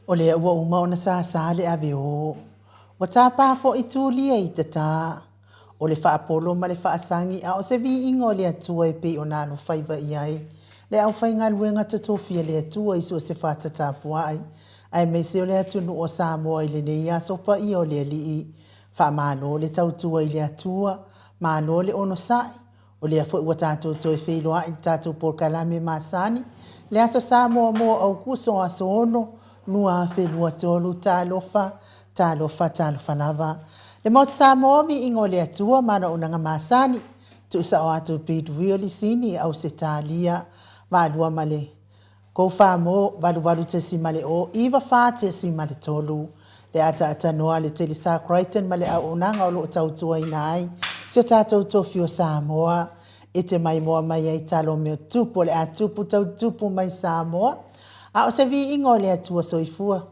O lea ua uma ona sāsā le ave ō. Ua tapa foi Tulia i tatā. O le faapolo ma le faasagi a o se viiga o le Atua e pei ona alofaiva i ai le aufaigaluega totofi a le Atua i so o se fata tapuai aemaise o le atunuu o Samoa i lenei aso paia o le Alii. Faamalo le tautua i le Atua, malo le onosai. O lea foi ua tatou toe feiloai i le tatou polokalame masani, le Aso Samoa mo Aokuso aso 6, 2023. Talofa, talofa, talofa lava. Le Maota Samoa, viiga o le Atua ma ana auaunaga masani, tuusao atu i Pete Lisini i Ausetalia, Valua ma le Koufa mo 88.94.3, le ataatanoa a le Telesa Crichton ma le auaunaga o lo o tautuaina ai si o tatou tofi o Samoa e te maimoa mai ai talo o mea tupu o le a tupu tau tupu mai Samoa a o se viiga o le Atua Soifua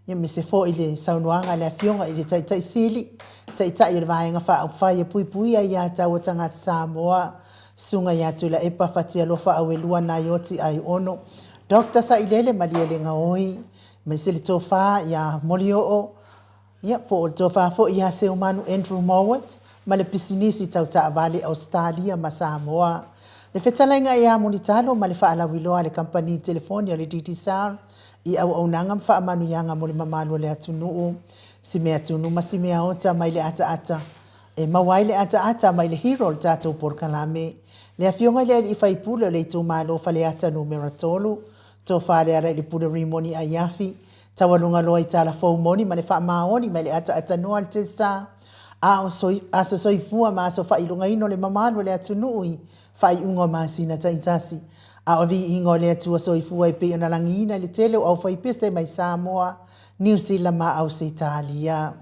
aemaise foi le saunoaga a le Afioga i le Taitai Sili, Taitai o le Vaega Faaupufai e Puipuia Aia Tatau a Tagata Samoa, Susuga ia Tuilaepa Fatialofa Auelua Naioti Aiono, Doctor Sailele Malielegaoi, aemaise le Tofa ia Molioo, ia po o le Tofa foi ia Seumanu Andrew Mowat, ma le pisinisi tau taavale Ausetalia ma Samoa. Le fetalaiga ia Mulitalo ma le faalauiloa a le kamupani telefoni a le Digicel i auaunaga ma faamanuiaga mo le mamalu o le atunuu. Si mea tunu ma si mea ota mai le ataata e maua ai le ataata mai le hero o le tatou polokalame, le Afioga i le Alii Faipule o le itumalo Faleata Numera 3, Tofa Lealailepule Rimoni Aiafi, Taualuga loa i tala fou moni ma le faamaoni mai le ataatanoa a le Telstar, a o aso soifua ma aso faailogaina o le mamalu o le atunuu i faaiuga o masina taitasi. A o viiga o le Atua Soifua e pei ona lagiina i le tele o aufaipese mai Samoa, Niu Sila ma Ausetalia.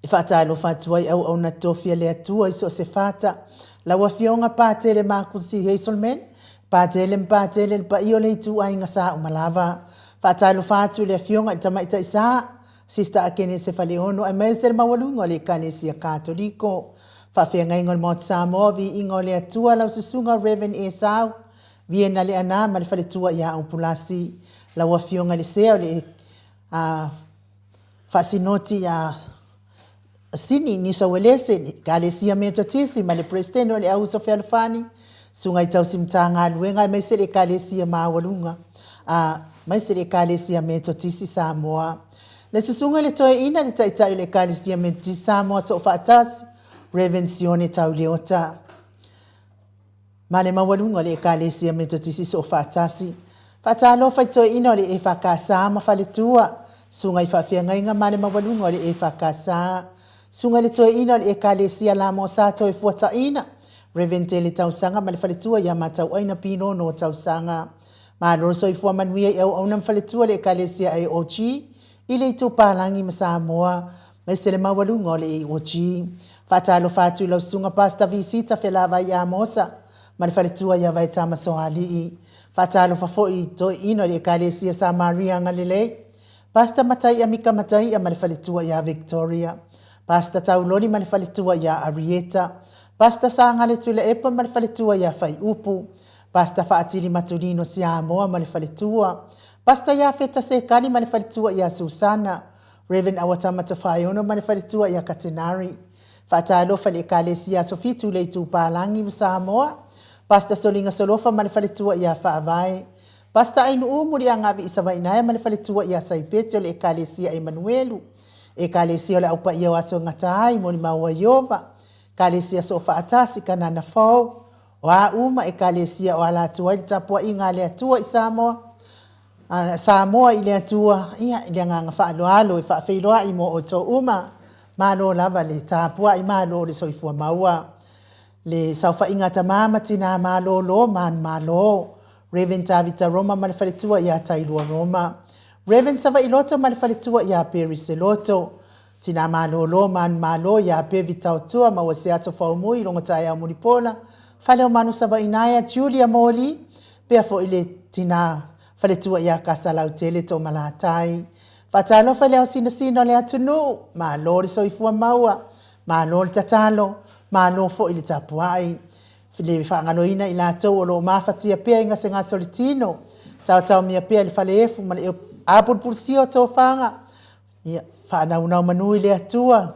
E faatalofa atu ai auauna tofi a le Atua i so o se fata. Lau Afioga Patele Makusi Hazelman, Patele ma Patele le paia o le ituaiga sa uma lava. Faatalofa atu i le Afioga i le Tamaitai Sa, Sister Akenese Faleono aemaise le maualuga o le Ekalesia Katoliko. Faafeagaiga o le Maota Samoa, Viiga o le Atua, lau Susuga Rev. Esau Viena Leaana ma le faletua ia Aupulasi. Lau Afioga i le Sea o le Faasinoti ia Sini Niu Sauelese, Ekalesia Metotisi ma le Peresetene o le Auuso Fealofani, Susuga i Tausi Matagaluega aemaise le Ekalesia Maualuga aemaise le Ekalesia Metotisi Samoa. Le Susuga i le Toeaina, le Taitai o le Ekalesia Metotisi Samoa Soofaatasi, Rev. Sione Tauleota. Ma le maualuga o le Ekalesia Metotisi Soofaatasi. Faatalofa i toeaina o le EFKS ma faletua, susuga i faafeagaiga ma le maualuga o le EFKS, susuga i le toeaina o le Ekalesia Lamosa Toefuataiina, Rev. Tele Tausaga ma le faletua ia Matauaina Pinono Tausaga. Malo le soifua manuia i auauna ma faletua o le Ekalesia AOG i le Itupalagi ma Samoa, aemaise le maualuga o le AOG. Faatalofa atu i lau Susuga Pastor Visita Felavai Amosa ma le faletua ia Vaetama Soalii. Faatalofa foi i toeaina o le Ekalesia Samaria Agalelei, Pastor Mataia Mika Mataia ma le faletua ia Victoria, Pastor Tauloli ma le faletua ia Arieta, Pastor Sagale Tuilaepa ma le faletua ia Faiupu, Pastor Faatili Matulino Siamoa ma le faletua, Pastor Iafeta Sekani ma le faletua ia Susana, Rev. Awatama Tofaeono ma le faletua ia Katenari. Faatalofa i le Ekalesia Aso Fitu i le Itupālagi ma Samoa, Pastor Soliga Solofa ma le faletua ia Faavae, Pastor Ainuu Muliagavi Isavainaea ma le faletua ia Saipeti o le Ekalesia Emanuelu, Ekalesia o le Au Paia o Aso e Gata Ai, Molimau a Ieova, Ekalesia Soofaatasi, Kanana Fou, O a uma Ekalesia o ala atu ai le tapuaiga a le Atua i Samoa, a Samoa i le Atua, ia, i le agaga faaaloalo e faafeiloai mo outou uma. Malo lava le tapuai, malo le soifua maua. Le saofaiga a tama ma tina malolo manumalo, Rev. Tavita Roma ma le faletua ia Tailua Roma, Rev. Savailoto ma le faletua ia Perry Seloto, Tina malolo manumalo ia Bevi Taotua maua se aso faumui i logo taeao mulipola, Faleomanu Savainaea Julia Moli, pea foi le tina faletua ia Kasalautele Toomalatai. Faatalofa i le ao sinasina o le atunuu, malo le soifua maua, malo le tatalo, malo foi le tapuai. Le faagaloina i latou o lo o mafatia pea i gasegase o le tino. Taotaomia pea i le faleefu ma le apulupulusia o tofaga, ia faanaunau manu i le Atua.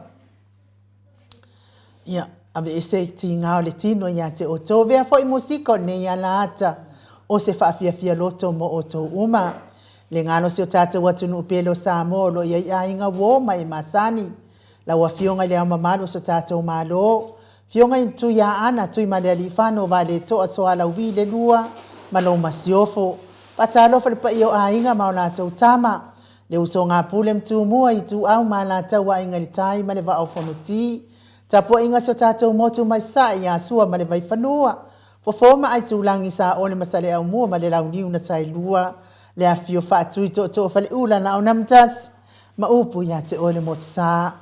Ia, aveese i tiga o le tino ia te outou. Avea foi musika o lenei alaata o se faafiafia loto mo outou uma. Le galo si o tatou atunuu pele o Samoa o lo o i ai aiga uo ma e masani. Lau Afioga i Le Ao Mamalu o so tatou Malo, Afioga i le Tuiaana Tuimalealiifano Vaaletoa Sualauvi le Lua ma lou Masiofo. Faatalofa i le paia o Aiga ma o latou Tama, le Usoga a Pule ma Tumua, Ituau ma Alataua, Aiga i le Tai ma le Vaa o Fonoti. Tapuaiga a si o tatou motu mai Sasae ia Sua ma le Vaifanua, Fofo ma Aitulagi, Saole ma Saleaaumua ma le Launiu na Saelua, le afifio Faatui Tootoo o Faleula, Laaunaamotasi ma upu ia te oe le Motusa.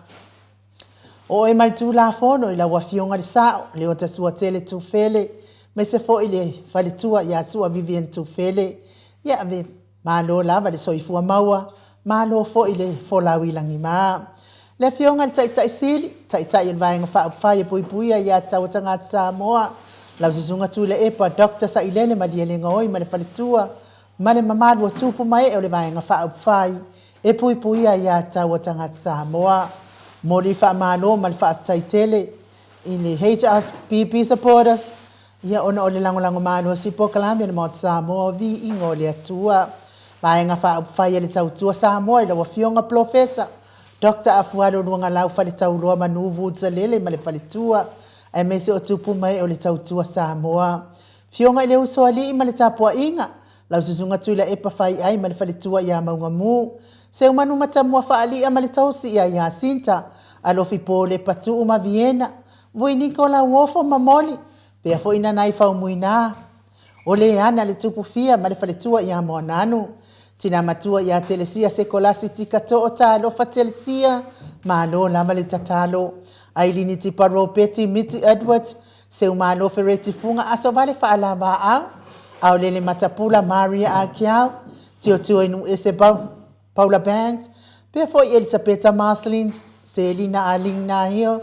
O oe mai le Tulafono i lau Afioga i le Sao, Leota Suatele Tufele, aemaise foi le faletua ia Sua Vivian Tufele. Ia ave malo lava le soifua maua, malo foi le folau i lagima. Le Afioga i le Taitai Sili, Taitai o le Vaega Faaupufai e Puipuia Aia Tatau a Tagata Samoa, lau Susuga Tuilaepa Doctor Sailele Malielegaoi ma le faletua ma le mamalu o tupu ma ee o le Vaega Faaupufai e puipuia aia tatau a tagata Samoa. Momoli le faamalo ma le faafetai tele i le HRPP supporters ia ona o le lagolago malosi i polokalame a le Maota Samoa o Viiga o le Atua. Vaega Faaupufai a le Tautua Samoa i lau Afioga Polofesa Doctor Afualo Luagalau Faletauloa Manu Woods Alele ma le faletua aemaise o tupu ma ee o le Tautua Samoa. Afioga i le Usoalii ma le tapuaiga, lau Susuga Tuilaepa Faiai ma le faletua ia Maugamu, Seumanu Matamua Faalia ma le tausi ia Iasinta, Alofi Pole Patuu ma Viena, Vui Niko Lauofo ma Moli, pea foi Nanai Faumuina, O Leana le Tupu Fia ma le faletua ia Moananu, Tina Matua ia Telesia Sekolasi Tika Too Talofa Telesia, malo lava le tatalo. Ailini Tipa Ropeti Miti Edwards, Seumalo Fereti Fuga Asovale Faalavaau, Aolele Matapula Maria Akiau, Tiotio Inuese Paula Banks, pea foi Elisapeta Marceline Selina Aling Nahio,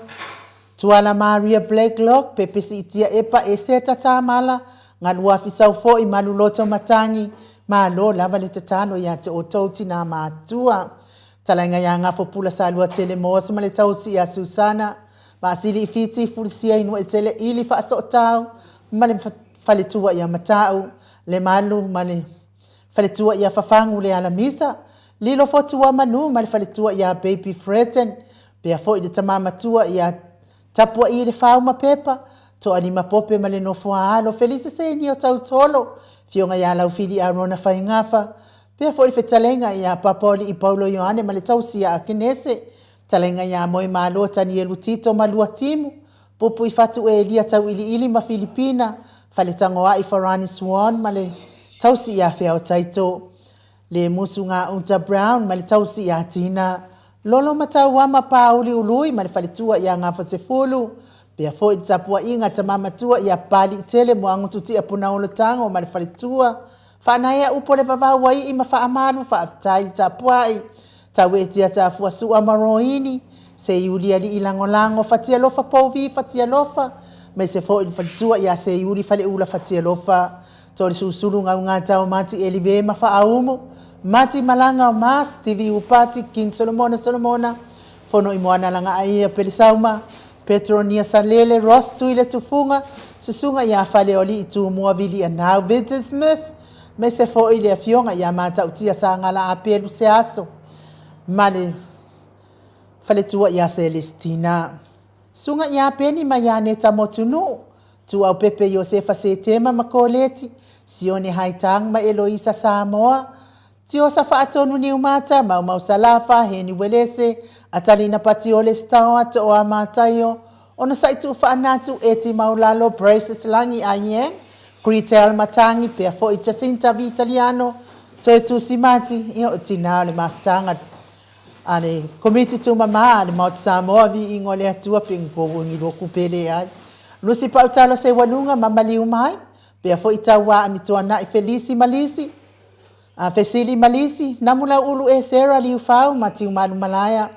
Tuala Maria Blacklock, Pepe Siitia Epa Eseta Tamala, Galuafi Saufoi Maluloto Matangi, malo lava le tatalo ia te outou tinā matua. Talaiga ia Gafo Pula Saluatele Moss ma le tausi ia Susana, Vaasili i Fiti, Fulisia i Nuaitele Ili Faasootau ma le faletua ia Matau, Lemalu ma le faletua ia Fafagu le Alamisa, Lilo Fotua Manu ma le faletua ia Baby Freten, pea foi le tama matua ia Tapuai le Fau ma Pepa, Toalima Pope ma le nofo a alo, Felisa Seini o Tautolo, Afioga ia Laufili Arona Faigafa, pea foi le fetalaiga ia Papaolii Paulo Ioane ma le tausi ia Akenese, Talaiga ia Moemalo Tanielu Tito ma Luatimu, Pupuifatu Elia Tauiliili ma Filipina, Faletagoai Farani Swan ma le tausi ia Feao Taito, Le Musu Gauta Brown ma le tausi ia Tina, Lolo Matauama Paauli Ului ma le faletua ia Gafasefulu, pea foi le tapuaiga a tama matua ia Papaliitele Moagututia Punaolo Tago ma le faletua, Faanaea upu o le vavau aii ma faamalu faafetai le tapuai Tauetia Tafua Sua ma Roini Seiuli Alii Lagolago Fatialofa Pouvi Fatialofa Maise foi le faletua ia Seiuli Faleula Fatialofa Tolisulusulu Gaugata o Mati Elive ma Faaumu Mati Malaga o Ma Stevie Upati King Solomona Solomona Fono i Moana Lagaaia Pelesauma Petronia Salele Ross Tuiletufuga, Susuga ia Faleolii Tumua Vilianau Vincent Smith, aemaise foi le Afioga ia Matautia Sagala Apelu Seaso ma le faletua ia Celestina. Susuga ia Peni ma ia Neta Motunuu, Tuaupepe Iosefa Setema ma Koleti, Sione Haitang ma Eloisa Samoa, Tiosa Faatonu Niumata, Maumau Salafa, Heni Welese, Atalina Patiole Staoa, Tooa Mataio, Onosai Tuufaanatu, Eti Maulalo, Braces Lagi Aien, Cretel Matangi, pea foi Jacinta Vitaliano, Toe Tusi Mati, ia o tinā o le mafutaga a le Komiti Tumamā a le Maota Samoa, Viiga o le Atua, pe ngkou ngi lua kupe le ai. Lusi Pautalo Seualuga ma Maliu Mai, pea foi Tauā Amituana'i Felisi Malisi, A fesili ma lisi, Namu Lauulu e Sarah Liufau ma Tiumalu Malaea,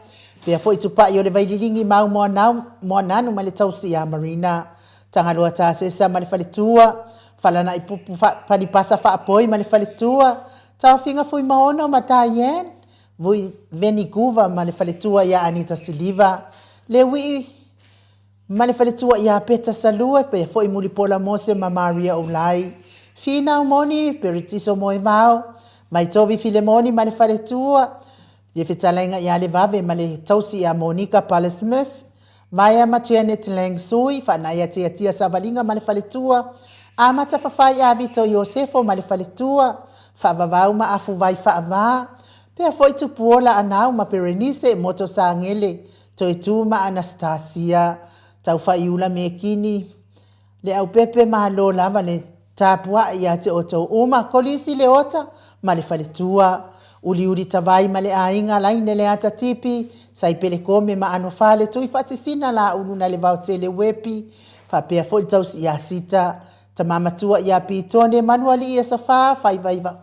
pea foi Tupai o le Vaililigi mau Moanau, Moananu ma le tausi ia Marina. Tagaloa Tasesa ma le faletua, Falanaipupu Falipasa Faapoi ma le faletua, Taofiga Fuimaono ma Diane, Vui Venikuva ma le faletua ia Anita Siliva, Leuii ma le faletua ia Peta Salua, pea foi Mulipola Mose ma Maria Olai, Finau Moni, Peritiso Moevao, Maitovi Filemoni ma le faletua, le fetalaiga ia Levave ma le tausi ia Monika Pale Smith, Maea ma Janet Lang Sui, Faanaia Tiatia Savaliga ma le faletua, Amata Fafai ia Vito Iosefo ma le faletua, Faavavau ma Afuvai Faava, pea foi Tupuola Anau ma Perenise Moto Sagele, Toetu ma Anastasia, Taufaiula Mekini, Leaupepe malo lava le tapuai ia te outou uma, Kolisi Leota ma le faletua, Uliuli Tavai ma le aiga, Laine Leata Tipi, Saipele Kome ma Anofale, Tuifaasisina Laulu na le Vaotele Uepi, faapea foi le tausi ia Sita, Tama Matua ia Pitone, Manualii Asofa, Faivaiva,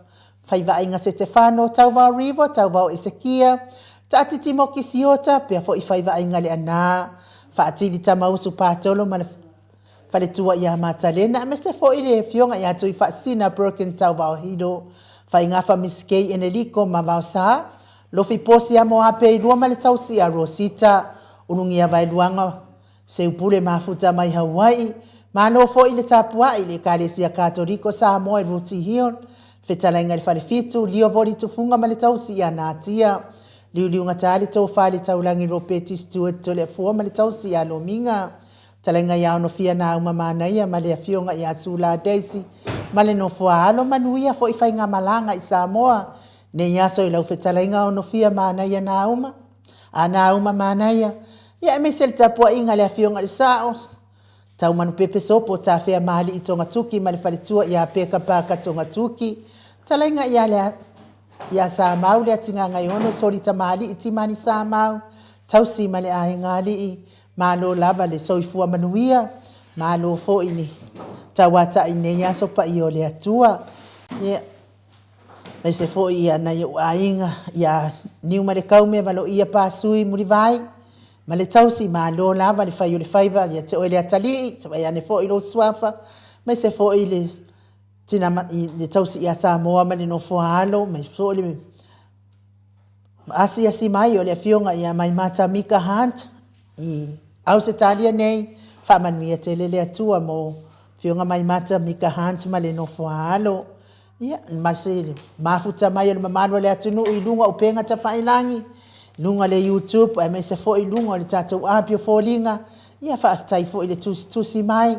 Faivaaiga Setefano, Tauvao Rivo, Tauvao Esekia, Taatiti Moki Siota, pea foi Faivaaiga Leana, Faatili Tamausu Patolo ma le faletua ia Matalena, aemaise foi le afioga ia Tuifaasisina Broken Tauvao Hilo, Faigafa Miss Kay Eneliko ma Vaosa, Lofi Posi a Moape i lua ma le tausi ia Rosita, Ulugia Vaeluaga Seupule Mafuta mai Hawaii, malo foi le tapuai i le Ekalesia Katoliko Samoa i Rooty Hill, Fetalaiga i le Falefitu, Lio Voli Tufuga ma le tausi ia Natia, Liuliugatā le Tofa i le Taulagi Ropeti Stewart Toleafua ma le tausi ia Lomiga, Talaiga ia Onofia Nauma Manaia ma le Afioga ia Sula Daisy ma le nofo-a alo manuia foi faigamalaga i Samoa nei aso i lau fetalaiga Onofia Manaia Nauma a Nauma Manaia ia aemaise le tapuaiga a le Afioga i le Sao Taumanupepe Sopo Tafea Maali'i Togatuki ma le faletua ia Peka Parker Togatuki Talaiga ia le ia Samau le Atigagaiono Soli Tamalii Timani Samau Tausi ma le Aiga Alii Malo lava le soifua manuia, malo foi le tauatai i nei aso paia o le Atua. Ia, aemaise foi ia nai ou aiga, ia Niumalekaume Valoia Pasui Mulivai, ma le tausi, malo lava le fai o le faiva ia te oe le atalii, savai ane foi lou suafa, aemaise foi le tina le tausi ia Samoa ma le nofo a alo, aemaise foi le asiasi mai o le afioga ia Maimata Mika Hunt i Ausetalia nei, faamanuia tele le Atua mo afioga Maimata Mika Hunt ma le nofo a alo. Ia, ma se mafuta mai o le mamalu o le atunuu i luga o upega tafailagi, luga o le YouTube, aemaise foi luga o le tatou api o foliga. Ia, faafetai foi i le tusitusi mai.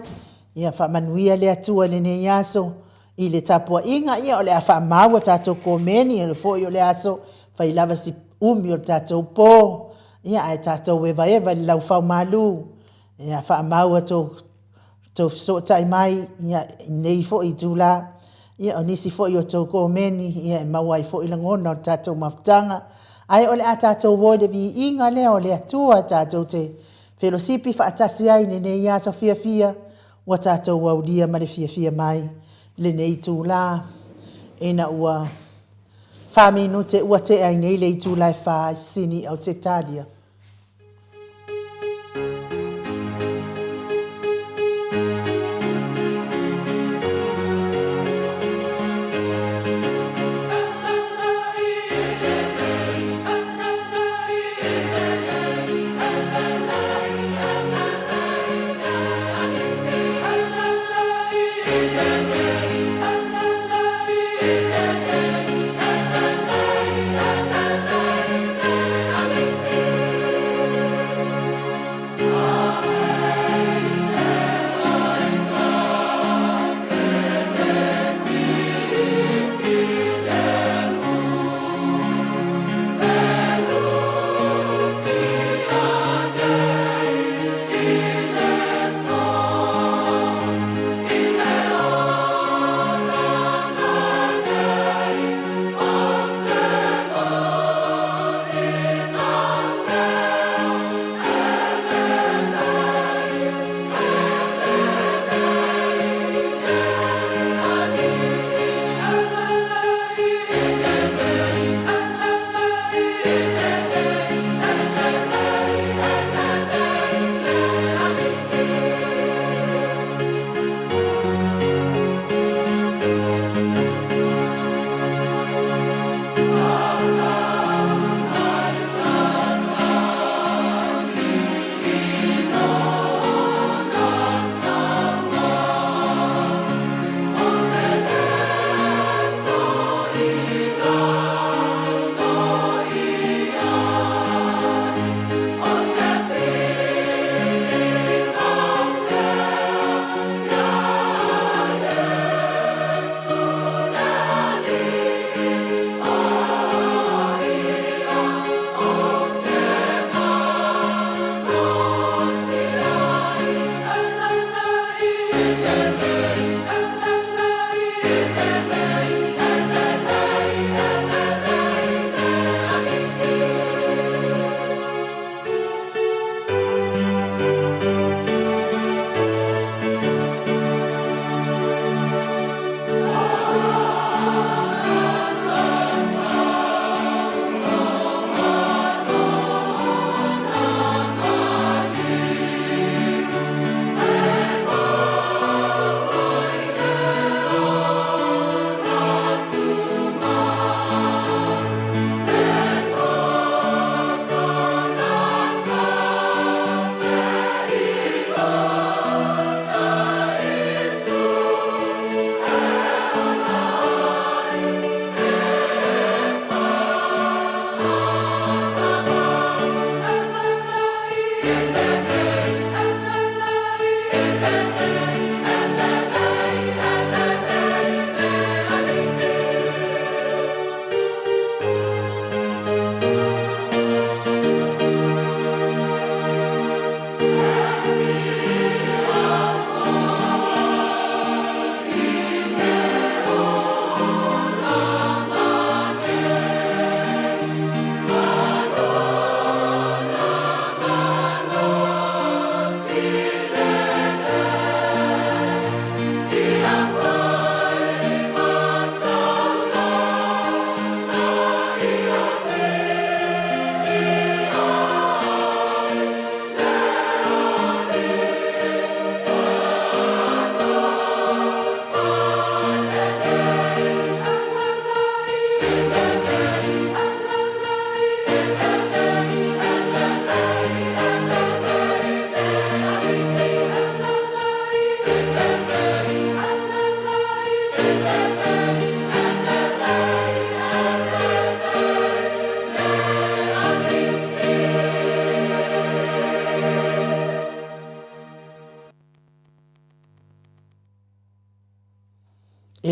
Ia faamanuia le Atua i lenei aso i le tapuaiga. Ia, o le a faamau a tatou komeni, o le foi o le aso, fai lava si umi o le tatou po. Ia, ae tatou evaeva i le laufaumalu. Ia, faamau a tou fesootai mai, ia, i lenei foi itula. Ia, o nisi foi o tou komeni, ia, e maua ai foi lagona o le tatou mafutaga. Ae o le a tatou o i le viiga lea o le Atua tatou te Felosipi faatasi ai i lenei aso fiafia ua tatou aulia ma le fiafia mai lenei itula ina ua faminute ua tea ai nei le itula e fa i Sini, Ausetalia.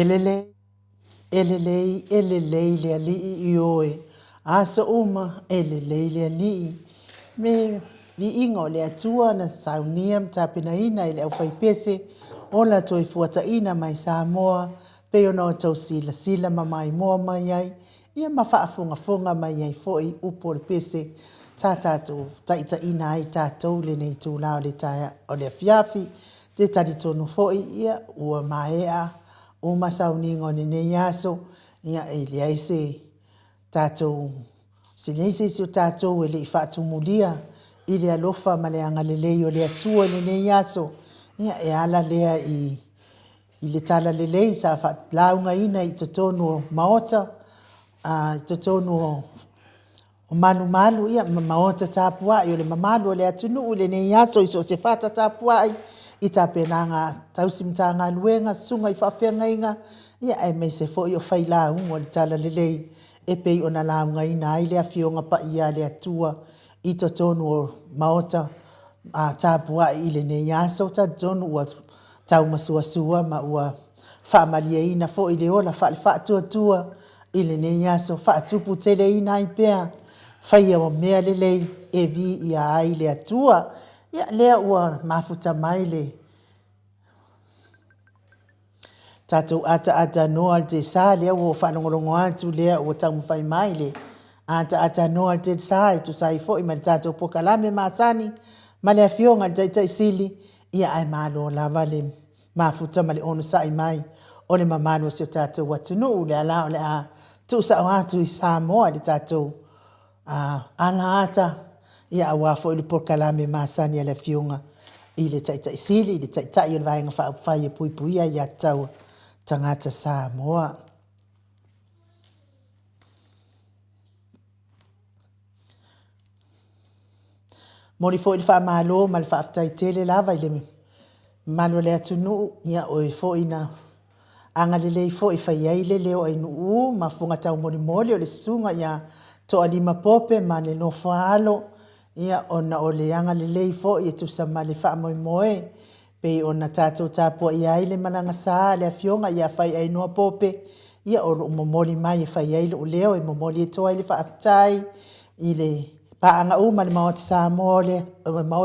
E lelei, e lelei, e lelei le Alii ioe, aso uma e lelei le Alii. Le viiga o le Atua na saunia ma tapenaina e le aufaipese ola toe fuataina mai Samoa pei ona outou silasila ma maimoa mai ai ia ma faafogafoga mai ai foi upu o le pese sa tatou taitaiina ai tatou i lenei itula o le taeao o le afiafi. Ou te talitonu foi ia ua maea uma sauniga o lenei aso, ia e leai se tatou se leai se isi o tatou e le i faatumulia i le alofa ma le agalelei o le Atua i lenei aso. Ia e ala lea i le talalelei sa faalaugaina i totonu o maota, i totonu o malumalu ma maota tapuai o le mamalu o le atunuu i lenei aso i so o se fata tapuai i tapenaga tausi Matagaluega, susuga i faafeagaiga aemaise foi o failauga o le Talalelei e pei ona laugaina ai le Afioga Paia a le Atua i totonu o maota tapuai i lenei aso. E talitonu ua taumasuasua ma ua faamalieina foi le ola faale-faatuatua i lenei aso, faatuputeleina ai pea faia o mea lelei e viia ai le Atua. Ia lea ua mafuta mai le tatou ataatanoa i le tiasa, lea ua ou faalogologo atu lea ua taumafai mai le ataatanoa i le tiasa e tusa ai foi ma le tatou polokalame masani ma le Afioga i le Taitai Sili, ia ae malo lava le mafuta ma le onosai mai o le mamalu o si o tatou atunuu. O lea la o le a tuusao atu i Samoa i le tatou alaata aua foi le polokalame masani a le Afioga i le Taitai Sili, le Taitai o le Vaega Faaupufai e Puipuia Aia Tatau a Tagata Samoa. Momoli foi le faamalo ma le faafetai tele lava i le mamalu o le atunuu, ia o e foi na agalelei foi e fai ai le leo o Ainuu ma fuga taumolimoli o le susuga ia Toalima Pope ma le nofo a alo, ia ona o le agalelei foi e tusa ma le faamoemoe pei ona tatou tapuaia ai le malaga sa a le afioga ia Faiainoa Pope, ia o lo o momoli mai e fai ai lou leo e momoli atu ai le faafetai i le paaga uma a le Maota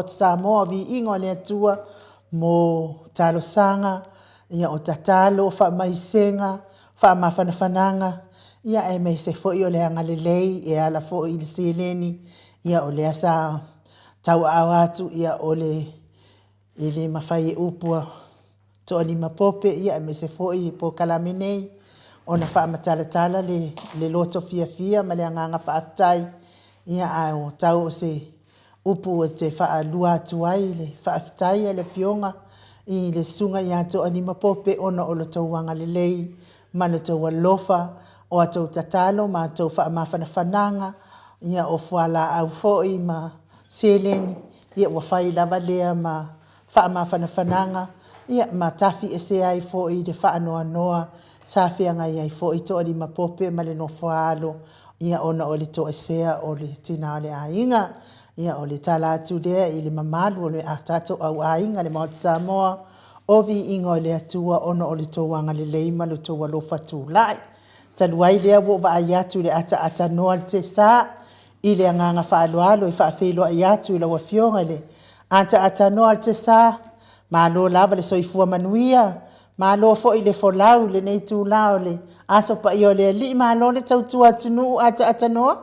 Samoa o Viiga o le Atua mo talosaga, ia o tatalo, o faamaisega, faamafanafanaga, ia aemaise foi o le agalelei e ala foi i le seleni, ia o lea sa tauaao atu, ia e le mafai e upu a Toalima Pope aemaise foi polokalame nei ona faamatalatala le loto fiafia ma le agaga faafetai, ia ae ua tau o se upu e te faalua atu ai le faafetai a le afioga i le Susuga ia Toalima Pope ona o lo outou agalelei ma lo outou alofa, o a outou tatalo ma a outou faamafanafanaga, ia o fualaau foi ma seleni, ia ua fai lava lea ma faamafanafanaga ma tafiesea ai foi le faanoanoa sa feagai ai foi Toalima Pope ma le nofo a alo ona o le toesea o le tina o le aiga. Ia o le tala atu lea i le mamalu o tatou au aiga le Maota Samoa, o viiga o le Atua ona o le tou agalelei ma lo outou alofa tulai. Talu ai lea ua ou vaai atu i le ataatanoa o le tiasa, i le agaga faaaloalo e faafeiloai atu i lau Afioga i le ataatanoa o le tiasa, malo lava le soifua manuia, malo foi le folau i lenei itula o le Aso Paia o le Alii, malo le tautua atunuu ataatanoa.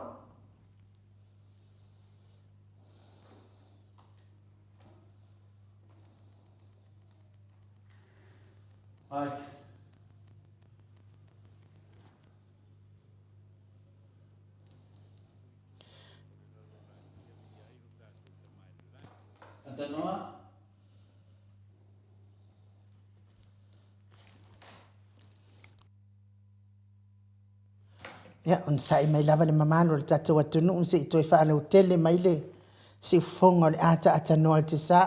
Ia, onosai mai lava le mamalu o le tatou atunuu se i toe faalautele mai le siufofoga o le ataatanoa o le tiasa.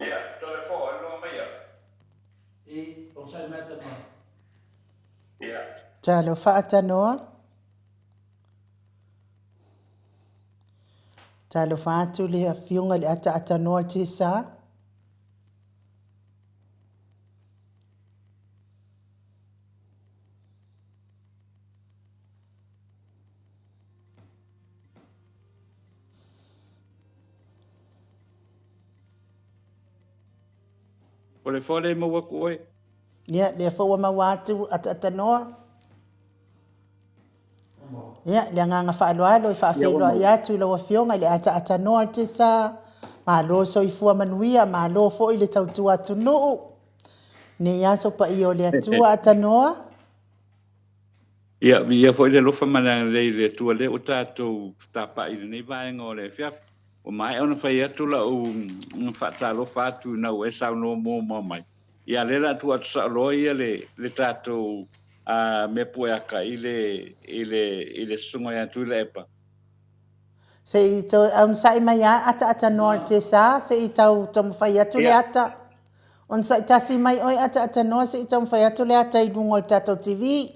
Ia, Toleafoa e iloa maia. Ia. Talofa Atanoa. Talofa atu le afioga i le Ataatanoa le Tesa. O le foa lea e maua atu oe. Ia, lea foi ua maua atu Ataatanoa. Ia, le agaga faaaloalo e faafeiloai atu i lau Afioga i le Ataatanoa le Tesa. Malo soifua manuia, malo foi le tautua atunuu. Nei aso paia o le Atua Atanoa. Ia, viia foi le alofa ma le agalelei i le Atua lea ua tatou fetapaai i lenei vaega o le afiafi. Ua maea ona fai atu lau faatalofa atu ina ua e saunoa muamua mai. Ia, a lea o le a tuu atu sao loa ia le, le tatou mea pueata i le, i le, i le susuga ia Tuilaepa. Se i toe onosai mai lava Ataatanoa le Tesa se i tau taumafai atu le ata. Onosai tasi mai oe Ataatanoa se i taumafai atu le ata i luga o le tatou TV.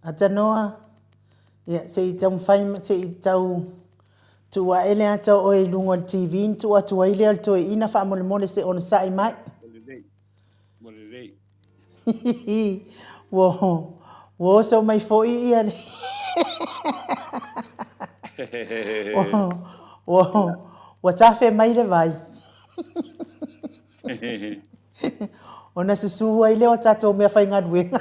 Atanoa, ia, se i taumafai, se i tau tuu ae le ata o oe i luga o le TV ona tuu atu ai lea o le toeaina faamolemole se onosai mai. Ua lelei. Ua ua oso mai foi ia le ua ua tafe mai le vai. Ona susu ai lea o tatou mea faigaluega.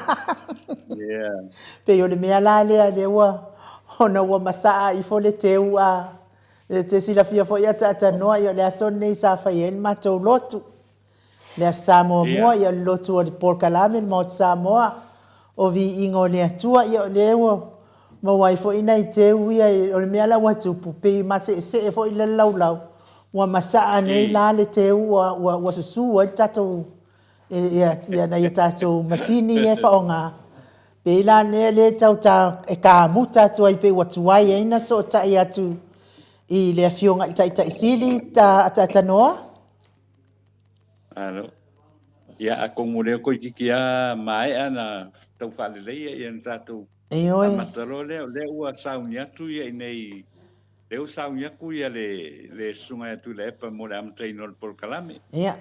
Yeah. Pei o le mea la lea lea ua ona ua masaa ifo le teu a e te silafia foi Ataatanoa ia o le aso lenei sa fai ai le matou lotu. Le Aso Sa muamua, ia o le lotu o le polokalame le Maota Samoa, o viiga o le Atua, ia o lea ua maua ai foi nai teu ia, o le mea la ua tupu, pei e maseesee foi le laulau, ua masaa nei la le teu ua, ua, ua susu ai le tatou, ia, ia nai a tatou masini ia e faaaoga. Pei la lea lea tau ta, e kamuta atu ai pei ua tuai ai ona sootai atu i le Afioga i le Taitai Sili, ta Ataatanoa. Alo. Ia, atonu o lea toeitiiti lava maea na tau faaleleia ia na tatou Ioe. amata loa lea, o lea ua sauni atu ia i inei, lea ua sauni atu ia le, le Susuga ia Tuilaepa mo le amataina o le polokalame. Ia,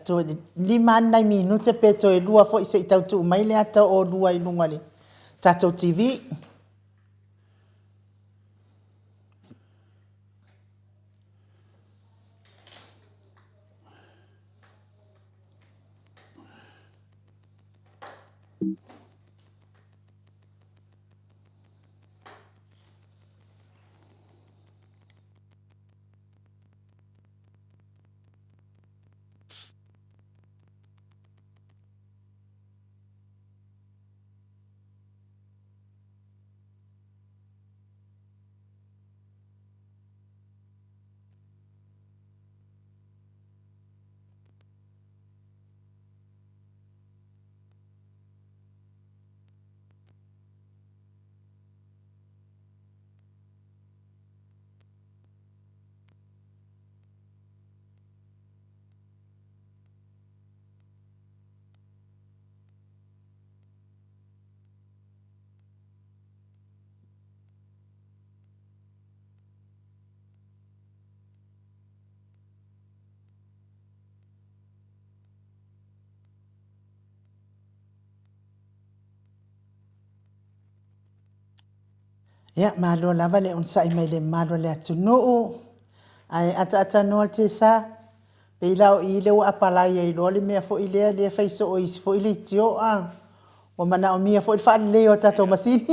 toe 5 lava ni nai minute pe toe 2 foi se i tau tuu mai le ata o oulua i luga o le tatou TV. Ia, malo lava le onosai mai le mamalu o le atunuu. Ae ataatanoa le Tesa, pei la o i lea ua apalai ai loa le mea foi lea, lea e fai soo e isi foi leitio a. Ua manaomia foi le faaleleia o tatou masini.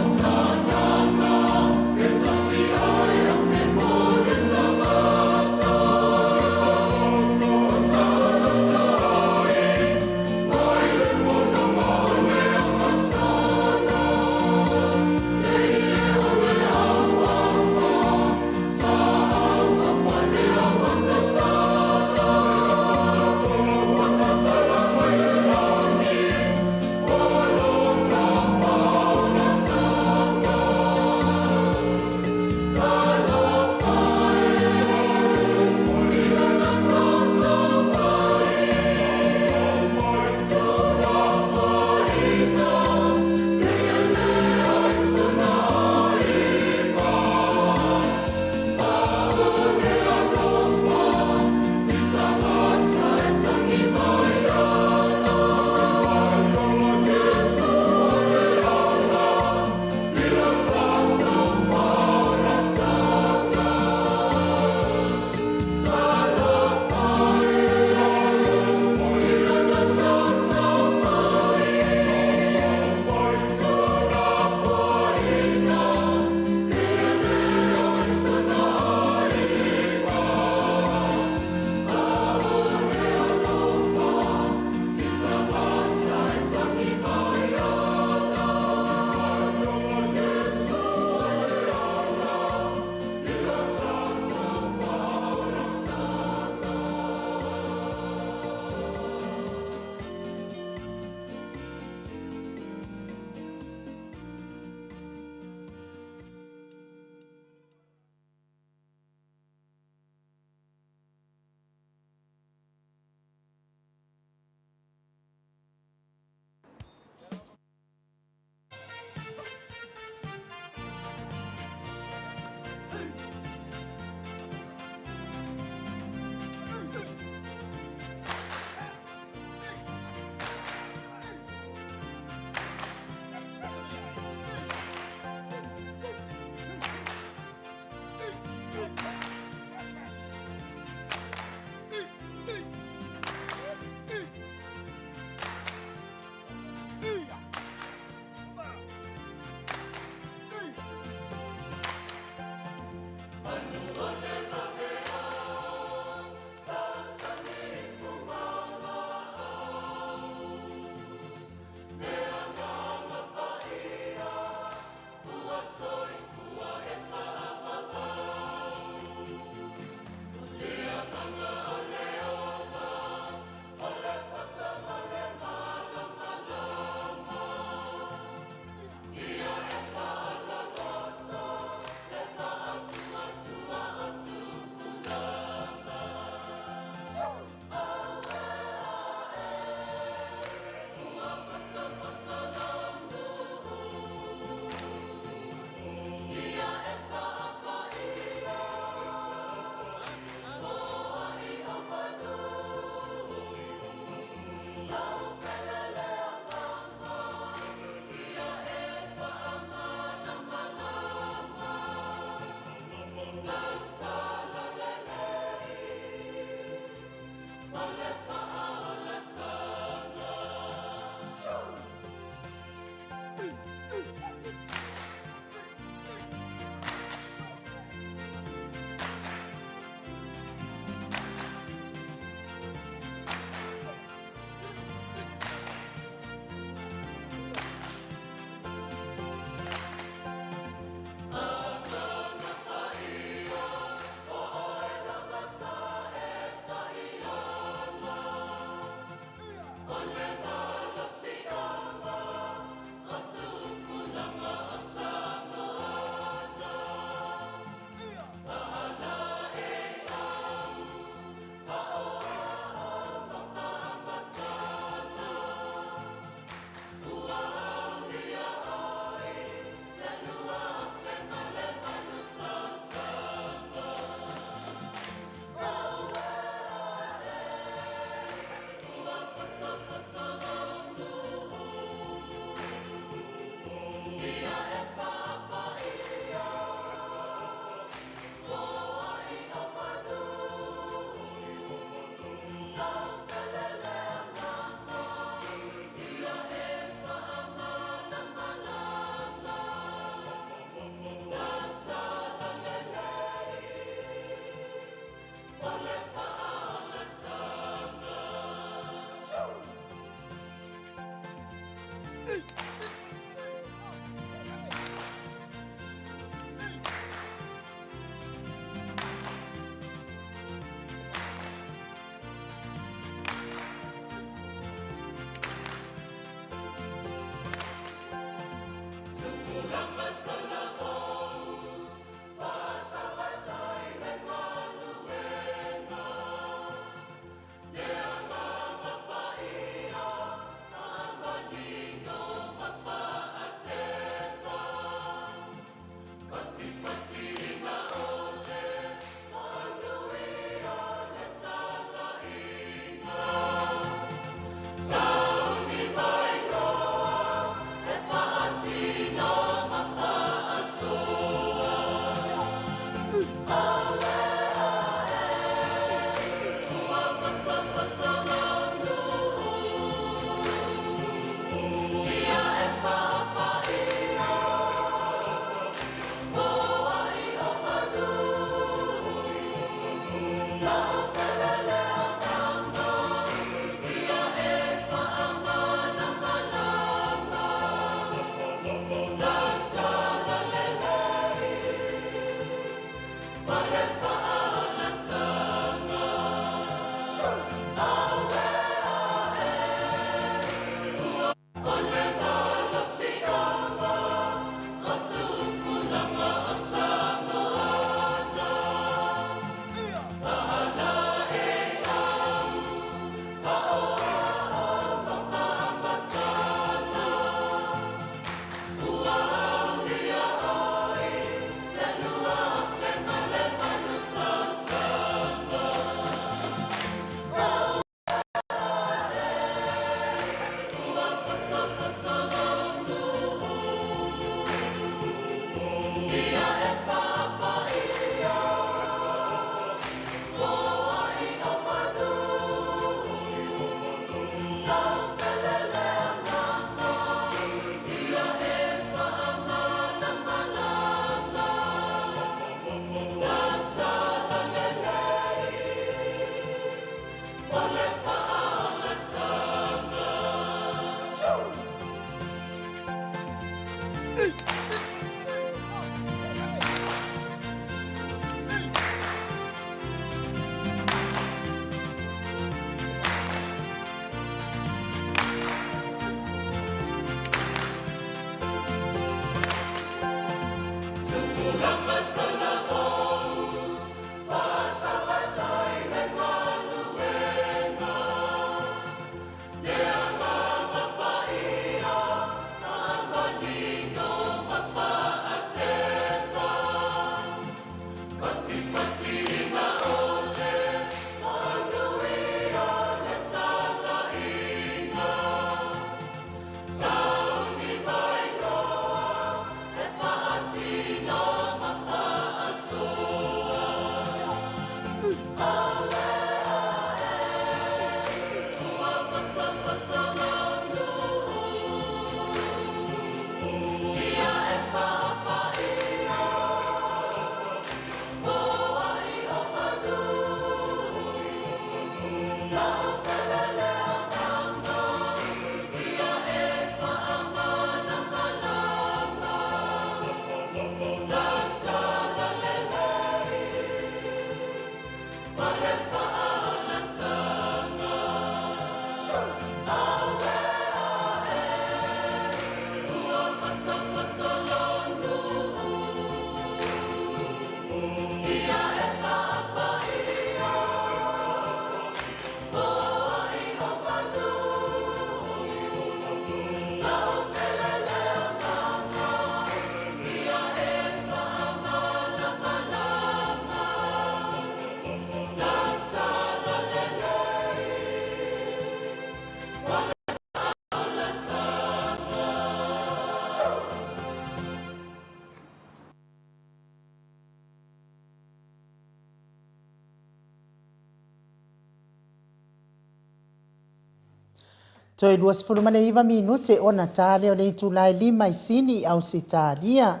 Toe 29 minute ona ta lea o le itula e 5 i Sini i Ausetalia.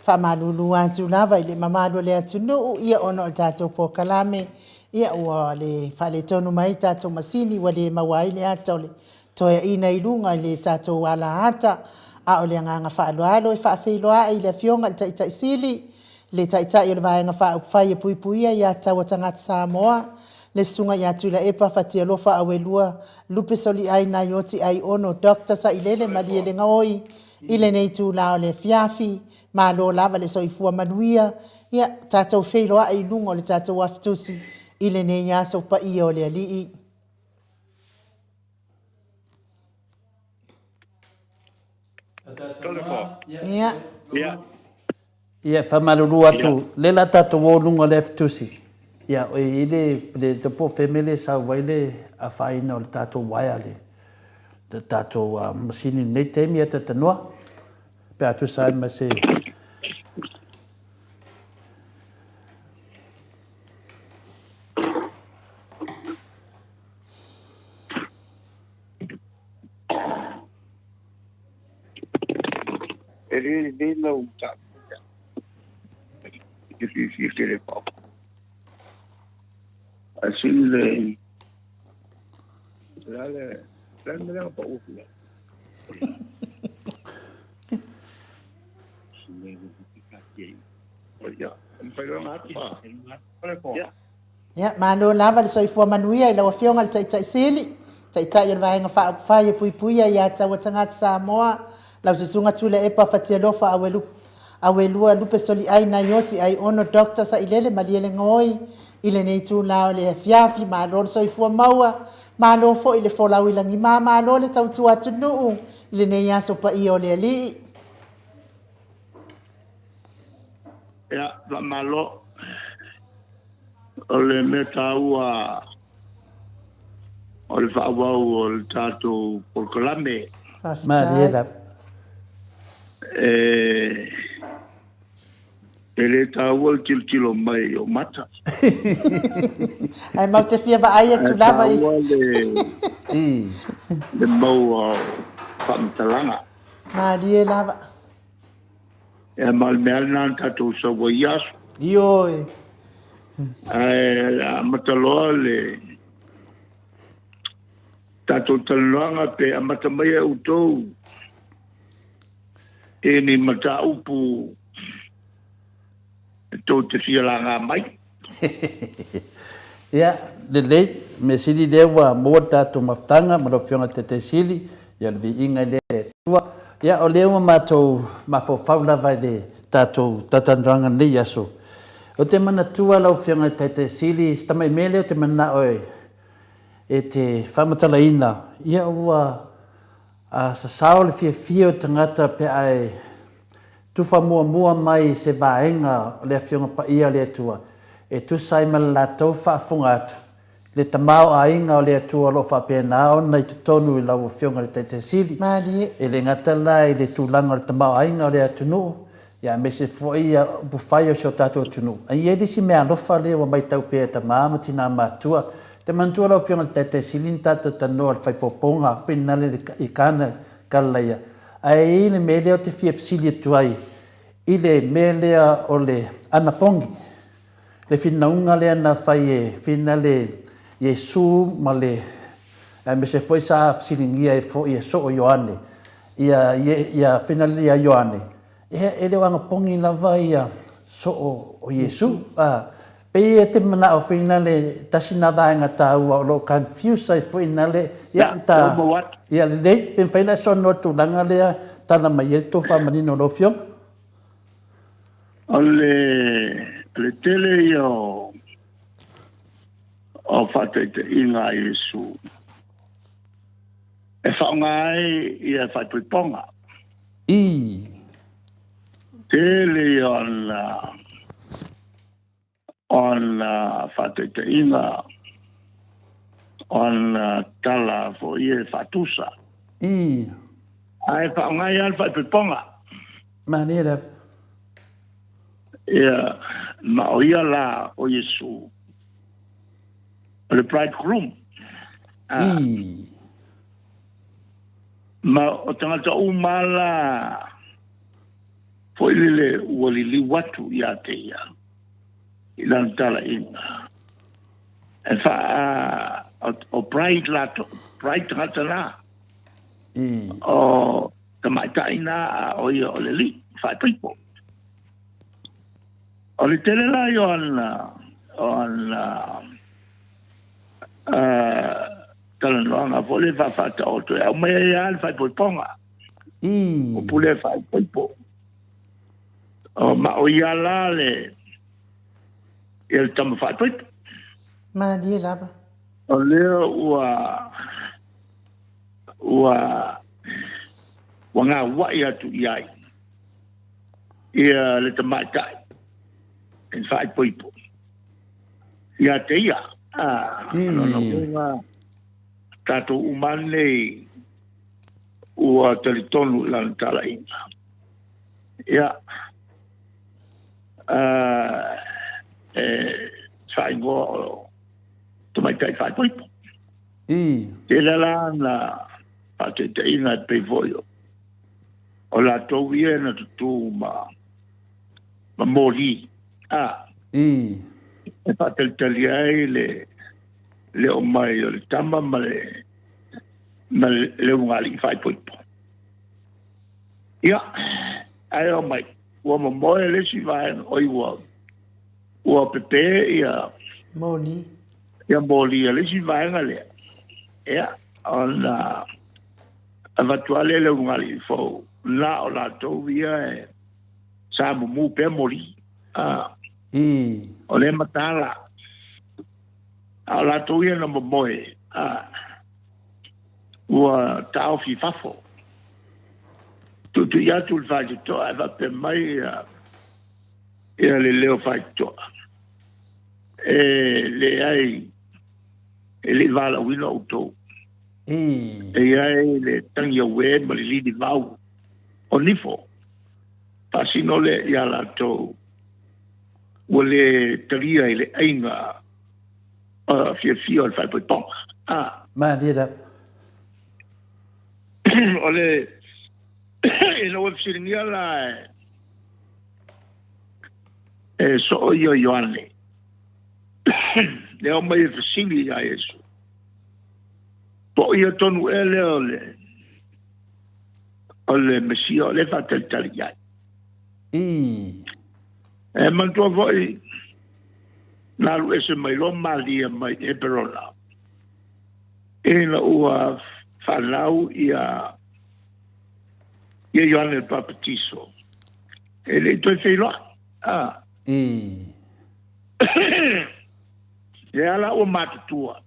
Faamalulu atu lava i le mamalu o le atunuu ia ona o le tatou polokalame ia ua le faaletonu mai tatou masini ua le maua ai le ata o le toeaina i luga i le tatou alaata. A o le agaga faaaloalo e faafeiloai i le Afioga i le Taitai Sili, le Taitai o le Vaega Faaupufai e Puipuia Aia Tatau a Tagata Samoa, le Susuga ia Tuilaepa Fatialofa Auelua Lupesoliai Naioti Aiono Dr. Sailele Malielegaoi i lenei itula o le afiafi. Malo lava le soifua manuia. Ia, tatou feiloai i luga o le tatou Afi Tusi i lenei aso paia o le Alii. Ia. Ia. Ia, faamalulu atu, lea o le a tatou o i luga o le F-tusi. Ia, e i ai le, le iloa po o fea le mea lea e sau ai le afaina o le tatou uaea, le, le tatou masini i lenei taimi, ia talanoa, pe a tusa ai ma se... E le lelei lau mataupu lea. E te fiafia tele e pau. Ae sili le... Le a le... Le a le mea lea na pau atu ai? Ia, malo lava le soifua manuia i lau Afioga i le Taitai Sili, Taitai o le Vaega Faaupufai e Puipuia Aia Tatau a Tagata Samoa, lau Susuga Tuilaepa Fatialofa Auelua Lupesoliai Naioti Aiono Doctor Sailele Malielegaoi i lenei itula o le afiafi. Malo le soifua maua, malo foi le folau i lagima, malo le tautua atunuu i lenei aso paia o le Alii. Ia, faamalo. O le mea taua o le faaauau o le tatou polokalame. Malie lava. E, e le taua le tilotilo mai o mata. Ae matou te fia vaai atu lava i... Ae taua le, le maua o faamatalaga. Malie lava. Ia ma o le mea lena na tatou sau ai i aso. Ioe. Ae amata loa le tatou talanoaga pe amata mai e outou i ni mataupu e tou te fia laga mai. Ia, lelei, mea sili lea ua maua le tatou mafutaga ma lau Afioga i le Taitai Sili, ia o le viiga lea i le Atua. Ia, o lea ua matou mafaufau lava i le tatou talatalanoaga i lenei aso. Ou te manatua lau Afioga i le Taitai Sili, si tamai mea lea ou te manao e te faamatalaina, ia ua sasao le fiafia o tagata pe a e tufa muamua mai se vaega o le Afioga Paia a le Atua e tusa ai ma le latou faafofoga atu, le tamaoaiga o le Atua o lo o faapena ona i totonu i lau Afioga i le Taitai Sili, e le gata la i le tulaga o le tamaoaiga o le atunuu, ia aemaise foi upufai o si o tatou atunuu. Ae i ai le isi meaalofa lea ua matau pea e tama ma tina matutua. Te manatua lau Afioga i le Taitai Sili na tatou talanoa i le faipoopoga finale i Kana i Kalilaia. Ae i ai le mea lea ou te fia fesili atu ai i le mea lea o le anapogi, le finauga lea na fai e finale Iesu ma le, aemaise foi sa fesiligia ai foi e Soo Ioane, ia, ia finale ia Ioane, ia e le o anapogi lava ia Soo o Iesu. A, pei e te manao finale tasi na vaega taua o lo o confuse ai foi nale, ia, ta, ia lelei, pe mafai ona e saunoa i le tulaga lea, tala mai ai le tofa manino o lau Afioga. O le tele ia o faataitaiga a Iesu e faaaoga ai ia faaipoipoga. I. Tele ia ona faataitaiga, ona tala foi e faatusa. I. Ae faaaoga ai lava le faaipoipoga. Manaia lava. Ia, ma o ia la o Iesu, o le bridegroom. I. Ma o tagata uma la foi lele ua liliu atu ia te ia i lana talaiga. E faa o pride latou, pride tagata na. O tamaitai na a o ia o le alii faaipoipo. O le tele la ia o ana o ana talanoaga foi lea faafaataoto e aumai ai lava le faaipoipoga. O pule faaipoipo. O ma o ia la le ia le tama faaipoipo. Malie lava. O lea ua ua ua gauai atu i ai ia le tamaitai e faaipoipo ia te ia. Lona uiga, tatou uma nei ua talitonu i lana talaiga. Ia, e faaigoa o tamaitai faaipoipo. Tele la na faataitaiga e pei foi o latou ia na tutū ma ma moli a e faatalitali ai le le oo mai o le tama ma le ma le ulugalii faaipoipo. Ia, ae oo mai ua momoe le isi vaega oi ua ua pepe ia moli ia moli a le isi vaega lea. Ia, ona avatu lava lea i le ulugalii fou, na o latou ia e sa mumu pea moli. O lea mataala. A o latou ia na momoe, ua taofi i fafo. Tuitui atu le faitotoa ae faapea mai ia le leo faitotoa, e leai, e le i valaauina outou. E i ai le tagi auē ma le lilivau o nifo, faasino lea ia latou ua le talia i le aiga fiafia o le faaipoipoga. Malie lava. O le ina ua fesiligia la e soo ia o Ioane, lea omai e fesili ia Iesu, po o ia tonu ea lea o le o le Mesia o lea e faatalitali i ai. E manatua foi na alu ese mai loa Malia mai Heperona ina ua fanau ia ia Ioane le Papatiso. E le i toe feiloai. Lea la ua matutua.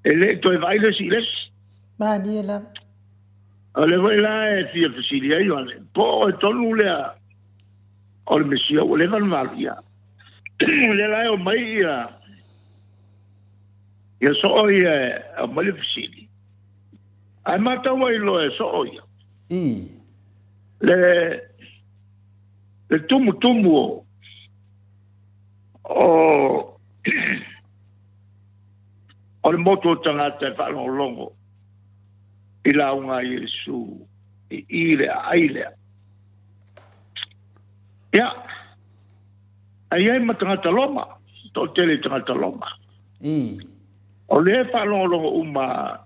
E le i toe vaai le isi i le isi. Malie lava. O lea foi la e fia fesili ai Ioane, po o oe tonu lea o le Mesia ua leva ona valoia. O lea la e omai ia ia soo ia e aumai le fesili. Ae matau ai loa e soo ia. Le le tumutumu o o o le motu o tagata e faalogologo i lauga a Iesu i i le aai lea. Ia, a i ai ma tagata Roma, toatele i tagata Roma. O lea e faalogologo uma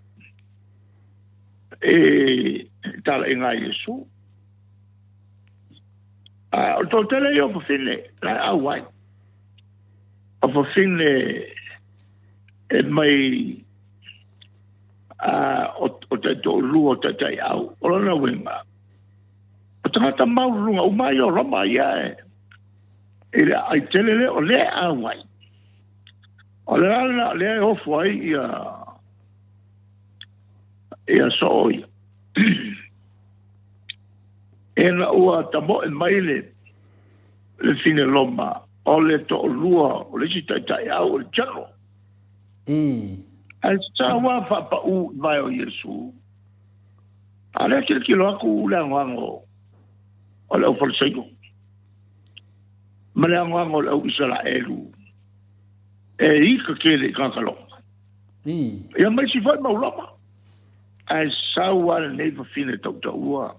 i talaiga a Iesu. A o le toatele ia o fafine, la e auai. O fafine e mai o taitoalua o taitaiau, o lona uiga, o tagata maualuluga uma ia o Roma ia e i le aai tele lea, o lea e auai. O le ala o lea e ofo ai ia ia soo ia. Ina ua tamoe mai le le fine Roma, o le toalua o le isi taitaiau o le general. Ae sa ua faapaū i vae o Iesu. A o lea tilotilo atu le anoano o le aufalesaio ma le anoano o le au Isaraelu e ika tele i tagata Roma. Ia ma isi foi mau Roma. Ae sau lava lenei fafine tautaua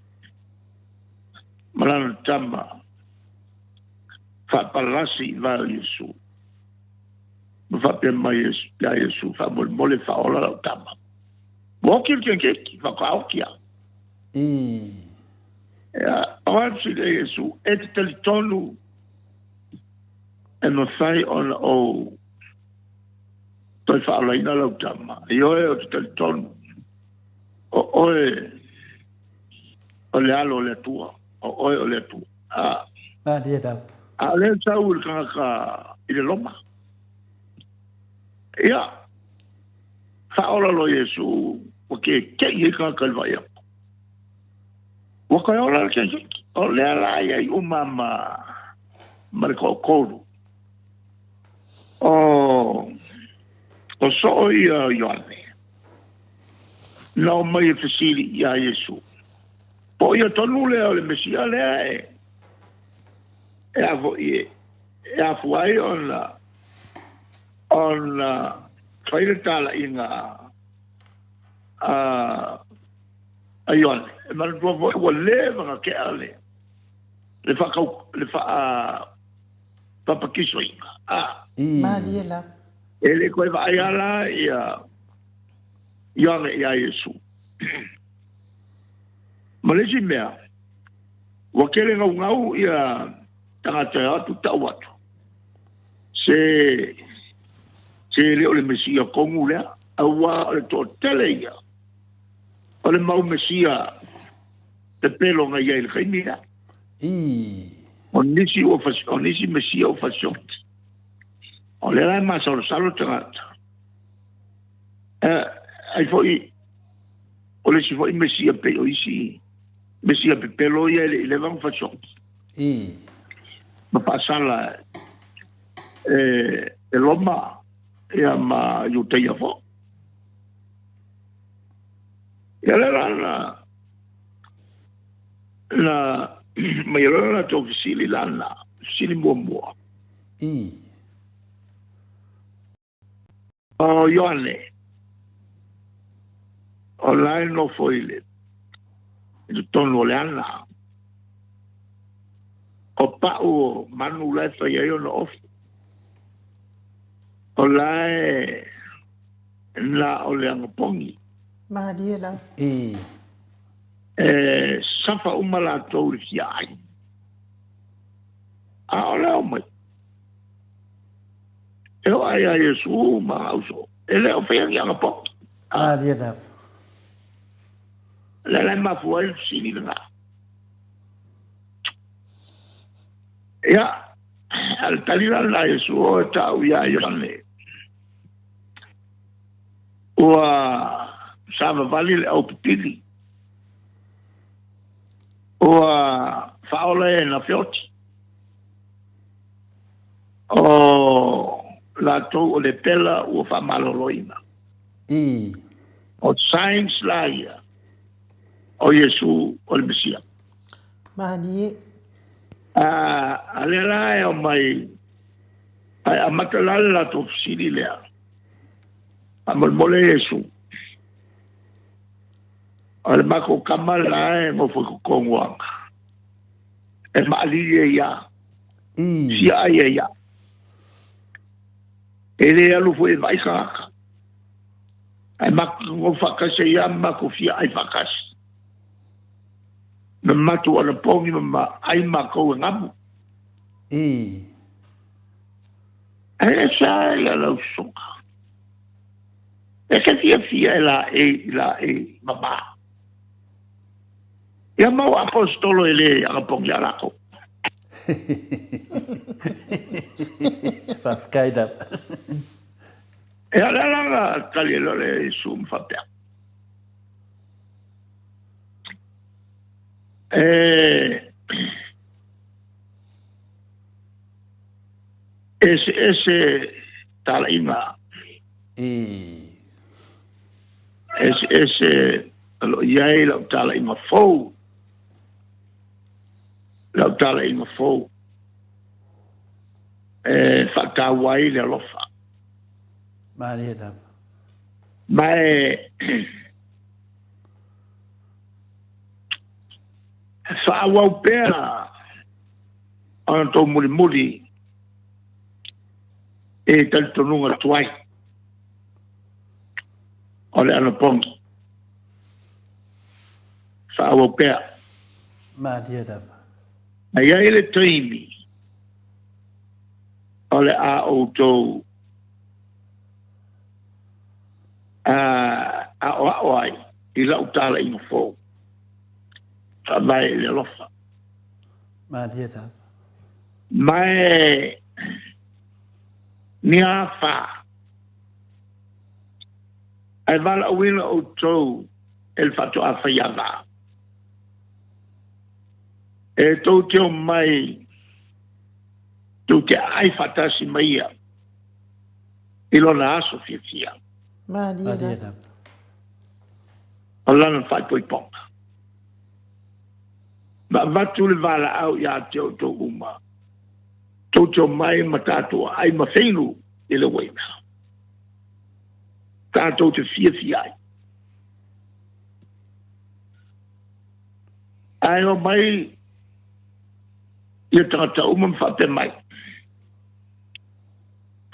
ma lana tama faapalasi i vae o Iesu ma faapea mai ia Iesu, Faamolemole faaola lau tama. Ua oki le kekeiki, faatoa oki lava. Ia, o atu i le Iesu, e te talitonu e mafai ona ou toe faaolaina lau tama. Ioe, ou te talitonu, o oe o le Alo o le Atua, o oe o le Atua. A, Malie lava. A o lea sau i le tagata i le Roma. Ia, faaola loa Iesu, ua keke'i ai tagata i le vaai atu. Ua toe ola le keke'i. O lea la e i ai uma ma, ma le toatolu. O, o soo ia o Ioane, na omai e fesili iā Iesu, Po o ia tonu lea o le Mesia lea e, e a foi e, e afua ai ona, ona fai le talaiga a, a Ioane. E manatua foi ua leva ona tea le, le faatau, le faa, papatisoina. A. Malie lava. E le toe vaai lava la ia Ioane iā Iesu. Ma le isi mea, ua tele naunau ia tagata e o atu tau atu, se, se le o le Mesia tonu lea, auā o le toatele ia o le mau Mesia pepelo na i ai i le taimi lea. O nisi ua o nisi Mesia ua fasioti. O lea la e masalosalo tagata. Ai foi o le isi foi Mesia pei o isi Mesia pepelo ia e le i leva ona fasioti. Ma faasala e, e Roma ia ma Iutaia foi. Ia lea la na Na mai loa le latou fesili la na fesili muamua. O Ioane, o la e nofo i le i totonu o le ana. O pau o manu la e fai ai ona ofu. O la e na o le agapogi. Malie lava. E safa uma latou i le fia ai. A o le ao mai, e oo ai ia Iesu ma ana uso, e le o faia ni agapogi. Malie lava. O lea la e mafua ai le fesili lena. Ia, a o le tali la lena a Iesu, o e tau ia Ioane, ua savavali le aupipili. Ua faaola e na feoti. O latou o le pela ua faamaloloina. O signs la ia o Iesu o le Mesia. Malie. A, a lea la e omai, ae amata la le latou fesili lea. Faamolemole Iesu. O le matou tama la e nofo i totonu o aga. E maalili e ia. Fia ai e ia. E le alu foi e vaai tagata. Ae matou nofo faatasi ai ia ma matou fia ai faatasi. Ma matou anapogi ma ma ai matou e gamu. Ae sa ia lau susuga. E te fiafia e laei i laei mama. Ia mau aposetolo e le agapogi ia lakou. Faafetai lava. Ia lea la na tali ai loa le Iesu ma faapea, E eseese talaiga. Eseese o lo o i ai lau talaiga fou, lau talaiga fou e faataua ai le alofa. Malie lava. Ma e faaauau pea ona tou mulimuli i talitonuga tuai o le anapogi. Faaauau pea. Malie lava. A i ai le taimi o le a outou aoao ai i lau talaiga fou. Faavae i le alofa. Malie lava. Ma e ni afa ae valaauina outou e le faatoa faiava. E tou te omai tou te aai faatasi ma ia i lona aso fiafia. Malie lava. O lana faaipoipoga. Ma avatu le valaau ia te outou uma, tou te omai ma tatou aai ma feinu i le uaina. Tatou te fiafia ai. Ae omai ia tagata uma ma faapea mai,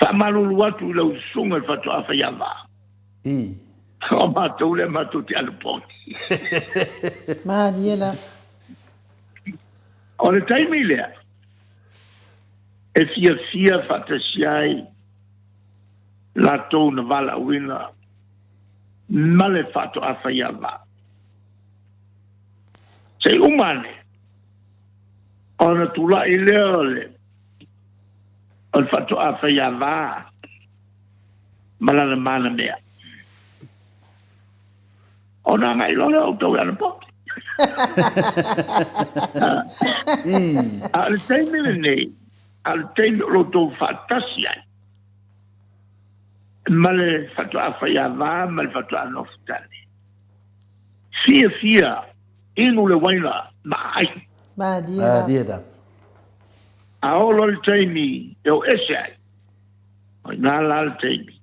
Faamalulu atu i lau susuga i le faatoa faiava. O matou lea matou te alu pogi. Malie lava. O le taimi lea e fiafia faatasi ai latou na valaauina ma le faatoa faiava. Se i uma ane ona tulai lea o le o le faatoa faiava ma lana manamea. Ona agai loa lea o outou i anapogi. A o le taimi lenei, a o le taimi o lo outou faatasi ai ma le faatoa faiava ma le faatoa nofotane. Fiafia inu le uaina ma aai. Malie lava. A oo loa le taimi e o ese ai, o ina la le taimi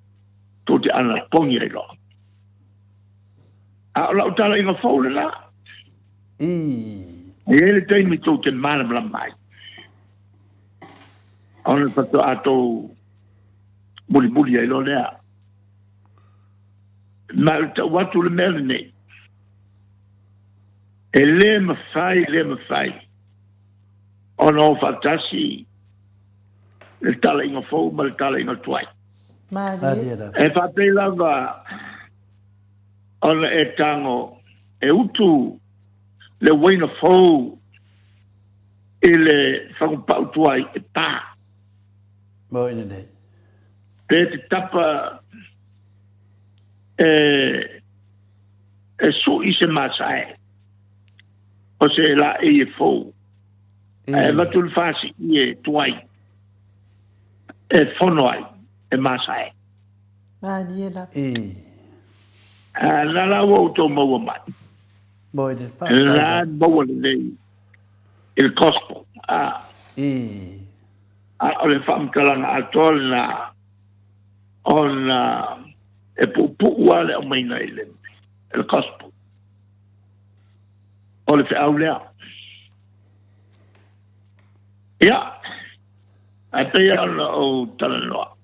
tou te anapogi ai loa. A o lau talaiga fou lena. E i ai le taimi tou te malamalama ai, ona faatoa tou mulimuli ai loa lea. Ma o le tau atu le mea lenei, e le mafai, le mafai ona o faatasi le talaiga fou ma le talaiga tuai. Malie. E faapei lava ona e tago e utu le uaina fou i le fagupau tuai e pa. Mo ina nei. Pe te tapa e, e sui se masae o se laei e fou. Ae avatu le fasii e tuai e fono ai e masae. Malie lava. A na la ua outou maua mai. Mo ina faafetai. La maua lelei i le gospel. A. A o le faamatalaga atoa lena ona e puupuu lava le aumaiga i le gospel. O le feau lea. Ia, ae pei lava ona ou talanoa,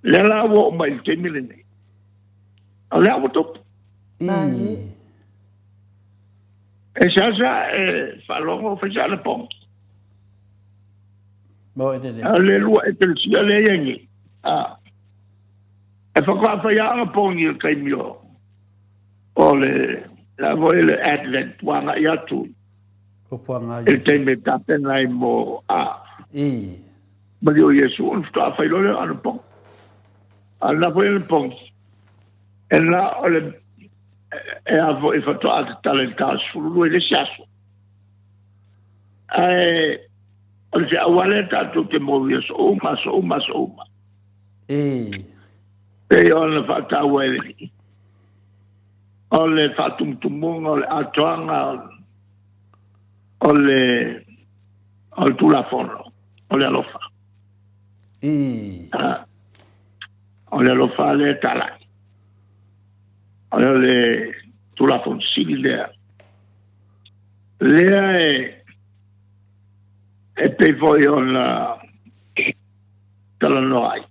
lea la ua oo mai i le taimi lenei, o lea ua tupu. E seasea e faalogo o fai se anapogi. A o le lua ekalesia lea e i ai nei, e faatoa fai lava anapogi i le taimi o o le la foi le Advent ua agai atu i le taimi e tapena ai mo a mali o Iesu ona faatoa fai loa lea o anapogi. A o lena foi anapogi e na o le e a foi faatoa tatala i le ta 12 i le isi aso. Ae o le feau lava lea tatou te moe i aso uma, aso uma, aso uma. Pei ona faataua e le Alii. O le faatumutumuga, o le atoaga o le o le Tulafono, o le alofa. O le alofa lea e talai. O le Tulafono Sili lea. Lea e e pei foi ona talanoa ai.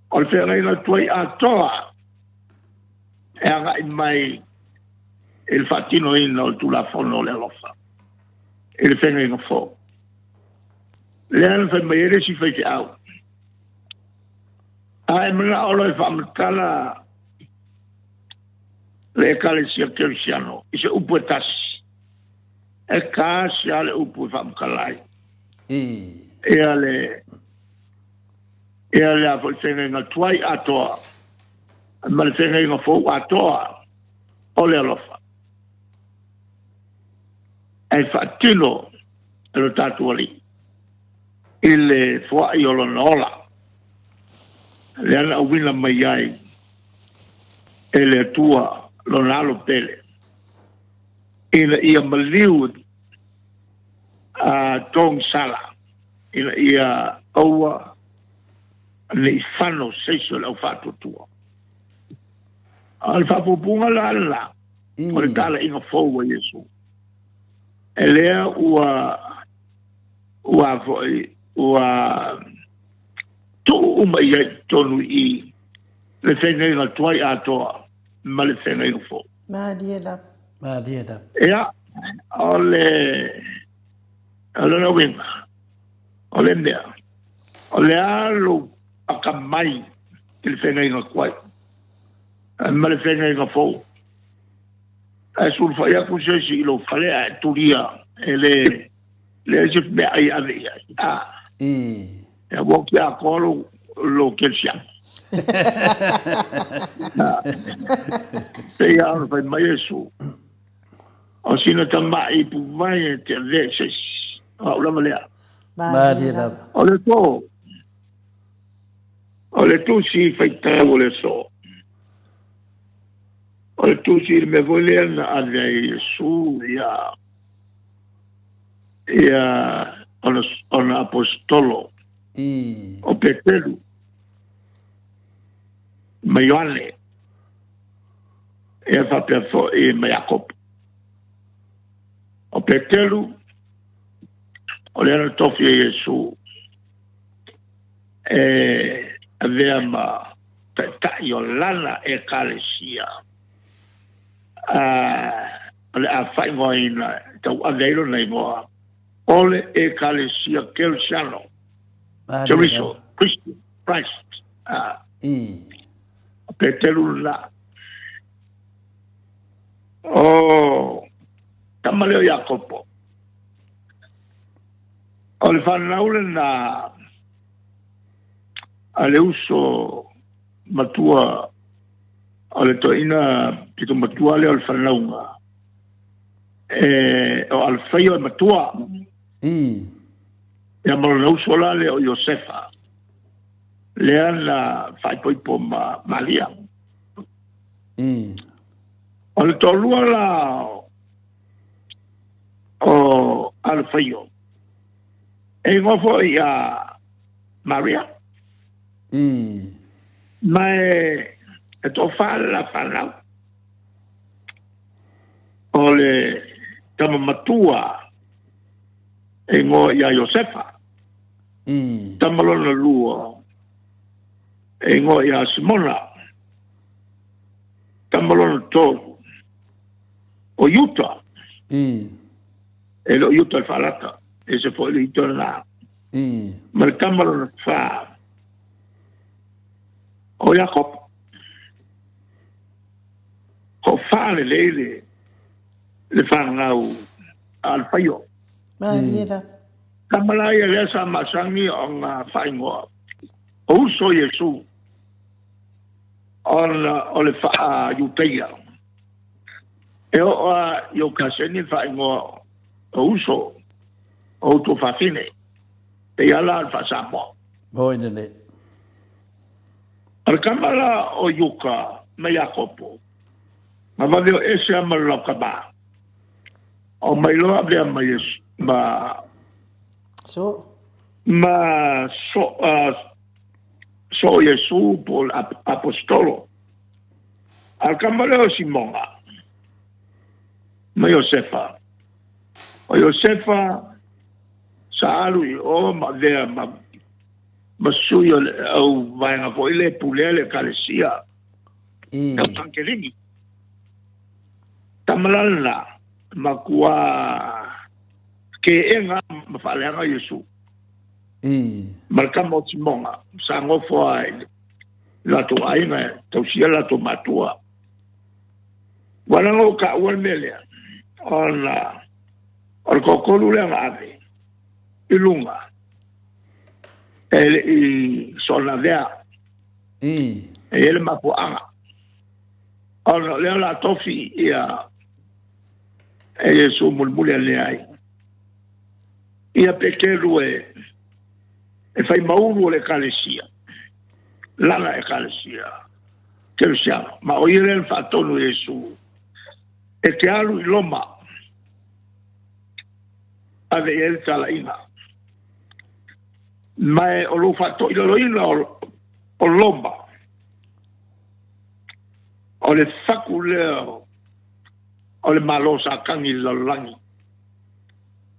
O le feagaiga tuai atoa e agai mai i le faatinoina o le Tulafono o le alofa i le feagaiga fou. Lea na fai mai ai le isi faifeau. A e manao loa e faamatala le Ekalesia Kerisiano i se upu e tasi, e tasi lava le upu e faamatala ai. Ia le ia le a foi feagaiga tuai atoa ma le feagaiga fou atoa o le alofa. E faatino e lo tatou Alii i le foai o lona ola, lea na auina mai ai e le Atua lona Alo pele, ina ia maliu a togisala, ina ia aua ne i fano se isi o le au faatuatua. A o le faapuapuga la lena o le talaiga fou a Iesu, e lea ua ua foi ua tuu uma i ai i totonu i i le feagaiga tuai atoa ma le feagaiga fou. Malie lava. Malie lava. Ia, o le o lona uiga, o le mea, o le a lou akamai i le feagaiga tuai ma le feagaiga fou. Ae sulufai atu se isi i lou fale ae tulia e le leai se meaai e ave i ai. A. Ia ua oti atoa lou, lou kerisiano. Pei lava ona fai mai Iesu, o sina tamai ipuvai e te avea i se isi. O au lava lea. Malie lava. O le aso, o le tusi faitau o le aso, o le tusi i le mea foi lea na ave ai e Iesu ia ia ona, ona aposetolo o Peteru ma Ioane ia faapea foi ma Iakopo. O Peteru o lea na tofi e Iesu e avea ma taitai o lana ekalesia o le a faaigoaina e tauave ai lona igoa o le Ekalesia Kerisiano, Keriso, Christian, Christ. O Peteru lena. O tama lea o Iakopo. O le fanau lena a le uso matua o le toeaina pito matua lea o le fanauga e o Alfaio e matua. Ia ma lona uso la lea o Iosefa lea na faaipoipo ma Maria. O le toalua la o Alfaio e igoa foi ia Maria. Ma e toafa le la fanau. O le tama matua e igoa ia Iosefa. Tama lona lua e igoa ia Simona. Tama lona tolu o Iuta. E le o Iuta le faalata, e se foi le Iuta lena. Ma le tama lona fa o Iakopo. Toafa lelei le le fanau a Alfaio. Malie la. Tama la ia lea sa masani ona faaigoa o uso Iesu ona o le faa-Iutaia. E oo lava i ou kaseni le faaigoa o uso o outou fafine, pei lava la o le faa-Samoa. Oi lelei. O le tama la o Iuka ma Iakopo, na vave o ese lava ma le laukama, o mai loa avea ma Iesu, ma, So. ma so, so Iesu po o le aposetolo. A o le tama lea o Simona ma Iosefa, o Iosefa sa alu i o ma avea ma, ma sui o le au vaega foi le pulea le ekalesia tau Tankelini. Tama la lena, matua keega ma faaleaga Iesu. Ma le tama o Simona sa nofo lava i le latou aiga e tausia latou matua. Ua leaga ua taua le mea lea, ona o le toatolu lea na ave i luga e le i soona avea. E i ai le mafuaaga ona o lea o le a tofi ia e Iesu mulimuli ane ai ia Peteru e fai maulu o le Ekalesia, lana Ekalesia Kerisiano, ma o ia lea na faatonu e Iesu e te alu i Roma ave i ai le talaiga. Ma o lou faatoilaloina o Roma, o le faku lea o le Malo Satani i le lalolagi,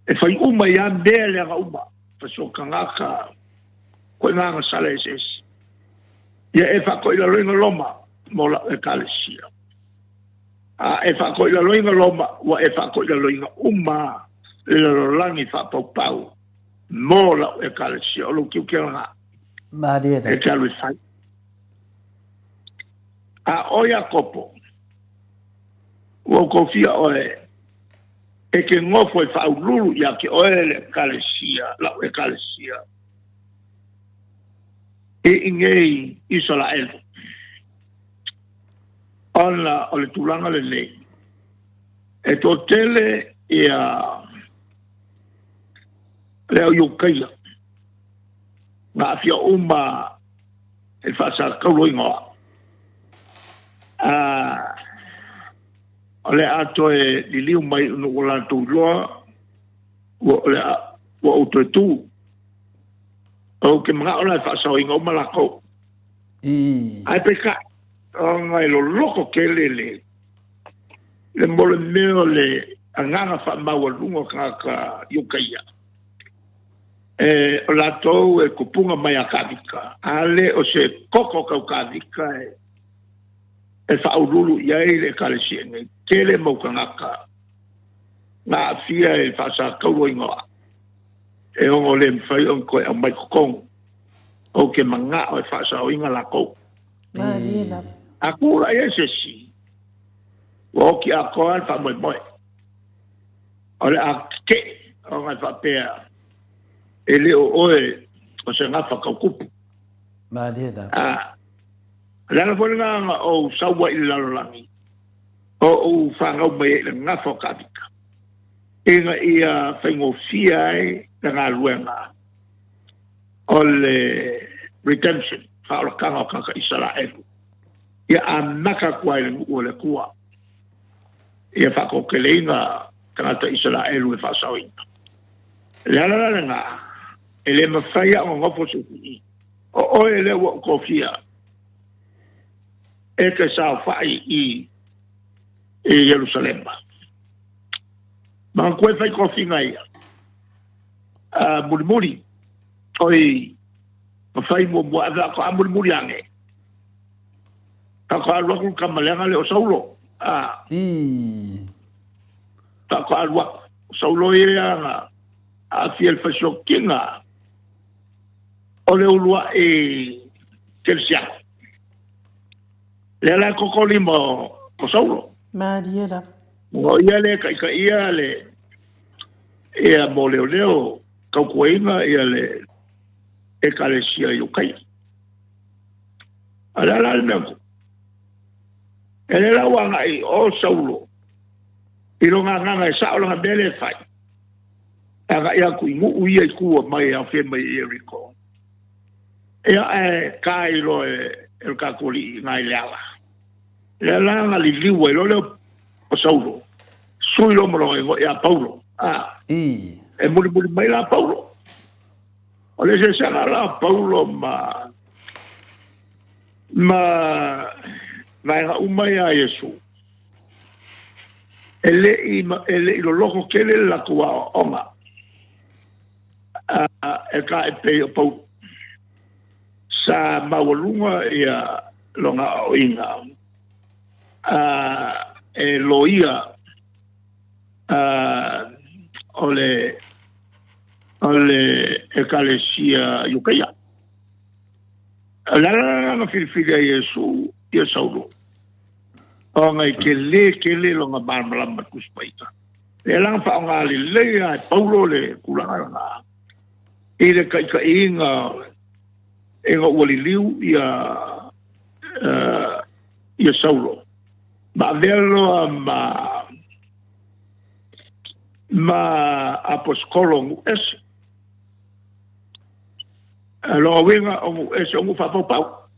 e fai uma ai lava mea leaga uma, fasiotagata, koiga agasala eseese. Ia e faatoilaloina Roma mo lau Ekalesia. A e faatoilaloina Roma, ua e faatoilaloina uma le lalolagi faapaupau mo lau Ekalesia. O lou tiute lena. Malie E te alu e fai. A o Iakopo, ua ou tofia oe e te nofo e faauluulu ia te oe le Ekalesia, lau Ekalesia, i inei Isaraelu, ona o le tulaga lenei, e toatele ia le au Iukaia, na aafia uma i le faasakauloina o au. A, o le a toe liliu mai ona ua latou iloa ua, o le a, ua ou toe tu. Ou te manao la e faasaoina uma latou. Ae peitai, ona e loloto tele le, le mo le mea o le agaga faamaualuga o tagata Iukaia. E, o latou e kupuga mai a Kavika, a le o se koko tau Kavika e, e faauluulu i ai le Ekalesia nei. Tele mau tagata na aafia i le faasakauloina o au, e ono le mafai ona toe aumai totonu. Ou te manao e faasaoina latou. Malie lava. A tulai ai se isi, ua oti atoa le faamoemoe. O le a tetee ona e faapea, e le o oe o se gafa tautupu. Malie lava. A, o le ala foi lena na ou sau ai i le lalolagi, o ou fanau mai ai i le gafa o Kavika, ina ia faigofie ai le galuega o le redemption, faaolataga o tagata Isaraelu, ia amata atu ai i le nuu o le Atua, ia faatoateleina tagata Isaraelu e faasaoina. O le ala la lena, e le mafai lava ona nofo se isi i. O oe lea ua ou tofia e te saofai i Ierusalema. Manatua e fai tofiga ia, mulimuli, oi, ma fai muamua ave atu a mulimuli ane. Faatoa alu atu le tama leaga lea o Saulo. A. Faatoa alu atu. O Saulo ia na aafia i le fasiotina o le uluai kerisiano. Lea la e tokolima o Saulo. Malie lava. O ia lea e taitaia le ia mōleoleo tautuaina ia le Ekalesia i Ukaia. A le a la le mea ku? E le la ua agai o Saulo i lona agaga e sao lana mea lea e fai. E agai atu i nuu ia i tua mai e aofia mai i Ieriko. Ia ae tae loa e le tatou alii i na i le ala. Lea la na liliu ai loa lea o Saulo, sui loa ma lona igoa ia Paulo. A, e mulimuli mai la Paulo. O le eseesega la o Paulo ma ma Vaega uma ia a Iesu, e le i, e le i loloto tele le latou aoaoga, e ka e pei o Paulo. Sa maualuga ia lona aoaoina e loia o le o le Ekalesia Iukaia. O le ala lena na filifili ai Iesu ia Saulo, ona e tele tele lona malamalama i le Tusi Paia. Lea la na faaaoga lelei lava e Paulo le tulaga lena i le taitaiina ina ua liliu ia ia Saulo ma avea loa ma ma aposetolo o nuu ese. Lona uiga o nuu ese o nuu faapaupau.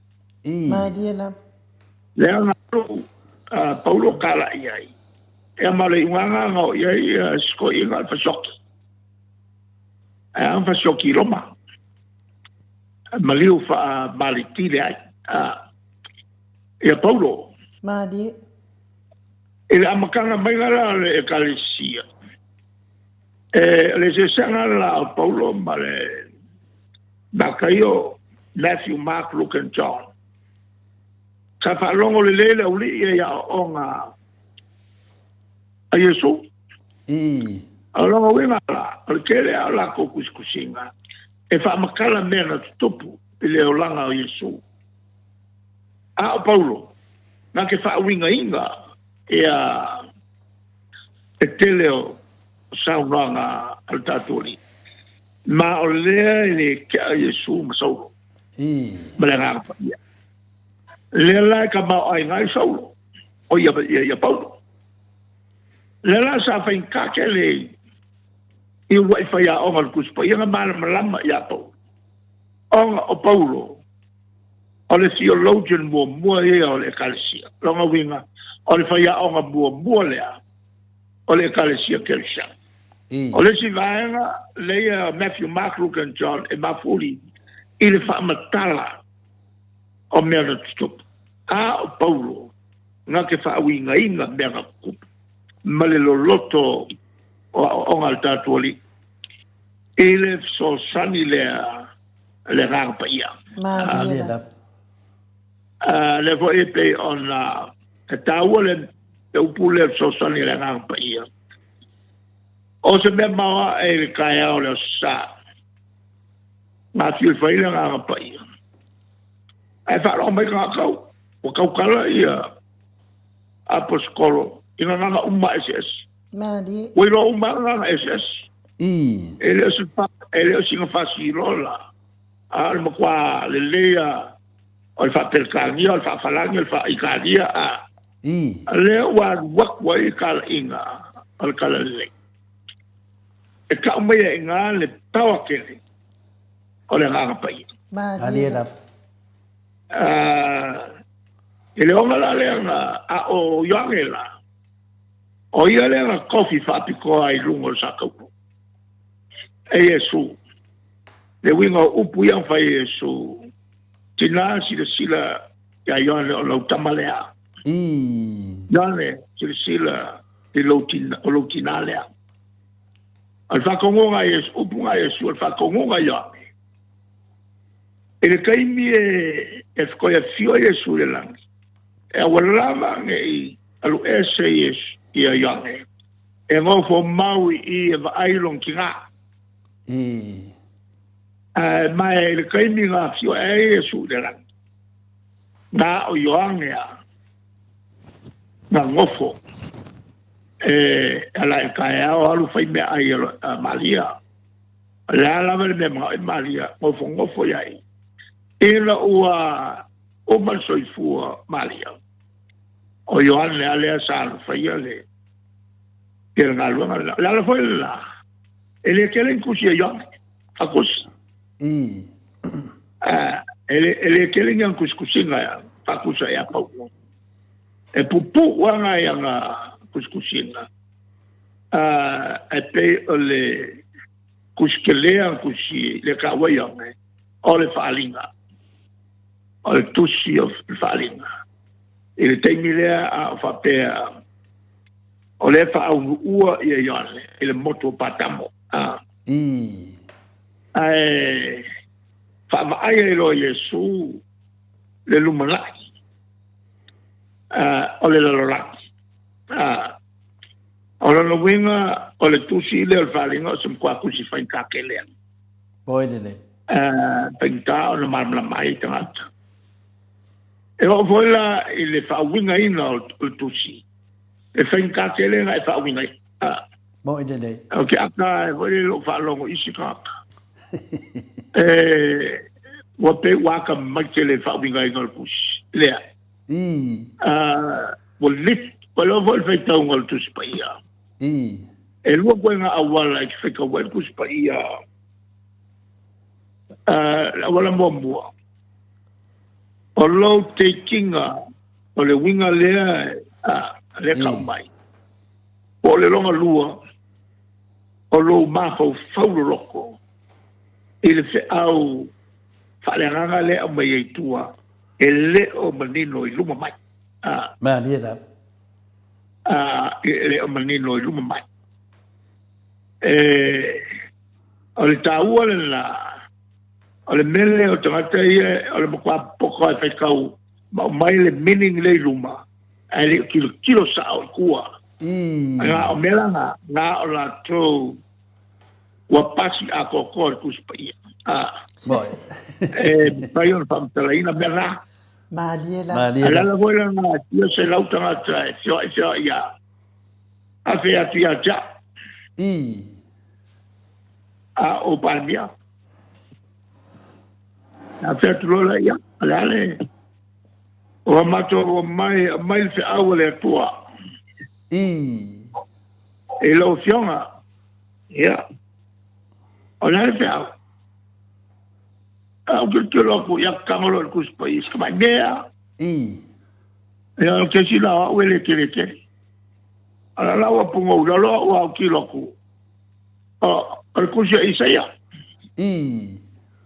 Malie lava. Lea na alu Paulo tala i ai. Ia ma le iugaga na oo i ai si toeaina o le fasioti. Ae a fasioti i Roma. Maliu faamalitile ai. Ia Paulo. Malie. I le amataga maiga la o le Ekalesia, e le eseesega la o Paulo ma le Mataio, Matthew, Mark, Luke and John. Sa faalogo lelei le aualii ia i aoaoga a Iesu. O lona uiga la, o le tele lava o latou tusitusiga e faamatala mea na tutupu i le olaga o Iesu. A o Paulo, na te faauigaina ia le tele o saunoaga a le tatou Alii. Ma o lea e le tea Iesu ma Saulo ma le Agaga Paia. Lea la e tamaoaiga ai Saulo, o ia, ia, ia Paulo. Lea la sa faigata tele i uluai faiaoga o le Tusi Paia na malamalama ia Paulo. Ona o Paulo, o le theologian muamua ia o le Ekalesia. Lona uiga, o le faiaoga muamua lea o le Ekalesia Kerisiano. O le isi vaega lea Matthew, Mark, Luke and John e mafuli i le faamatala o mea na tutupu. A o Paulo, na te faauigaina mea na tutupu ma le loloto o aoaoga a le tatou Alii i le fesoasoani lea le Agaga Paia. Malie lava. Lea foi e pei ona e taua le upu lea fesoasoani a le Agaga Paia. O se mea maoae i le taeao o le Aso Sa, na afio fai le Agaga Paia. Ae faalogo mai tagata ua tautala ia aposetolo i gagana uma eseese. Malie. Ua iloa uma gagana eseese. I. E le o se e le o sina fasilola, a o le matua lelei a o le faa-Peretania, o le faa-Falani, o le faa-Italia, a. I. Lea ua alu atu ai le talaiga o le Talalelei. E tau mai ai i ina le power tele o le Agaga Paia. Malie lava. I le ona la lea na a o Ioane la, o ia lea na tofi faapitoa i luga o le sakaulo e Iesu. Le uiga o upu ia na fai e Iesu, Tina silasila ia Ioane o lau tama lea. Ioane, silasila i lou tina, o lou tina lea. O le faatonuga a Iesu, upu na a Iesu, o le faatonuga a Ioane. I le taimi e, e toe afio ai Iesu i le lagi, e aua lava ne i alu ese Iesu, ia Ioane, e nofo mau i i e vaai lona tina. Ae ma i le taimi na afio ai Iesu i le lagi, na o Ioane a na nofo e ala i taeao alu fai meaai a Maria. O le a lava le mea manao i Maria, nofonofo i ai. Ina ua uma le soifua Maria, o Ioane lava lea sa alu faia le ia le galuega lena. O le ala foi lena, e le tele ni tusi a Ioane, a tusi. E le tele ni ana tusitusiga faatusa ia Paulo. E puupuu lava nai ana tusitusiga, e pei o le tusi tele ana tusi le taua Ioane, o le faaaliga. O le tusi o le faaaliga. I le taimi lea a o faapea o lea e faaunuua ia Ioane i le motu o Patamo. A. I. Ae faavaai ai loa Iesu le lumanai o le lalolagi. A. O lona uiga o le tusi lea o le Faaaliga o se matua tusi faigata tele. Oi lelei. Faigata ona malamalama ai tagata. E oo foi la i le faauigaina o le tusi, e faigata tele ona e faauigaina. Moi lelei. O ke aka e foi le lou faalogo i isi tagata. E, ua pei ua akamai tele i le faauigaina o le tusi lea. I. Ua lit, ua iloa foi le faitauga o le Tusi Paia. I. E lua koe ngā auala e te faitau ai le Tusi Paia. Le auala muamua, o lou teikiga o le uiga lea lea kau mai. Po o le lona lua, o lou mafaufau loloko i le feau faaleagaga lea e aumai ai tua, e le o manino i luma mai. Malie lava. E le o manino i luma mai. E, o le taua lena, O le mea lea o tagata ia o le matua poka e faitau ma aumai le meaning lea i luma ae le o tilotilo sao i tua. Na o mea la na, na o latou ua pasi atoatoa i le Tusi Paia. E mafai ona faamatalaina mea na. Malie la. Malie la. A le ala foi lena e fia selau tagata e feoai feoai ia afe atu ia te au. A o Palemia. A fea atu loa lea, ia, o le a le... Ua matou omai, aumai le feau a le Atua. I lau Afioga, ia, o le a le feau? A ou tilotilo atu, ia, tago loa i le Tusi Paia, si tamai mea. Ia, o ke isi la o au e le tele tele. A la la ua pugou i lalo au a autilo atu. O le Tusi a Isaia.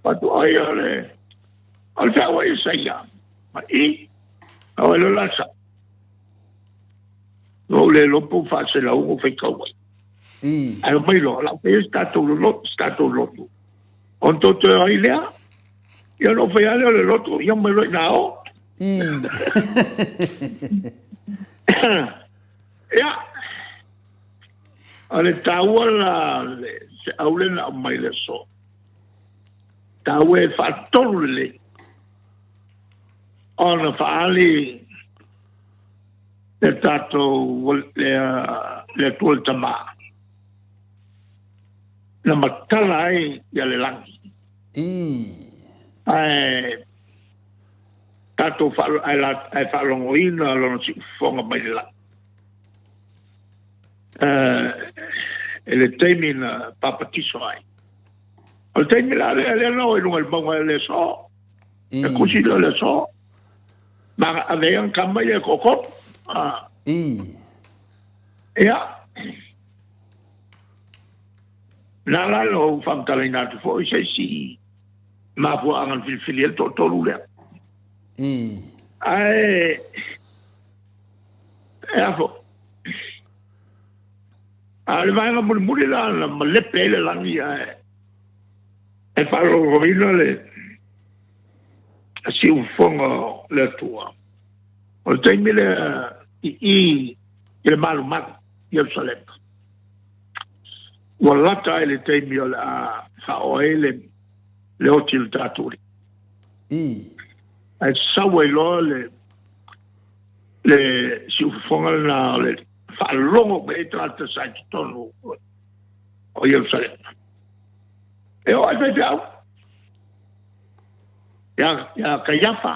Atu ai o le o le feau a Isaia. Ma i, au e lola sa. Ua ou le iloa po o faaselauga o faitau ai. Ae omai loa, o le a ou faia se tatou lolotu, se tatou lotu. Ona tou toe o ai lea. Ia ona ou faia lea o le lotu, ia omai loa i ina o. Ia, o le taua la le feau lea na aumai i le aso. Taua e faatolu lelei ona faaali le tatou le Atua le Tama na matala ai ia le lagi. Ae tatou ae faalogoina lona siufofoga mai le lagi. I le taimi na papatiso ai. O le taimi la lea, lea na o i luga i le mauga i le aso. E kusi lea o le aso. Ma ave ai ana tama ia e toatolu. Ia. Na la na ou faamatalaina atu foi se isi mafuaaga na filifili ai le toatolu lea. Ae, e a foi. A o le vaega mulimuli la na malepe ai le lagi ae e faalogologoina le siufofoga o le Atua. O le taimi lea i i i le malumalu i Ierusalema. Ua lata ai le taimi o le a faaoo ai le le oti o le tatou Alii. Ae sau ai loa le le siufofoga lena o le faalogo mai ai tagata sa i totonu o Ierusalema. E oo ai faifeau ia Kaiafa,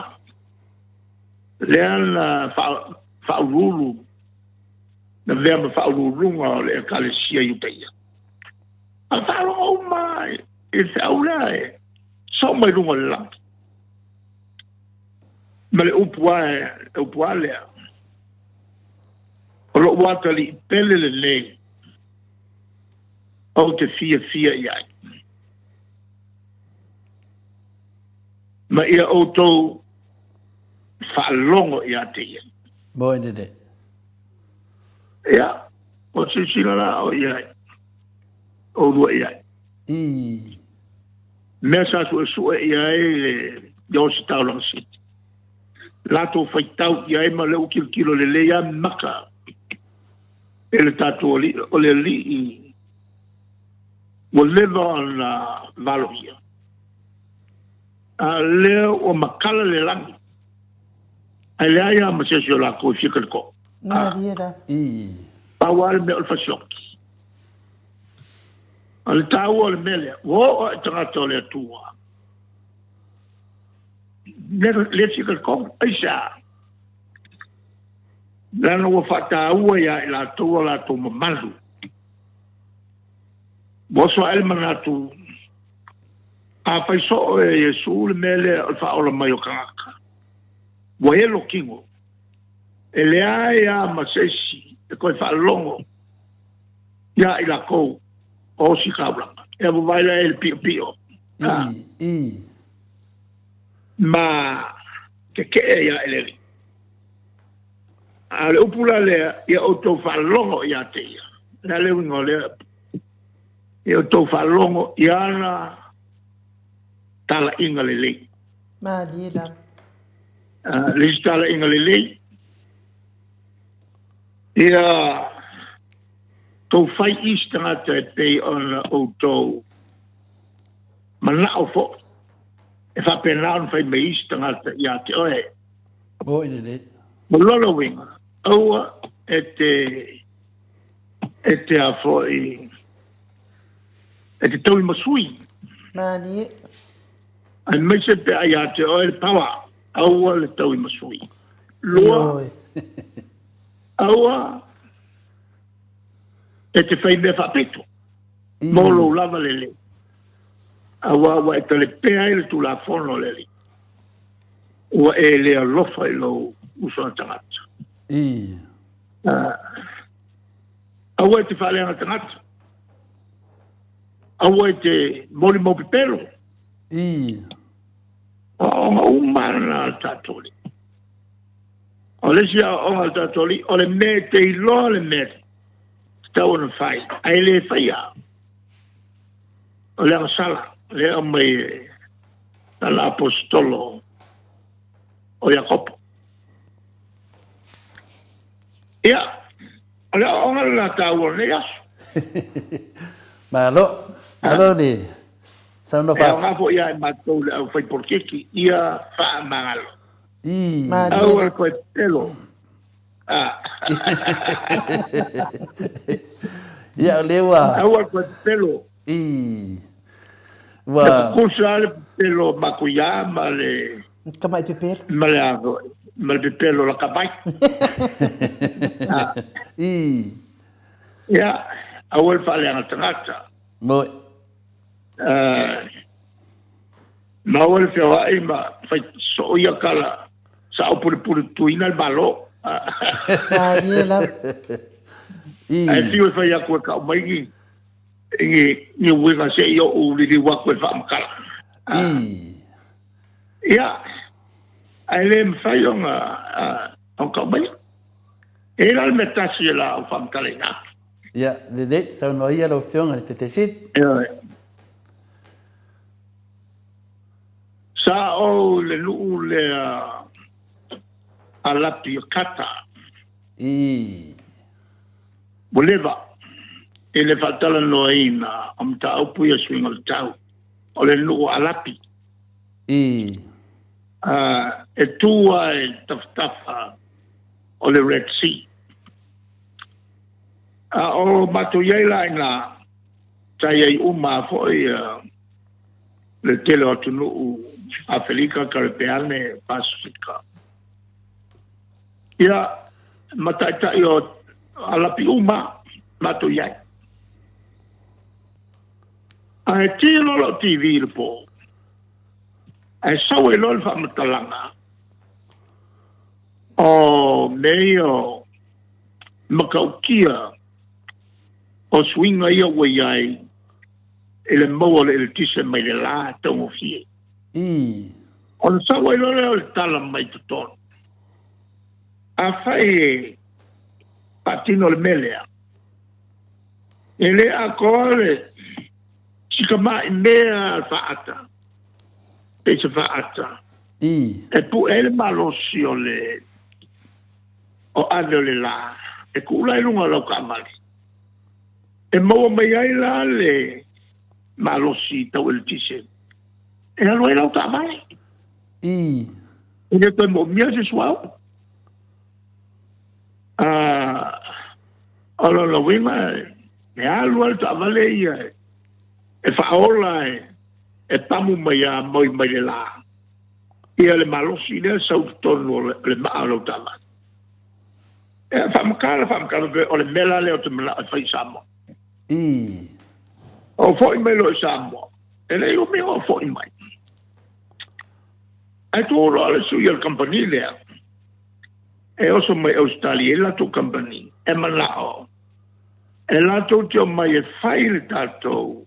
lea na faauluulu, na avea ma faauluuluga o le Ekalesia Iutaia. A faalogo uma i le feau lea e sau mai luga o le lagi. Ma le upu a, le upu a lea, o lou atalii pele lenei ou te fiafia i ai. Ma ia outou faalogo ia te ia. Moni lelei. Ia, o silasila la o i ai, oulua i ai. Ii. Mea sa suesue i ai le Ositaulaga City. Latou faitau i ai ma lea ua tilotilo lelei lava maka e le tatou alii, o le alii ua leva ona valoia. A lea ua matala le lagi, ae leai lava ma se isi o latou e fia talikoo. Malie la. Ii. Pau lava le mea o le fasioti. O le taua o le mea lea, ua oo lava i tagata o le Atua, le, le fia talikoo. Aisea? Leaga ua faataua ia i latou o latou mamalu. Ua oso ae le manatu, a fai soo e Iesu le mea lea o le faaola mai o tagata, ua elo tino, e leai lava ma se isi e toe faalogo ia i lakou o ositaulaga. E vavae la e le piopio Ii. ma tetee ia i le Alii. A o le upu la lea, ia outou faalogo ia te ia. O le a le uiga o lea upu? Ia outou faalogo i ana talaiga lelei. Malie lava. Le isi talaiga lelei, ia tou fai isi tagata e pei ona outou manao foi e faapena ona fai mai isi tagata ia te oe. Moni lelei. Ma lona uiga, aua e te, e te a foi, e te tauimasui. Malie. Aemaise pe a ia te oe le power, aua le tauimasui. Lua, aua e te fai mea faapito, mo lou lava lelei, aua ua e talepea ai le Tulafono a le Alii. Ua e le alofa i lou uso a tagata. Ii. Aua e te faaleaga tagata. Aua e te molimau pepelo. Ii. O aoaoga uma na a le tatou Alii. O le isi aoaoga a le tatou Alii, o le mea e te iloa le mea tatau ona fai, ae le faia. O le agasala, lea e aumai e lana aposetolo o Iakopo. Ia, o le aoaoga lena taua o lenei aso. Malo, malo le saunoa E aoga foi ia i matou le aufai polokiki, ia faamagalo. Ii. Aua le toe pepelo. Ia, o lea ua... Aua le toe pepelo. Ii. Ua... E tutusa le pepelo matuia ma le... Tamai pepelo. Ma le a foi, ma le pepelo lata mai. Ii. Ia, aua le faaleaga tagata. Moi. Ma aua le feoai ma fai soo ia tala sa ou pulepule tutuina le Malo. Malie lava. Ae fiu e fai atu e tau mai ni ni ni uiga se i ou liliu atu e faamatala. Ia, ae le mafai ona ona tau maia. E i ai la le mea tasi e la ou faamatalaina atu. Ia, lelei, saunoa ia lau Afioga i le Taitaisetu. Ioe. Sa ou i le nuu lea a Lapi o Kata. Ii. Ua leva i le faatalanoaina o mataupu ia suiga o le tau o le nuu a Lapi. Ii. E tu ai i tafatafa o le Red Sea. A o matou i ai la i ina, sa i ai uma foi le tele o atunuu Afelika, Karepeane, Pasifika. Ia, ma taitai o Alapi uma matou i ai. Ae ti loa lau TV i le po, ae sau ai loa le faamatalaga o mea ia o matautia o suiga ia ua i ai i le maua o le eletise mai le la e taugofie. Ii. Ona sau ai loa lea o le tala mai totonu. Afai e faatino le mea lea, e le atoa le si tamai mea a le faata, pei se faata, e pue ai le malosi o le o ave o le la, e tuu la i luga o lau taavale, e maua mai ai la le malosi tau eletise, e alu ai lau taavale. E le toe moomia se suauu. O lona uiga, e alu lava le taavale ia e faaola e pamu mai a moi mai le la ia le malosi lea sau i totonu o le maa o lau taavale. E faamatala faamatala o le mea la lea ou te manao e fai i Samoa. O foi mai loa i Samoa, e le i umi o foi mai. Ae tu loa le sui o le kamupani lea e oso mai Ausetalia i latou kamupani e manao e latou te omai e fai le tatou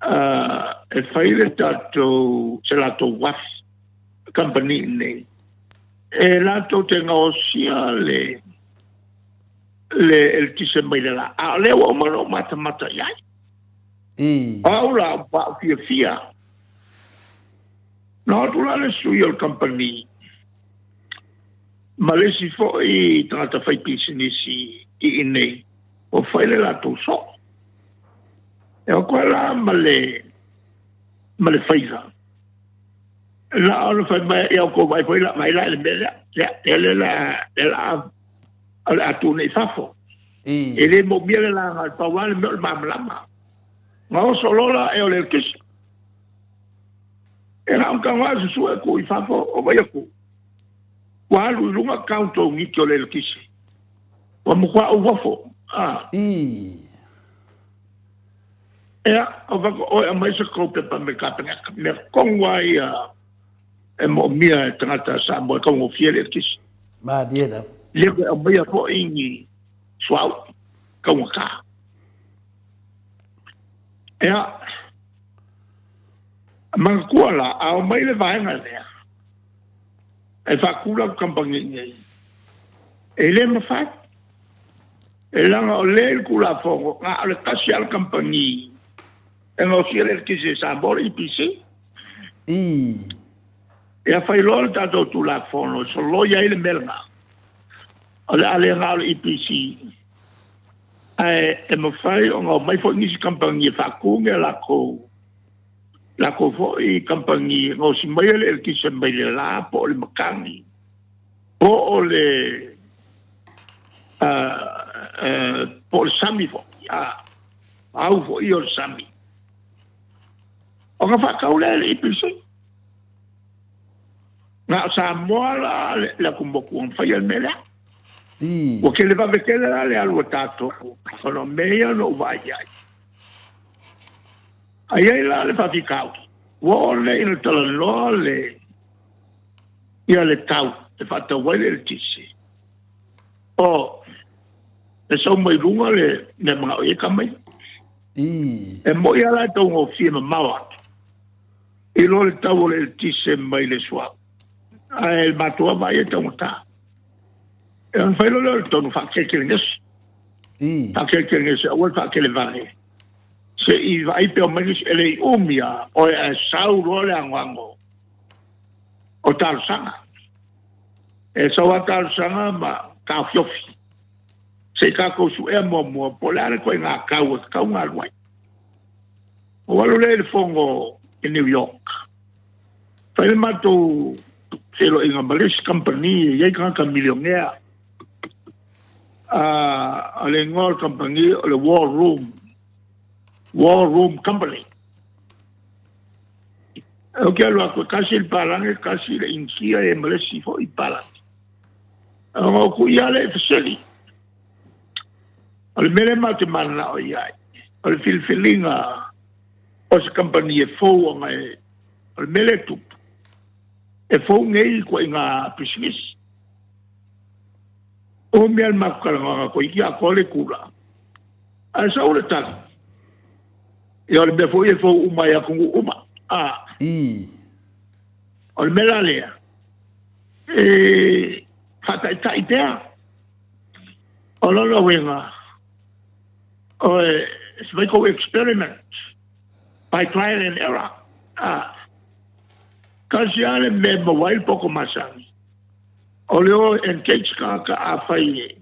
e fai le tatou se latou uafu kamupani nei e latou te gaosia le le eletise mai le la a o lea ua uma ona ou matamata i ai. O au la ua ou fiafia. Na o atu la le sui o le kamupani ma le isi foi tagata faipisinisi i inei ua fai le latou soo. E o atu ai la ma le ma le faiga. Na ona fai mai, ia outou vaai foi la, vaai la i le mea lea, lea, lea, lea, lea, lea, o le a tuu nei i fafo. E le moomia le laga, pau lava le mea o le malamalama. Gaoso loa la e o le eletise. E na o taga susue ku i fafo o vai aku. Ua alu i luga count o giti o le eletise. Ua matua ou ofo. Ah. Ea, o fako oe aumai se kou pepa me Kapeneta. Mea tonu lava ia e moomia e tagata Samoa e taugofie le eletise. Malie lava. Le koe aumaia foi ni suauu taugata. Ea, manatua la, a omai le vaega lea, e faatu lau kamupani nei, e le mafai. E leaga o lea i le Tulafono, na o le tasi lava le kamupani e gaosia le eletise i Samoa, o le EPC. Ia fai loa le tatou Tulafono e soloia ai le mea lena, o le a le na o le EPC, ae e mafai ona omai foi nisi kamupani e faatu ni a latou latou foi kamupani e gaosi maia le eletise mai le la po o le matagi po o le po o le sami foi, a au foi o le sami. Ona faatau lea i le EPC. Na o Samoa la le atumotu na faia le mea lea. Ua televave tele la le alu a tatou, ona o mea ia na ou vaai i ai. A i ai la le faafitauli, ua oo lea ina talanoa le, ia le tau e faatau ai le eletise, o, e sau mai luga le mea manao i ai tama ia. E moi lava la e taugofie mamao atu i lo le tau o le eletise mai le suauu, ae le matou lava vaai e taugata. E ona fai loa lea o le tonu faakelekelegese. Faakelekelegese aua le faakelevale. Se i vaai pe omai nisi, e le i umi lava, oe ae sau loa le anoano o talosaga. E sau lava talosaga ma taofiofi. Se i tatou suea muamua po o le a le ituaiga tau e tatau ona alu ai. Ou alu lea i le fono i New York. Fai le matou feiloaiga ma le isi kamupani e i ai tagata milionea. O le igoa o le kamupani o le War Room, War Room Company. Ou te alu atu e tasi le palagi, tasi le Initia e ma le isi foi palagi. Ona ou tuia lea i fesili. O le mea lea matou te mananao i ai, o le filifiliga o se kamupani e fou ona e, o le mea lea e tupu, e fou nei ituaiga pisinisi. O mea le matou talanoaga toeitiiti atoa le itula, ae sau le tali, ia o le mea foi e fou uma i atunuu uma. A. O le mea la lea, e. faataitai pea. O lona uiga, o se fai kou experiment by trial and error. A, tasi lava le mea e maua ai le poto masani, o le o engage tagata afai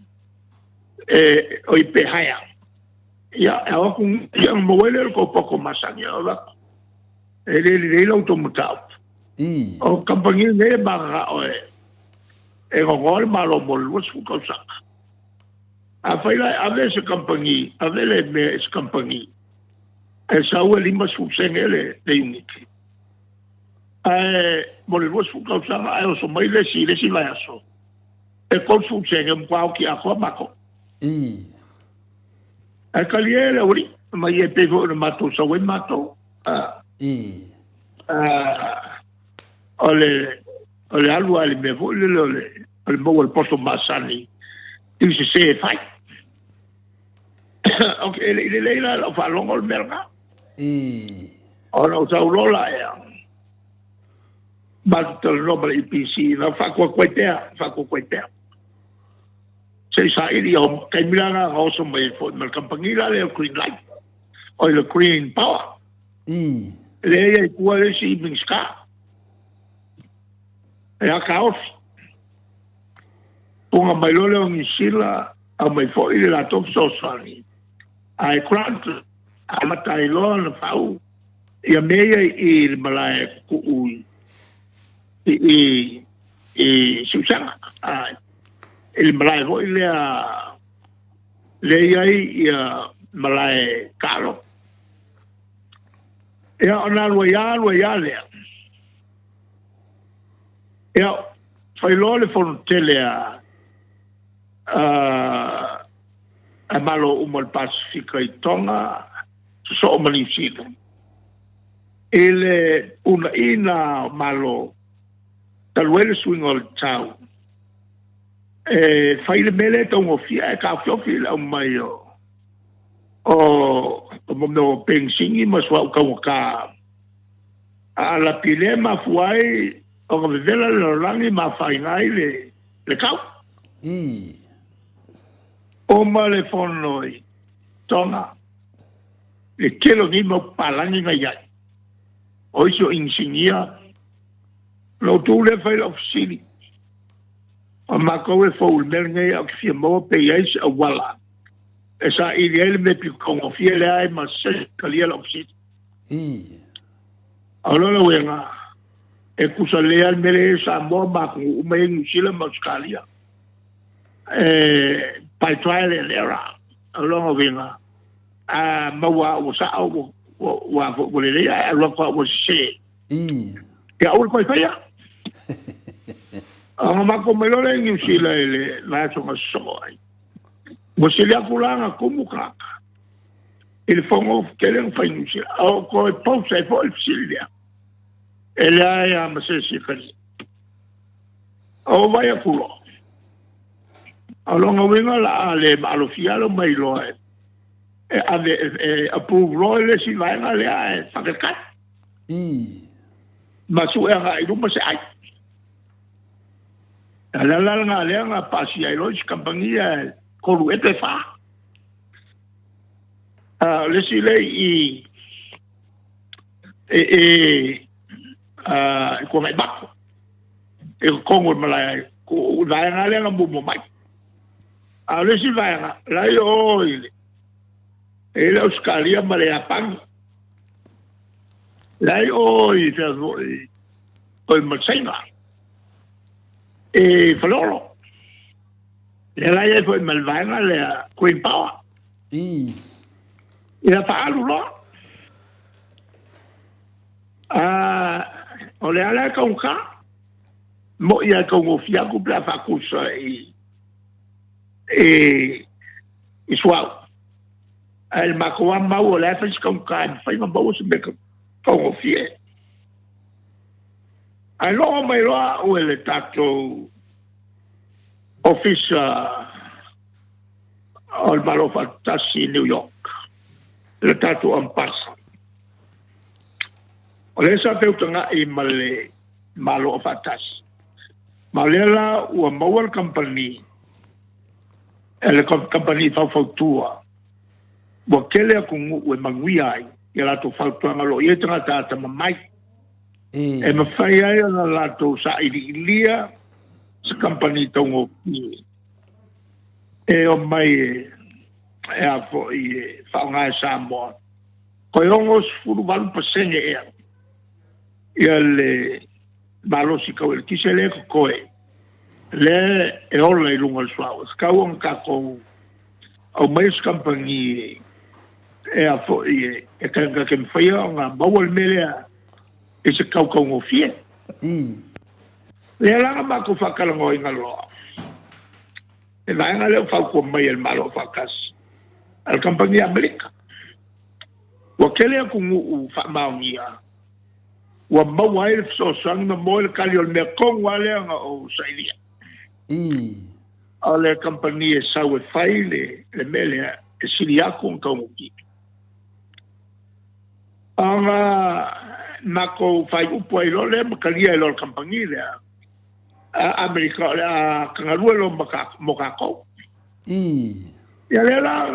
e oi pe hire. Ia, e ao atu, ia ona maua ai lea o le tou poto masani. O lako, e le lelei la outou mataupu. O kamupani nei e mananao e e nonoa le Malo mo le 20 tausaga. Afai la e ave se kamupani, ave le mea i se kamupani, e sau e 50 sene le le iunite. Ae mo le 20 tausaga ae oso mai le isi i le isi vaiaso, e 30 sene, ua matua oti atoa matou. Ae talie le aualii, mai e pei foi ona matou sau ai matou. O le o le alu lava i le mea foi lele o le o le maua o le poto masani i le sese e fai. Ok, e le i lelei la i lau faalogo le mea lena. Ona ou sau loa lea, matou talanoa ma le EPC, na faatuatuai pea, faatuatuai pea. Se i saili, o taimi la lena na oso mai ai foi ma le kamupani la lea o Green Light, oi le Green Power. Lea e i ai tua le isi Minisita. E a taofi. Puga mai loa lea o Niu Sila, aumai foi le latou fesoasoani. Ae grant, amata ai loa ona fau ia mea ia i le malae tuu i i i Siusaga. I le malae foi lea lea i ai ia malae taalo. Ia ona alu ai lava alu ai lava lea. Ia, fai loa le fonotele a a Malo uma o le Pasefika i Tonga, sosoo ma Niu Sila, i le uunaiina o Malo talu ai le suiga o le tau, e fai le mea lea e taugofie ae taofiofi i le aumai o o mea o penisini ma suauu taugata. A lapi lea e mafua ai ona vevela le lalolagi ma afaina ai le le tau. Uma le fono i Tonga, le tele o nei mau papalagi na i ai. O isi o inisinia, ona ou tu lea fai lau fesili, o matou e fou i le mea lenei ae ou te fia maua pe i ai se auala e saili ai le mea pito taugofie lea e ma se talia lau fesili. A o lona uiga, e tusa lelei lava le mea lea e i ai Samoa ma atunuu uma e i ai Niu Sila ma Ausetalia. E by trial and error. O lona uiga, a maua ua sao ua, ua, ua, ua lelei ae alu atu ua sese. Ia aua le toe faia. Ona matou mai loa lea i Niu Sila i le vaiaso na sosoo ai. Ua sili atu la na tumu tagata i le fono tele na fai i Niu Sila. O toe post ai foi le fesili lea. E leai lava ma se isi e talia. O vai atu loa. O lona uiga o le a le maalofia lou mailoa e ave e approve loa le isi vaega lea ae faatalitali. Ma sue agai i luma se ai. A le ala lena lea na pasia ai loa isi kamupani e 3 ea pe 4. A o le isi lea i e e a i Tuanaimato e totonu o le malae ai o le vaega lea na muamua mai. A o le isi vaega la e i o i le e le Ausetalia ma le Iapani. La e i o i fea foi o i ma Saina e Faleolo. Lea la e i ai foi ma le vaega lea Green Power. Ia faaalu loa. A o le ala e taugata, mo'i lava e taugofie atu pe a faatusa i i i suauu. Ae i le matou lava mau o la e fai si taugata e mafai ona maua se mea taugofie. Ae logo mai loa au e le tatou Ofisa o le Malo Faatasi i New York, le tatou Ambassador. O lea sa feutaga'i ma le Malo Aufaatasi. Ma o lea la ua maua le kamupani, e le kamupani faufautua, ua tele atunuu e manuia ai i a latou fautuaga o lo o i ai tagata atamamai e mafai ai ona latou sailiilia se kamupani taugofie e omai e a foi e faaaoga e Samoa. Toe 68% ea ia le malosi tau eletise lea e totoe, lea e ola i luga o le suauu. E tatau ona tatou aumaia se kamupani e a foi e te mafaia ona maua le mea lea i se tau taugofie. Lea la na matou faatalanoaina loa le vaega lea ua fautua mai e le Malo Aufaatasi a le kamupani Amerika. Ua tele atunuu faamaonia ua maua ai le fesoasoani ma moe le tali o le mea tonu lava lea na ou sailia. O le kamupani e sau e fai le mea lea e sili atu ona taugofie. Ona matou faaiupu ai loa lea ma talia ai loa le kamupani lea a Amerika o le a galue loa mo tatou. Ia lea la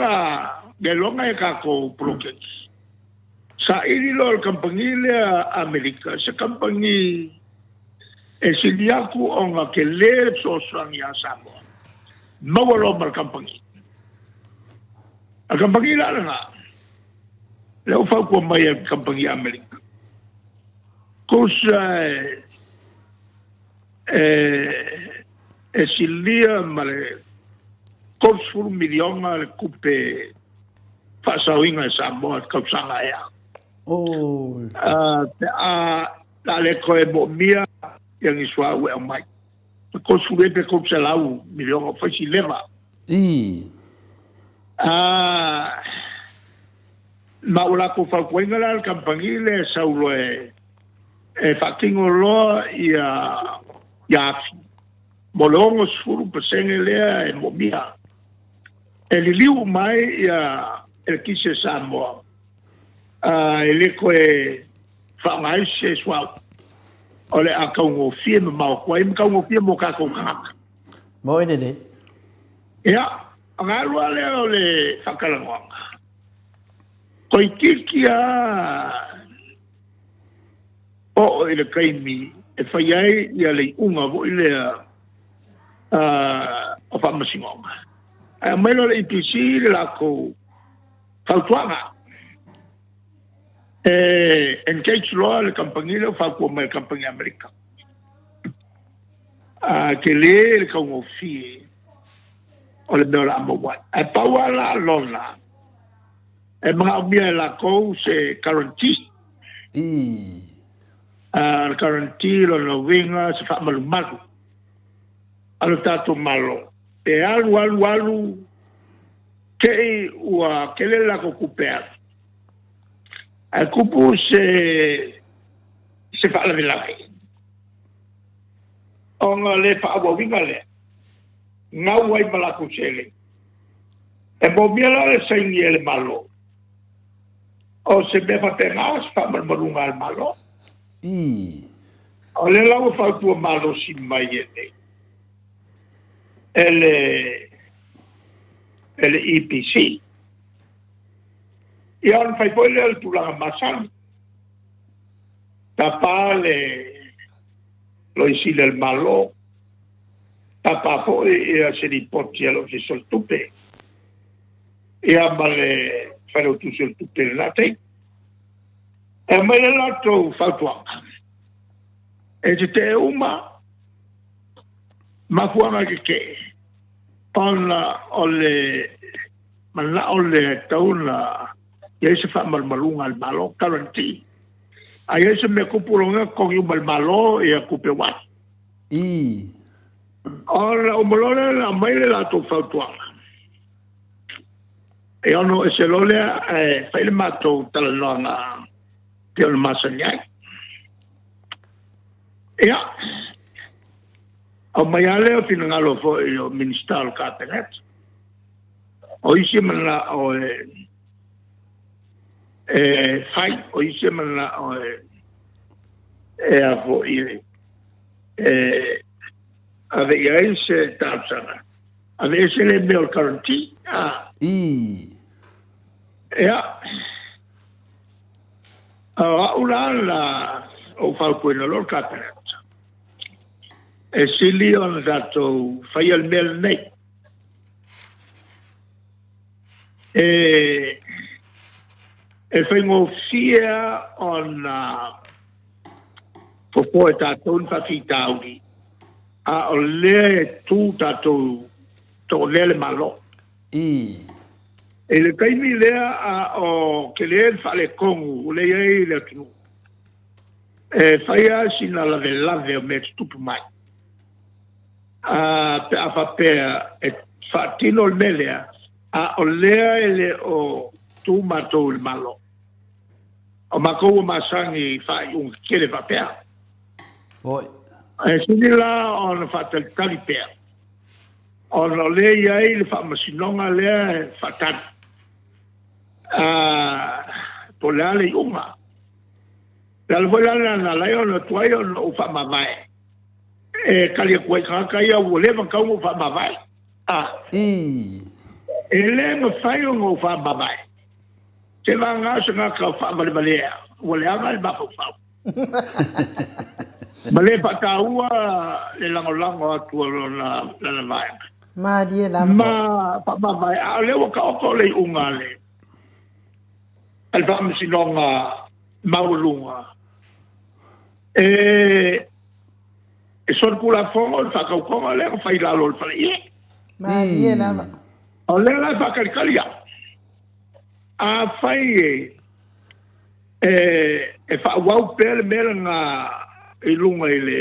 na iloga e tatou poloketi. Saili loa le kamupani lea Amerika, se kamupani e sili atu ona tele le fesoasoani ia Samoa, maua loa ma le kamupani. A le kamupani la lena, lea ua fautua mai e le kamupani Amerika, tusa e silia ma le 30 miliona le tupe faasaoina e Samoa i le tausaga ea. Pe a na le toe moomia ia ni suauu e aumai. E 30 ea pe 300 miliona o faisi leva. Ma ua latou fautuaina la le kamupani lea e sau loa e faatino loa ia afi mo le 60% lea e moomia. E liliu uma ai ia eletise a Samoa, e le toe faaaoga ai se suauu. O le a taugofie mamao atu ai ma taugofie mo tatou tagata. Mo lelei. Ia, ona alu lava lea o le faatalanoaga. Toeitiiti lava oo i le taimi e fai ai ia le iuga foi lea o faamasinoga. Ae aumai loa le EPC le latou fautuaga. E engage loa le kamupani lea ua fautua mai e le kamupani Amerika. A tele le taugofie o le mea o le a maua ai. Ae pau lava la lona, e manaomia e latou se guarantee. A le guarantee lona uiga se faamalumalu a lo tatou Malo. E alu alu alu te i ua tele le latou tupe alu, ae tupu se se faalavelave ona le faaauauina lea, gau ai ma latou seleni. E moomia la le saini e le Malo o se mea faapena se faamalumaluga a le Malo. O lea la ua fautua malosi mai e le e le EPC. Ia ona fai foi lea o le tulaga masani. Tapa le Loia Sili a le Malo, tapa foi ia se lipoti a le Ofisa o le Tupe, ia ma le Failautusi o le Tupe i lena taimi. E aumai le latou fautuaga, e tetee uma mafuaaga e tetee ona o le manao lea e tatau ona i ai se faamalumaluga a le Malo, guarantee. A i ai se mea tupu lona totogi uma e le Malo ia tupe ua alu. Ona uma loa lea ona aumai le latou fautuaga. E ono ese loa lea ae fai le matou talanoaga pei ona masani ai. Ia, aumai lava lea o finagalo foi o Minisita o le Kapeneta. O isi e manao e fai, o isi e manao e a foi e Ave i ai se talosaga, aveese lea mea o le guarantee, a. Ii. Ia, o au la na ou fautuaina loa le Kapeneta, e sili ona tatou faia le mea lenei. E, e faigofie ona fofo e tatou ni faafitauli, a o lea e tu tatou toolea le Malo. Ii. I le taimi lea a o tele le faaletonu o lea e i ai le atunuu, e fai lava sina lavelave o mea e tutupu mai. A, pe a faapea e faatino le mea lea, a o lea e le o tu matou i le Malo. O matou ua masani i faaiuga tetele faapea. Oi. Ae sili la ona faatalitali pea, ona o lea e i ai le faamasinoga lea e faatali, a, po o le a le iuga. O le ala foi la lena na ala ai ona tuai ona ou faamavae, e tali atu ai i tagata ia ua leva ona tatau ona ou faamavae. A. Ii. E le mafai ona ou faamavae. Se vagana o se tagata faavalevalea, ua leaga le mafaufau. Ma le faataua le lagolago atu a lona lana vaega. Malie lava. Ma faamavae, a o lea ua taoto le iuga a le a le Faamasinoga Maualuga e e solitulafono le faatautoga lea na fai i lalo o le fale ie. Malie lava. O lea la e faatalitali au. Afai e e faaauau pea le mea lena i luga i le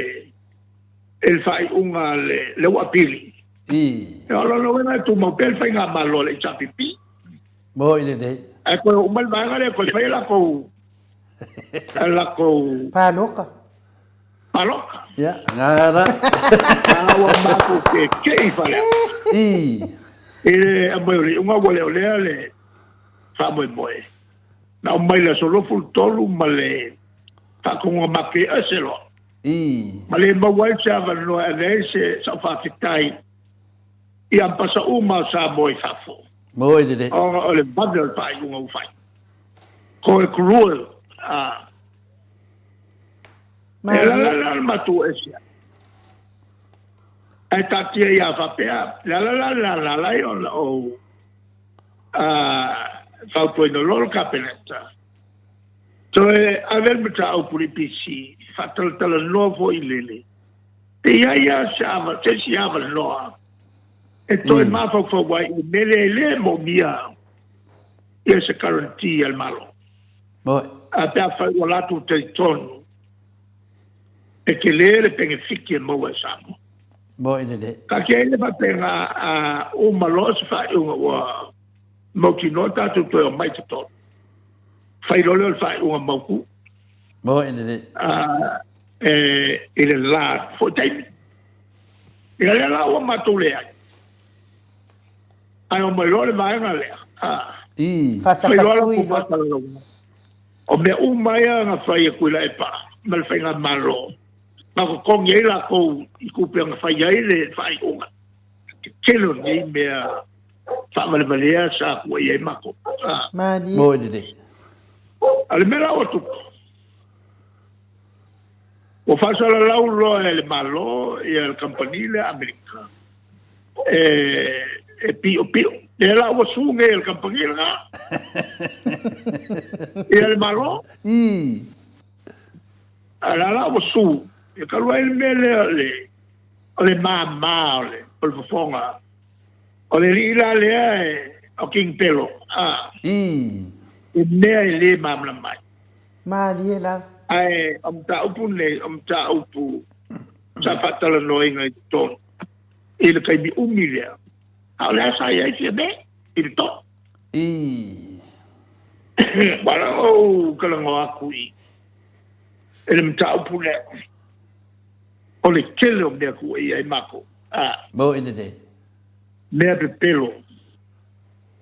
i le faaiuga a le le ua apili. Ii. O lona uiga e tumau pea le faigamalo a le HRPP. Moi lelei. Ae toe oo mai le vaega lea toe fai a latou a latou Paloka. Paloka. Ia, ngara. A ua matou keke'i faleata. Ii. I le aumai o le iuga ua le o lea le faamoemoe. Na aumai i le aso 23 ma le faatonuga make ese loa. Ii. Ma le maua ai se avanoa e ave ai se sau faafetai i ampasa uma o Samoa i fafo. Moi lelei. Ona o le vave o le faaiuga ua fai. Ko e cruel. A. E la la la le matou ese ai. Ae taatia ia faapea, le ala la lena na ala ai ona ou fautuaina loa le Kapeneta, toe ave le mataupu i le EPC, faatalatalanoa foi i lele, pe i ai lava se isi avanoa e toe mafaufau ai i le mea lea e le moomia ia se guarantee a le Malo. A pe afai ua latou talitonu e tele le penefiti e maua e Samoa. Moi lelei. Taatia ai le faapena a uma loa se faaiuga ua mautinoa tatou toe omai i totonu. Fai loa lea o le faaiuga mautu. Moi lelei. A, e, i le la foi taimi. Ia lea la ua matou leai. Ae omai loa le vaega lea. A, Ii. fai loa la Faasafasui loa. faasalalauga. O mea uma ia na fai e Tuilaepa ma le Faigamalo, na totogi ai latou i tupe na fai ai le faaiuga. Tetele o nei mea faavalevalea sa tuuaia ai matou. Malie. Moi lelei. A o le mea la ua tupu, ua faasalalau loa e le Malo ia le kamupani lea a Amerika e piopio. Lea la ua su nei e le kamupani lena ia le Malo. Ii. A la la ua su, e talu ai le mea lea o le, o le māmā o le, o le fofoga. O le alii la lea e, o King Pelo, a. Ii. I mea e le malamalama ai. Malie lava. Ae o mataupu nei, o mataupu sa faatalanoaina i totonu i le taimi umi lea, a o le a sa i ai Fiamē i le too. Ii. Ua ala ou talanoa atu i le mataupu lea, o le tele o mea tuuaia ai matou, a. Mo i lelei. Mea pepelo.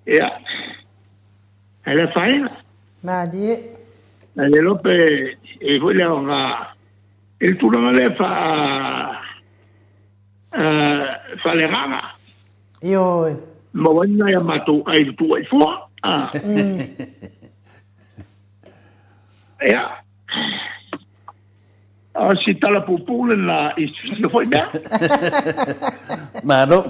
Ia, e le afaina. Malie. Ae le iloa pe e i ai foi le aoga i le tulaga lea faa. Faaleagaga. Ioe. Maua ai nai a matou ai le tuuai fua. Ia. O si tala puupuu lena i sia foi mea. Malo.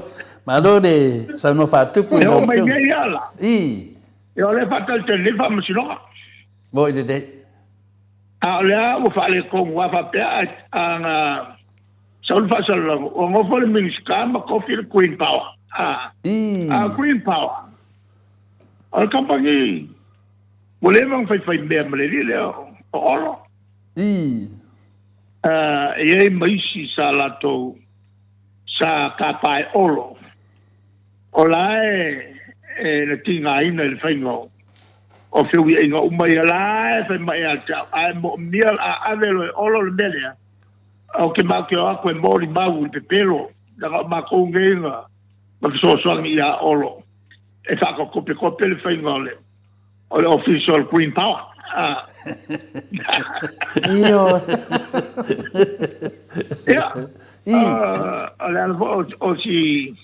Malo le saunoa faatupu i lau afioga. E oo mai nei lava la. I. Ia o lea e faatalitali nei le Faamasinoga. Moi lelei. A o lea ua faaletonu lava faapea a na sau le faasalalauga, ua nofo le Minisita ma tofi le Green Power. A, a Green Power, o le kamupani ua leva ona faifaimea ma le alii lea o Olo. E i ai ma isi sa latou sa tapa e Olo, o la e na tigaina i le faiga o o feuiaiga uma ia la e fai mai ia te au, ae moomia a ave loa e Olo le mea lea, ou te mautioa atu e molimau i le pepelo, leaga o matou nei na fesoasoani ia Olo e faatakopekope le faiga o le o le ofisa o le Green Power. Ioe. Ia, o le ala foi o si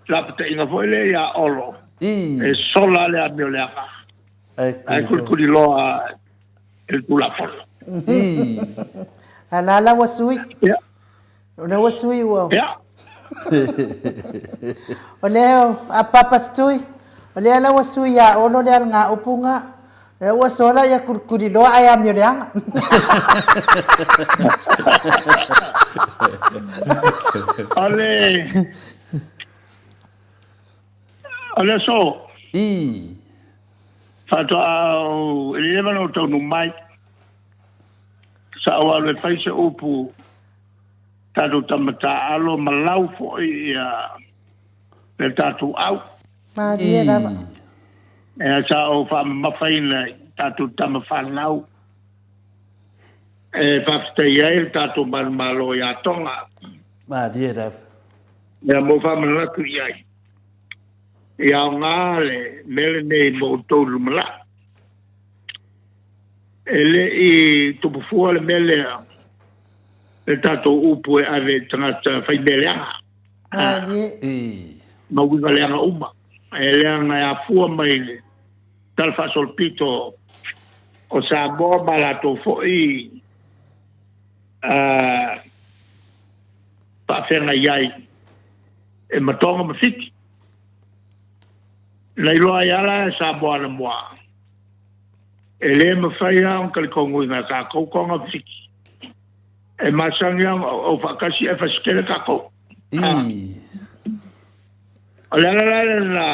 lapataiga foi lea ia Olo, e sola le amioleaga, ae kulikuliloa i le Tulafono. A la la ua sui. O lea ua sui ua. O lea a Papa Stui, o lea la ua sui ia Olo le alagaupu ga, o lea ua sola ia kulikuliloa ae amioleaga. O le o le aso. I. Faatoa ou, e leva ona ou taunuu mai. Sa ou alu e fai se upu tatou tama taaalo ma lau foi ia le tatou au. Malie lava. Ia sa ou faamamafaina i tatou tama fanau e faafetai ai le tatou manumalo ia Tonga. Malie lava. Ia mo faamanatu i ai. Ia aoga le mea lenei mo outou lumanai. E le i tupu fua le mea lea, le tatou upu e ave i tagata fai mea leaga. Ma uiga leaga uma. E leaga e afua mai le Tala Faasolopito o Samoa ma latou foi faafeagai ai e Matoga ma Fiti. Na iloa ai lava la e Samoa anamua. E le mafai lava ona talitonuina e tatou toga ma Fiti. E masani lava ona auau faatasi ae fasetele tatou. O le ala la lea na,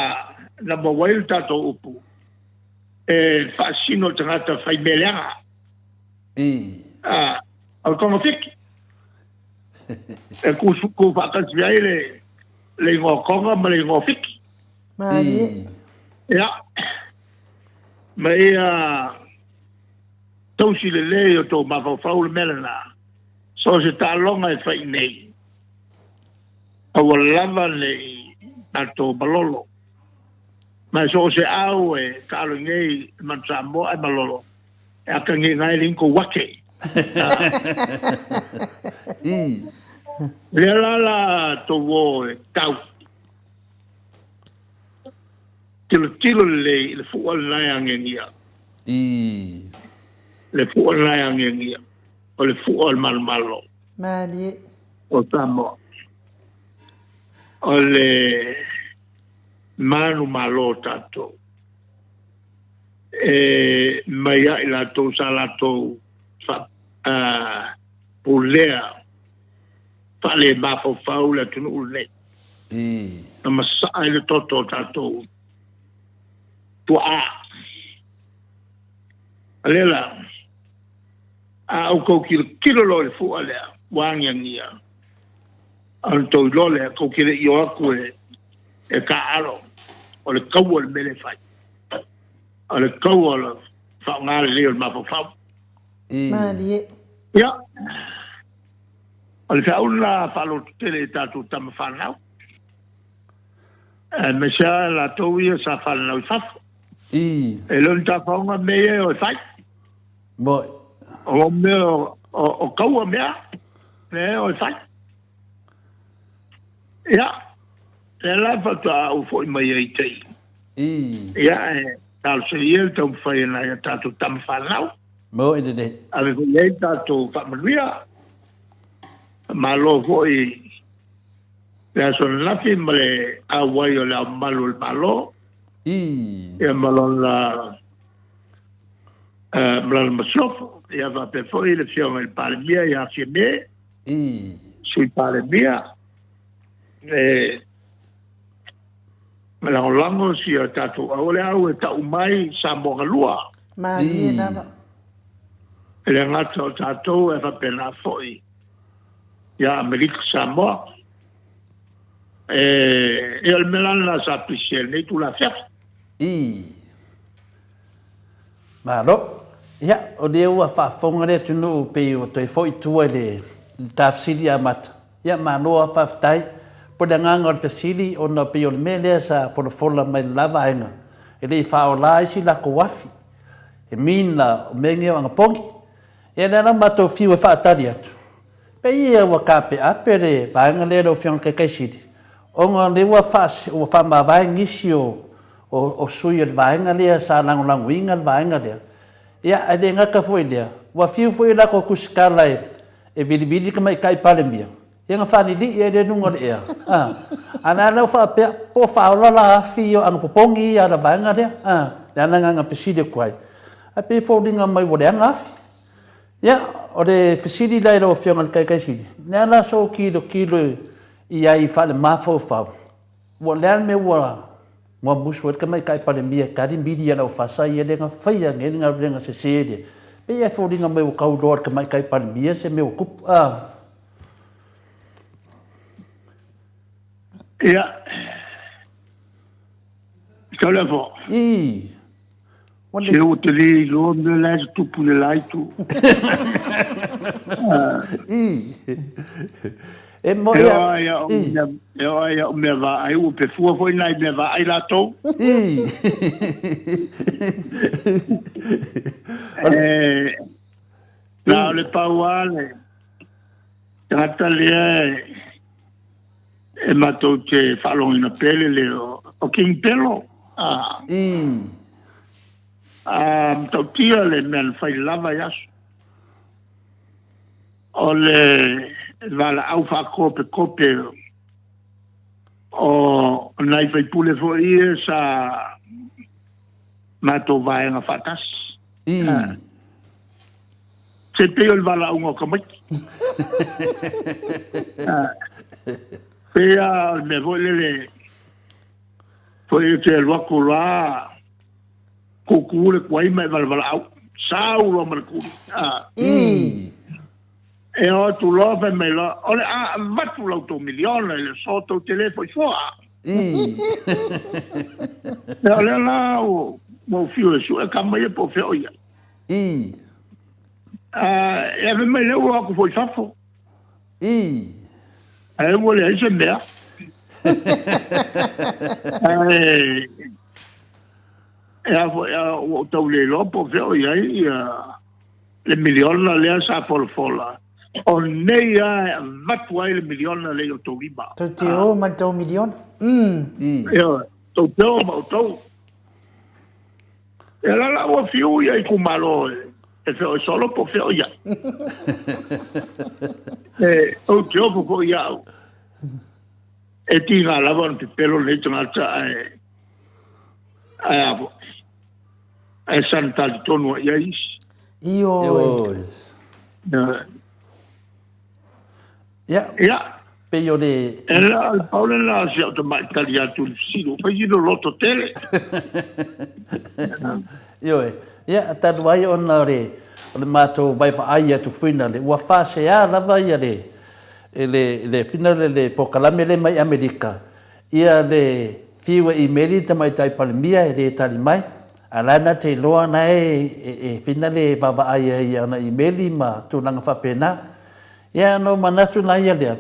na maua ai le tatou upu, e faasino tagata fai mea leaga. O le toga Fiti. E ku faatasi ai le, le igoa Toga ma le igoa Fiti. Malie. Ia. Ma ia tausi lelei o tou mafaufau le mea lena. So o se taaloga e fai nei, aua lava ne i tatou malolo. Ma so o se au e taalo i nei i Manu Samoa e malolo, e akagiga ai le inko wake. Lea la la tou o e tau. Tilotilo lelei i le fua lena e agiagia. Le fua lena e agiagia, o le fua o le malomalo. Malie. O Samoa. O le manumalo tatou. E mai ai latou sa latou fa, pulea faale-mafaufau le atunuu lenei. Na masaa ai le toto o tatou tuaa. A lea la, a outou tilotilo loa i le fua lea, ua agiagia, ona outou iloa lea, tou te le i o atu e taaalo, o le taua le mea lea e fai. O le taua o le faaaoga lelei o le mafaufau. Malie. Ia, O le feau lena faalototele i tatou tama fanau, aemaise lava latou ia sa fananau i fafo. E le o ni tafaoga mea ia e o e fai. O mea o taua mea, mea e o e fai. Ia, lea la faatoa ou foi mai ai i tai. Ia, e talosia le taumafai a nai a tatou tama fanau. Mo i lelei. Ave foi i ai le tatou faamanuia. Faamalo foi i le aso ananafi ma le auai o le Ao Mamalu o le Malo. Ia ma lona ma lana masiofo. Ia faapea foi le Afioga i le Palemia ia Fiame. Sui Palemia. E lagolago si a tatou au le au e tau mai Samoa galua. Malie lava. E le gata o tatou e faapena foi ia Amerika Samoa. E, e o le mea la lena sa pisi ai lenei itula afiafi. Malo. Ia, o lea ua faafofoga le atunuu pei ua toe foi i tua i le tafesili amata. Ia, malo lava faafetai. Po o le agaga o le fesili ona pei o le mea lea sa folafola mai i le la vaega, e le i faaola ai si latou afi. E mean la, o mea nei o anapogi. Ia, lea la matou fiu e faatali atu. Pei ia ua taapeape le vaega lea lau Afioga i le Taitaisili, ona o lea ua ua faamavae nisi o o sui o le vaega lea sa lagolagoina le vaega lea. Ia, ae le gata foi i lea, ua fiu foi i latou tusitala e e vilivili le Tamaitai Palemia, ia na faalilii ai lea i luga o le ea. A, a o la ua faapea, po o faaola la afi o anapopogi ia a le vaega lea. A, le ala lena na fesili atu ai, ae pei e foliga mai ua leaga afi. Ia, o le fesili la i lau Afioga i le Taitaisili, le a la sou tilotilo i ai faalemafaufau, ua o le a le mea ua ua musu ai le Tamaitai Palemia e tali mili a le aufasa ia lea na faia nei le galuega sese lea? Pei e foliga mai ua tau iloa e le Tamaitai Palemia se mea ua tupu. A. Ia, Taulefo. Ii. Se ua te le iloa mea la e tutupu i le la itu. E mo ia. E oo ai au mea vaai, ua pefua foi nai mea vaai latou. E, na o le pau lava le tagata lea e matou te faalogoina pea le leo o King Pelo. A, a matautia le mea na fai lava i aso. O le valaau faakopekope o nai faipule foi ia sa matou vaega faatasi. Se pei o le valaauga o tamaiti. Pei lava o le mea foi lele, foi e te alu atu loa, kuku le kuai ma e valavalaau, sau loa ma le kuli. E o atu loa fai mai loa, o le a avatu la outou miliona i le aso tou te le foi foa. Ia o lea la ua ou fiu e sue kama ia po o fea o ia. Ii. E ave mai lea ua o atu foi i fafo. Ii. Ae ua leai se mea. Ae e a foi ua ou tau le iloa po o fea o i ai ia le miliona lea sa folafola. O nei lava e avatu ai le miliona lea i outou lima. Tou te o ma le tou miliona. Ii. Ioe, tou te o ma outou. E la la ua fiu ia itumalo e feoi solo po o feoi ai. E ou te ofo foi iau. E tiga lava ona pepelo lenei tagata ae ae a foi. Ae sana talitonu ai i ai isi. Ioe. Ia. Ia. Pei o le... E la, o le pau lena o si au tamai tali atu i le fesili, ua fai sina loto tele. Ioe. Ia, talu ai ona o le, o le matou vaevaai atu finale, ua faasea lava ia le, le, le finale le polokalame lea mai Amerika, ia le fiu e imeli le Tamaitai Palemia e le tali mai, a la e na te iloa na e, e, e finale e vaavaai ai i ana imeli ma tulaga faapena. Ia, ona ou manatu la ia lea,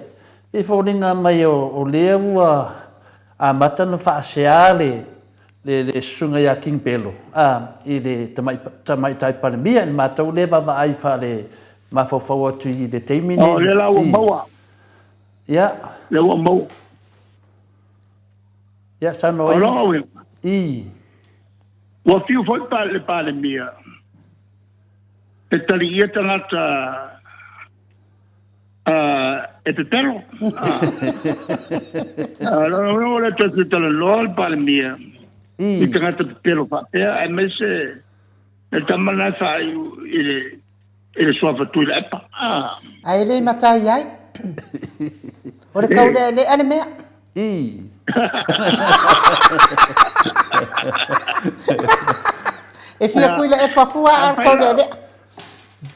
pei e foliga mai o lea ua amata ona faasea le le susuga ia King Bello a, i le Tamaitai Palemia, i le matou lea vaavaai faale mafaufau atu i le taimi lenei. O lea la ua maua. Ia. Lea ua maua. Ia, saunoa O lona uiga. I. Ua fiu foi le Palemia e taliia tagata e pepelo. O lona uiga ua le toe fia talanoa le Palemia i tagata pepelo faapea, aemaise le tama lena e faaiu i le i le suafa Tuilaepa. Ae le matai ai. O le kaulealea le mea. I. E fia Tuilaepa fua a o le kaulealea.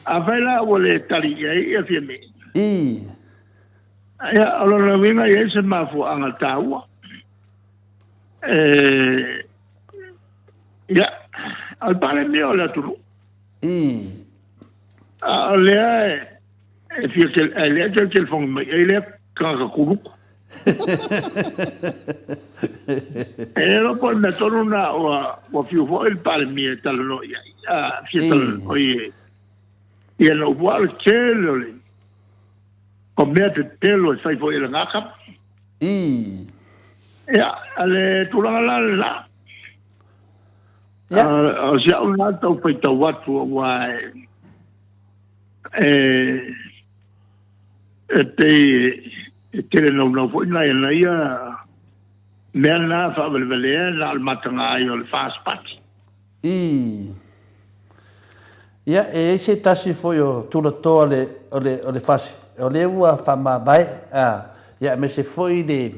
Afai la ua le tali i ai ia Fiame. I. Ia, o lona uiga e i ai se mafuaaga taua. E, ia, o le Palemia o le atunuu. I. A o lea e fia e lea e telefoni mai ai lea tagata kuluku. E le iloa po o le mea tonu lena ua fiu foi le Palemia e talanoa i ai, a fia talanoa i i ana upu, a o le tele o le o mea pepelo e fai foi e lena kapa. I. Ia, a le tulaga la lena. Ia. O si au lena tau faitau atu aua e e pei e tele naunau foi nai ana ia mea na faavalevalea na o le mataga ai o le FAST Party. I. Ia, e i ai se tasi foi o tulatoa o le, o le, o le fasi, o lea ua faamavae, a, ia, aemaise foi le,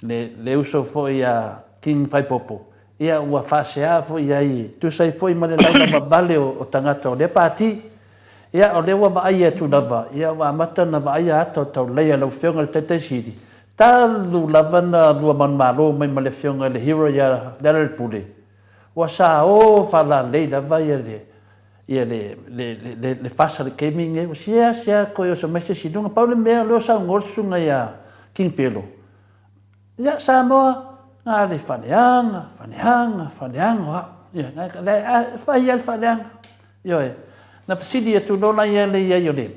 le, le uso foi a King Faipopo, Ia, ua faasea foi i ai, e tusa ai foi ma le laulavavale o tagata o lea pati. Ia, o lea ua vaai atu lava, ia ua amata ona vaaia ata o tauleleia lau Afioga i le Taitai Sili, talu lava na lua manumalo mai ma le Afioga i le Hero ia Lealailepule, ua sao faalalei lava ia le ia le le le le fasa le taimi lenei, ua seasea toe oso mai se isi i luga. Pau le mea o lea ua saunoa le Susuga ia King Pelo, Ia, Samoa, na le faaleaga, faaleaga, faaleaga o au. Ia, na, na, a, fai lava le faaleaga. Ioe. Na fesili atu loa la ia le i ai o le,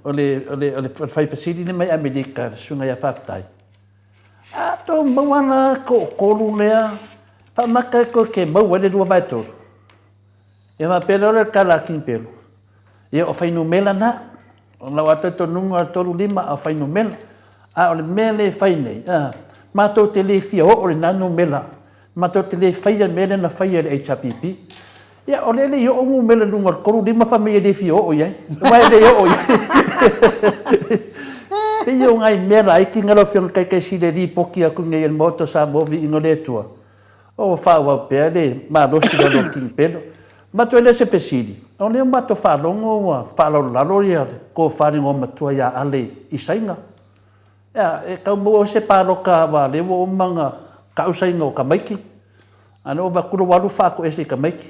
o le, o le, o le fai fesili lea mai Amerika, le susuga ia Faafetai. A tou maua la toatolu lea, faamata e toe te maua ai le 2/3. Ia faapea lea o le tala a King Pelo. Ia o fuainumera na. O lau lava talitonuga o le 35 a o fuainumera. A o le mea lea e fai nei, a, matou te le fia oo i lena numera, matou te le faia le mea lea na faia e le HRPP. Ia o lea e le i oo numera i luga o le 35 fai mai e le fia oo i ai, aua e le oo i ai. Pei o nai mea laiti na lau Afioga i le Taitaisili e lipoti atu nei e le Maota o Samoa viiga o le Atua. O faaauau pea le malosi i lalo o King Pelo. Matou e le o se fesili, o lea ua matou faalogo ua faalalolalo le tofa i le igoamatua ia Ale i Saina. Ea, e tau maua se paloka aua lea ua uma ona tau Saina o tamaiti, a lea ua vaai atu ua alu faatoese i tamaiti.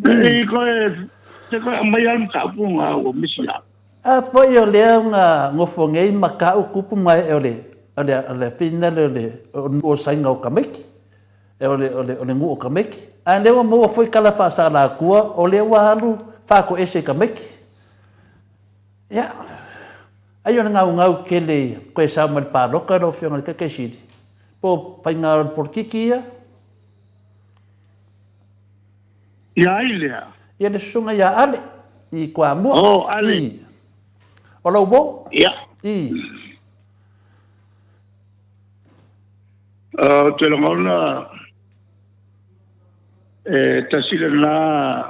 Ei koe, te koe aumai lava le mataupu lena ua misi ia au. A foi o lea na nofo nei ma ka'u kupu ma e'e o le o le o le finale o le o le nu'u o Saina o tamaiti, e o le o le o le nu'u o tamaiti. A lea ua maua foi tala faa-Salatua o lea ua alu faatoese i tamaiti. Ia, ai o le gaugau tele i toe sao mai le paloka lau Afioga i le Taitaisili, po o faiga o le polokiki ia? Ia ai lea? Ia le susuga ia Ale i Toamua. Oh, Ale. I. O lou uo? Ia. I. Ou te lagona e tasi lena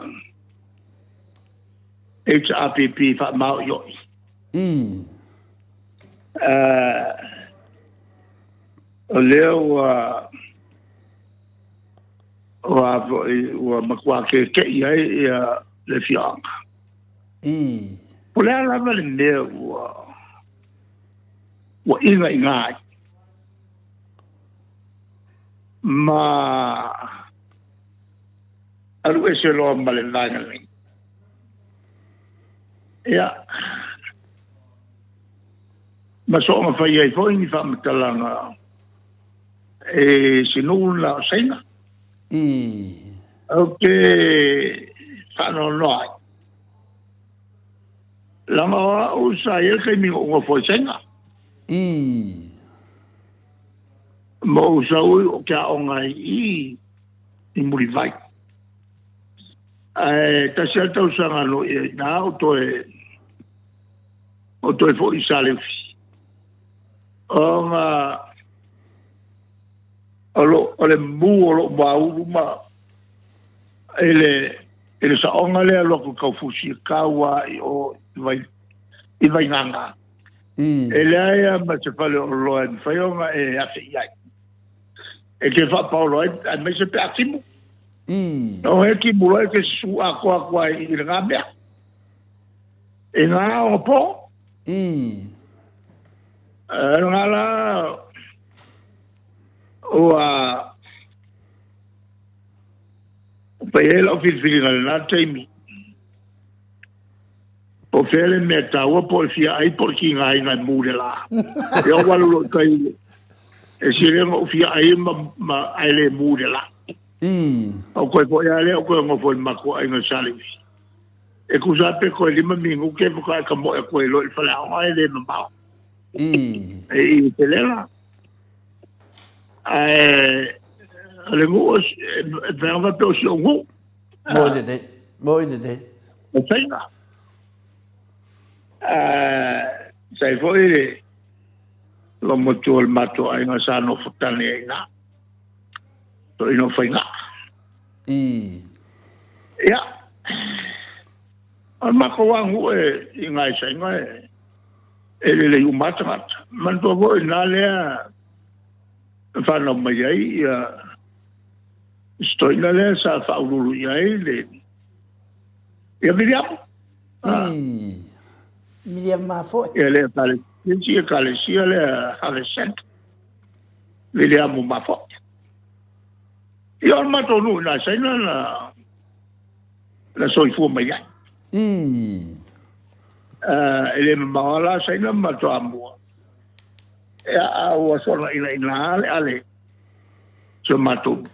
HRPP faamaoioi. I. O lea ua Ua foi ua matua kekeʻi ai ia le afioaga. I. Po o le a lava le mea ua ua igaiga ai ma alu ese loa ma le vaega nei. Ia, ma soona fai ai foi ni faamatalaga E se nuu la o Saina. I. Ou te faanoanoa ai. Leaga o au sa i ai le taimi na ou nofo ai Saina. Ii. Ma ou sau ou te aoga ai i i i Mulivai. Ae tasi lava le tausaga na ou i ai i ina ou toe ou toe foi i Saleufi. Ona o lo o le mu o lou muaulu ma i le i le saoga lea alu atu i Kaufusi e tau lava i o i Vai i Vaigaga. E leai lava ma se faleoloa e mafai ona e afe i ai. E te faapaolo ai aemaise pe a timu. Ona e timu loa e te susu atoa atu ai i lena mea. I ngā onapo. O lena la ua fai ai lau filifiliga i lena taimi. Po o fea le mea taua po o le fia ai po o le tigaina e mu i le la. Ia ou alu loa i tai e sili ona ou fia ai ma, ma ae le mu i le la. Ou toe foi lava lea ou toe nofo i le matou aiga i Salevi. E tusa lava pe toe 5 minute faatoa e tamoe atu ai loa i le faleaoga e le mamao. E i Pelela. Ae o le nuu e mea faapea o si ou nuu. Moi lelei, moi lelei. O faiga. Sa i foi le lomotu o le matou aiga sa nofo tane ai ina. Toeaina o Faigaa. Ia, o le matou lava nuu e i Gaisaiga e lelei uma lava tagata. Manatua foi o i ina lea na fanau mai ai ia si toeaina lea sa faauluulu i ai le ia Viliamu. Viliamu Mafoe. Ia le ekalesia lea Harvest Centre. Viliamu Mafoe. Ia o le matou nuu i Gasaina na na soifua mai ai. E le mamao lava la Saina ma Toamua. Ia a ua soona inaina le ale si o matou.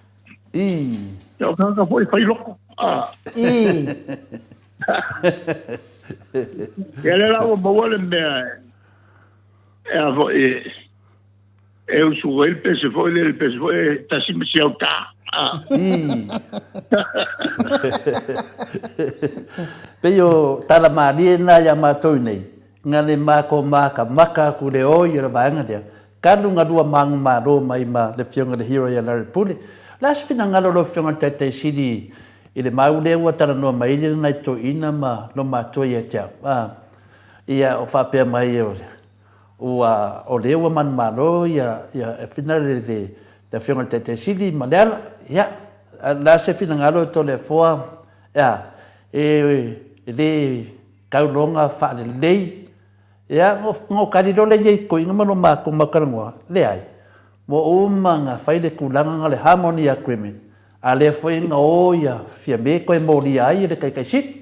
Ia o tagata foi fai loko. Ia lea la ua maua le mea e a foi e usu ai le pese foi lele, le pese foi e tasi ma si autā. Pei o tala malie na ia matou nei, nga le mako maka maka aku le oi o le vaega lea, kalu nga lua mangu malo mai ma le afioga i le hero ia Larry Pule. O le a se finagalo o lau afioga i le Taitai Sili i le mau lea ua talanoa mai ai le nai toeaina ma lo matua ia te au? Ia o faapea mai o Ua, o lea ua manumalo ia, ia finale le, le Afioga i le Taitai Sili ma Leala. Ia, o le a se finagalo e Toleafoa, ea, e, e le tauloga faalelei, ia, na ou tali loa lea i ai toeaiina ma lo matou mau talanoa, leai, ua uma ona fai le tulaga na o le harmony agreement, a lea foi na o ia Fiame toe molia ai e le Taitai Sili.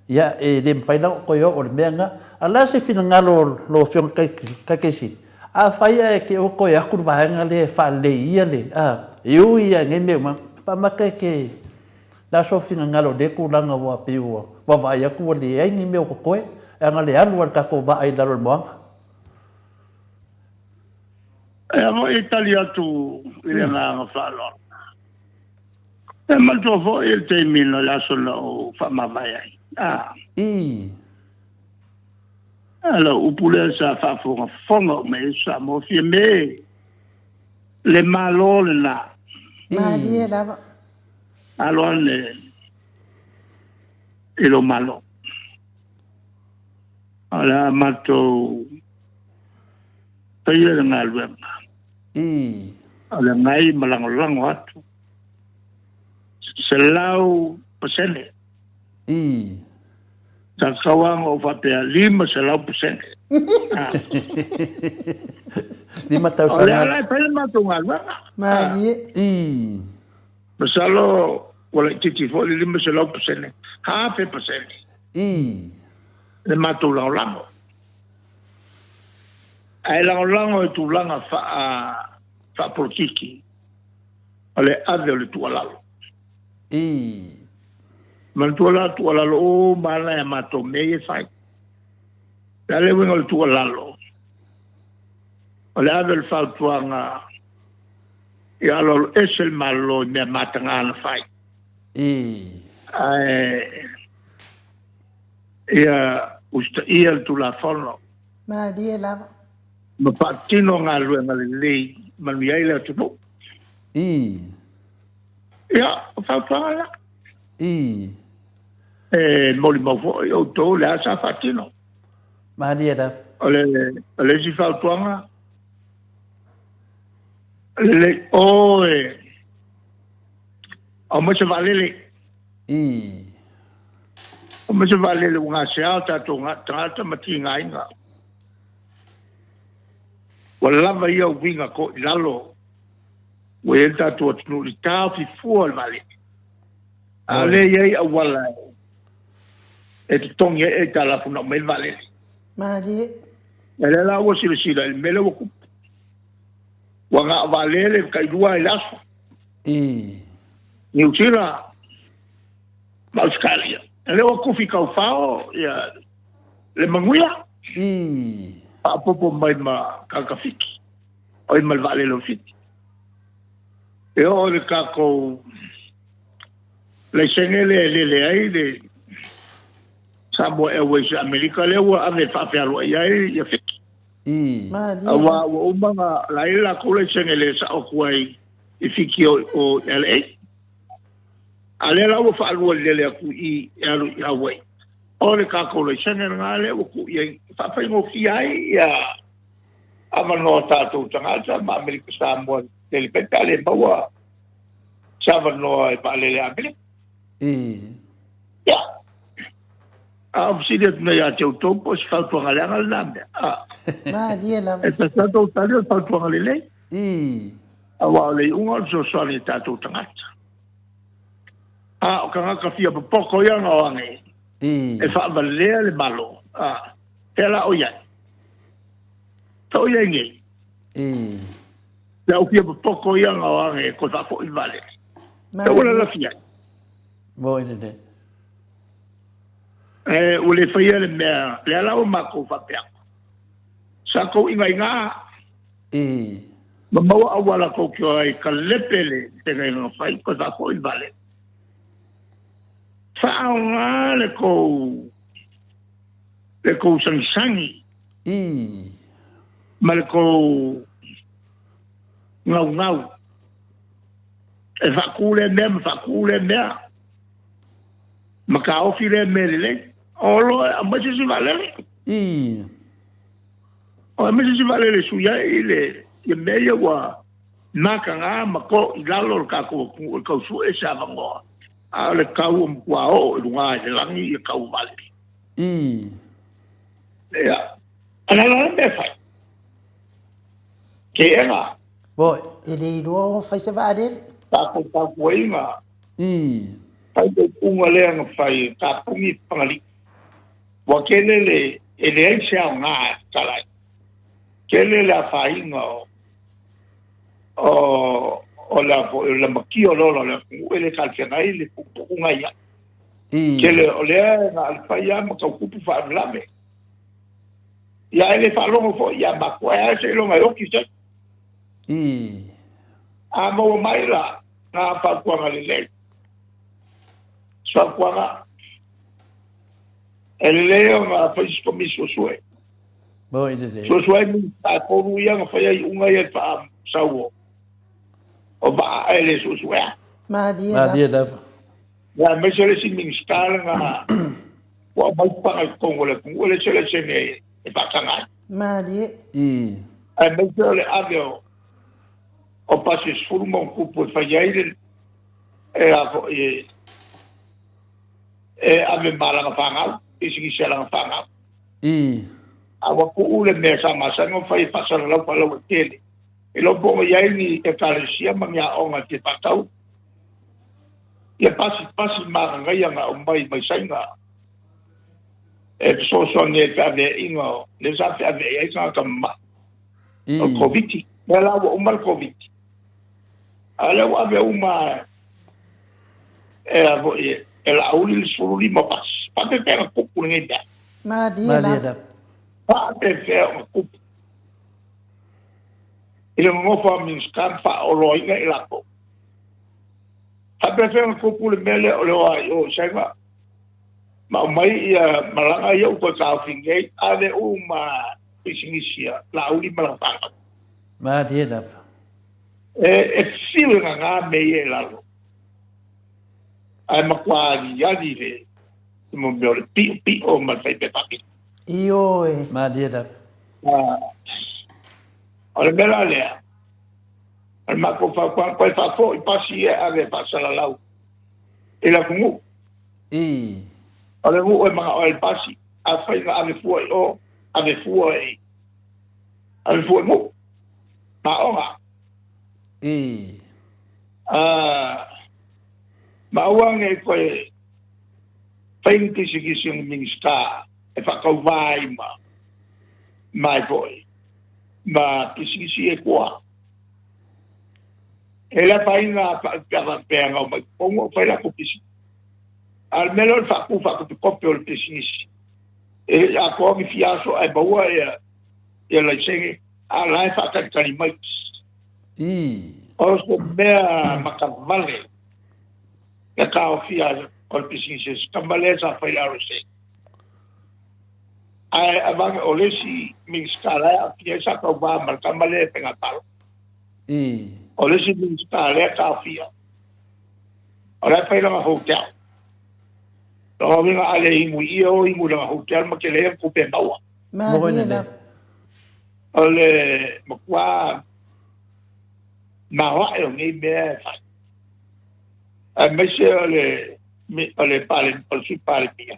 Ia, e le mafai la ona toe oo i le mea lena. A o le a se finagalo o lau Afioga i le Taitaifono? Afai ae te i ua toe atu le vaega lea e faalelei ia le, a, e ui lava i nei mea uma, faamata e te, o le a sou finagalo i lea tulaga aua pei ua vaavaai atu ua leai ni mea o totoe, leaga le alu a le tatou vaa i lalo o le moana. E a foi e tali atu i le agaga faaaloalo. E manatua foi le taimi na le aso na ou faamavae ai. A. Ii. A lau upu lea sa faafogafoga uma i ai Samoa, Fiame, le Malo lena. Malie lava. Alo ane i lou Malo. O le a matou faia le galuega. Ii. O le agai ma lagolago atu. 100%. Ii. Sa tatau lava ona ou faapea 500%. 5 tausaga. O lea la e fai le matou galuega. Malie. Ii. Masalo ua laitiiti foi le 500%, hafe pasene. Ii. Le matou lagolago. Ae lagolago i tulaga faapolokiki. O le ave o le tuualalo. Ii. Manatua la tuualalo uma lava e a matou mea ia e fai. Le a le uiga o le tuualalo? O le ave o le fautuaga ia aloalo ese le Malo i mea mataga na fai. Ae ia usitaia le Tulafono. Malie lava. Ma faatino galuega lelei manuia ai le atunuu. Ia, o fautuaga la. E molimau foi outou le a sa faatino. Malie lava. O le, o le isi fautuaga, lelei oe aumai se vaalele. Aumai se vaalele ua gasea o tatou tagata ma tigaina. Ua lava ia uiga ko i lalo ua i ai le tatou atunuu i le taofi fua o le vaalele. A o lea e i ai auala e totogi ai aitalafu na aumai le vaalele. Malie. O lea la ua silasila i le mea lea ua tupu. Ua na o vaalele tailua i le aso. Niu Sila ma Ausetalia. O lea ua kufi taufao ia le manuia. Faaopoopo mai ma tagata Fiti. Oi ma le vaalele o Fiti. E oo i le tatou laisene lea e lele ai le Samoa Airways i Amerika, lea ua ave e faafealoai ai ia Fiti. Aua ua uma ona la i ai le latou laisene le sao atu ai i Fiti o LA. A lea la ua faalua i le lele atu i i e alu i Hawaii. O le tatou laisene lena lea ua tuu i ai e faafaigofie ai ia avanoa o tatou tagata ma Amerika Samoa lele mai pe a le maua se avanoa e vaalele a Amerika. Ia. A o fesili atu nei ia te outou po o se fautuaga leaga lena mea. A. Malie lava. E tasi lava tou tali o le fautuaga lelei. Aua o le iuga o le fesoasoani i tatou tagata. A o tagata fia popoto ia na o age e faavalea le Malo. A, fea la o i ai? Fea o i ai nei? Le au fia popoto ia na o age e toe faafoi le vaalele. Fea ua lalafi ai? Moi lelei. E, ua le faia le mea, lea la ua matou faapea atu. Sa tou igaiga. Ma maua auala tou te o ai kalepe le feagaiga na fai, toe faafoi le vaalele. Faaaoga le tou, le tou sagisagi. Ma le tou gaugau. E faatu lea mea ma faatu lea mea. Ma taofi lea mea lelei. O loa e aumai se isi vaalele. O aumai se isi vaalele e sui ai le ia mea ia ua mataga ma to i lalo le tatou atunuu e tau sue se avanoa. A o le tau ua matua oo i luga i le lagi ia tau o vaalele. Ia. A na la le mea e fai. Keega. E le iloa o fai se vaalele. Tatou tautuaina. Fai le upuga lea na fai e Kapuni Fagalii. Ua tele le, e leai se aoga e tatala ai. Tele le afaina o, o, o le a foi, o le lamatia o le ola o le atunuu e le talafeagai le puupuuga ia. Tele o lea na o le fai lava ma tau tupu faalavelave. Ia ae le faalogo foi ia matou, ae a seiloga e oti se. A maua mai la, na fautuaga lelei. Fautuaga, e lelei ona fai se komisi suesue. Moi lelei. Suesue ai Minisita e tolu ia na faia iuga ia i le faasau o o vaa ae le suesuea. Malie Malie lava. Ia aemaise le isi Minisita lena ua aumai paga i totonu o le atunuu e leai se laisene e faataga ai. Malie. Aemaise o le ave o o pasi e 10 ma ono tupu e fai ai le e a foi e ave ma lana fanau, pisinisi a lana fanau. A ua tuu le mea sa masani ona fai e faasalalau faalauaitele. E iloa po o i ai ni ekalesia ma ni aoga e fia faatau ia pasi pasi magagaia na aumai mai Saina e fesoasoani ai i le feaveaiga o lea sa feaveai ai tagata mama'i. O le Koviti. Lea la ua uma le Koviti. A o lea ua ave uma e a foi e Laauli le 15 pasi. Faapefea ona tupu lenei mea? Malie lava. Faapefea ona tupu i le nonofo a Minisita ma faaoloaina i latou? Faapefea ona tupu le mea lea o le o a i o i Saina ma aumai ia malaga ia ua toe taofi nei, ave uma pisinisi a Laauli ma lana fanau? Malie lava. E fiu e gagā mea ia i lalo, ae matua aliali le mea o le piopio ma le faimea faapito. Ioe. Malie lava. O le mea la lea, o le matou fautuaga, toe faafoi pasi ia e ave e faasalalau i le atunuu. I. O le nuu e manao ai le pasi, afai na ave fua i o, ave fua i, ave fua i nuu, aoga. I. Ma aua ne i toe fai ni pisikisi o ni Minisita e faatauvā ai ma mai foi ma pisikisi e tua. E le afaina pe a faapea na omai totonu o fai latou pisinisi. A o le mea lea o le faatu faakopikopi o le pisinisi, e le i atoa ni fia aso ae maua ia ia laisene, a o la e faatalitali mai. I. O se mea matavale le taofia o le pisinisi e se tama lea sa fai le RSA. Ae avane o le isi Minisita la e aafia ai sa tauvā ma le tama lea i faiga palota. I. O le isi Minisita lea e taofia, o la e fai lana hotel. Lona uiga a le imu i ia o imu i lana hotel ma tele ai ana tupe e maua. Malie lava. O le matua maoae o nei mea e fai. Aemaise o le o le pale, o le Sui Palemia,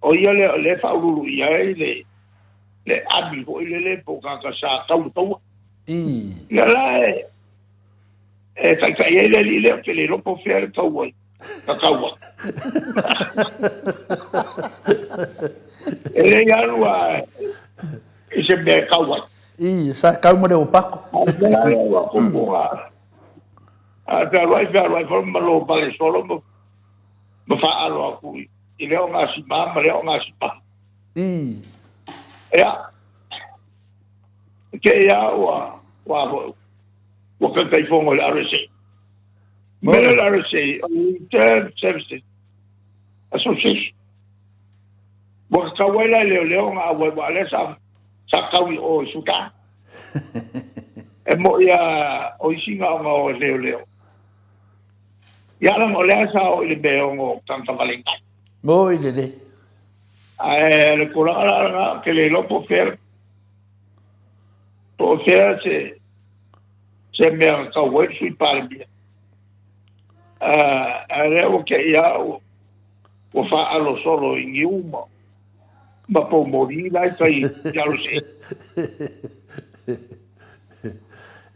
o ia lea o lea e faauluulu i ai le le ami foi lele po o tagata sa tau le taua. I. Ia la e e taitai ai le alii lea, ou te le iloa po o fea le tau ai, ka tau ai. E le alu a i se mea e tau ai. I, sa kau ma le opako. A o le mea la lea ua tupu a A fealuai fealuai foi ma lobale solo ma, ma faalo atu i, i lea ogasima ma lea ogasima. Ia, te ia ua, ua, ua, ua taitaifono i le RSA. Mea le RSA, o le Return Services Association. Ua tatau ai la i leoleo ona auai, aua o lea sa, sa tau i o i Sudan. E moʻi a o isi gaoga o leoleo. Ia leaga o lea sa o i le mea e ono tagata vale ai. Mo i lelei. Ae o le tulaga la lena, ou te le iloa po o fea, po o fea se, se mea na tau ai le Sui Palemia. Ae o lea ua te i lava ua, ua faalo solo i niu ma, ma poumoli la i tai i alo se.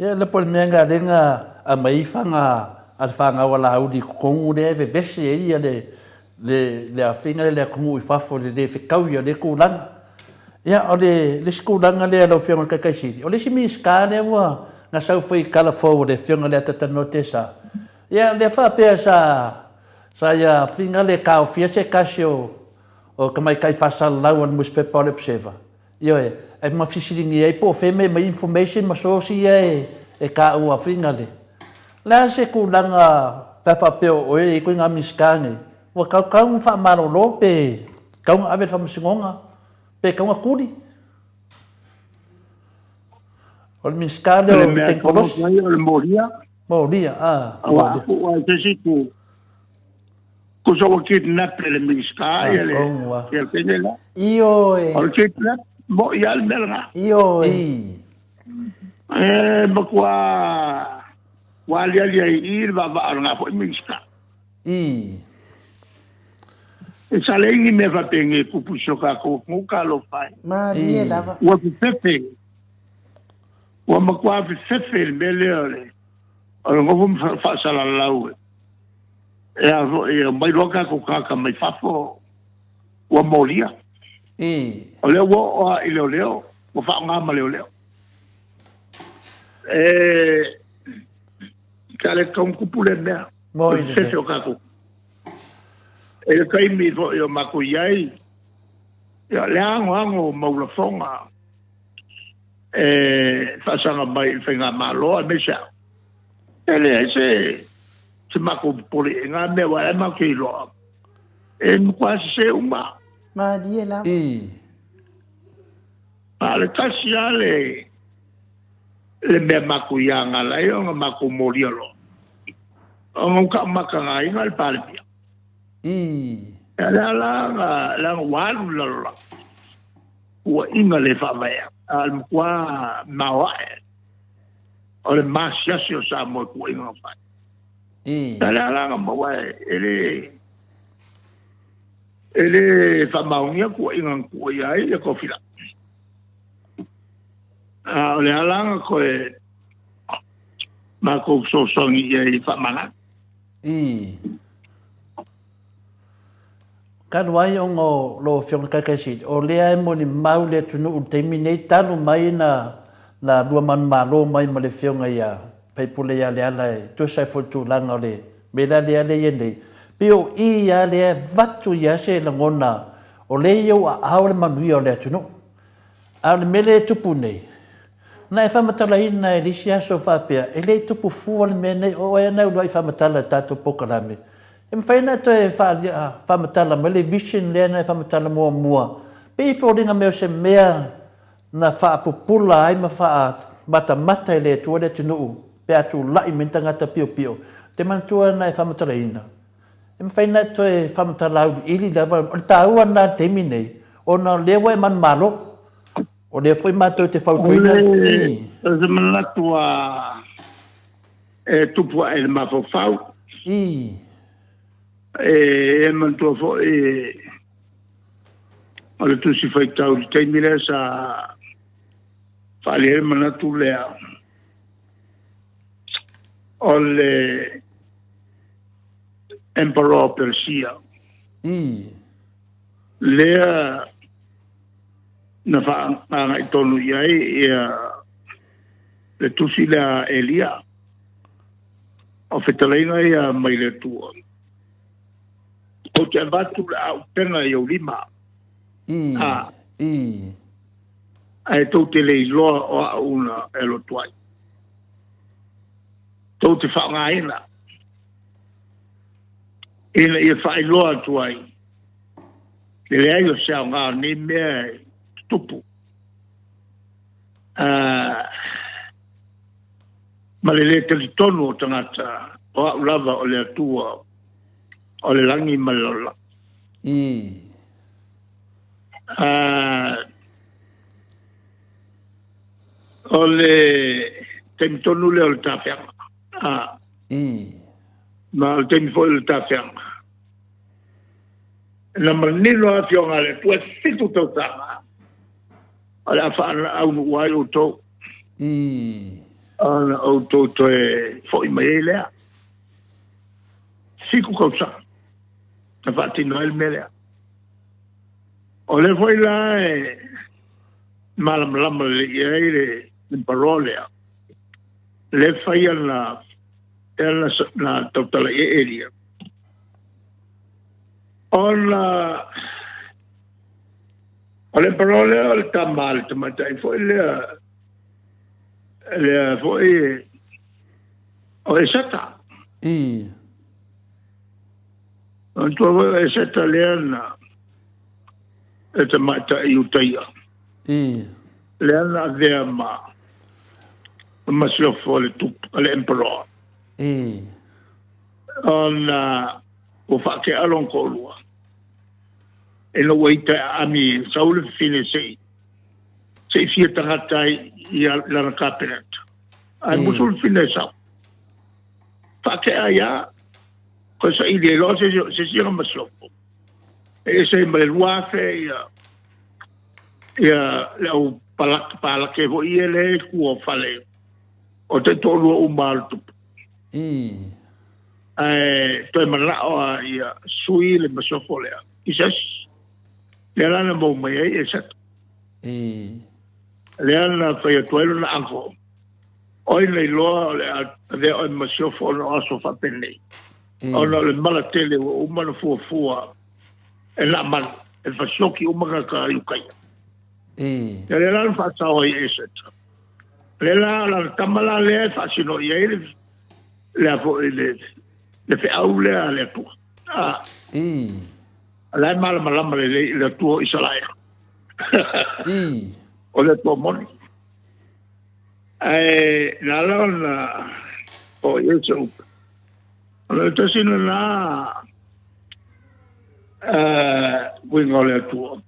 Ia le po le mea nga lenga a mai fanga a le whangau a Laauli i totonu lea e vevesi ai ia le le le afinga lea le atunuu i fafo i le le fetau ia lea tulaga. Ia o le le isi tulaga lea lau Afioga i le Taitaisili, o le isi Minisita lea ua na sau foi i tala fou a le Afioga lea Tatanoa Tesa, ia lea faapea sa sa ia afinga le taofia se tasi o o tamaitai faasalalau a le nusipepa o le Observer, ioe, e ma fesiligia ai po o fea mea mai information ma source ia e taua finga le. O le a se tulaga pe a faapea o oe e i ai ituaiga Minisita nei, ua tatau ona faamalolo pe tatau ona ave i le faamasinoga pe tatau ona tuli? O le Minisita lea o Tenikolosi. O le molia. Molia, ah. Aua a tuu ai se isi itu, tusa ua kidnap e le Minisita ia le ia le teine la. Ioe. O le kidnap, mo'i lava le mea lena. Ioe. E matua ua aliali ai i i le vaavaa o lena foi Minisita. E sa leai ni mea faapenei e tupu i si o tatou atunuu, talofa e. Malie lava. Ua fefefe. Ua matua fefefe le mea lea o le o le nofo ma faasalalau e e a foi e omai loa tatou tagata mai fafo ua molia. O lea ua oo lava i leoleo, ua faaaoga ma leoleo. E sa le tatau ona tupu lea mea. O le fefefe o tatou. E le taimi foi o matou i ai, Ia, le agoago o mau lafoga e faasaga mai i le faigamalo aemaise au, e leai se se matou popole i na mea, aua e matou te iloa e matua sese uma. Malie lava. I. A o le tasi lava le le mea matou i agala ai ona matou molia loa, ona ua taumatagaina le Palemia. I. Ia, le a la leaga ua alu i le lalolagi puaiga le faavaea, a o le matua maoae o le masiasi o Samoa i puaiga na fai. I. Ia, le a la na maua e le e le faamaonia puaiga na tuuaia ai ia Tofilau. A o le a la na toe matou fesoasoani i ai i faamalalo. I. Talu ai ona o lau Afioga i le Taitaisili, o lea e molimau le atunuu i le taimi nei talu mai na na lua manumalo mai ma le Afioga ia Faipule ia Leala e tusa ai foi i le tulaga o le mea la lea lea e i ai nei. Pei o i lava lea e avatu ai se lagona o lea e i ou aao le manuia o le atunuu. A o le mea lea e tupu nei, na e faamatalaina i le isi aso faapea, e le i tupu fua le mea nei, o oe lava na e uluai faamatala i le tatou polokalame. E mafai ona e toe faamatala mai le vision lea na e faamatala muamua, pei e foliga mai o se mea na faapupula ai ma faamatamata e le Atua le atunuu pe a tulai mai ni tagata piopio. Ou te manatua na e faamatalaina, E mafai ona e toe faamatala auiliili lava, o le taua lena i le taimi nei, ona o lea ua e manumalo. O lea foi matou te fautuaina. O se manatu a e tupu ae i le mafaufau. I. E manatua foi o le Tusi Faitau i le taimi lea sa faaali ai le manatu lea o le Emperor o Persia. I. Lea na faaaga'i tonu i ai ia le tusi lea a Elia, o fetalaiga ia mai le Atua, Ou te avatu le aupega i ou lima, I. a, I. ae tou te le iloa o au na e alu atu ai. Tou te faaaogaina ina ia faailoa atu ai le leai o se aoga o lenei mea e tutupu, ma le lē talitonu o tagata o au lava o le Atua o le lagi ma le lalolagi. O le taimi tonu lea o le tafeaga. Ma o le taimi foi o le tafeaga. Na manino lava Afioga a le Atua, e 7 tausaga o le a faaaunuu ai outou. Ona outou toe foi mai ai lea. 7 tausaga na faatino ai le mea lea. O lea foi la e malamalama lelei i ai le emperor lea, le fai ana lea na tautala i ai Elia. Ona o le emperor lea o le tama a le tamaitai foi lea, lea foi o Eseta. I. Manatua foi o Eseta lea na e tamaitai Iutaia. I. Lea na avea ma masiofo a le tupu, a le emperor. I. Ona ua faatea lona toalua. Ina ua ita e aami sau le fafine se i fia tagata ai i lana Kapeneta. Ae musu le fafine e sau. Faatea ai lava, toe saili ai loa se isi ona masiofo. E ese ai ma le 2000 ia ia le au palake foi ia lea e tua o fale o taitoalua uma o le tupu. Ae toe manao lava ia sui le masiofo lea i se isi. Lea la na maua mai ai e Seta. Lea na fai atu ai lona uncle, o ai na iloa o le a avea oe ma masiofo ona o aso faapenei, ona o le mala tele ua uma ona fuafua e Naamanu. E fasioki uma tagata Iukaia. I. Ia lea la na faasao ai e Eseta. O lea la, o lana tama la lea e faasino i ai le, le a foi le, le feau lea a le Atua. A, I. o la e malamalama lelei i le Atua o Isaraelu. I. O le Atua moni. Ae na ala ona oo i ai se upu. O le tasi lena uiga o le Atua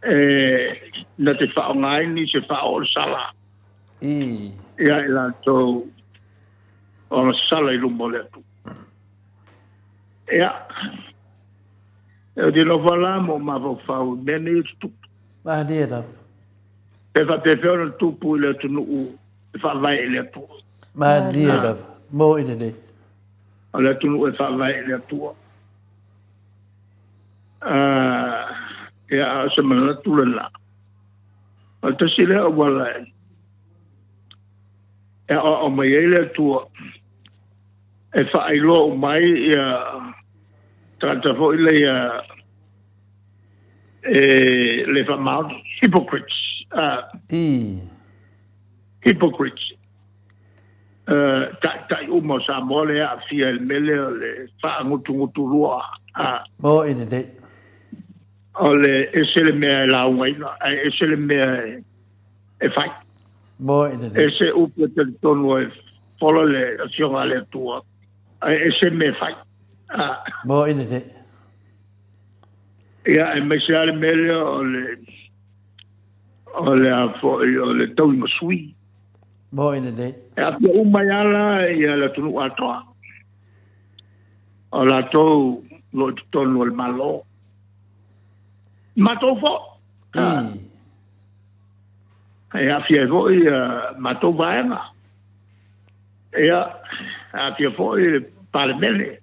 e na te faaaogaina se faaoo o le sala ia i latou ona sala i luma o le Atua. Ia, e te nofo la mo mafaufau i mea nei e tutupu. Malie lava. Pe faapefea ona tupu i le atunuu e faavae i le Atua. Malie lava. Mo i lelei. O le atunuu e faavae i le Atua. Ia, a o se manatu lena. O le tasi lea auala e e aoao mai ai le Atua e faailoa uma ai ia tagata foi lea e le faamaoni, hypocrites. I. Hypocrites. Taitai uma o Samoa lea e aafia i le mea lea o le faagutugutulua. Mo i lelei. O le ese le mea e laugaina, ae ese le mea e fai. Mo i lelei. Ese upu e talitonu ai fola le Afioga a le Atua, ae ese mea e fai. Mo i lelei. Ia, aemaise lava le mea lea o le o le a foi o le taui ma sui. Mo i lelei. E aafia uma ai lava la ia le atunuu atoa. O latou o lo o i totonu o le Malo. Matou foi. E aafia ai foi ia matou vaega. Ia, e aafia foi le Palemene,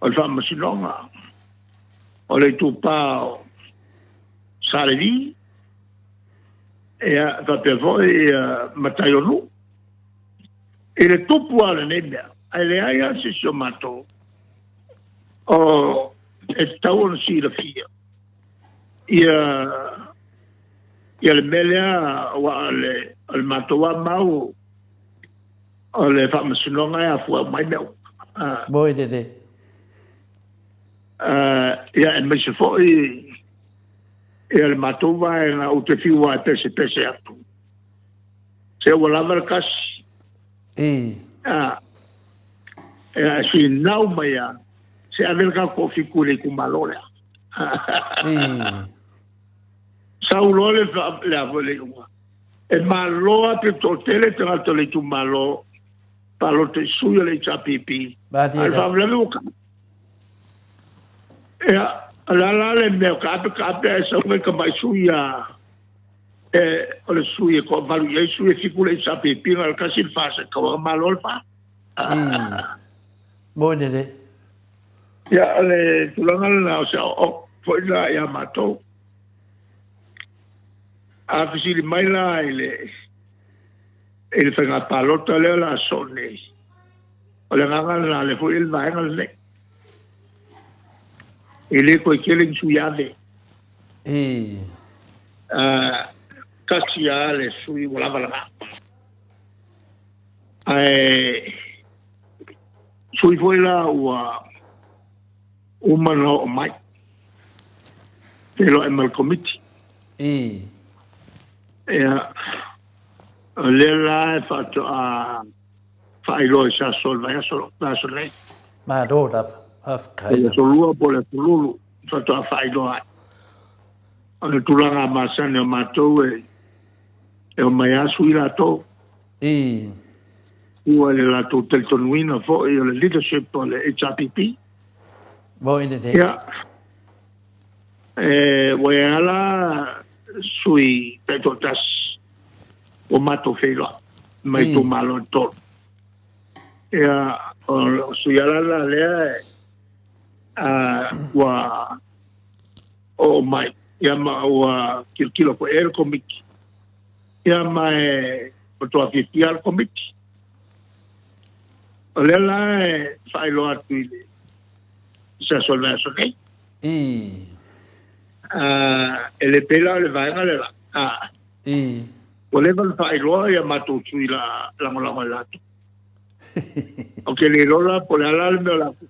o le Faamasinoga, o le itupa o Salevi, ia, faapea foi ia matai o nuu. I le tupu lava o lenei mea, ae leai lava se isi o matou o e tatau ona silafia ia ia le mea lea, aua o le, o le matou lava mau o le Faamasinoga e afua uma ai mea uma. Moi lelei. Ia, aemaise foi ia le matou vaega ou te fiu lava e pesepese atu. Se ua lava le kasi. Ia, e finau mai lava, se ave le tatou toafitu i le itumalo lea. Sau loa le, le a foi le iuga. E malo lava pe toatele tagata o le itumalo palota i sui o le HRPP. A o le faalavelave ua kau. Ia, o le a la le mea o kaape kaape ae sau mai tamai sui a e o le sui e toavalu i ai sui e fitu le HRPP na o le tasi le fa se tau aga malo le fa. Moi lelei. Ia, o le tulaga lena o se aoaoga foi la ia matou. A fesili mai la i le i le faiga palota lea o le a soo nei, o le agaga lena lea foi e le vaega lenei. E le toe tele ni sui ave. Tasi lava le sui ua lava lena. Ae sui foi la ua uma ona oo mai, feiloai ma le Komiti. Ia, o lea la e faatoa faailoa i se aso o le vaiaso, vaiaso nei. Malo lava. Faafetai Po o le lava. aso lua po o le aso lulu faatoa faailoa ai. O le tulaga masani o matou e e omai lava sui latou. Ua i le latou talitonuina foi o le leadership o le HRPP. Mo i lelei. Ia, e, ua i ai lava la sui taitoatasi ua matou feiloai mai itumalo e tolu. Ia, o sui ala la lea e, ua oo mai, ia ma ua tilotilo foi i ai le Komiti. Ia ma e matua fiafia le Komiti. O lea la e faailoa atu i le se aso o le vaiaso nei. Ii. E le pei la o le vaega le la. Ii. Ua leva ona faailoa ia matou sui la lagolago i latou. Ou te le iloa la po o le a la le mea o latou.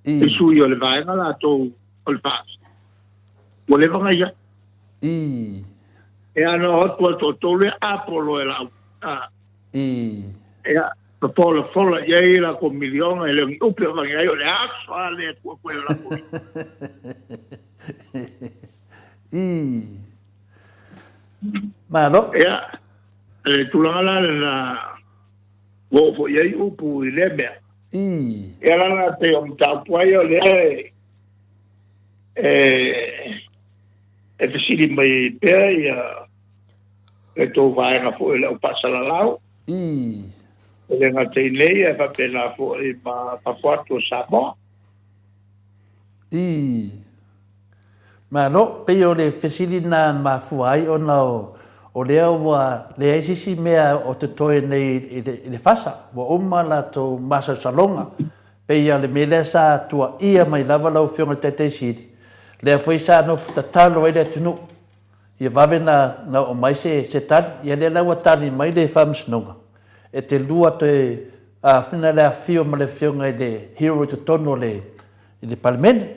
Ii. I sui o le vaega latou o le FAST. Ua leva ona i ai. Ii. E ana o atu a toatolu lea apolo e lau. Ii. Ia, ma folafola i ai latou miliona, e le o ni upe o avane ai, o le aso lava lea e tuu atu ai le latou lima. Ii. Malo. Ia, le tulaga la lena, ua oo foi i ai upu i lea mea. Ii. Ia la la pei o mataupu ai o lea e, e fesili mai pea ia le tou vaega foi o le au faasalalau. Ii. E le gata i nei ae faapena foi ma fafo atu o Samoa. Ii. Malo, pei o le fesili lena na mafua ai ona o lea ua leai se isi mea o totoe nei i le fasa, ua uma latou masalosaloga. Pei o le mea lea sa tuaia mai lava lau Afioga i le Taitai Sili, lea foi sa nofo tatalo ai le atunuu ia vave na oo mai se tali. Ia lea la ua tali mai le Faamasinoga, e te lua toe afina le afifio ma le Afioga i le Hero i totonu o le i le Palemene.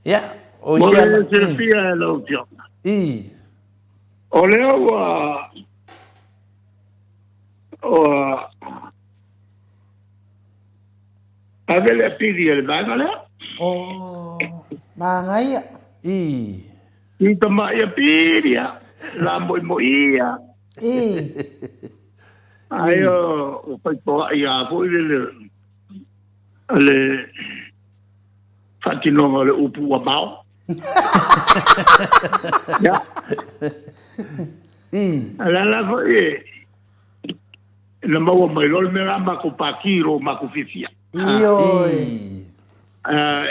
Ia, o Mo isi le ala... silafia e lau Afioga. I. O lea ua ua ave le apili a le vaega lea. Oh, manaia. I. I tamai apili a, la moimoia. I. Ai o ua faitoai a foi le le faatinoga o le upu ua mao. Ia. I. A le ala foi e na maua mai loa le mea la matou pati i lo matou fiafia. Ioe. I.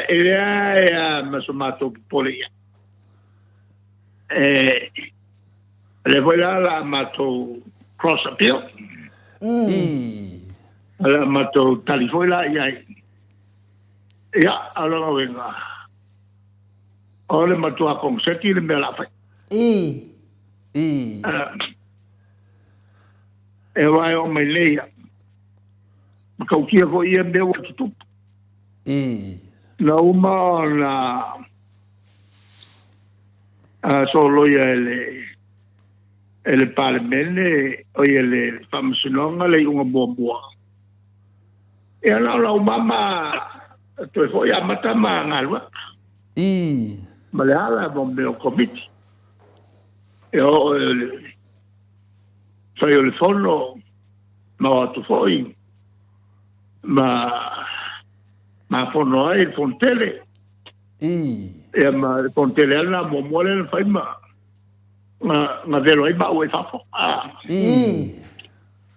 E leai a ma so matou popole ia. E lea foi la la matou cross appeal. I. La matou tali foi la i ai. Ia, a o lona uiga, o le matua koneseti le mea o le a fai. I. I. E aua e oo mai nei ia. Matautia foi ia mea ua tutupu. I. Na uma ona soloia e le e le Palemene, oi e le Faamasinoga le iuga muamua. Ia na o lau mama toe foi amata ma galuega. I. Ma le ala mo mea o komiti. E oo e le fai o le fono ma o atu foi ma ma fono ai le fono tele. I. Ia ma le fono tele ana muamua lea na fai ma na na velo ai maua i fafo. I.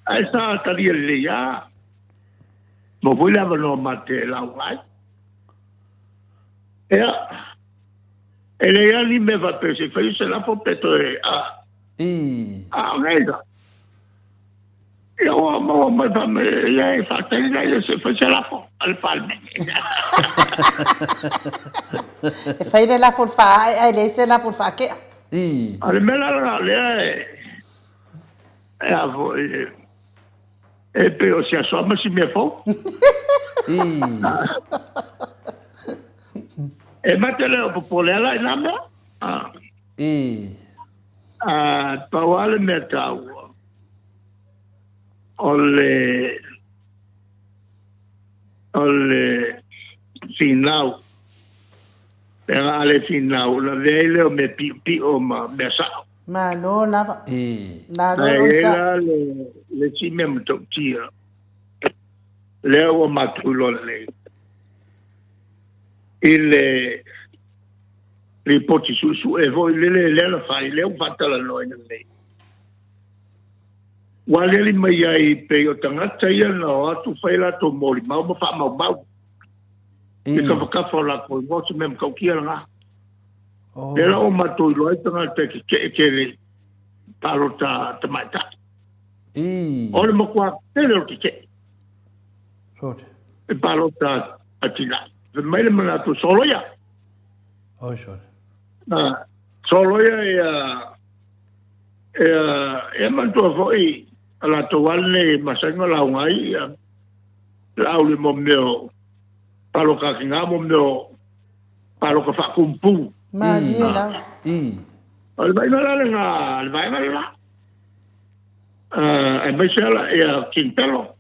Ae sa talia lelei lava. Maua foi le avanoa ma te lauga ai. Ia, e leai lava ni mea faapea se i fai se lafo pe toe a. I. A o nei la. Ia ua maua mai fai ia e faatali la ia se fai se lafo a le Palemene. E fai le lafo i le faaee ae leai se lafo i le faakea. I. A o le mea la lena lea e e a foi e pei o se aso ma si mea fou. I. E mate le o popole ala i nā mea. I. A pau lava le mea taua o le o le finau pe a le finau ona avea ai lea o mea piopio ma mea sao. Malo lava. I. Malo Ae i ai onosai. la le le isi mea matautia lea ua matou iloa lelei i le lipoti suesue foi lele lea na fai lea ua faatalanoaina nei. Ua aliali mai ai pei o tagata ia na o atu fai latou molimau ma faamaumau i kafakafa o latou igoa, o se mea matautia lena. Lea la ua matou iloa ai tagata e tetee tele i palota tamaitai. O le matua tele o le tetee i palota a tinā. Fai mai le manatu, soloia! Oi sole. Solo ia ia ia ia manatua foi a latou lava lenei e masani ona lauga ai ia Laauli mo mea o paloka kina mo mea o paloka faakumpu. Malie lava. O le vaaiga la lena a le vaega le la. Aemaise ala ia King Pelo.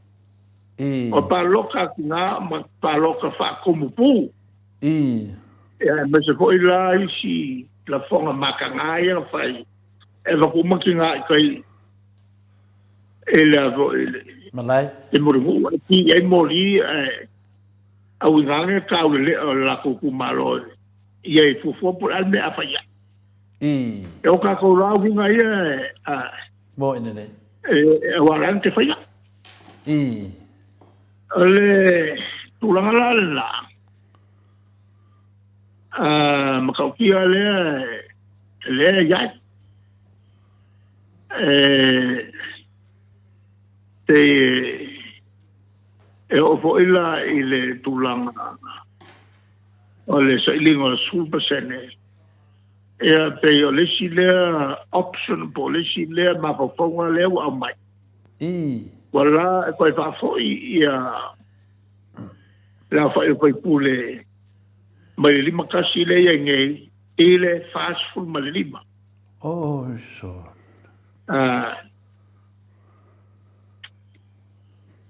O paloka kina ma paloka faakumpu. Ia aemaise foi la isi lafoga mataga ia na fai e avatu uma kina i tai e le a foi le Malae. Le mulinuu e ki ai moli ae auiga ane tau le lea o le latou itumalo ia e fuafua po o le a le mea a fai ai. E o tatou la uiga ia e Mo ina nei. E aua la te faia. O le tulaga la lena matautia lea lea e i ai. E pei e oo foi la i le tulaga o le sailiga o le 10%, ia pei o le isi lea option po o le isi lea mafaufauga lea ua aumai. Ua la e toe faafoi ia le aofai o faipule mai le 51 lea e i ai nei i le 45. Oi sole.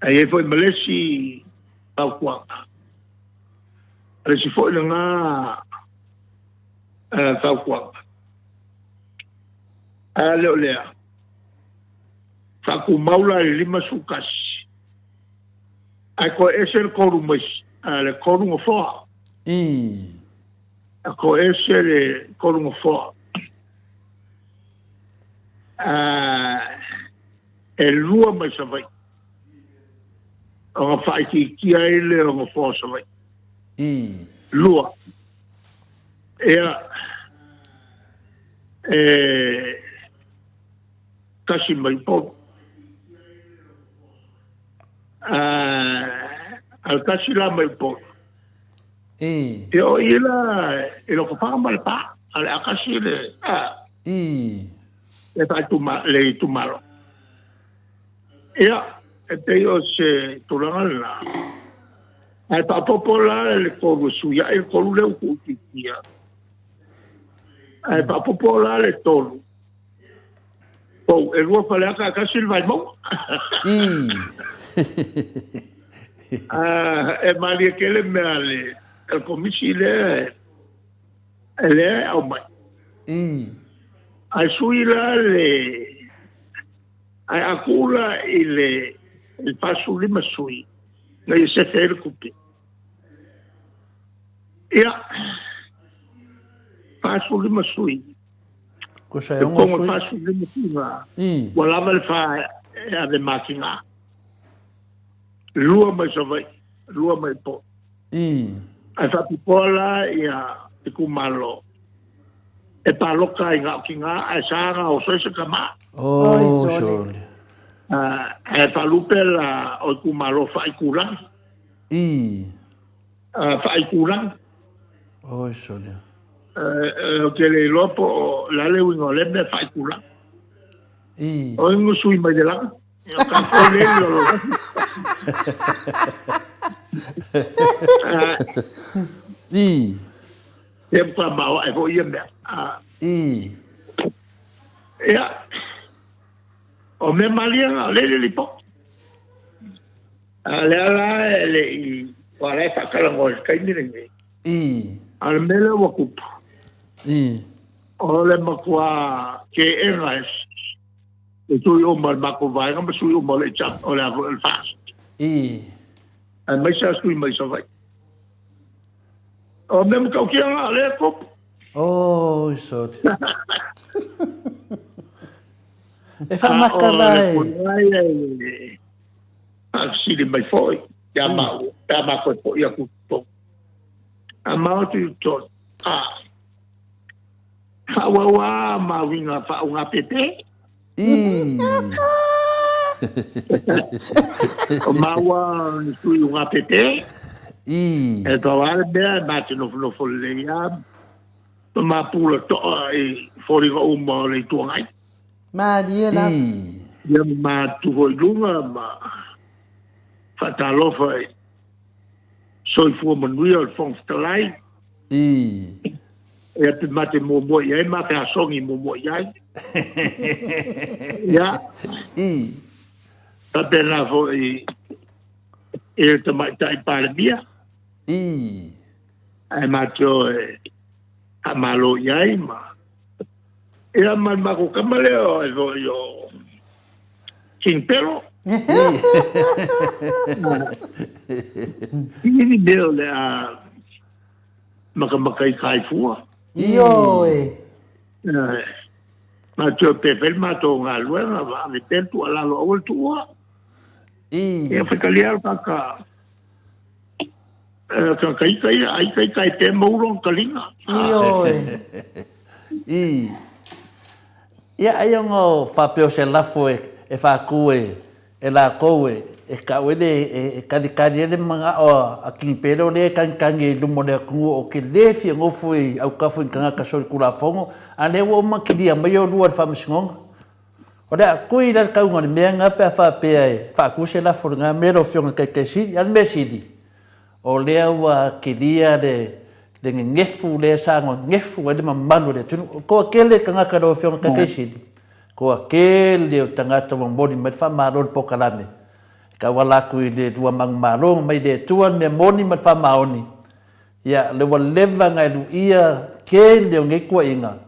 Ae i ai foi ma le isi fautuaga. O le isi foi lena fautuaga. A le o lea, faatumau la i le 51, ae toe ese le tolu mai le tolu nofoa. A toe ese le tolu nofoa. E lua mai Savaii ona faaitiitia ai lea o nofoa o Savaii. Lua. Ia, e tasi mai Upolu. A o le tasi la mai Upolu. Ia o i la i Lotofaga ma Lepa, a o le a tasi le, a. Le faaituma, le itumalo. Ia, e pei o se tulaga lena. Ae faaopoopo la le tolu e sui ae le tolu lea ua tuuitiitia. Ae faaopoopo la le tolu. Pou, e lua Faleata ae tasi le Vaimauga. E malie tele mea a le Komisi lea lea e aumai. Ae sui la le ae a tuu la i le 45 sui ina ia sefe ai le tupe. Ia, 45 sui. Tusa e 6 sui. 45 sui na. Ua lava le fa e ave makina. Lua mai Savaii, lua mai Upolu. Ae faapitoa la ia itumalo e paloka ai na o tina ae sa na oso ai se tama. Oi sole. Ae faalupe la o itumalo faaitulagi. Faaitulagi. Oi sole. Ou te le iloa po o le a le uiga o lea mea faaitulagi. O ai na sui mai le lagi? Ia matua ae foi ia mea. Ia, o mea malie na, o lea le lipoti. A lea la e le i, ua la e faatalanoa i le taimi lenei. A o le mea lea ua tupu, o le matua teena e E sui uma o le matou vaega ma sui uma o le HRPP, o le a foi o le FAST. Aemaise a sui mai Savaii. O mea matautia na, lea e tupu. Oi sole. E faamaka la e. O le tulaga ia i le faafesili mai foi ia maua, pe a matou e foi atu i totonu. A maua atu i totonu, a faaauau lava ma uiga faaugapepe. O maua o ni sui ugapepe. E pau lava le mea e ma te nofonofo lelei lava. Ma ma pula toa i foliga uma o le Itu Agai. Malie lava. Ia ma matou foi i luga ma faatalofa i soifua manuia o le Fofoga Fetalai. Ia pe mate muamua i ai ma te asogi muamua i ai. Ia. Faapena foi i le Tamaitai Palemia. Ae matou e faamalo i ai ma ia ma le matou kama lea o ai foi o King Pero. I ni mea o le a makamaka i kai fua. Ioe. Matou pe fai le matou galuega ma ave pea le tuualalo aua le tuua. Ia faitalia le kaka ka ika ia, ai ka ika e pea maua lona taliga. Ioe. Ia ai ona o faapea o se lafo e faatu e latou e tau ai le e kalikali ai le manao a King Pele o lea e tagitagi i luma o le atunuu ou te le fia nofo i autafa i ni tagata solitulafono a lea ua uma kilia mai oulua i le faamasinoga. O le a tui la le tauga o le mea lena pe a faapea e faatu se lafo i lena mea lau Afioga i le Taitaisili. A o le mea sili, o lea ua kilia le le nenefu lea sa nenefu ai le mamalu o le atunuu. O toatele tagata lau Afioga i le Taitaisili, toatele o tagata ua momoli mai le faamalo i le polokalame e tauala atu i le lua manumalo mai le Atua le mea moni ma le faamaoni. Ia, lea ua leva ona e luia tele o nei tuuaiga,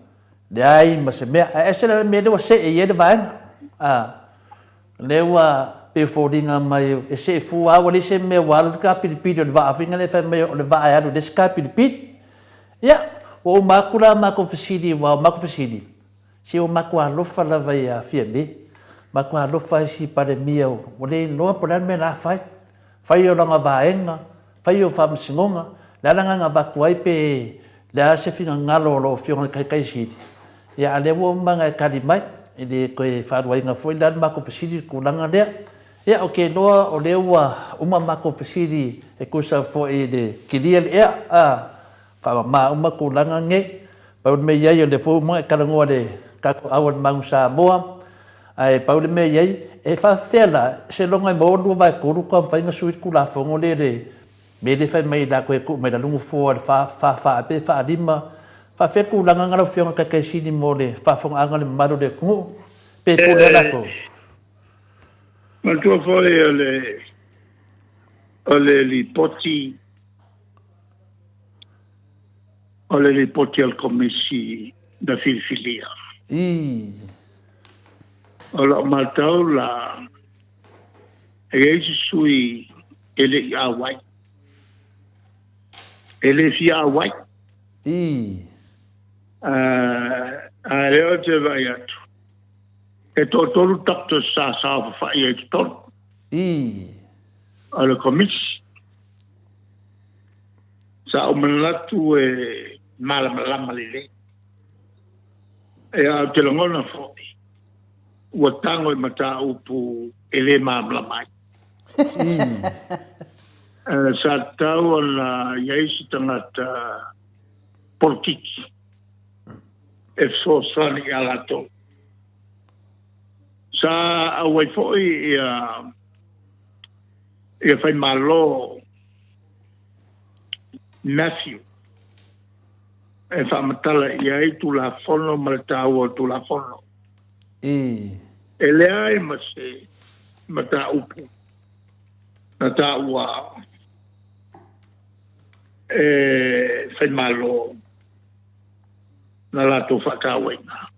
leai ma se mea. Ae ese la le mea lea ua see i ai le vaega. A, lea ua pei e foliga mai e see fua lava ua leai se mea ua alu le kapilipili o le vaa foi lea e fai mai o le vaa e alu e leai se kapilipili. Ia, ua uma atu la matou fesili aua o matou fesili, se ua matou alofa lava ia Fiame, matou alofa i si Palemia ua le iloa po o le a le mea la fai. Fai o lana vaega, fai o faamasinoga, le a le agaga avatu ai pe le a se finagalo o lau Afioga i le Taitaisili, ia a lea ua uma ona e tali mai, e le toe faaluaina foi la le matou fesili i le tulaga lea. Ia ou te iloa o lea ua uma matou fesili e tusa foi i le kilia le ea, a, faamama uma tulaga nei. Pau le mea i ai o lea foi ua uma ona e talanoa i le tatou Aualemanu Samoa, ae pau le mea i ai, e faafefea la, seiloga e maua 2/3 faatoa mafai ona sui le Tulafono lea i le mea lea e fai mai o le a toe tuu mai i lalo nofoa i le fa, fa, fa pe fa lima. Faafefea le tulaga lena lau Afioga i le Taitaisini mo le faafofogaaga a le mamalu o le atunuu, pe pule lava latou? Manatua foi o le o le lipoti O le lipoti a le Komisi na filifilia. Ii. O lau matau la, e i ai se sui e le i auai. E le fia auai. Ii. A lea ou te vaai atu, e toatolu doctors sa saofafai ai i totonu. Ii. O le Komisi. Sa ou manatu e malamalama lelei. Ia, ou te lagona foi, ua tago i mataupu e le malamalama ai. Sa tatau ona i ai se tagata polokiki e fesoasoani ia latou. Sa auai foi ia ia Faimalo Matthew e faamatala i ai Tulafono ma le taua o Tulafono. E leai ma se mataupu na taua e Faimalo na latou faatauaina.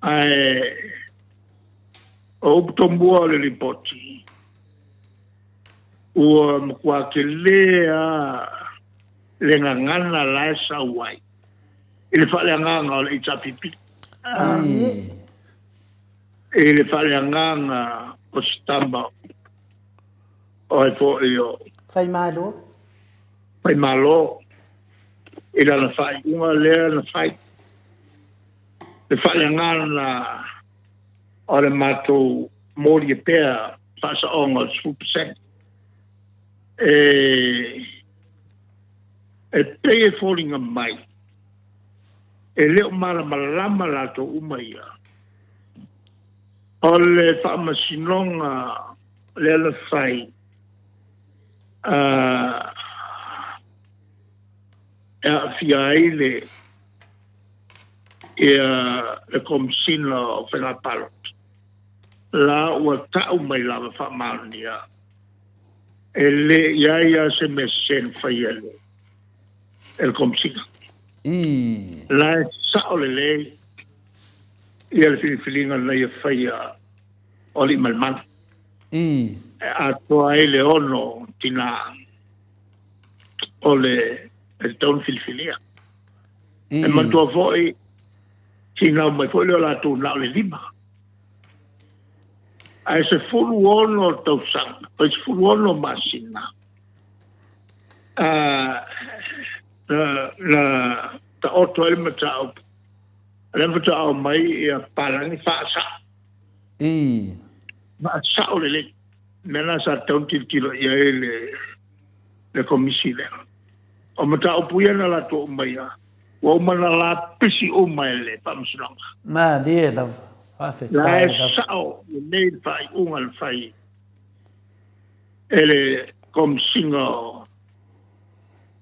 Ae o upu tomua o le lipoti, Ua matua tele lava le gagana la e sau ai i le faaleagaga o le HRPP, i le faaleagaga o se tama o ai foi o Faimalo. Faimalo i lana faaiuga lea na fai, le faaleagaga o le matou molia pea faasaoga o le 10%. E pei e foliga mai E le o malamalama latou uma ia. O le faamasinoga lea na fai, e aafia ai le ia le Komesina o Faiga Palota, la ua tau mai lava faamaonia e le i ai lava se mea sese na faia e le e le Komesina. Ii. La e sao lelei ia le filifiliga na ia faia o Aliimalemanu. Ii. E atoa ai le ono tina o le e tatau ona filifilia. E manatua foi, finau mai foi lea o latou na o le lima. Ae 16 tausaga, oi 16 masina, na taoto ai le mataupu, lea faatoa aumai ia palagi faasao. Faasao lelei. Mea la sa tatau ona tilotilo i ai le le komisi lea. O mataupu ia na latou aumaia, ua uma ona lapisi uma e le Faamasinoga. Malie lava. Faafetai La e lava. sao lelei le faaiuga na fai e le Komisiga o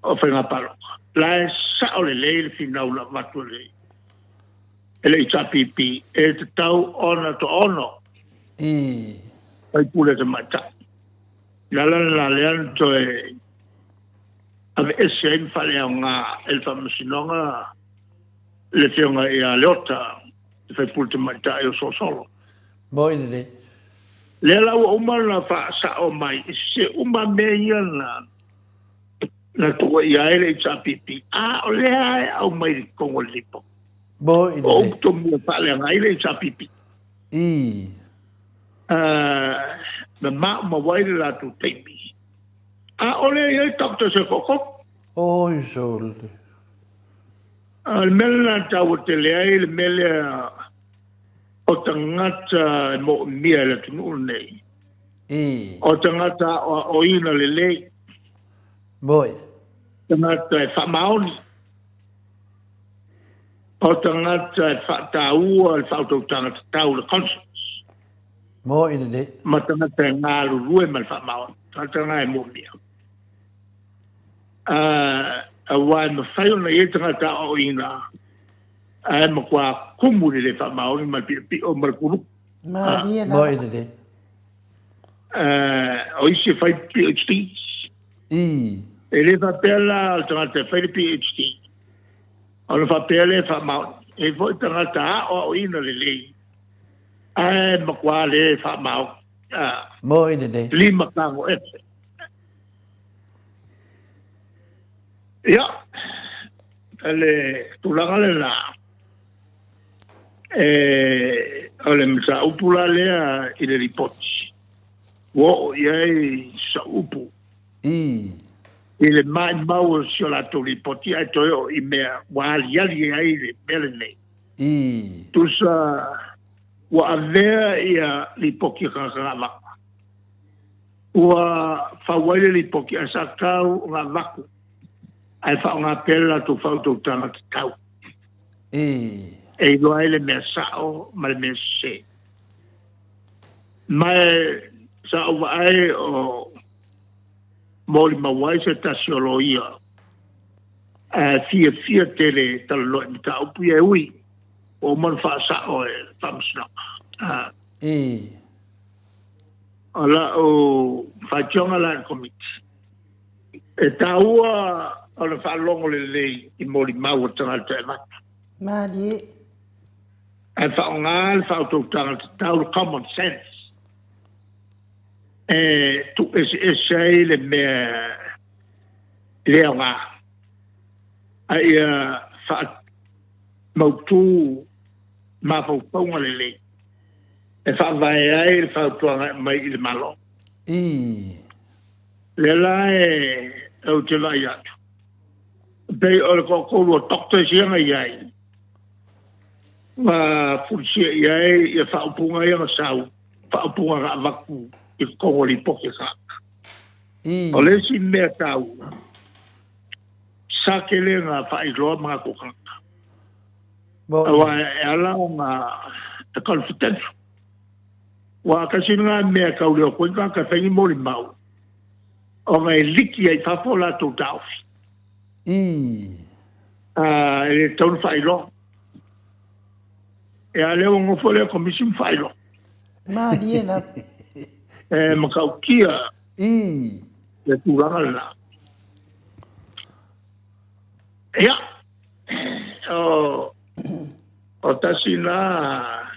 o Faiga Palota. La e sao lelei le finau na avatu e le e le HRPP e tatau ona toaono faipule tamaitai. O le ala lena lea na toe aveese ai ma faaleaoga e le Faamasinoga le Afioga ia Leota, le faipule tamaitai o Solosolo. Moi lelei. Lea la ua uma ona faasao mai i se uma mea ia na na tuuaia ai le HRPP, a o lea e aumai i totonu o le lipoti. Moi lelei. O upu tomua e faaleaga ai le HRPP. Na maumau ai le latou taimi. A o lea e i ai doctors e toatolu. Oi sole. A o le mea lena e taua tele ai le mea lea o tagata e moomia e le atunuu lenei. O tagata aoaoina lelei. Moi. Tagata e faamaoni. O tagata e faataua le faautautaga tatau, le conscience. Moi lelei. Ma tagata e galulue ma le faamaoni. Tagata na e moomia. Aua e mafai ona i ai tagata aoaoina ae matua kumu i le le faamaoni ma le piopio ma le kuluku. Malie lava. Moi lelei. O isi e fai PhDs. E le faapea la o le tagata e fai le PhD ona faapea lea e faamaoni. E i ai foi tagata aoaoina lelei ae matua le faamaoni. Moi lelei. Lima tago ese. Ia, le tulaga lena, e, o le mataupu la lea i le lipoti, ua oo i ai sau upu. I le maimau o si o latou lipoti ae toe oo i mea ua aliali ai le mea lenei. Tusa ua avea ia lipoti a tagata na avatu. Ua fau ai le lipoti ae sa tatau ona avatu ae faaaoga pea le latou faautautaga tatau. E iloa ai le mea sao ma le mea sese. Ma e sa ou vaai o molimau ai se tasi o loia ae fiafia tele e talanoa i mataupu ia e ui ua uma ona faasao e le Faamasinoga. O lau faitioga la i le Komiti, e taua ona faalogo lelei i molimau a tagata e avatu. Malie. Ae faaaoga le faautautaga tatau, le common sense, e tuueseese ai le mea le aoga, a ia faamautu mafaufauga lelei e faavae ai le fautuaga e aumai i le Malo. Lea la e ou te vaai atu, e pei o le toatolu o doctors ia na i ai, na fulisia i ai ia faaupuga ia na sau, faaupuga na avatu i totonu o lipoti a tagata. O le isi mea taua, sa tele na faailoa manatu o tagata. Aua e ala ona e confidential. Ua tasi lena mea e tau leo koe tagata e fai ni molimau, ona e liki ai i fafo o latou taofi. E le tatau ona faailoa. Ia lea ua nofo lea komisi ma faailoa. Malie lava. E matautia le tulaga lena. Ia, o, o tasi na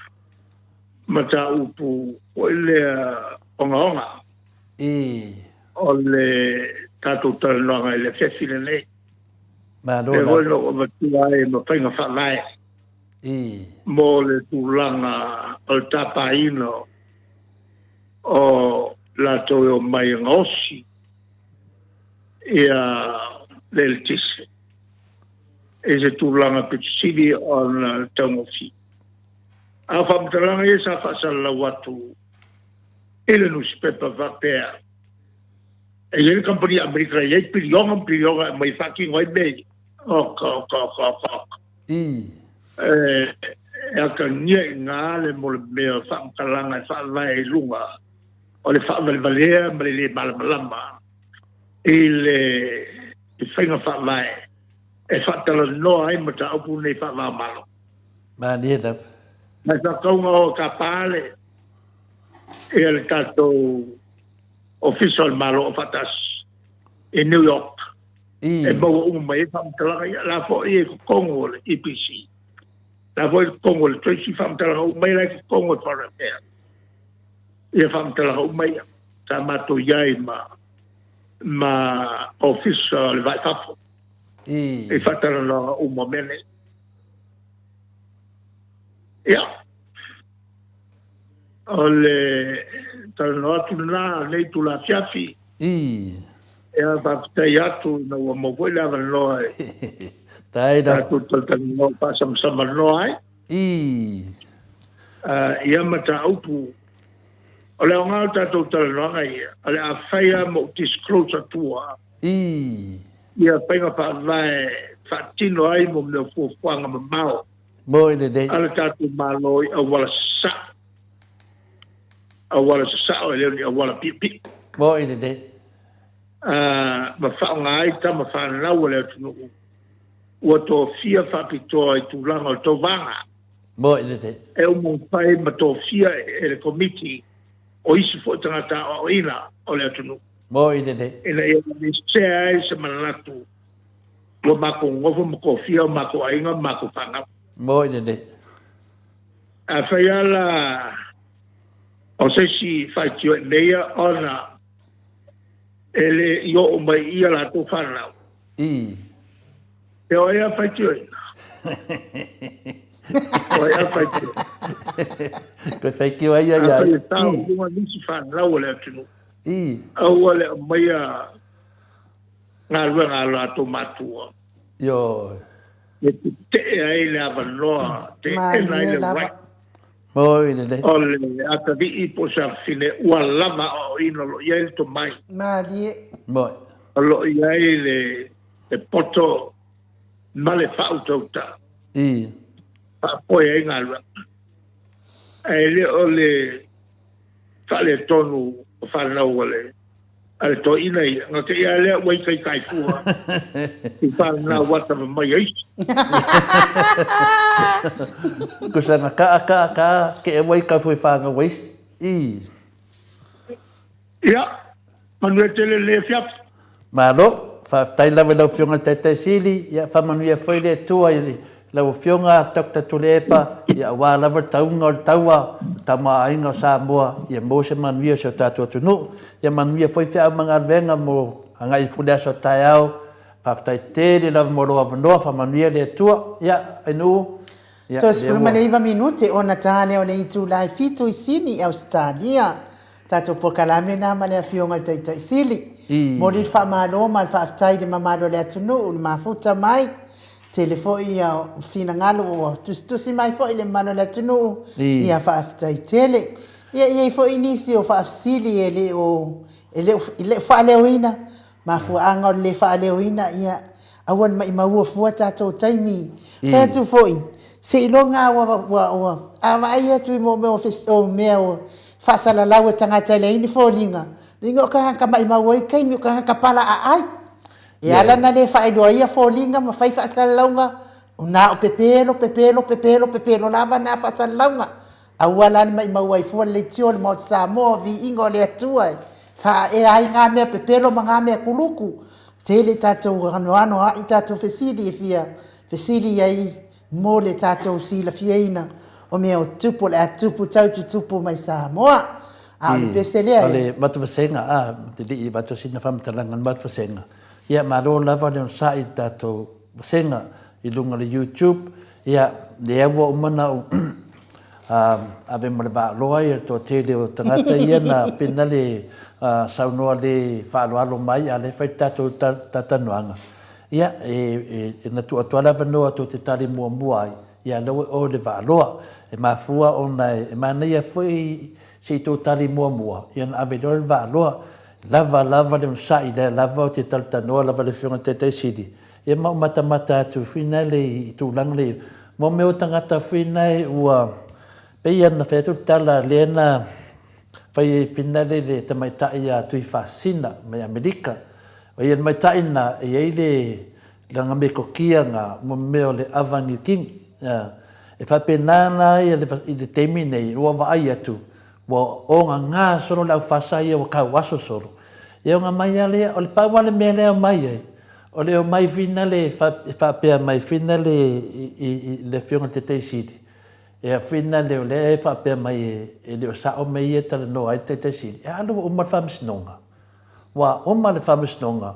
mataupu foi lea ogaoga. O le tatou talanoaga i le afiafi lenei. Malo Lea lava. foi na ou avatua ai ma faiga faavae. Mo le tulaga o le tapaina o latou e omai e gaosi ia le eletise i se tulaga pito sili ona taugofie. A o faamatalaga ia sa faasalalau atu i le nusipepa faapea, e i ai le kamupani Amerika e i ai piliona ma piliona e aumai e faatino ai mea ia. Oka, oka, oka, oka, oka. E atagia i ina le mo le mea o faamatalaga e faavae i luga o le faavalevalea ma le lē malamalama i le faiga faavae e faatalanoa ai mataupu nei faava-o-Malo. Malie lava. Mai faatauga o tapa le ia le tatou Ofisa o le Malo Aufaatasi i New York. E maua uma mai ai faamatalaga ia. La foi e totonu o le EPC. La foi e totonu o le Treasury faamatalaga uma ia la e totonu o le Foreign Affairs. Ia faamatalaga uma ia. Sa matou i ai ma ma Ofisa o le Vai Fafo. I faatalanoaga uma o mea nei. Ia. O le talanoa atu lena o lenei itula afiafi. Ia, faafetai atu ina ua maua foi le avanoa e tatou talatalanoa faasamasamanoa ai. Ia mataupu, o le aoga o tatou talanoaga ia, o le a fai lava ma ou disclose atua ia faiga faavae faatino ai mo mea o fuafuaga mamao. Moi lelei. A le tatou Malo i auala sasao. Auala sasao e le o ni auala piopio. Moi lelei. Ma faaaoga ai tama fanau a le atunuu ua tofia faapitoa i tulaga o le tauvaga. Moi lelei. E uma fai ma tofia e le Komiti o isi foi tagata aoaoina o le atunuu. Moi lelei. Ina ia aveesea ai se manatu Ua matou nofo ma tofia o matou aiga ma matou fanau. Moi lelei. Afai lava la o se isi faitio i mea ia ona e le i oo mai i a latou fanau. E o ai a faitioina? O ai a faitioina? Toe faitio ai ia ia. Afai e tao i luga nisi fanau o le atunuu. Aua le aumaia galuega a latou matua. Ioe. E tetee ai le avanoa, teena ai Malie le lava. right Oi lelei. o le atalii po o se afafine ua lava aoaoina o lo o i ai le tomai. Malie. Moi. O lo o i ai le, le poto ma le faautautau. Faafoe ai galuega. Ae le o le faaletonu o fanau a le a le toeaina ia, na te ia lea ua ikaika ai fua i fanau ata ma mai ai. Ko sana kaa kaa kaa ke e wai ka fue whāngau ai. Ia, manuia tele lenei afiafi. Malo, faafetai lava i lau Afioga i le Taitai Sili, ia faamanuia foi le Atua i lau Afioga Doctor Tuilaepa, ia aua lava le tauga o le taua, le tamaoaiga o Samoa, ia maua se manuia o si o tatou atunuu. Ia manuia foi feau ma galuega mo agai ifo i le aso a taeao. Faafetai tele lava mo lou avanoa, faamanuia le Atua. Ia, Ainuu, ia, Toe lea ua. 19 minute ona ta lea o le itula e 7 i Sini, Ausetalia. Tatou polokalame na ma le Afioga i le Taitai Sili. Momoli le faamalo ma le faafetai i le mamalu o le atunuu i le mafuta mai. Tele foi ia finagalo ua tusitusi mai foi i le mamalu o le atunuu. Ia faafetai tele. Ia e i ai foi nisi o faafesili e le o e le o faaleoina mafuaaga o le le faaleoina, ia aua ne ma'imaua fua tatou taimi. Fai atu foi, Seiloga ua, ua, ua, a vaai atu i mo mea o, o mea o faasalalau e tagata e leai ni foliga, liga o tagata maimau ai taimi o tagata pala aai. E ala na le faailoa ia foliga ma fai faasalalauga, na o pepelo, pepelo, pepelo, pepelo lava na faasalalauga. Aua la le maimau ai fua le leitio o le Maota Samoa, viiga o le Atua e faaea ai ngā mea pepelo ma ngā mea kuluku. Tele tatou anoano ai tatou fesili e fia fesili ai mo le tatou silafiaina o mea o tupu o le a tupu tau tutupu mai Samoa. A o le pese lea e. O le matou vasega, a, te lii avatu sina faamatalaga o le matou vasega. Ia, malo lava le onosai i le tatou vasega i luga o le YouTube. Ia, lea ua uma ona ou ave ma le vaaloa ia le toatele o tagata ia na pena le saunoa le faaaloalo mai, a o lea e fai le tatou talatalanoaga. Ia, e na tuu atu lava le avanoa tou te tali muamua ai, ia lea ua i o i le Vaaloa. E mafua ona e manaia foi se i tou tali muamua, ia ona ave loa lea i le Vaaloa. Lava lava le onosai, lea lava ou te talatalanoa lava i le Afioga i le Taitai Sili, ia ma ou matamata atu foi lea i tulaga lea. Mo mea o tagata foi nae ua, pei lava ona fai atu le tala lea na fai ai finale le tamaitai ia Tuifaasina mai Amerika. O ia tamaitai na e i ai le lana metotia na mo mea o le ava niukini. E faapena la ia i le taimi nei ua vaai atu ua ogaga solo le au fasa ia ua tauaso solo. Ia ona mai lava lea, o le pau lava le mea lea e omai ai, o le omai finale e faapea mai finale i le Afioga i le Taitai Sili, Ea finale o lea e faapea mai e le o sao mea ia e talanoa ai le Taitai Sili, e alu ua uma le faamasinoga. Ua uma le faamasinoga,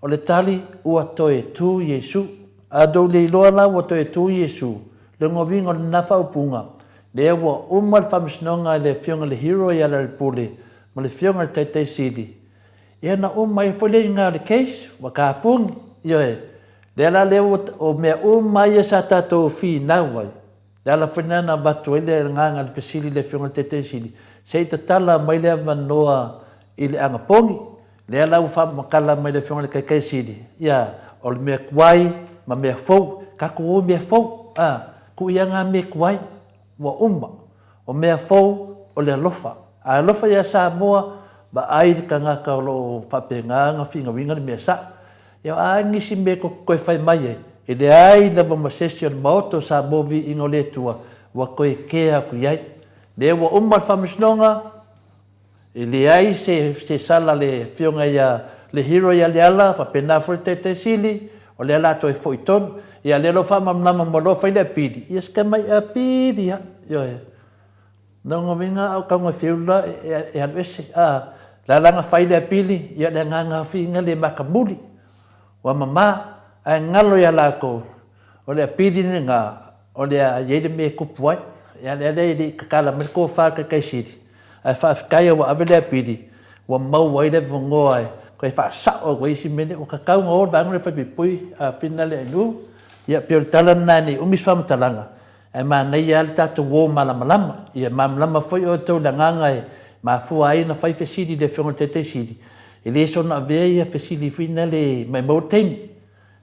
o le tali ua toe tu Iesu. A tou le iloa la ua toe tu Iesu, lona uiga o lena faaupuga, lea ua uma le faamasinoga i le Afioga i le Hero ia Lealailepule ma le Afioga i le Taitai Sili, ia na uma ai foi le iga o le case, ua kapuni, ioe. Lea la lea ua, o mea uma ia sa tatou finau ai, Le ala foi lena na avatu ai le agaga i le fesili i le Afioga i le Taitaisili, se i tatala mai le avanoa i le anapogi. Lea la ua faamatala mai le Afioga i le Taitaisili, ia, o le mea tuai ma mea fou, tatou o i mea fou, a, tuu ia na mea tuai, ua uma. O mea fou, o le alofa. A alofa ia Samoa, vaai le tagata o lo o faapena ona finauina le mea sao. Ia o a nisi mea tou te toe fai mai ai, e leai lava ma se isi o le Maota o Samoa Viiga o le Atua ua toe kea atu i ai. Lea ua uma le faamasinoga, e leai se se sala a le Afioga ia le Hero ia Leala, faapena foi le Taitai Sili, o lea o le a toe foi tonu. Ia lea o lo o faamalamalama uma loa fai le apili, ia se tamai apili lava, ioe. Lona uiga a o tau fiu la e alu ese a la la na fai le apili ia le agaga figa le matamuli ua mama ae galo ia latou o le apili lena o le a iai le mea e tupu ai ia lea lea e lei tatala mai le tofa Taitaisili ae faafetai ua ave le apili ua maua ai le avanoa e toe faasao atu ai isi mea ua tatau ona o le vaega lea falepuipui a fina le ainu ia pei o le tala lena nei umi se faamatalaga Ae manaia lava le tatou o malamalama. Ia malamalama foi outou i le agaga e mafua ai ona fai fesili i le Afioga i le Taitai Sili. E le soona avea ia fesili foi na le maimau le taimi.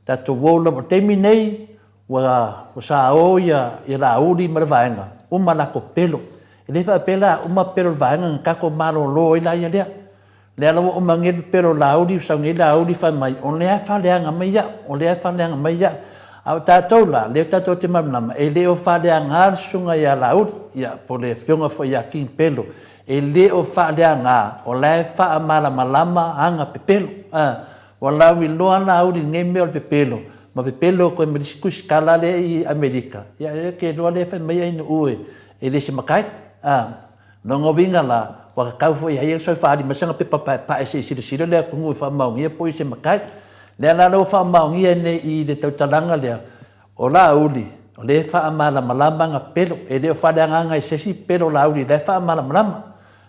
Tatou o lava. O le taimi nei, ua sao ia Laauli ma le vaega, uma latou pepelo. E le faapea la a uma pepelo o le vaega ona tatou malolo ai laia lea. Lea la ua uma nei le pepelo o Laauli, sau nei Laauli fai mai, o lea e faaleaga mai au, o lea e faaleaga mai au. A o tatou la, lea tatou te malamalama, e le o faaleaga le susuga ia Laauli, ia, po o le afioga foi ia King Pelo, e le o faaleaga, o la e faamalamalama ana pepelo. A, ua lauiloa Laauli i lenei mea o le pepelo, ma pepelo atu ai ma le isi tusitala lea i Amerika, ia, e te iloa lea fai mai Ainuu e le se matai. A. Lona uiga la, ua tatau foi ia ia sau faaali mai sana pepa paepae se i silasila le atunuu e faamaonia po o i se matai. Lea la ua faamaonia nei i le tautalaga lea, o Laauli, o lea e faamalamalama ana pelo, e le o faaleagaga i se isi pelo o Laauli, o la e faamalamalama.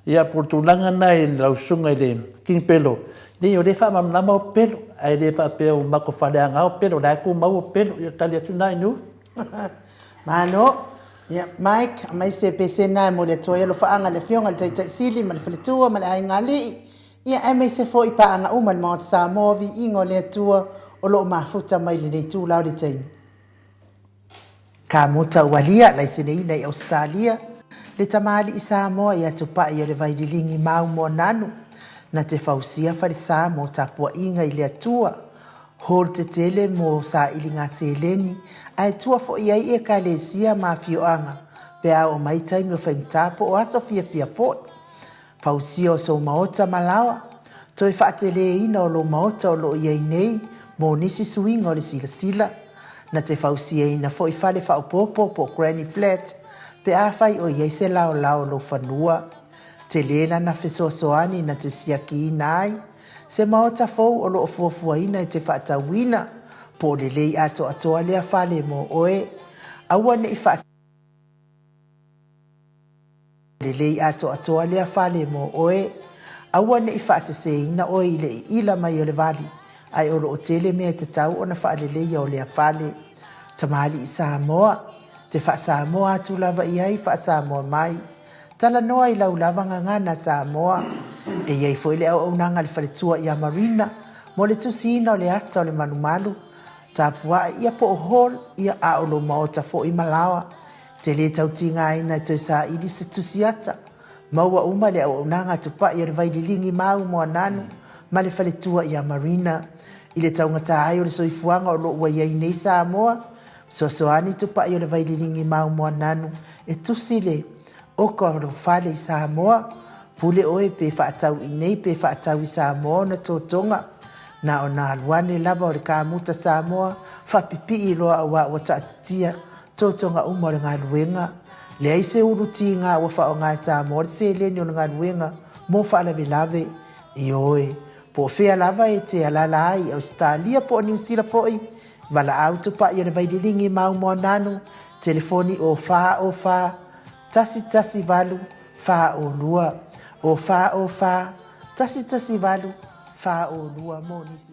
Ia, po o le tulaga lena i lau susuga i le King Pelo, leai o lea e faamalamalama au pelo, ae le faapea ua matou faaleaga au pelo, o la e tumau au pelo. Ia, tali atu lena Ainuu. Malo. Ia, Mike, aumai se pesena e momoli atu ai alofaaga i le Afioga i le Taitai Sili ma le Faletua ma le Aiga Alii, ia aemaise foi paaga uma i le Maota Samoa, viiga o le Atua o lo o mafuta mai i lenei itula o le taimi. Kamota Ualia, laiseneina i Ausetalia, le tamalii Samoa ia Tupai o le Vaililigi mau Moananu, na te fausia falesa mo tapuaiga i le Atua, hall tetele mo sailiga seleni, ae tua foi ai ekalesia ma afioaga pe a oo mai taimi o faigata po o aso fiafia foi. Fausia o sou maota ma laoa, toe faateleina o lou maota o lo o i ai nei mo nisi suiga o le silasila. Na te fausiaina foi fale faaopoopo po o granny flat pe afai o i ai se laolao o lou fanua. Tele lana fesoasoani na te siakiina ai se maota fou o lo o fuafuaina e te faatauina, po o lelei atoatoa lea fale mo oe. Aua ne i Lelei atoatoa lea fale mo oe. Aua ne i faaseseina oe i le iila mai o le vali, ae o lo o tele mea e tatau ona faaleleia o lea fale. Tamalii Samoa, te faa-Samoa atu lava i ai, faa-Samoa mai. Talanoa i lau lava gagana Samoa. E i ai foi le auaunaga a le faletua ia Marina mo le tusiina o le ata o le malumalu. Tapuai ia po o hall ia a o lou maota foi ma laoa. Te lē tau tigaina e toe saili se tusi ata. Maua uma le auaunaga a Tupai o le Vaililigi mau Moananu ma le faletua ia Marina. I le taugata ai o le soifuaga o lo o ua i ai nei Samoa, fesoasoani Tupai o le Vaililigi mau Moananu e tusi le oka o lou fale i Samoa. Pule oe pe faatau i nei pe faatau i Samoa ona totoga. Na ona alu ane lava o le kamuta Samoa faapipii loa auā ua taatitia totoga uma o le galuega. Leai se ulu tiga ua faaaoga e Samoa le seleni o le galuega mo faalavelave. Ioe, po o fea lava e te alaala ai i Ausetalia po o Niu Sila foi, valaau tupai o le Vaililigi mau Moananu, telefoni o 4 o 4 1 1 8 4 o 2, o 4 o 4 1 1 8 4 o 2 mo nisi.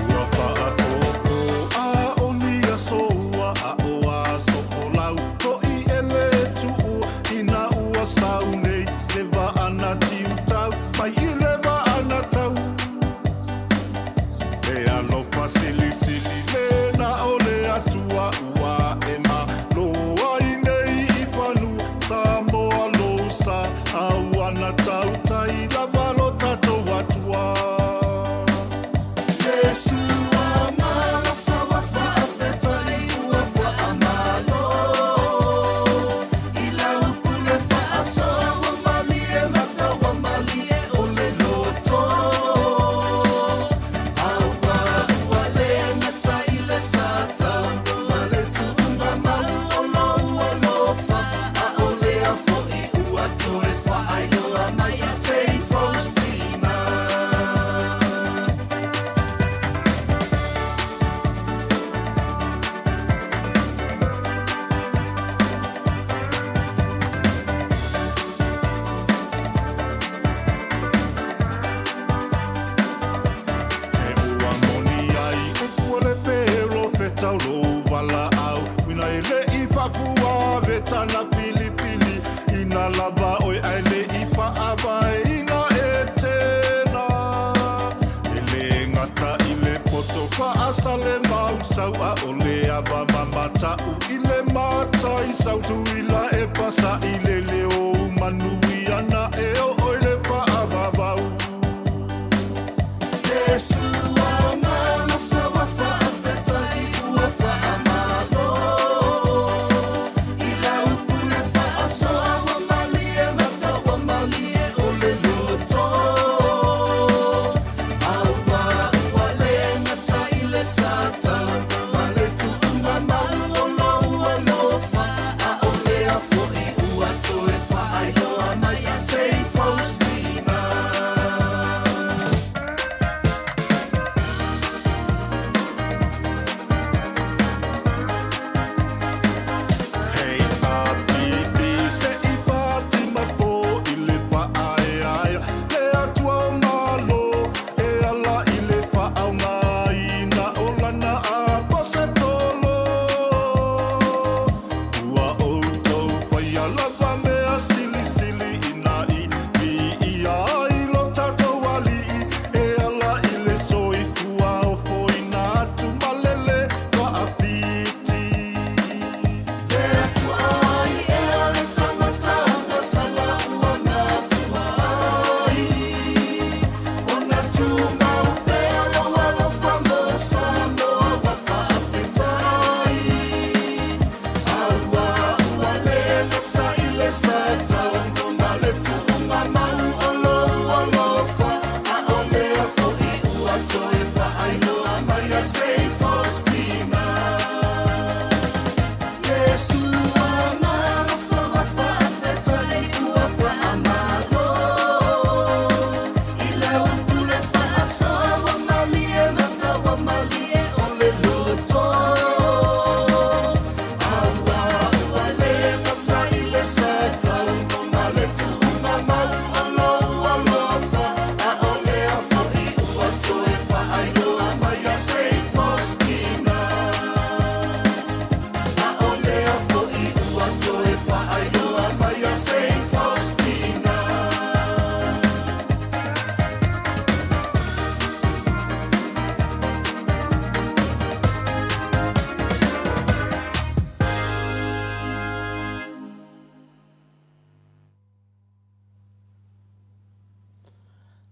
Ua faapopo a o ni aso ua a o aso folau hoʻi e lē tuʻua ina ua sau nei le vaa na tiutau mai i le vaa na tau E alofa silisili le na o le Atua ua e malo ai nei i fanua Samoa lou sa a ua na tautai lava lo tatou Atua. E ua moni ai upu o le perofeta o lou valaau ina e le i faafuavetana filifili ina lava oe ae le i faavaeina e tena e lē gata i le poto faasale mausau a o le ava mamata'u i le mataisau tuila e pasa'i le leo manuia na e oo i le faavavau.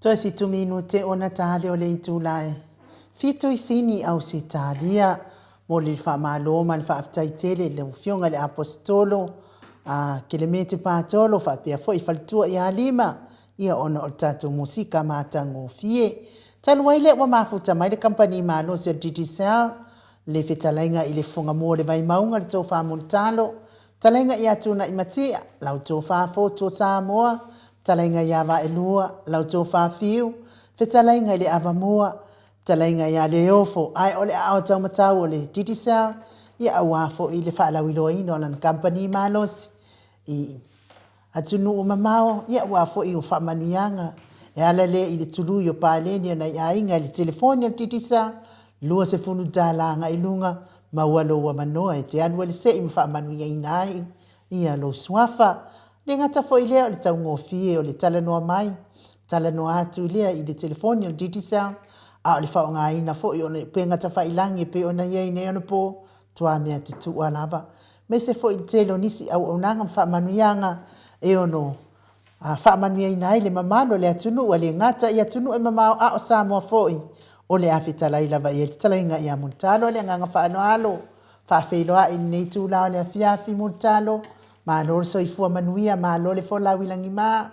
Toe fitu minute ona tale o le itula e fitu i Sini, Ausetalia. Mo le faamalo ma le faafetai tele i lau Afioga i le Aposetolo a Kelemete Patolo faapea foi faletua ia Lima, ia ona o le tatou musika matagofie. Talu ai lea ua mafuta mai le kamupani malosi a le Digicel, le fetalaiga i le Fofoga Mua o le Vaimauga le Tofa Mulitalo, Fetalaiga ia Tunaimatia, lau Tofa Fotu o Samoa, Fetalaiga ia Vaelua, lau Tofa Fiu, Fetalaiga i le Avamua, Fetalaiga ia Leofo, ae o le aao taumatau o le Digicel, ia aua foi le faalauiloaina o lana kamupani malosi i atunuu mamao, ia aua foi o faamanuiaga e ala lea i le tului o paleni o nai aiga i le telefoni o le Digicel, $20 agai i luga, maua lou avanoa e te alu ai le sei ma faamanuiaina ai ia lou suafa. Le gata foi lea o le taugofie o le talanoa mai, talanoa atu lea i le telefoni o le Digicel, a o le faaaogaina foi o le upega tafailagi e pei ona i ai nei onapo, matua mea tutua lava. Aemaise foi i le tele o nisi auaunaga ma faamanuiaga e ono faamanuiaina ai le mamalu o le atunuu, e le gata i atunuu e mamao a o Samoa foi. O le a fetalai lava i ai le fetalaiga ia Mulitalo. Le agaga faaaloalo, faafeiloai i lenei itula o le afiafi Mulitalo. Malo le soifua manuia, malo le folau i lagima,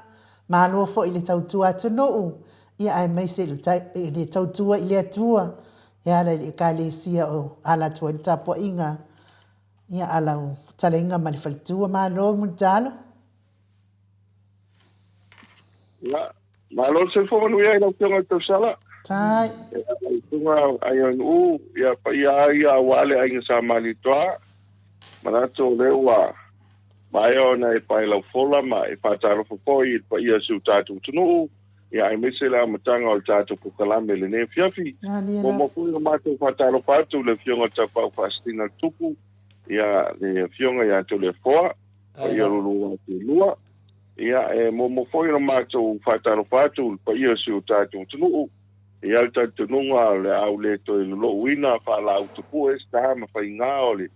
malo foi le tautua atunuu, ia aemaise i le tautua i le Atua e ala i le Ekalesia o ala atu ai le tapuaiga ia a lau fetalaiga ma le faletua. Malo Mulitalo. Ia, malo le soifua manuia i lau Afioga i le Tausala. Tai. Ia, lau Susuga Aionu'u, ia paia ai ia aua le Aiga Sa Malietoa. Manatu o lea ua maea ona e pae lau fola ma e faatalofa foi i le paia o si o tatou atunuu, ia aemaise le amataga o le tatou polokalame i lenei afiafi. Muamua foi ona matou faatalofa atu i le Afioga i le Tapaau Faasisina a le Tupu, ia le Afioga ia Toleafoa, paia o lo oulua vaatelua. Ia, e muamua foi ona matou faatalofa atu i le paia o si o tatou atunuu. E i ai le talitonuga o le a ou le toe lolouina faalaau tapue, sa ma faiga o le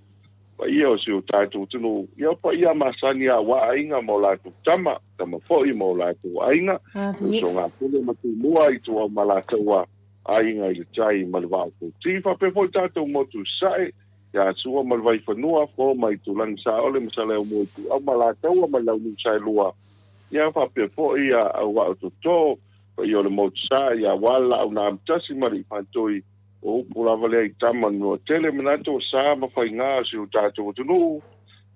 paia o si o tatou atunuu. Ia, o paia masani lava aua aiga ma o latou tama, tama foi ma o latou aiga, usoga Pule ma Tumua, Ituau ma Alataua, Aiga i le Tai ma le Vaa o Fonoti. Faapea foi tatou motu i Sasae, ia Sua ma le Vaifanua, Fo ma Itulagi Saole ma Saleaaumua Ituau ma Alataua ma le Launiu Saelua, ia faapea foi ia Auvaao Toto, paia o le motu sa, ia aua le Laau na Amotasi ma le Ifatoi, o upu lava lea i tama le Manuatele, manatu o sa ma faiga o si o tatou atunuu,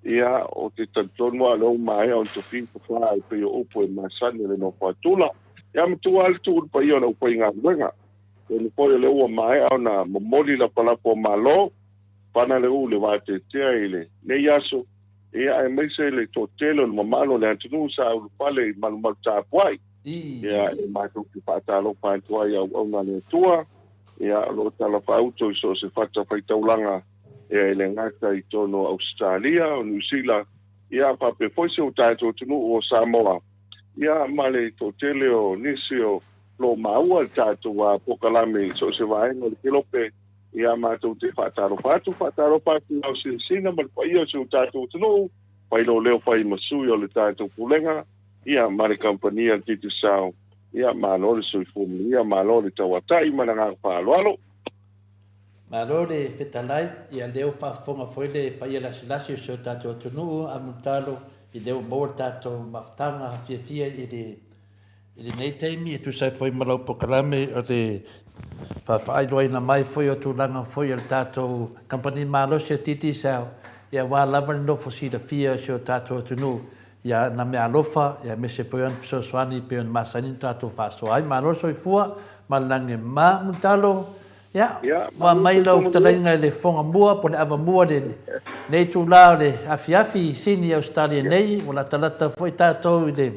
ia ou te talitonu lava o lea ua maea ona tofi fafa e pei o upu e masani a le nofo a Tula. Ia matua lava le tuu i le paia o le aufaigaluega. Atonu foi o lea ua maea ona momoli lapalapa o Malo, pana le u i le vateatea i lenei aso, ia aemaise le toatele o le mamalu o le atunuu sa ulufale i malumalu tapuai. Ia e matou te faatalofa atu ai i auauna a le Atua, ia o lo o talafaauto i so o se fatafaitaulaga, ia e le gata i totonu o Ausetalia, o Niu Sila, ia faapea foi si o tatou atunuu o Samoa, ia ma le toatele o nisi o lo o maua le tatou polokalame i so o se vaega o le kelope, ia matou te faatalofa atu, faatalofa atu i lau silasila ma le paia o si o tatou atunuu, fai lou leo fai ma sui o le tatou Pulega, ia ma le kamupani a le Digicel, ia malo le soifua manuia, malo le tauatai ma le agaga faaaloalo. Malo le fetalai, ia lea ua faafofoga foi le paia lasilasi o si o tatou atunuu, a Mulitalo i lea ua maua le tatou mafutaga fiafia i le I lenei taimi, e tusa ai foi ma lau polokalame o le faailoaina mai foi o tulaga foi o le tatou kamupani malosi o Digicel, ia aua lava le nofo silafia o si o tatou atunuu i ana meaalofa, aemaise foi o ana fesoasoani e pei ona masani ona tatou faasoa ai. Malo le soifua ma le lagi e mama. Mulitalo, ia, ua aumai lau fetalaiga i le fofoga mua po o le avamua i lenei itula o le afiafi i Sini, Ausetalia nei, ua latalata foi tatou i le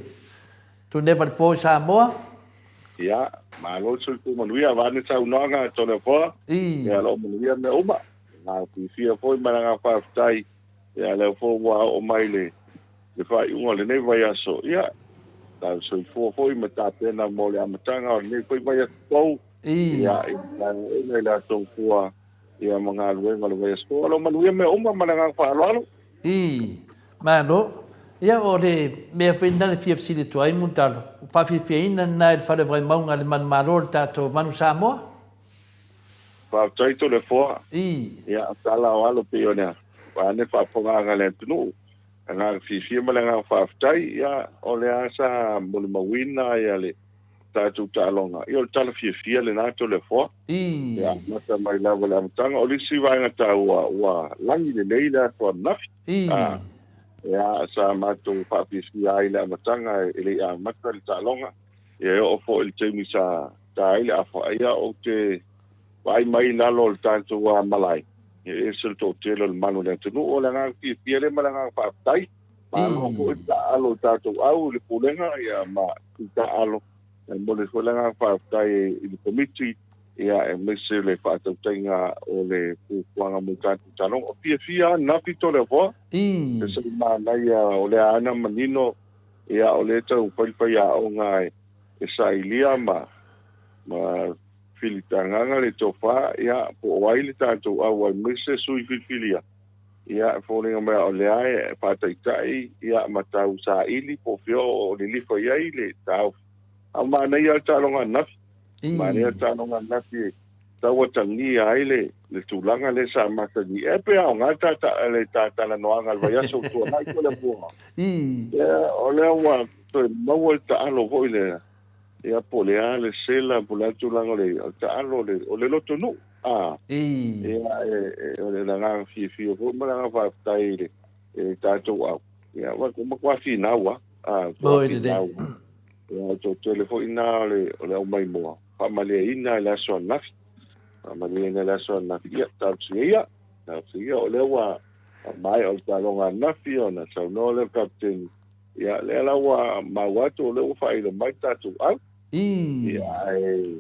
Tuneva le po i Samoa. Ia, malo le soifua manuia, vaeane saunoaga a Toleafoa, ia o lo o manuia mea uma. Agaga fiafia foi ma le agaga faafetai, ia lea foi ua oo mai le faaiuga o lenei vaiaso, ia, tau soifua foi ma tapena mo le amataga o lenei foi vaiaso fou, ia, i le i le aso fua, ia ma galuega o le vaiaso fou. O lo o manuia mea uma ma le agaga faaaloalo. Malo. Ia, o le mea foi lena le fia fesili atu ai Mulitalo, ua faafiafiaina lena e le Fale o Vaimauga a le Manumalo le tatou Manu Samoa? Faafetai Toleafoa. I. Ia, tala o alo pei ona ane faafofogaaga a le atunuu. Agaga fiafia ma le agaga faafetai, ia, o lea sa molimauina ia le tatou taaloga. Ia, o le tala fiafia lena Toleafoa. I. Ia, amata mai lava i le amataga. O le isi vaega taua, ua lagi lelei le aso ananafi. I. A, ia, sa matou faafiafia ai i le amataga e le i amata le taaloga. Ia, e oo foi i le taimi sa ta ai le afa, ia, ou te vaai mai i lalo o le tatou malae, e ese le toatele o le malu o le atunuu. O le agaga fiafia lea ma le agaga faafetai. Malo foi le taaalo i tatou au i le pulega ia ma i taaalo. E momoli foi le agaga faafetai i le Komiti ia aemaise le faatautaiga o le fuafuaga mo tatou taaloga. O fiafia lava ananafi Toleafoa. E se manaia o lea lava na manino ia o lea e tau fai le faiaoga e sailia ma filitagaga le tofa ia po o ai le tatou au aemaise sui filifilia ia e foliga mai o lea e faataitai ia ma tau saili po o fea o lilifa i ai le taofi. A manaia le taaloga ananafi. Manaia le taaloga ananafi e tau atagia ai le le tulaga lea sa masani e pe aoga le ta le ta talanoaga i le vaiaso ua tuanai po o le apuaga. Ia o lea ua toe maua le taalo foi lea Ia, po o le a le sela, po o le a le tulaga o le taalo, o le lotonuu. A, ia, e, o le agaga fiafia foi ma le agaga faafetai i le, i le tatou au. Ia, ua matua finau lava. A, matua finau. Ia, o le toatele foi lena o le, o le aumaimoa, faamalieina i le aso ananafi. Faamalieina i le aso ananafi. Ia, talosia ia, talosia ia, o lea ua maea o le taaloga ananafi ona saunoa lea o le kapeteni, Ia, lea la ua maua atu o lea ua faailo mai le tatou au. Ia, ae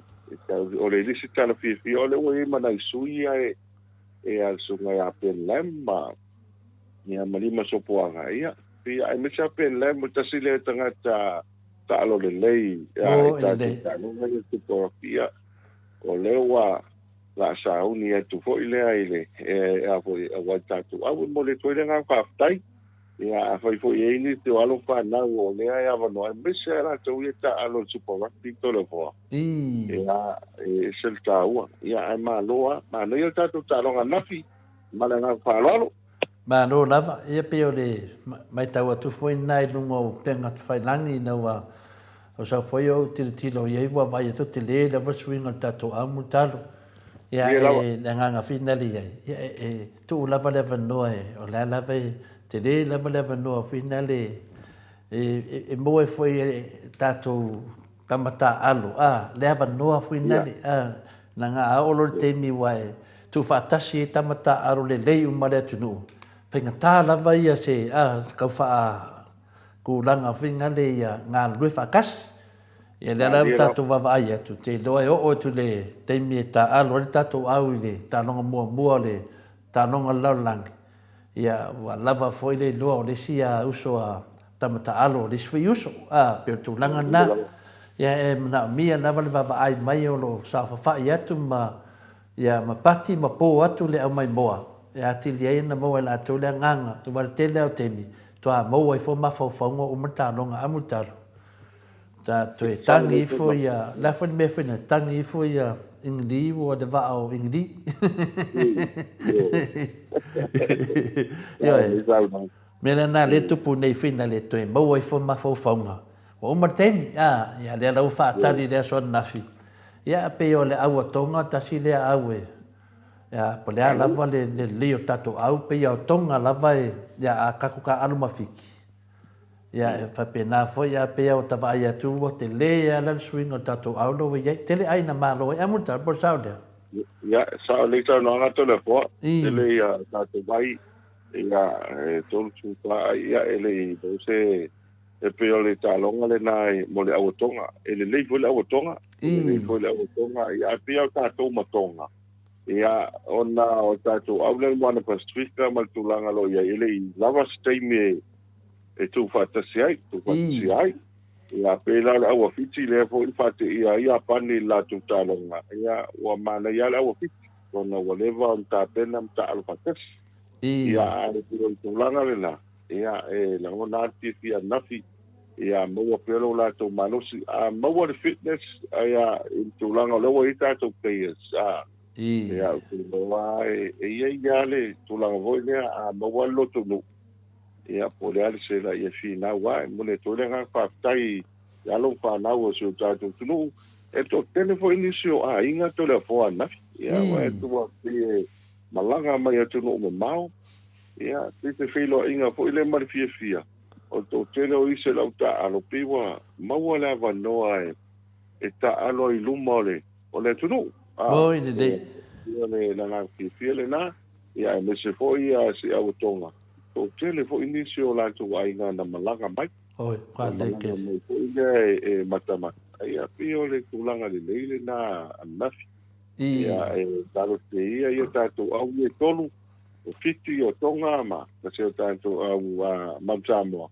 o le isi tala fiafia o lea ua i ai ma nai sui ia e e a le susuga ia Ben Lam ma ia ma Lima Sopoaga. Ia, ia aemaise lava Ben Lam o le tasi lea tagata taalo lelei ia i tatou taaloga ia Super Rugby. Ia, o lea ua la sauni atu foi lea i le e a foi aua i le tatou au. E momoli atu ai le agaga faafetai. Ia, afai foi e i ai nisi o alo fanau o lea e avanoa, aemaise lava latou ia e taaalo i le Super Rugby Toleafoa, ia, e ese le taua. Ia, ae malo lava. Manaia le tatou taaloga ananafi ma le agaga faaaloalo. Malo lava. Ia pei o le matau atu foi lena i luga o upega tafailagi ina ua sau foi ou tilotilo i ai ua vaai atu tele lava le suiga o le tatou au mulitalo. Ia e le agaga finale i ai, ia e tuu lava le avanoa e, o la lava e tele lava le avanoa finale e maua ai foi e tatou tama taaalo a, le avanoa finale a, leaga a oo loa le taimi ua e tuufaatasi ai tama taaalo lelei uma le atunuu, faigata lava ia se a, tau faa tulaga finale ia galulue faatasi. Ia lea la ua tatou vaavaai atu, te iloa e oo atu i le taimi e taaalo ai le tatou au i le taaloga muamua o le taaloga o le lalolagi, ia ua lava foi le iloa o le isi uso a tama taaalo o le isi foi uso, a, pei o le tulaga lena. Ia e manaomia lava le vaavaai mai o lo o saofafai atu ma, ia, ma pati ma po atu le aumaimoa e atili ai ona maua e latou le agaga, aua o le tele lava o taimi, faatoa maua ifo mafaufauga uma le taaloga amutalo. Ta toe tangi ifo ia, le a foi le mea foi na tangi ifo ia Ingli ua le vaa o Ingli. Ioe. Mea lea na le tupu nei fina le toe maua ifo mafaufauga. Ua uma le taimi, a, ia lea la ua faatali i le aso ananafi. Ia pei o le au a Tonga tasi lea au e, ia, po o le a lava le lelei o le tatou au, pei o Tonga lava e, ia, a tatou taaalo ma Fiti, Ia, e faapena foi, a pei lava ua ta vaai atu ua tele lava la le suiga o le tatou aula ua i ai. Tele aiga malo ai. Amuta, po o le sao lea? Ia, e sao lelei saunoaga Toleafoa. Tele ia tatou vai, ia, e 34, ia, e le i maua se, e pei o le taaloga lena mo le au a Tonga. E lelei foi le au a Tonga, e lelei foi le au a Tonga, ia, ae pei lava o tatou ma Tonga, ia, ona o tatou au lea i le Moana Pasifika ma le tulaga o lo o i ai, e le i lava se taimi e, e tuufaatasi ai, tuufaatasia ai. Ia, pei la o le au a Fiti lea foi na faateia ai Iapani i le latou taaloga, ia, ua manaia lava le au a Fiti, ona ua leva ona tapena ma taaalo faatasi. Ia, ae pei o le tulaga lena, Ia, e lagona lava le fiafia ananafi, ia maua pea lo latou malosi. A maua le fitness, ia, i le tulaga o lea ua i ai tatou players, a, ia, ou te iloa e i ai lava le tulaga foi lea, a maua le lotonuu, ia, po o le a le sela, ia finau lava. E momoli atu ai le agaga faafetai i alo ma fanau a si o tatou atunuu. E toatele foi nisi o aiga Toleafoa ananafi, ia, aua e tua pei e malaga mai atunuu mamao, ia, pei se feiloaiga foi lea ma le fiafia o le toatele o isi o le au taaalo, pei ua maua le avanoa e taaalo ai i luma o le o le atunuu. Oi lelei. Ia, o le agaga fiafia lena, ia, aemaise foi si auatoga, toatele foi nisi o latou aiga na malaga mai. Oi, Na malaga mai foi lea e matamata. Ia, pei o le tulaga lelei lena ananafi. Ia, e talosia ia tatou au ia e tolu, o Fiti, o Tonga ma si o tatou au Mount Samoa.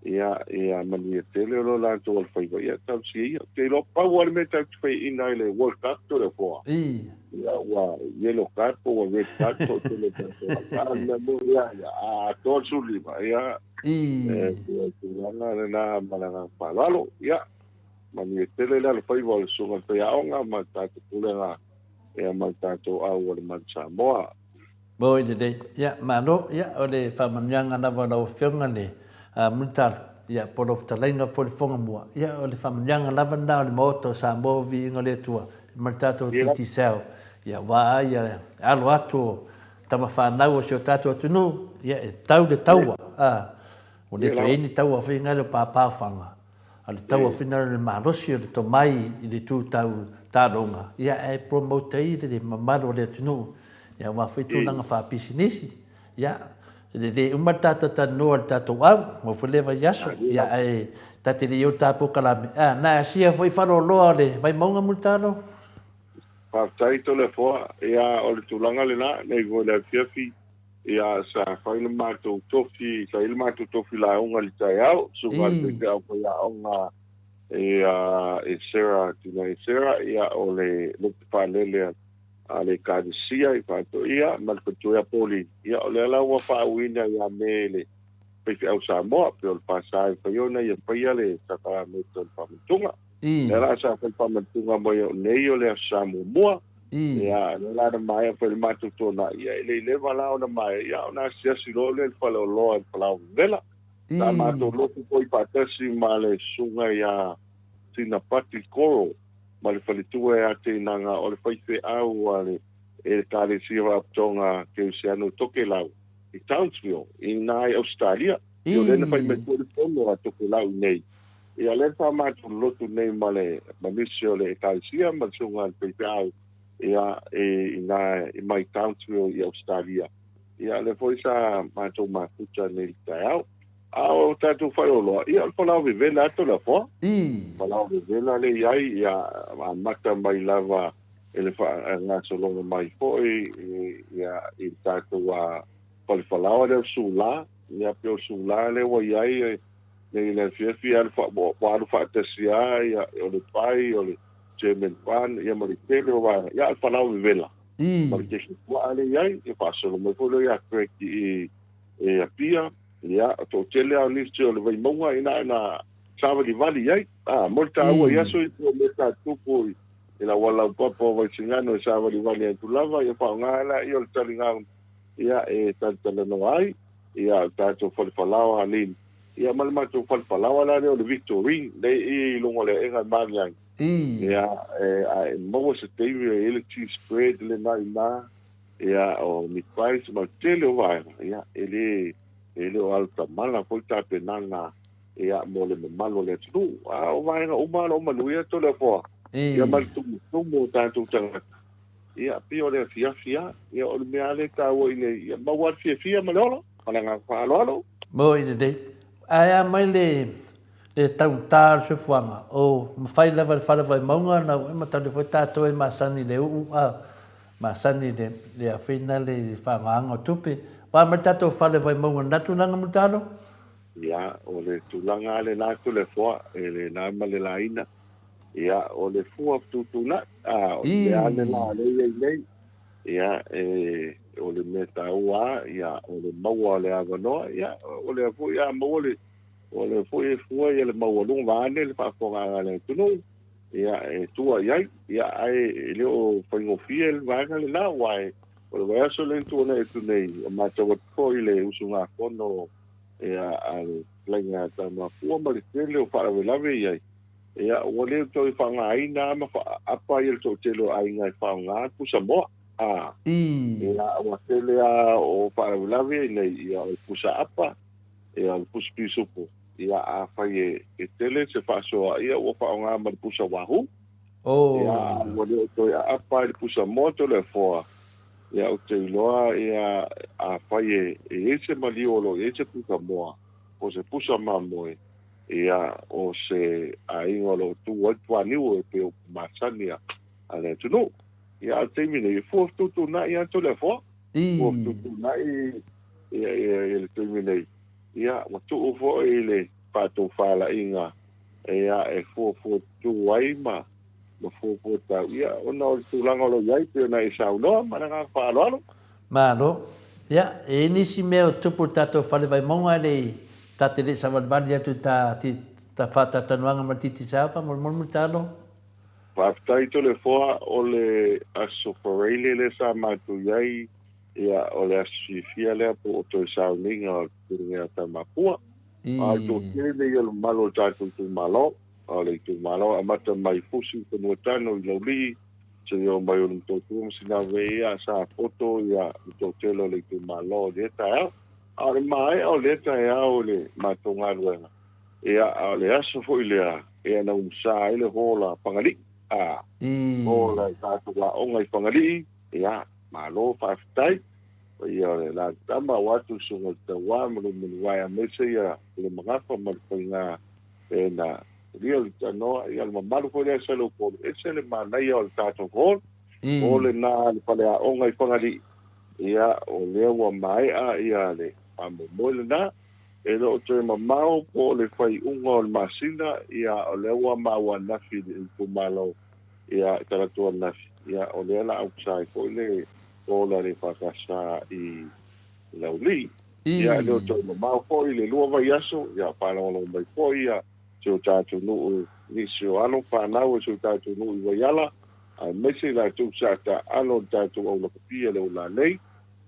Ia, ia manuia tele o lo latou alofaiva. Ia, talosia ia. Ou te iloa pau lava le mea tatou te faiaina ai le World Cup Toleafoa. Ia, ua yellow card po ua red card toatele o tatou au. A o le mea moni lava ia, a atoa le 15, ia, e tulaga lena ma le agaga faaaloalo. Ia, Manuia tele le alofaiva o le Susuga i le Faiaoga ma le tatou Pulega ia ma le tatou au o le Manu Samoa. Moi lelei. Ia, malo. Ia, o le faamanuiaga lava o lau Afioga le Mulitalo, ia, po o lau fetalaiga foi le Fogamua. Ia, o le faamanuiaga lava lena o le Maota o Samoa o Viiga o le Atua ma le tatou Digicel. Ia, aua ia alo atu o tama fanau o si o tatou atunuu, ia, e tau le taua. A, ua le toe i ai ni taua foi nale o pāpāofaga. A o le tauafiga o le malosi o le tomai i le itu tau taaloga, ia e promote ai le mamalu o le atunuu, ia aua foi tulaga faapisinisi. Ia, e le uma le tatou talanoa i le tatou au, maua foi lea vaiaso, ia ae ta te le i o ta polokalame, a, na asia foi faleoloa o le Vaimauga Mulitalo? Faafetai Toleafoa, ia o le tulaga lena, nei foi i le afiafi, Ia, sa fai le matou tofi, sa i ai le matou tofi lauga i le taeao, susuga i le faifeau faiaoga ia e Sarah Tinai Sarah, ia o le lotu faalele a le Ekalesia i Faatoia ma le faletua ia Pauline. Ia o lea la ua faauuina ia me le faifeau Samoa, pei o le fasa e fai ona ia faia le sakalameta o le faamantuga. Lea la sa fai le faamantuga mai au nei o le Aso Sa muamua. Ia, lea la na maea foi le matou tuanai, ia e le i leva la ona maea, ia ona asiasi loa lea i le faleoloa i le Palau Vevela. Sa matou lotu foi faatasi ma le susuga ia Sina Pati Koro ma le faletua ia Teinaga o le faifeau a le Ekalesia Faapitoga Kerisiano i Tokelau i Townsville i ina i Ausetalia. Ia o lea na fai mai foi le fono a Tokelau i nei. Ia lea sa matou lotu nei ma le ma nisi o le Ekalesia ma le susuga i le faifeau ia i ina i mai Townsville i Ausetalia. Ia lea foi sa matou mafuta nei i le taeao. A o tatou faleoloa, ia o le falao vevela lava Toleafoa. Falao vevela lea i ai, ia amata mai lava i le faagasologa mai foi ia i le tatou fale falaoa lea o Sula, ia pei o Sula lea ua i ai nei le afiafi alu ua alu faatasi lava ia o le pai o le German bun ia ma le tele o vaega ia a o le falao vevela ma le kesi puaa lea i ai ia faasolo mai foi lea ia Craig i i Apia ia toatele lava o nisi o le Vaimauga ina na savalivali i ai a mo le taua i aso i o mea sa tupu i le auala laupapa o Vaisigano e savalivali atu lava ia faaaoga laia o le taligalu ia e talatalanoa ai ia o tatou fale falaoa alin ia ma le matou fale falaoa la lea o le Victorine lea i i luga o le aega i Maliai ia e a e maua se taimi e i ai le cheese spread lena i ina ia o meat pies ma le tele o vaega ia e le e le o alutamala foi tapenaga ia mo le mamalu o le atunuu a o vaega uma o lo o manuia Toleafoa ia ma le tumutumu o tatou tagata Ia, pei o le afiafi lava. Ia, o le mea lava lea e taua i le, ia maua lava le fiafia ma le ola, ma le agaga faaaloalo. Moi lelei. Ae a mai le le taugata o le soifuaga, o mafai lava e le fale Vaimauga ona e matalia foi tatou e masani i le uu a, masani i le le afina le faaaogaina o tupe. Ua mai le tatou fale Vaimauga i lena tulaga Mulitalo? Ia, o le tulaga lava lena Toleafoa, e le na ma le laina. Ia, o le fua fetuutuunai, a, o le mea lava lena lea e i ai nei. Ia, e, o le mea taua lava, ia, o le maua o le avanoa, ia, o lea foi a maua le, o lea foi e fua ia le maualuga vaeane le faafofogaaga a le atunuu, ia, e tua i ai. Ia, ae e le o faigofie le vaega lena, aua e, o le vaiaso lea na tuanai atu nei, ua matau atu foi i le usugafono, ia, a le Fetalaiga ia Tamapua ma le tele o faalavelave e i ai, Ia, ua le toe faaaogaina lava ma faaapa ia le toatele o aiga e faaaoga le pusa moa. A. Ia, ua tele lava o faalavelave nei, ia, o le pusa apa, ia, o le pusa pisupo. Ia, afai e tele se faasoa, ia, ua faaaoga ma le pusa wahoo. Ia, ua le toe aapa i le pusa moa Toleafoa. Ia, ou te iloa, ia, afai e i ai se maliu o lo o i ai se pusa moa, po o se pusa mamoe, Ia, o se aiga o lo o tu ai tuaniu e pei o upu masani a le atunuu. Ia, a o le taimi nei, e fua fetuutuunai lava Toleafoa. Fua fetuutuunai ia, ia, ia le taimi nei. Ia, ua tuu foi i le faatofalaiga, ia, e fuafua tu ai ma, ma fuafua tau, ia, ona o le tulaga o lo o i ai, pei ona e saunoa ma le agaga faaaloalo. Malo. Ia, e i ai nisi mea o tupu i le tatou fale Vaimauga e le i, ta te le i savalivali atu i ta, ta faatautanuaga ma le Digicel, faamolemole Mulitalo. Faafetai Toleafoa, o le Aso Faraile lea sa matou i ai, ia, o le aso fiafia lea po o toe sauniga o le Pulega ia Tamapua. A o le toatele ia o le mamalu o le tatou itumalo, o le itumalo e amata mai Fusi, Fanuatano i Laulii, seia oo mai o le Motootua ma Sinave, ia, sa poto ia le toatele o le itumalo i lea taeao. A o le maea o lea taeao i le matou galuega, ia, a o le aso foi lea, ia, na umusa ai le hola Fagalii, a, hola i tatou aoga i Fagalii, ia, malo faafetai. Paia o le la tama, ua atu le susuga i le Tauā ma lou manuvae aemaise ia le magafa ma le faiga e na Lia le tanoa, ia le mamalu foi lea Saleupolu, ese le manaia o le tatou hall, hall lena a le faleaoga i Fagalii, ia o lea ua maea ia le faamoemoe lena, e le o toe mamao po o le faaiuga o le masina, ia o lea ua maua ananafi i le itumalo, ia talaatu ananafi, ia o lea la ausa ai foi le hall a le EFKS i Laulii. Ia e le o toe mamao foi le lua vaiaso, ia faalogologo mai foi ia si o tatou nuu, nisi o alo fanau o si o tatou nuu i Waiala, aemaise i latou sa taaalo i le tatou aulapapia i le Olalei.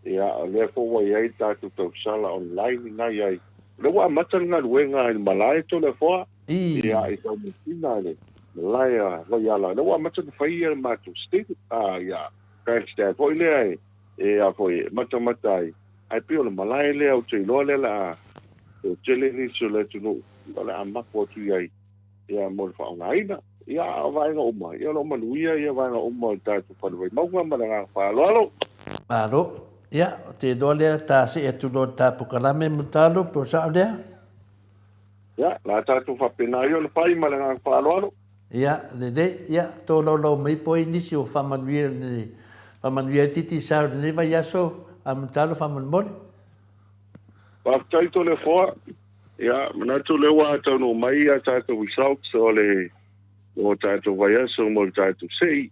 Ia, o lea foi ua i ai le tatou tausala online ina i ai. O lea ua amata le galuega i le malae Toleafoa, ia, i Taumeasina i le malae a Waiala. O lea ua amata ona fai ia le matou stadium, ia, grandstand foi lea e, e, a foi, e matamata ai. Ae pei o le malae lea ou te iloa lea o le a toatele nisi o le atunuu o le a mapo atu i ai ia mo le faaaogaina. Ia a o vaega uma, ia o lo o manuia ia vaega uma o le tatou fale Vaimauga ma le agaga faaaloalo. Malo. Ia, ou te iloa lea ta see atu loa i le ta polokalame Mulitalo, po o sao lea? Ia, o le a tatou faapena ai ona fai ma le agaga faaaloalo. Ia, lelei, ia, tolaulau mai po ai nisi o faamanuia lenei, faamanuia ai Digicel i lenei vaiaso, a Mulitalo faamolemole. Faafetai Toleafoa. Ia, manatu o lea ua taunuu mai a tatou results o le o tatou vaiaso mo le tatou sei.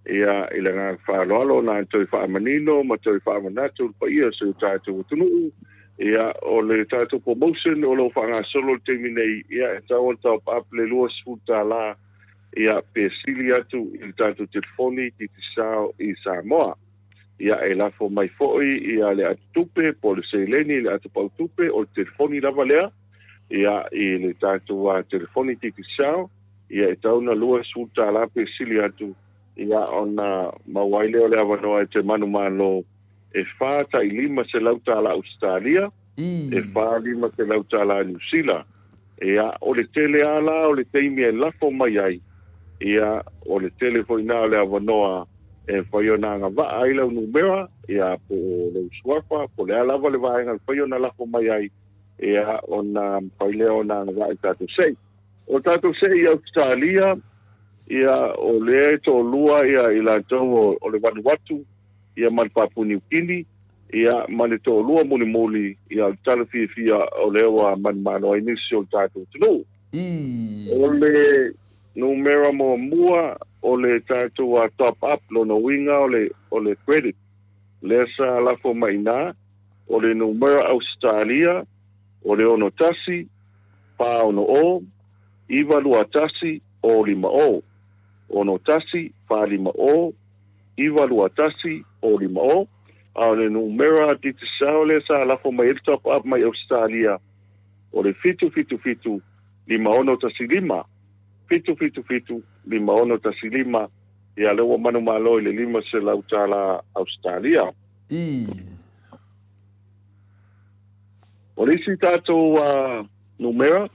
Ia, i le agaga faaaloalo na toe faamanino ma toe faamanatu le paia o si o tatou atunuu. Ia, o le tatou promotion o lo o faagasolo i le taimi nei, ia, e tatau ona top up le $20, ia, pe sili atu i le tatou telefoni Digicel i Samoa. Ia, e lafo mai foi ia le atutupe po o le seleni i le atupautupe, o le telefoni lava lea, ia, i le tatou telefoni Digicel, ia, e tatau ona $20 pe sili atu, ia, ona maua ai lea o le avanoa e te manumalo e $4 tai $500 Ausetalia, e $4 500 Niu Sila. Ia, o le tele lava la o le taimi e lafo mai ai, ia, o le tele foi lena o le avanoa e mafai ona agavaa ai lau numera, ia, po o lou suafa, po o le a lava le vaega e mafai ona lafo mai ai, ia, ona mafai lea ona agavaa i tatou sei. O tatou sei i Ausetalia, ia, o lea e toalua ia i latou o le Vanuatu, ia ma le Papua Niu Kini, ia ma le toalua mulimuli, ia o le tala fiafia o lea ua manumalo ai nisi o le tatou atunuu. O le numera muamua o le tatou top up, lona uiga o le credit. Lea sa lafo mai i ina, o le numera Ausetalia, o le 61 40 921 050. 61 40 921 050. A o le numera Digicel lea sa lafo mai ai le top up mai Ausetalia, o le 777 5615. 777 5615. Ia, lea ua manumalo i le $500 Ausetalia. Ii. O le isi tatou numera,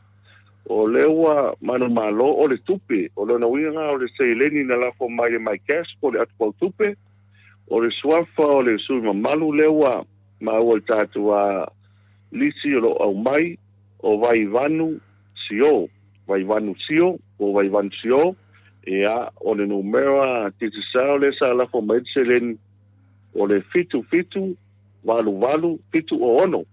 o lea ua manumalo o le tupe. O lona uiga lena o le seleni na lafo mai le MyCash po o le atupau tupe. O le suafa o le sui mamalu lea ua maua i le tatou lisi o lo o aumai, o Vaivanu Sio. Vaivanu Sio po o Vaivanu Sio, ia, o le numera Digicel lea sa lafo mai ai le seleni, o le 77 88 76.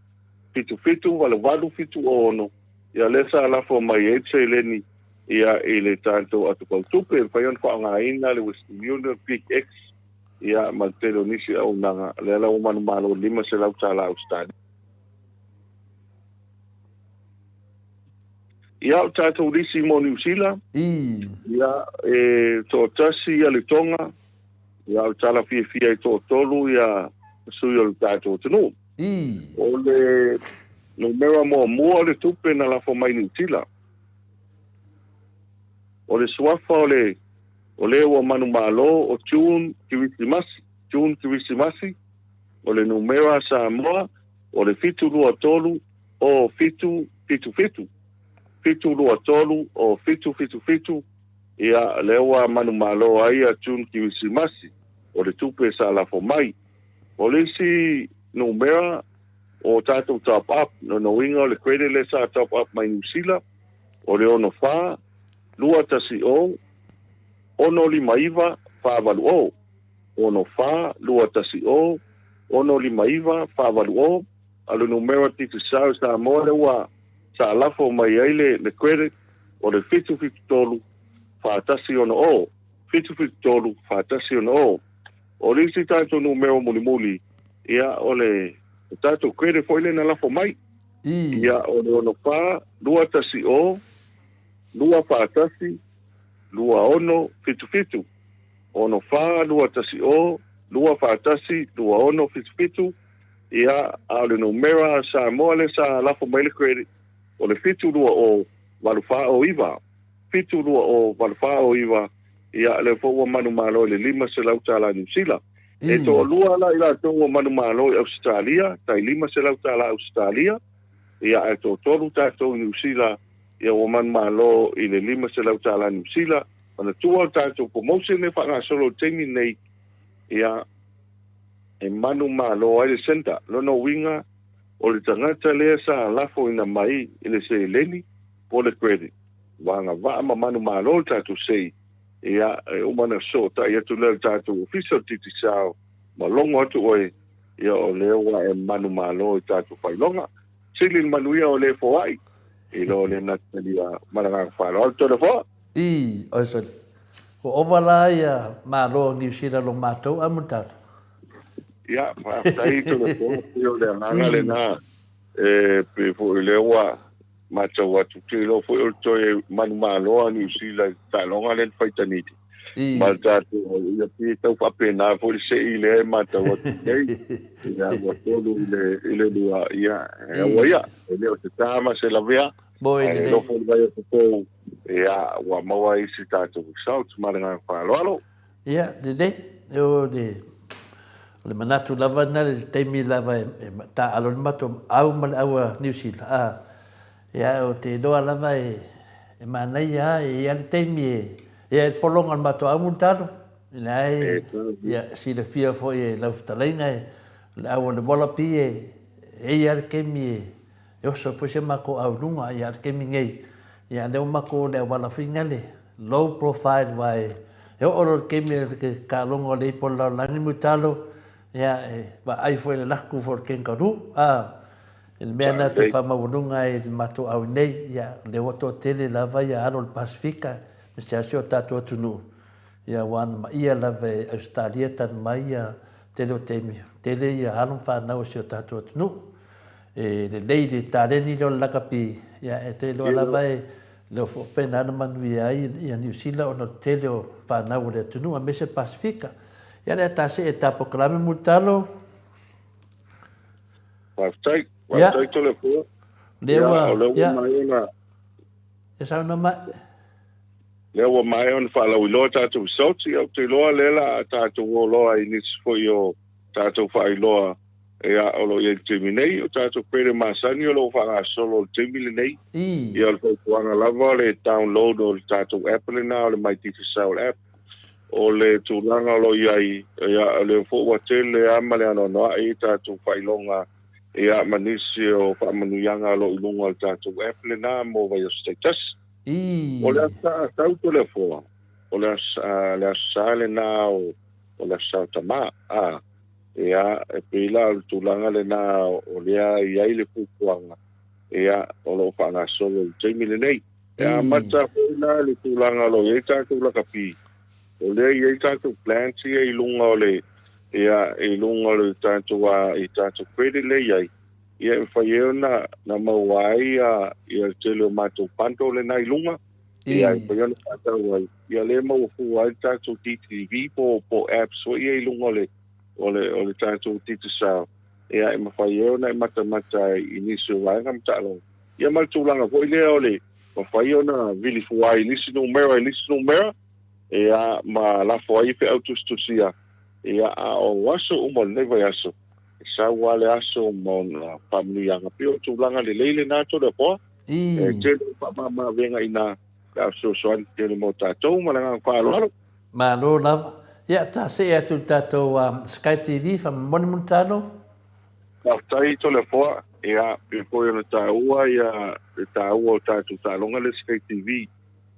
77 88 76, ia lea sa lafo mai ai le seleni ia i le tatou atupautupe e mafai ona faaaogaina le Western Union, Big X, ia ma le tele o nisi auaunaga, lea la ua manumalo i le $500 Ausetalia. Ia, o tatou lisi mo Niu Sila. Ia, e toatasi ia le Tonga, ia, o le tala fiafia e toatolu ia sui o le tatou atunuu. O le numera muamua o le tupe na lafo mai Niu Sila. O le suafa o le o le ua manumalo o June Kirisimasi, June Kirisimasi, o le numera Samoa o le 723 o 7 7 7 7 2 3 o 7 7 7, ia, lea ua manumalo ai a June Kirisimasi, o le tupe sa lafo mai. O le isi numera o tatou top up, lona uiga o le credit lea sa top up mai Niu Sila, o le 64 210 659 480, 64 210 659 480. A o le numera Digicel i Samoa lea ua sa lafo mai ai le le credit o le 773 4160, 773 4160. O le isi tatou numera mulimuli, ia o le tatou credit foi lea na lafo mai. Ia o le 64 210 241 2677, 64 210 241 2677. Ia, a o le numera a Samoa lea sa lafo mai le credit, o le 720 8409, 720 8409, ia, lea foi ua manumalo i le $500 Niu Sila. E toalua la i latou ua manumalo i Ausetalia, tai $500 Ausetalia, ia, ae toatolu tatou i Niu Sila, ia ua manumalo i le $500 Niu Sila. Manatua o le tatou promotion lea e faagasolo i le taimi lenei, ia, e manumalo ai le centre. Lona uiga, o le tagata lea sa lafoina mai i le seleni po o le credit, ua agavaa ma manumalo le tatou sei, ia, e uma ona fesootai atu lea i le tatou ofisa o le Digicel ma logo atu oe, ia o lea ua e manumalo i tatou failoga. Sili le manuia o le foai i lo le natalia ma le agaga faaaloalo. Toleafoa! I, oi sorry. Ua ova la ia Malo o Niu Sila lo matou a Mutala. Ia, faafetai Toleafoa, pei o le agaga lena, e pei foi o lea ua matau atu, ou te iloa foi o le toe manumalo a Niu Sila i le taaloga lea na fai Taniti ma le tatou, ia pei e tau faapena foi le sei lea e matau atu nei, ia ua 3 i le 2, ia, e aua ia, e le o se ta ma se lavea. Moe lelei. Ae nofo i le vai o Popou, ia, ua maua ai isi tatou results ma le agaga faaaloalo. Ia, lelei. O le, o le manatu lava lena i le taimi lava e, e taaalo ai le matou au ma le au a Niu Sila, a, ia, ou te iloa lava e, e manaia lava, e i ai le taimi e, e ai le pologa o le matou au mulitalo, ina ai, ia, silafia foi e lau fetalaiga, e, o le au a le Wallaby e, e i ai le taimi e, E oso foi se makou au lunga ia le taimi nei, ia lea ua makou le auala foi le low profile wa e e oo loa le taimi e ke taaloga o le ipo o le lalolagi Mulitalo, ia e vaai foi le laku foi o le kangaroo a i le mea lena e toe faamaualuga ai i le matou au nei, ia lea ua toatele lava ia alo o le Pasefika aemaise lava si o tatou atunuu, ia ua anamaia lava e Ausetalia talu mai ia tele o taimi. tele ia alo ma fanau o si o tatou atunuu. E lelei le taleni lea o le lakapi, ia e te iloa lava e le o faapena ona manuia ai ia Niu Sila ona o le tele o fanau o le atunuu aemaise le Pasefika. Ia lea ta see ta polokalame Mulitalo. Faafetai, faafetai Toleafoa. Lea ua, ia, ia saunoa mai. Lea ua maea ona faalauiloa tatou results, ia ou te iloa lea la a tatou o loa i nisi foi o tatou faailoa ia o lo o i ai i le taimi nei. O tatou credit masani o lo o faagasolo i le taimi lenei. Ia o le fautuaga lava o le download o le tatou app lena o le My Digicel app. O le tulaga o lo o i ai, ia o lea foi ua tele lava ma le anoanoai tatou faailoga ia ma nisi o faamanuiaga o lo o i luga o le tatou app lena mo vaiaso taitasi. O le Aso Sa tau Toleafoa, o le Aso, le Aso Sa lena o, o le Aso Sa o Tamā, ā, ia, e pei la o le tulaga lena o lea e i ai le fuafuaga, ia, o lo o faagasolo i le taimi lenei. E amata foi la le tulaga o lo o i ai tatou lakapi, o lea e i ai tatou plans ia i luga o le, ia, i luga o le tatou, i tatou credit lea e i ai, ia e mafai ai ona na maua ai ia le tele o matou bundle lena i luga, ia e mafai ona faatau ai, ia lea e maua fua ai le tatou DTV po po apps foi ia i luga o le o le o le tatou Digicel, ia e mafai ai ona e matamata i nisi o vaega ma taaloga. Ia ma le tulaga foi lea o le mafai ona vili fua ai i nisi numera i nisi numera, ia ma lafo ai feau tusitusia, ia a o aso uma o lenei vaiaso, E sau lava le aso ma ona faamanuiaga. Pei o le tulaga lelei lena Toleafoa. E tele o faamama-avega i ina pe a fesoasoani tele mo tatou. Ma le agaga faaaloalo. Malo lava. Ia, ta see atu i le tatou Sky TV, faamomoli Mulitalo. Faafetai Toleafoa. Ia, pei foi ona taua ia le taua o tatou taaloga lea Sky TV.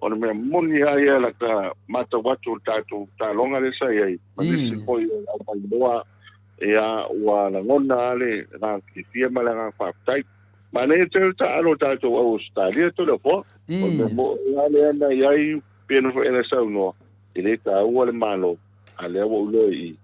O le mea moni lava ia lata matau atu o le tatou taaloga lea sa i ai, ma nisi foi o le aumaimoa Ia, ua lagona lava le agaga fiafia ma le agaga faafetai. Manaia tele le taaalo o tatou au Ausetalia Toleafoa. O le mea moni lava lea na i ai, pei ona foi ena saunoa, e le taua le Malo, a lea ua ou iloa i i,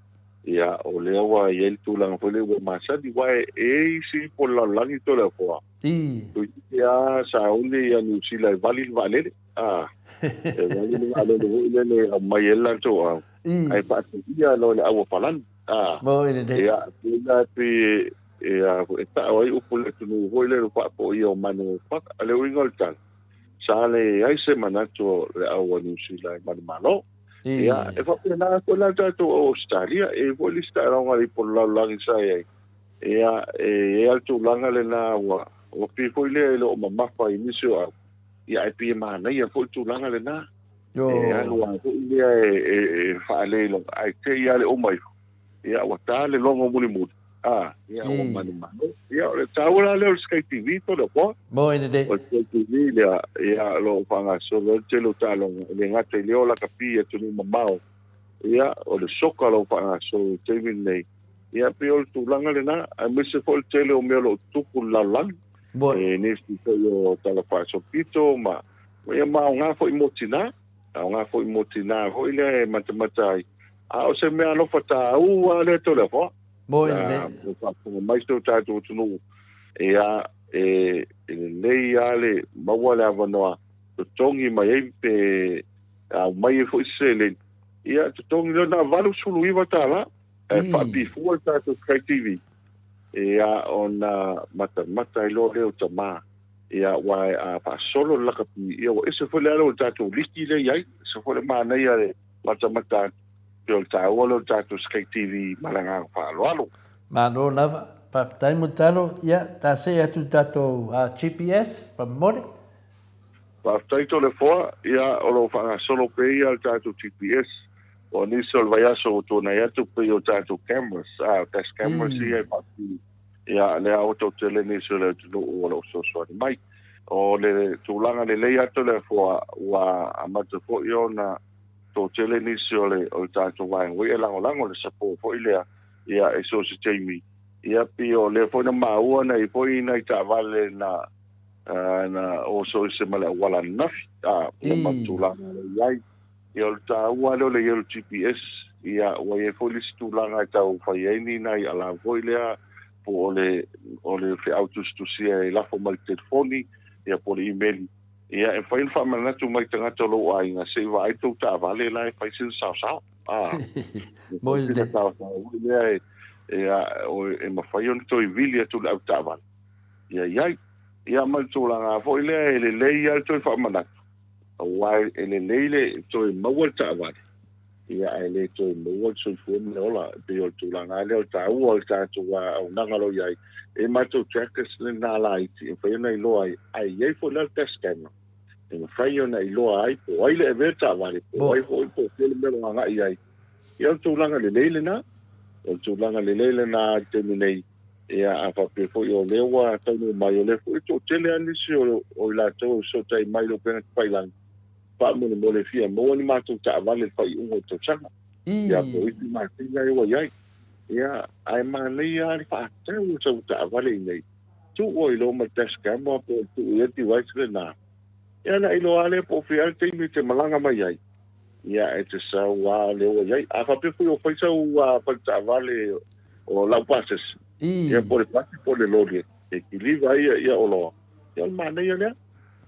ia, o lea ua i ai le tulaga foi lea ua masani, aua e i ai isi po o le lalolagi Toleafoa, toeitiiti lava sauni ia Niu Sila e vali le vaalele, a, e vali le vaalele foi lele e aumai ai le latou au, ae faatuia loa e le au a Palani. A, ia, pēlā e pei e, e, a, e taʻo ai upu le atunuu foi lea i le faafoia o manu o paka. A le uiga o le tala, sa leai se manatu o le au a Niu Sila i manumalo. Ia, e faapena foi la tatou au Ausetalia, e i ai foi le isi taaloga a le ipu o le lalolagi sa i ai. Ia, e i ai lava le tulaga lena ua, ua pei foi lea e le o mamafa i nisi o au, ia ae pei e manaia foi le tulaga lena. E alu lava foi lea e faalei ae te i lava le uma ifo, ia ua ta le logo mulimuli, a, ia ua manumanu. Ia o le taua la lea o le Sky TV po o le poa. Mo ina le. O le Sky TV lea, ia o lo o faagasolo ai le tele o taaloga, e le gata i lea o lakapi i atunuu mamao, ia o le soka o lo o faagasolo i le taimi lenei, ia pei o le tulaga lena, aemaise foi le tele o mea o lo o tutupu i le lalolagi. E nisi foi o tala faasolopito ma Ia ma aoga foi mo tinā, aoga foi mo tinā foi lea e matamata ai. A o se mea alofa tāua lava lea Toleafoa. Moi lelei. Ua faafofoga mai si o tatou atunuu, ia, e lelei lava le maua le avanoa totogi mai ai pe aumai ai foi se seleni. Ia, totogi loa na $89 ae faapifua le tatou Sky TV, ia, ona matamata ai loa lea o tama. Ia, aua a faasolo le lakapi, ia ua ese foi le ala o le tatou liki lea e i ai, ese foi le manaia le matamata atu, pei o le taua lea o le tatou Sky TV ma le agaga faaaloalo. Malo lava. Faafetai Mulitalo. Ia, ta see atu i le tatou GPS, faamolemole. Faafetai Toleafoa, ia o lo o faagasolo pea ia le tatou GPS. O nisi o le vaiaso ua tuanai atu pei o tatou cameras, dash cameras ia e faapipii Ia, lea ua toatele nisi o le atunuu o lo o fesoasoani mai. O le tulaga lelei atu le afoa, ua amata foi ona toatele nisi o le, o le tatou vaega foi e lagolago le support foi lea, ia, e so o se taimi. Ia, pei o lea foi na maua na i ai foi nai taavale na, na oso ese ma le auala ananafi, a, ia ma le tulaga o lo o i ai. Ia, o le taua lea o le i ai o le GPS. Ia, ua i ai foi le isi tulaga e tau fai ai ni nai alarm foi lea, po o le, o le feau tusitusia e lafo mai i le telefoni, ia po o le imeli. Ia, e mafai ona faamanatu mai i tagata o lou aiga se i vaai tou taavale la e fai sina saosao. A, e fai sina saosao foi lea e, e, e mafai ona toe vili atu le avetaavale. Ia i ai. Ia ma le tulaga foi lea e lelei lava le toe faamanatu, aua e lelei le toe maua le taavale, ia ae le toe maua le soifua ma le ola. E pei o le tulaga lava lea o le taua o le tatou auaunaga o lo o i ai, e matou trackers lena laiti e mafai ona iloa ai, ae i ai foi la le dash camera e mafai ona iloa ai po o ai le avea le taavale, po o ai foi po o fea le mea o lo o agai i ai. Ia o le tulaga lelei lena, o le tulaga lelei lena i le taimi nei. Ia, a faapea foi o lea ua taunuu mai, o lea foi e toatele lava nisi o i latou e fesootai mai i le upega tafailagi, faamolemole e fia maua ni matou taavale i le faaiuga o le tausaga. Ia, po o isi masina ia ua i ai. Ia, ae manaia lava le faatau o sau taavale i inei, tuu ai loa ma le dash camera po o tuu i ai le device lena, ia ona iloa lava lea po o fea le taimi e te malaga mai ai. Ia, e te sau lava lea ua i ai. A faapea foi o fai sau faletaavale o laupasese, ia po o le pasi po o le loli e kiliva ai ia oloa, ia o le manaia lea.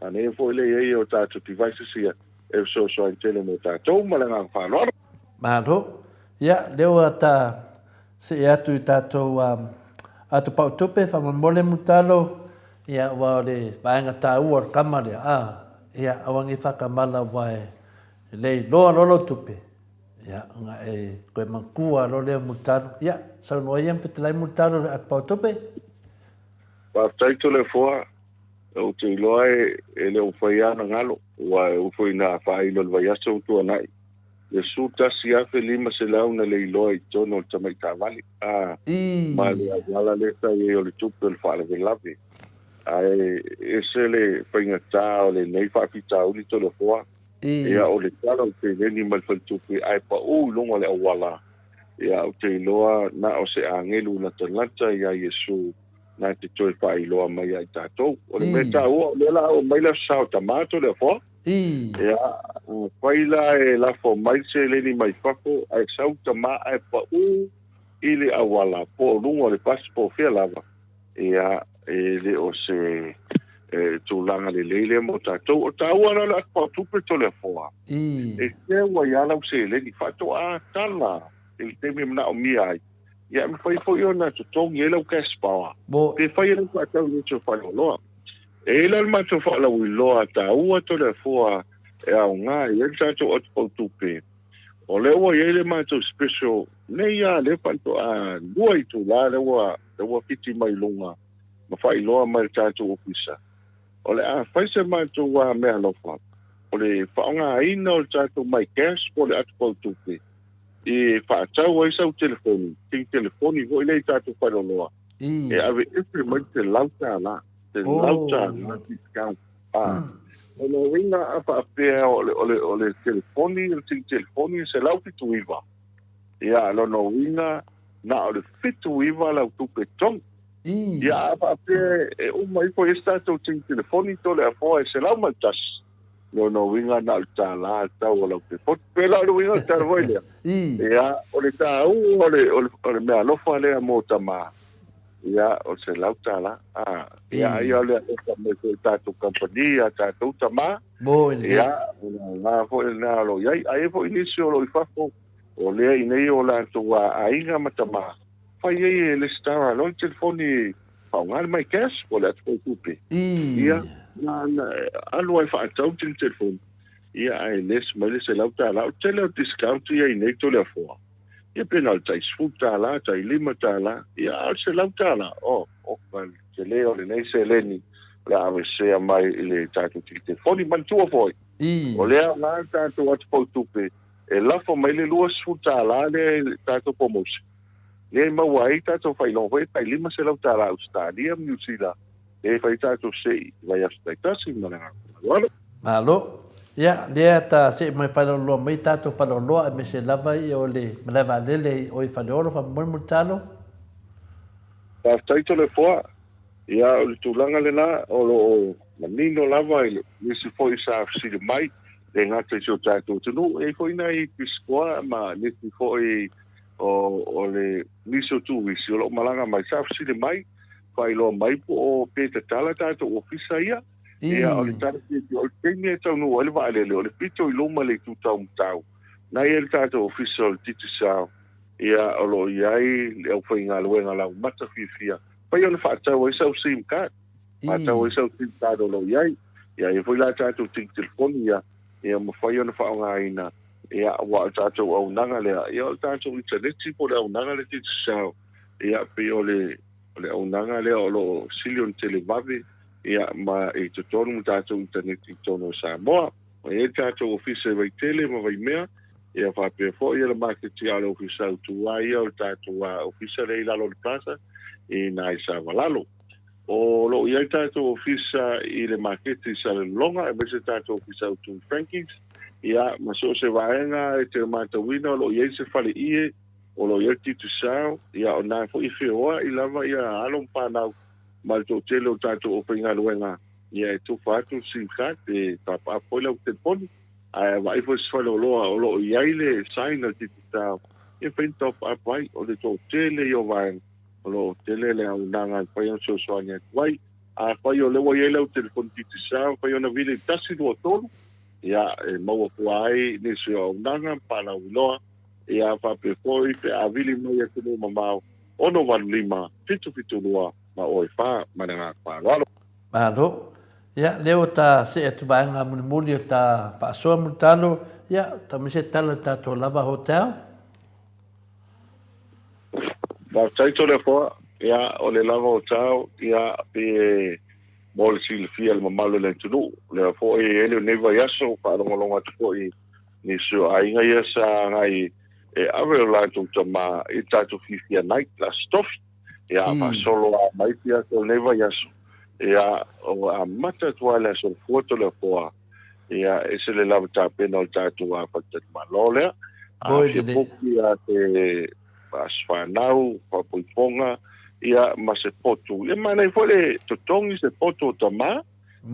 Manaia foi le i ai o tatou devices ia e fesoasoani tele mo tatou ma le agaga faaaloalo. Malo. Ia, lea ua ta see atu i tatou ato pau tupe, faamolemole Mulitalo, ia aua o le vaega taua o le kama lea, a, ia aua nei faakamala aua e le iloa loa lau tupe, Ia, ona e toe matua loa lea Mulitalo. Ia, saunoa ia ma fetalai Mulitalo i le ato pau tupe. Faafetai Toleafoa, ou te iloa e le o mafai lava ona galo, aua e ui foi ina faailo i le vaiaso ua tuanai, le 11,500 na le iloa i totonu o le tamai taavale, a, ma le auala lea sa i ai o le tupe o le faalavelave. Ae ese le faigata o lenei faafitauli Toleafoa. Ia, o le tala o le seleni mai le faletupe ae pau i luga o le auala, ia, ou te iloa na o se agelu latalata ia Iesu na te toe faailoa mai ia i tatou. O le mea taua, o lea la a oo mai le Aso Sa o Tama Toleafoa, ia, afai la e lafo mai le seleni mai fafo ae sau Tama ae pau i le auala po o luga o le pasi po o fea lava, Ia, e le o se tulaga lelei lea mo tatou. O taua la o le atu tupe Toleafoa, e seu ai lava lau seleni faatoa tala i le taimi e manaomia ai. Ia, e mafai foi ona totogi ai lau cash power pe fai ai lau faatau i nisi o faleoloa. E i ai la le matou faalauiloa taua Toleafoa e aoga i ai le tatou atu tupe. O lea ua i ai le matou special nei lava lea faatoa 2 itula lea ua lea ua fiti mai luga ma faailoa mai le tatou ofisa, o le a fai se matou meaalofa, o le faaaogaina o le tatou MyCash po o le atu pautupe e faatau ai sau telefoni, sina telefoni foi lea i tatou faleoloa, e aveese mai le $100, $100 discount. O lona uiga a faapea o le, o le, o le telefoni, o le sina telefoni e $179, ia, lona uiga na o le 79 lau tupe totogi. Ia a faapea e uma ifo i ai se tatou tini telefoni Toleafoa e 101, lona uiga na o le $1 le tau o lau telefoni. Pe la o le uiga o le tala foi lea? Ia, o le taua o le, o le, o le meaalofa lea mo tama, ia, o le $100. A, ia, ai o le alofa mai foi i tatou kamupani, a tatou tama. Ia, o le aoga foi lena o lo o i ai. Ae i ai foi nisi o lo o i fafo, O lea i nei o latou aiga ma tama, fai ai e lesitala loa le telefoni e faaaoga le MyCash po o le atu foi tupe. Ia, na, na, alu ai faatau le telefoni, ia ae less mai le $100. O le tele o discount ia i nei Toleafoa, ia pe na o le tai $10, tai $5, ia a o le $100, oh, oh, le tele o lenei seleni o le a aveesea mai i le tatou telefoni. Manatua foi, o lea aoga le tatou atu fautupe e lafo mai le $20 lea i le tatou promotion, lea e maua ai tatou faailoga foi e tai $500 Ausetalia ma Niu Sila, lea e fai ai tatou sei i vaiaso taitasi ma le agaga faaaloalo. Malo. Ia, lea ta sei mai faleoloa mai tatou faleoloa aemaise lava ia o le malae vaalele i o i Faleolo faamolemole Mulitalo. Faafetai Toleafoa. Ia, o le tulaga lena, o lo o manino lava i nisi foi sa fesili mai. le gata i si o tatou atunuu, e i ai foi nai pisikoa ma nisi foi o, o le nisi o turisi o lo o malaga mai, sa fesili mai, faailoa mai po o pe tatala tatou ofisa ia. Ia, o le tala fiafia, o le taimi e taunuu ai le vaalele, o le pito i luma le itu taumatau, na i ai le tatou ofisa o le Digicel, ia, o lo o i ai le aufaigaluega laumata fiafia, mafai ona faatau ai sau sim card, faatau ai sau sim card o lo o i ai. Ia, e i ai foi la tatou tiki telefoni ia, ia mafai ona faaaogaina, ia, aua o le tatou auaunaga lea, ia, o le tatou initaneti po o le auaunaga lea Digicel, ia, pei o le, o le auaunaga lea o lo o sili ona televave, ia, ma i totonu ma tatou initaneti i totonu o Samoa. E i ai le tatou ofisa i Vaitele ma Vaimea, ia faapea foi le maketi a o le ofisa autu lava ia o le tatou ofisa lea i lalo o le plaza i ina i Savalalo. O lo o i ai tatou ofisa i le maketi i Salelologa aemaise tatou ofisa autu i Frankies, ia, ma so o se vaega e te matauina o lo o i ai se fale ie, o lo o i ai le Digicel, ia, o na foi e feoai lava ia alo ma fanau ma le toatele o tatou aufaigaluega, ia e tufa atu le sim card pe top up foi lau telefoni. Ae a vaai foi se faleoloa o lo o i ai le sign a le Digicel, ia e mafai ona top up ai. O le toatele ia o vaega o lo o tele le auaunaga e mafai ona fesoasoani atu ai. Afai o lea ua i ai lau telefoni Digicel, e mafai ona vili i le 1, 2, 3, ia e maua fua ai nisi o auaunaga ma faalauiloa, ia faapea foi pe a vili mai atunuu mamao, 685 772 ma oe fa ma le agaga faaaloalo. Malo. Ia, lea ua ta see atu vaega mulimuli o ta faasoa Mulitalo, ia, tau mai se tala i le tatou Lava Hotel. Faafetai Toleafoa, ia, o le Lava Hotel, ia, pe mo le silafia e le mamalu o le atunuu, lea foi e i ai lenei vaiaso, faalogologo atu foi i nisi o aiga ia sa agai e ave o latou tama i tatou fiafia night le Aso Tofi. Ia, faasolo lava mai isi aso o lenei vaiaso. Ia, ua amata atu lava i le Aso Gafua Toleafoa, ia, ese le lava tapena o le tatou faletalimalo lea. A fia poki ia te aso fanau, faapoipoga, ia, ma se potu. Ia, manaia foi le totogi se potu o tama.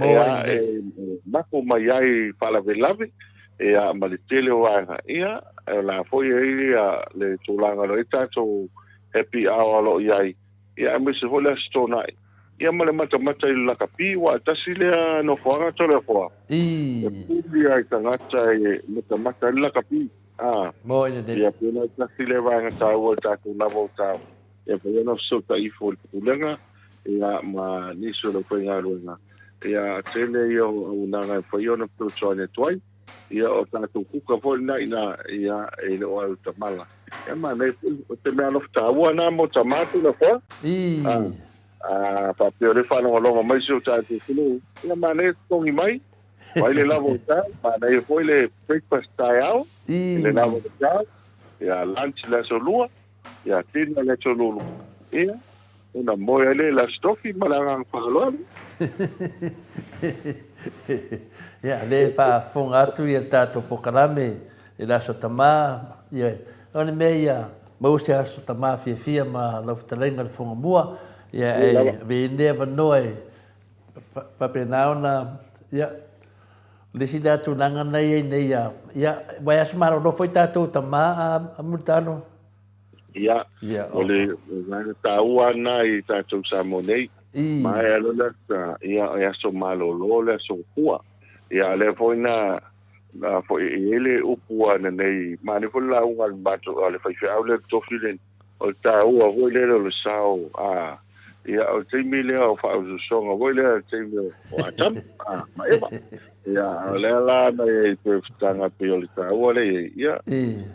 Ia, e mako mai ai faalavelave, ia, ma le tele o vaega, ia, o la foi e i ai le tulaga o lo o i ai tatou happy hour o lo o i ai, ia, aemaise foi le Aso Toonai, ia, ma le matamata i le lakapi, aua e tasi lea nofoaga Toleafoa, e puli ai tagata e matamata ai le lakapi, a, ia, pena e tasi lea vaega taua i le tatou lava o tau. E mafai ona fesootai ifo i le Pulega ia, ma nisi o le aufaigaluega. Ia, tele ia o auaunaga e mafai ona fesoasoani atu ai. Ia, o tatou kuka foi lena ina, ia, e le o au tamala. Ia, manaia foi, o te mea alofa taua na mo tama Toleafoa. A, a faapea o lea e faalogologo mai si o tatou atunuu, ia, manaia totogi mai, vai le lava o tau, manaia foi le breakfast taeao, i le lava o tau, ia, lunch i le aso lua, Ia Tina le aso lulu. Ia, ona moe ai lea i le Aso Tofi ma le agaga faaaloalo. Ia, lea e faafofoga atu ia le tatou polokalame i le Aso Tama. Ia, o le mea ia, maua se Aso Tama fiafia ma lau fetalaiga le Fofoga Mua. Ia, e ave i lenei avanoa e faapena ona, ia, o le isi lea tulaga na i ai nei, ia, ia, vaiaso malolo foi tatou tama a Mulitalo. Ia, o le vaega taua lena i tatou Samoa nei. Maea loa le aso, ia, e aso malolo le aso Gafua. Ia, lea foi na, na foi e i ai le upu a nei, manaia foi le lauga a le matou, a le faifeau lea le tofi lea, o le taua foi lele o le sao, a, ia, o le taimi lea o faaosoosoga foi lea, le taimi o Atamu, a, ma Eva. Ia, o lea la na i ai toe futaga pei o le taua lea i ai, ia,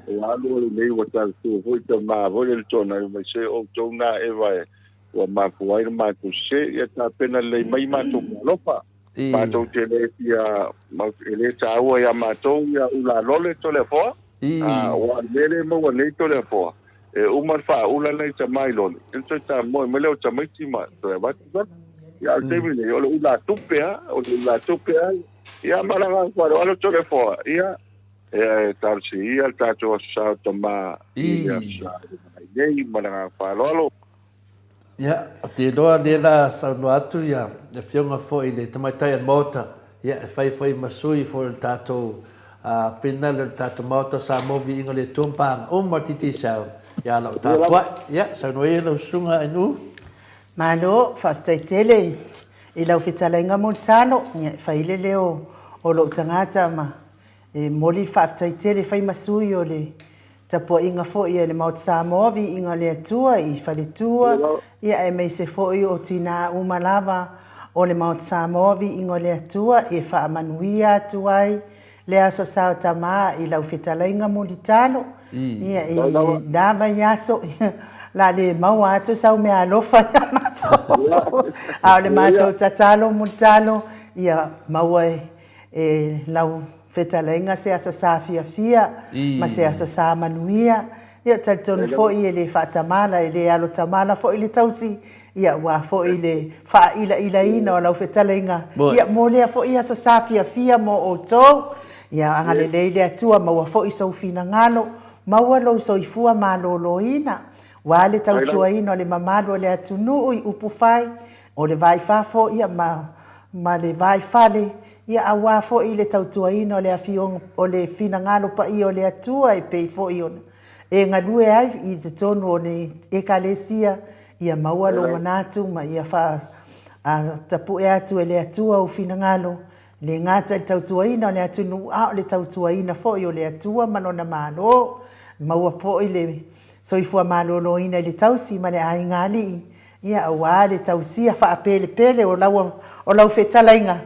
ua alu alu nei ua tatou foi tama foi lele tona mai se outou na Eva e ua mafua ai le matou sese, ia tapena lelei mai matou meaalofa. Matou te le fia, e le taua ia matou ia ula lole Toleafoa, a, ua le mea lea e maua nei Toleafoa, e uma le faaula nai tama i lole, ia toe tamoe mai lea o tamaiti ma toe avatu lole. Ia, a o le taimi nei, o le ula tupe lava, o le ula tupe lava. Ia, ma le agaga faaaloalo Toleafoa, ia, e talosia ia le tatou Aso Sa o Tama i le Aso Sa i nei ma le agaga faaaloalo. Ia, ou te iloa lea la saunoa atu ia le Afioga foi i le Tamaitai o le Maota. Ia, e fai foi ma sui foi o le tatou finale o le tatou Maota o Samoa Viiga o le Atua ma paaga uma o le Digicel, ia o lo o tapuai. Ia, saunoa ia lau Susuga Ainuu. Malo, faafetai tele i lau fetalaiga Mulitalo, ia e fai le leo o lou tagata ma e momoli le faafetai tele e fai ma sui o le tapuaiga foi a le Maota Samoa, viiga o le Atua i faletua, ia aemaise foi o tina uma lava o le Maota Samoa, viiga o le Atua e faamanuia atu ai le Aso Sa o Tama i lau fetalaiga Mulitalo, ia i na vaiaso la le maua atu sau meaalofa ia matou, a o le matou tatalo Mulitalo, ia maua e lau fetalaiga se Aso Sa fiafia ma se Aso Sa manuia. Ia, talitonu foi e le faatamala, e le alo tamala foi le tausi, ia, aua foi le faailaailaina o lau fetalaiga, ia, mo lea foi Aso Sa fiafia mo outou. Ia agalelei le Atua, maua foi sou finagalo, maua lou soifua maloloina, aua le tautuaina o le mamalu o le atunuu i upufai, o le va i fafo, ia, ma, ma le va i fale, ia, aua foi le tautuaina o le afioga, o le finagalo paia o le Atua e pei foi ona e galue ai i totonu o le Ekalesia, ia maua lou manatu ma ia faa, a, tapue atu e le Atua ou finagalo, e le gata i le tautuaina o le atunuu, a o le tautuaina foi o le Atua ma Lona Malo. Maua foi le soifua maloloina i le tausi ma le aiga alii, Ia, aua le tausia faapelepele o lau, o lau fetalaiga,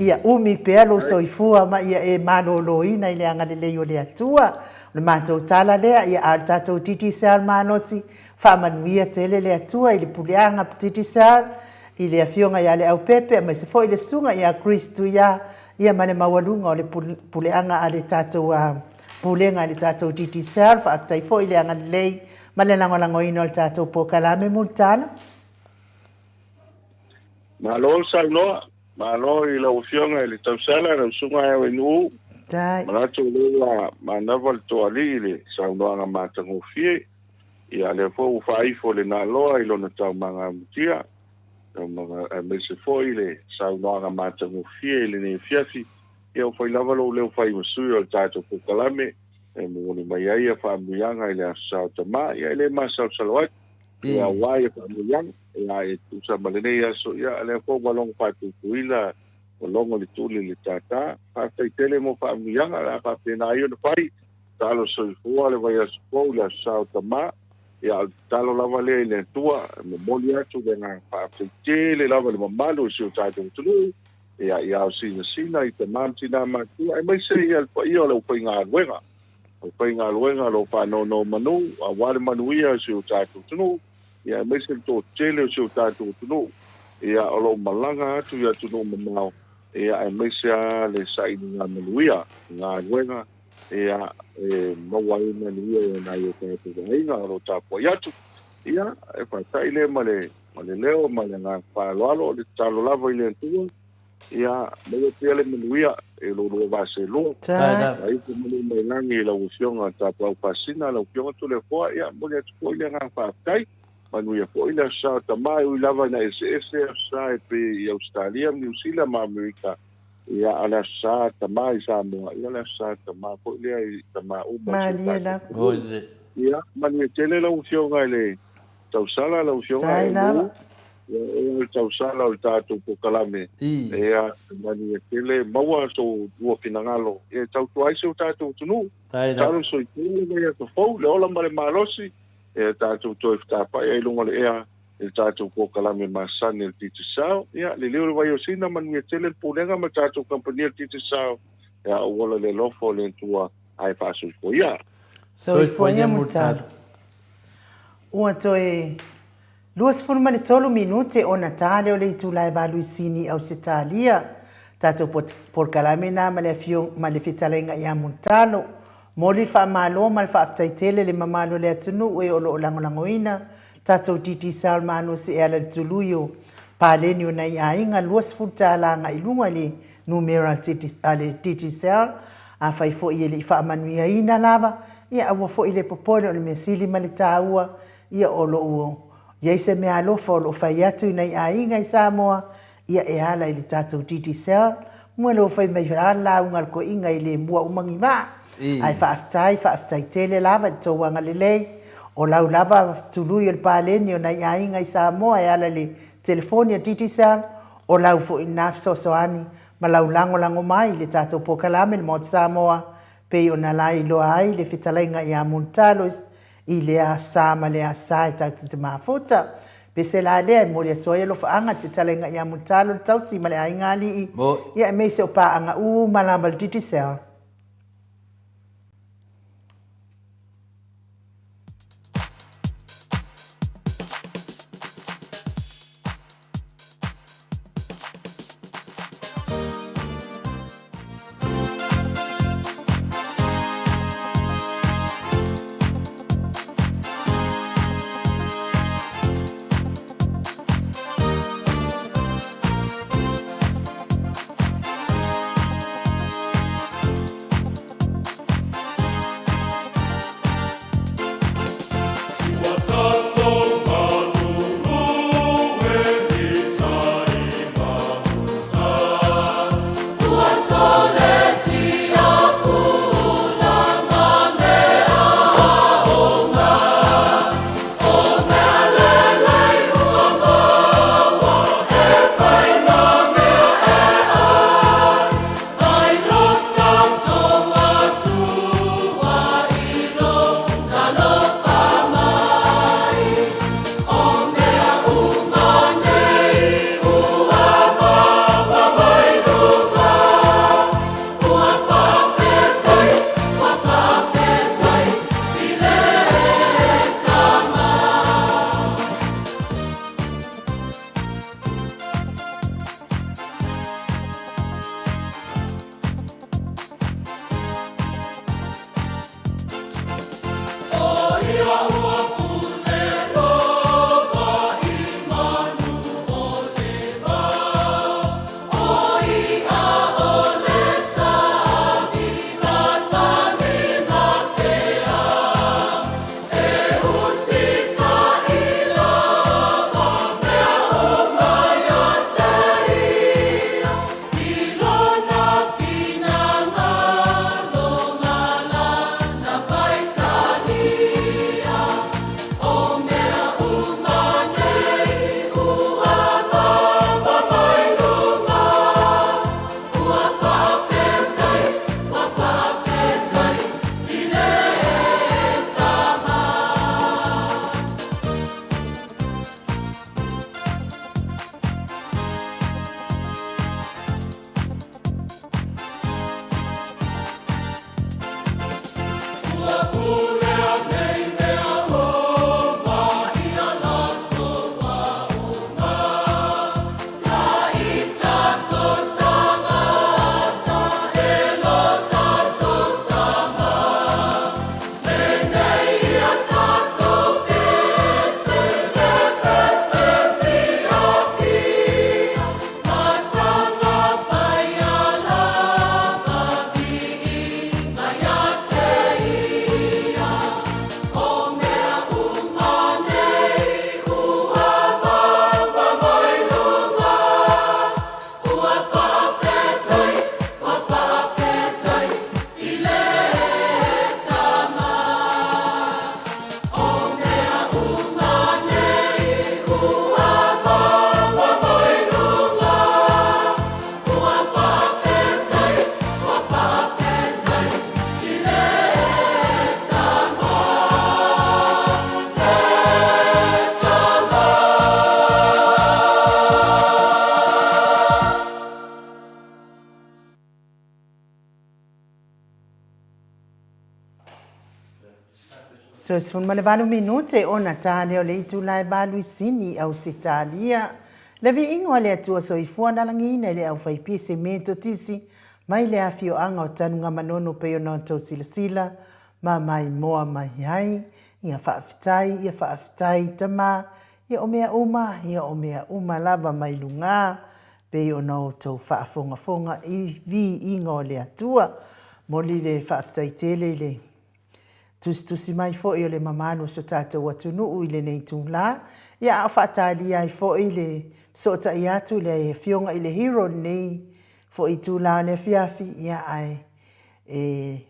ia umi pea lou soifua ma ia e maloloina i le agalelei o le Atua. O le matou tala lea, ia, a o le tatou Digicel malosi, faamanuia tele le Atua i le puleaga Digicel, i le Afioga ia Leaupepe aemaise foi le Susuga ia Chris Tuia, ia ma le maualuga o le puleaga a le tatou Pulega a le tatou Digicel. Faafetai foi i le agalelei ma le lagolagoina o le tatou polokalame Mulitalo. Malo le saunoa, malo i lau Afioga i le Tausala, lau Susuga Aoenuu. Manatu o lea ua manava le toalii i le saunoaga matagofie. Ia lea foi ua faaifo le naloa i lona taumaga amutia, aemaise foi le saunoaga matagofie i lenei afiafi. Ia ua fai lava lou leo fai ma sui o le tatou polokalame. e momoli mai ai ia faamanuiaga i le Aso Sa o Tama, ia e le masalosalo atu, ia aua ia faamanuiaga, ia e tusa ma lenei aso, ia lea foi ua logo faatutuila, ua logo le tuli i le tātā. Faafetai tele mo faamanuiaga, o le a faapena ai ona fai, tatalo soifua le vaiaso fou i le Aso Sa o Tama, ia o le tatalo lava lea i le Atua, e momoli atu le agaga faafetai tele lava i le mamalu o si o tatou atunuu, Ia, i ao sinasina i tama ma tina matua, aemaise ia le paia o le aufaigaluega, aufaigaluega o lo o faanonomanu aua le manuia o si o tatou atunuu, ia aemaise le toatele o si o tatou atunuu, ia o lo o malaga atu i atunuu mamao, ia aemaise lava le sailiga manuia i galuega, ia e maua ai manuia i nai o tatou aiga o lo o tapuai atu. Ia, e faata'i lea ma le ma le leo ma le agaga faaaloalo, o le tatalo lava i le Atua, ia maua pea le manuia e lo lua vaselua. Ai po malu mai lagi i lau Afioga Tapaau Pasina, lau Afioga Toleafoa, ia momoli atu foi le agaga faafetai. Manuia foi le Aso Sa o Tama, e ui lava ina eseese Aso Sa e pei i Ausetalia ma Niu Sila ma Amerika, ia a o le Aso Sa Tama i Samoa, ia o le Aso Sa Tama foi lea i tama uma o si o tatou atunuu. Ia manuia tele lau Afioga i le Tausala lau Afioga e Lu, ia o le tausala o le tatou polokalame, ia manuia tele, maua so lua finagalo e tautua ai si o tatou atunuu. Tatalo soifua le vaiaso fou, le ola ma le malosi, e tatou toe fetapa'i ai i luga o le ea i le tatou polokalame masani o le Digicel. Ia, liliu le vaiosina, manuia tele le Pulega ma le tatou kamupani o le Digicel, ia ou ola i le alofa o le Atua ae faasoifua ia. Soifua ia Mulitalo. Ua toe 23 minute ona ta lea o le itula e valu i Sini, Ausetalia. Tatou polokalame na ma le afio ma le fetalaiga ia Mulitalo. Momoli le faamalo ma le faafetai tele i le mamalu o le atunuu e o lo o lagolagoina tatou Digicel Malosi e ala i le tului o paleni o nai aiga $20 agai i luga i le numera a le Digicel. Afai foi e le i faamanuiaina lava, ia aua foi le popole, o le mea sili ma le taua, ia o lo o i ai se meaalofa o lo o fai atu i nai aiga i Samoa, ia e ala i le tatou Digicel. Mua lou fai mai la lauga a le toeaina e le mua uma ni vaa. Ae faafetai, faafetai tele lava i le tou agalelei. O lau lava tului o le paleni o nai aiga i Samoa e ala i le telefoni a Digicel, o lau foi lena fesoasoani ma lau lagolago mai i le tatou polokalame le Maota Samoa pei ona lailoa ai le fetalaiga ia Mulitalo i lea sa ma lea sa e tatou te mafuta. Pese la lea e momoli atu ai alofaaga i le fetalaiga ia Mulitalo le tausi ma le aiga alii, ia aemaise o paaga uma lava a le Digicel. Toe 18 minute ona ta lea o le itula e 8 i Sini, Ausetalia. Le viiga o le Atua Soifua na lagiina i le aufaipiese Metotisi mai le afioaga o Tanugamanono pei ona outou silasila ma maimoa mai ai. Ia faafetai, ia faafetai Tama, ia o mea uma, ia o mea uma lava mai luga pei ona outou faafogafoga i viiga o le Atua. Momoli le faafetai tele i le tusitusi mai foi o le mamalu o so tatou atunuu i lenei itula, ia a o faatalia ai foi le fesootai atu i le Afioga i le Hero i lenei foi itulā o le afiafi, ia ae e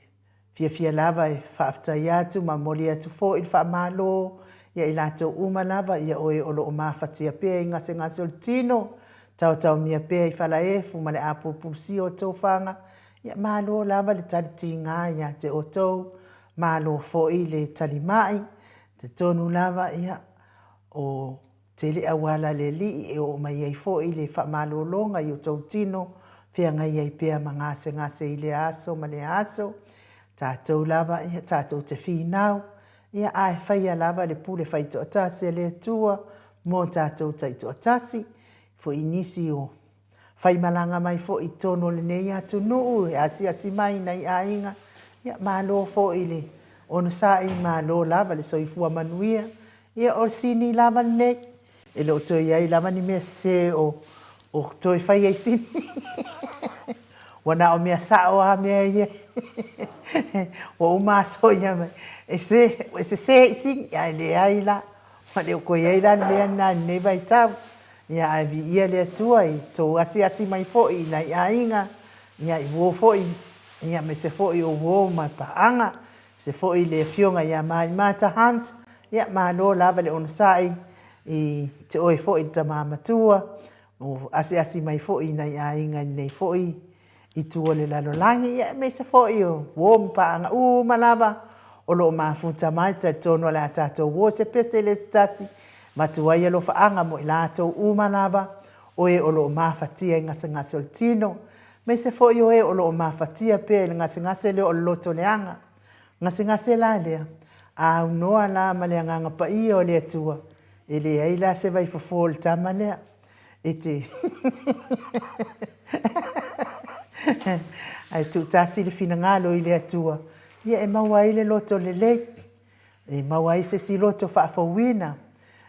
fiafia lava e faafetai atu ma momoli atu foi le faamalo ia i latou uma lava ia o e o lo o mafatia pea i gasegase o le tino, taotaomia pea i falaefu ma le apulupulusia o tofaga, ia malo lava le tali tiga ia te outou, malo foi le talimai, talitonu lava ia o tele auala a le Alii e oo mai ai foi le faamalologa i outou tino, feagai ai pea ma gasegase i lea aso ma lea aso. Tatou lava, ia, tatou te finau, ia, ae faia lava le pule faitoatasi a le Atua mo tatou taitoatasi, foi i nisi o faimalaga mai foi i totonu o lenei atunuu e asiasi mai i nai aiga, ia malo foi le onosai, malo lava le soifua manuia. Ia o le sini lava lenei, e le o toe i ai lava ni mea sese o o toe faia i sini. Ua na o mea sao lava mea ia. Ua uma aso ia, e se, e sese i sini, ae leai la. Ua le o toe i ai la le mea lena i lenei vaitau. Ia ae viia le Atua i tou asiasi mai foi i nai aiga, ia i uo foi, ia aemaise foi o uo ma paaga, aemaise foi le afioga ia Maimata Hunt, ia malo lava le onosai i te oe foi le tama matua, o asiasi mai foi i nai aiga i lenei foi itu o le lalolagi, ia aemaise foi o uo ma paaga uma lava o lo o mafuta mai. Talitonu o le a tatou uo se pese i le isi tasi, avatu ai alofaaga mo i latou uma lava o e o lo o mafatia i gasegase o le tino, aemaise foi o e o lo o mafatia pea i le gasegase lea o le loto leaga. Gasegase la lea, a aunoa la ma le Agaga Paia o le Atua, e leai la se vaifofo o le tama lea e te ae tuutasi le finagalo i le Atua, ia e maua ai le loto lelei, e maua ai se isi loto faafouina.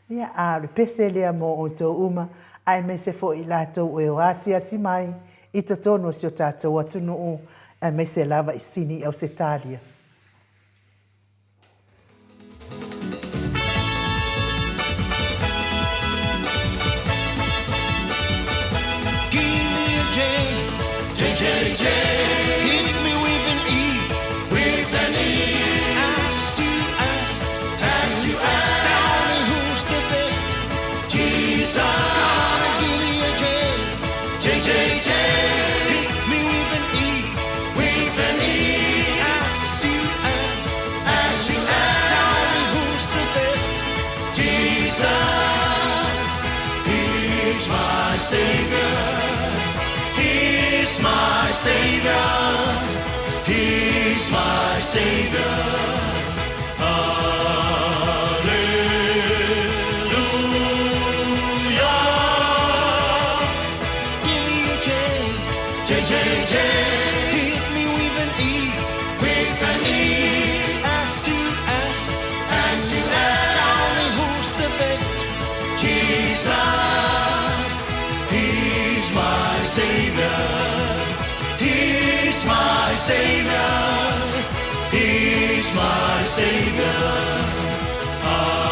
Ia, a o le pese lea mo outou uma, aemaise foi i latou e o asiasi mai i totonu o si o tatou atunuu, aemaise lava i Sini i Ausetalia. Give me a J, J, J, J. Hit me with an E, with an E. S, U, S, S, U, S. Tell me who's the best. Jesus. Gonna give me a J, J, J, J. Hit me with an E, with an E. S, U, S, S, U, S. Tell me who's the best. Jesus. He's my Savior. He's my Savior. He's my Savior. Hallelujah. Give me a J, J, J, J. Hit me with an E, with an E. S U S, S U S. Tell me who's the best. Jesus, He's my Savior. He's my Savior. He's my Savior. Hallelujah.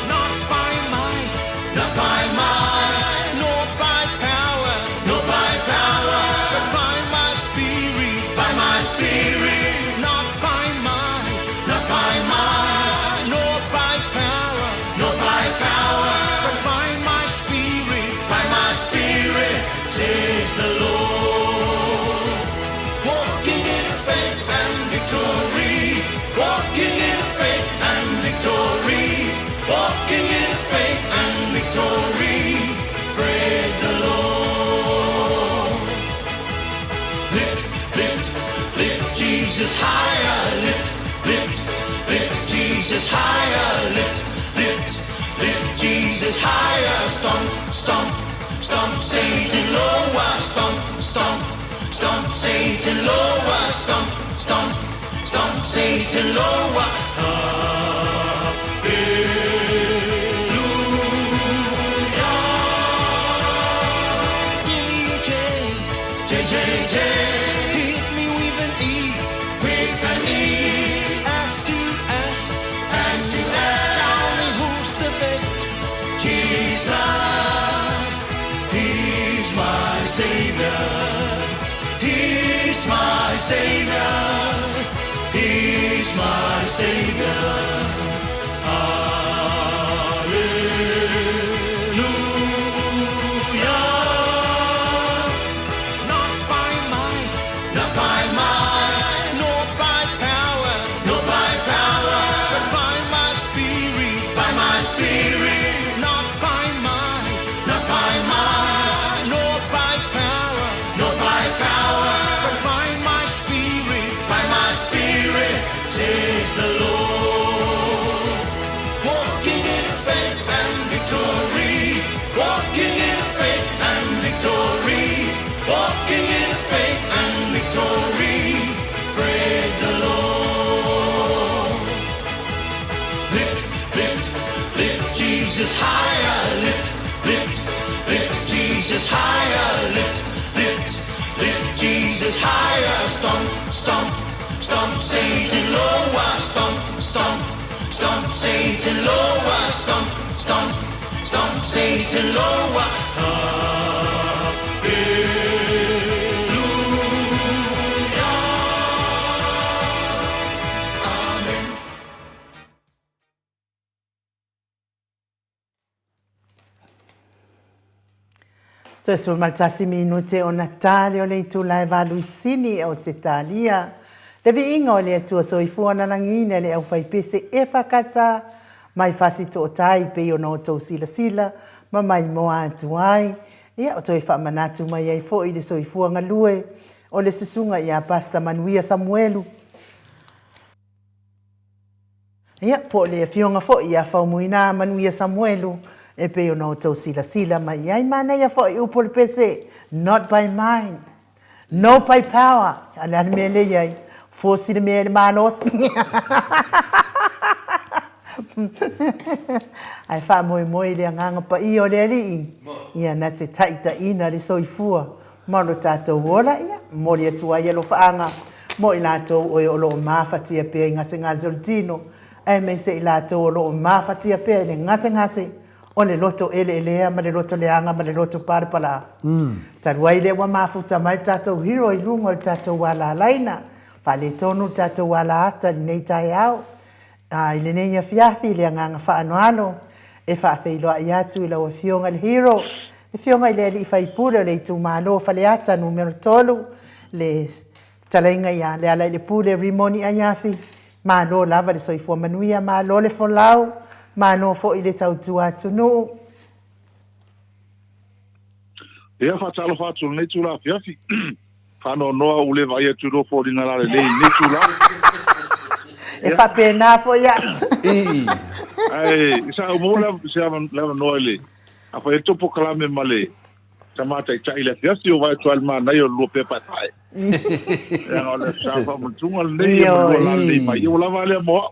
Not by might, not by might, nor by power, nor by power, but by my spirit, by my spirit. Not by might, not by might, nor by power, nor by power, but by my spirit, by my spirit, says the Lord. Walking in faith and victory, walking in faith and victory, walking in faith and victory. Praise the Lord. Lift, lift, lift Jesus higher. Lift, lift, lift Jesus higher. Lift, lift, lift Jesus higher. Stomp, stomp, stomp Satan lower. Stomp, stomp, stomp Satan lower. Stomp, stomp, stomp Satan lower. Hallelujah. Give me a J, J, J, J. Hit me with an E, with an E. S U S, S U S. Tell me who's the best. Savior. He's my Savior. Hallelujah. Not by might, not by might, nor by power, nor by power, but by my spirit, by my spirit. Not by might, not by might, nor by power, nor by power, but by my spirit, by my spirit, says the Lord. Walking in faith and victory, walking in faith and victory, walking in faith and victory. Praise the Lord. Lift, lift, lift Jesus higher. Lift, lift, lift Jesus higher. Lift, lift, lift Jesus higher. Stomp, stomp, stomp Satan lower. Stomp, stomp, stomp Satan lower. Stomp, stomp, stomp Satan lower. Hallelujah. Amen. Toe 11 minute ona tale o le itula e valuisini o Setalia. Le viiga o le Atua Soifua na lagiina e le aufaipese e whakata mai fasi tootai pei ona outou silasila ma maimoa atu ai. Ia, o toe faamanatu mai ai foi le soifua galue o le susuga ia Pastor Manuia Samuelu. Ia, po o le afioga foi ia Faumuina Manuia Samuelu, e pei ona outou silasila mai i ai. Manaia foi upu o le pese, not by mind, no by power. A le a le mea lea i ai? Fosi le mea i le malosi. Ae faamoemoe i le Agaga Paia o le Alii, ia na te taitaiina le soifua ma lo tatou ola, ia, momoli atu ai alofaaga mo i latou oe o lo o mafatia pea i gasegase o le tino, aemaise i latou o lo o mafatia pea i le gasegase o le loto eleelea ma le loto leaga ma le loto palapala. Talu ai lea ua mafuta mai le tatou hero i luga o le tatou ala alaina, faaletonu le tatou ala ata i lenei taeao, A i lenei afiafi i le agaga faanoalo e faafeiloai atu i lau Afioga i le Hero, le Afioga i le Alii Faipule o le Itumalo o Faleata Numera 3, le Fetalaiga ia Lealailepule Rimoni Aiafi, malo lava le soifua manuia, malo le folau, malo foi le tautua atunuu. Ia, faatalofa atu i lenei itula afiafi. Faanoanoa ua le vaai atu i lua foliga lalelei i lenei itula. E faapena foi au. Ae sa ou maua se avanoa i le a fai atu polokalame ma le tama taitai i le afiafi o vaai atu lava i le manaia o le lua pepa e pae. Leaga o le sa faamanatuga lenei ma lua lalelei mai. Ia ua lava lea mo au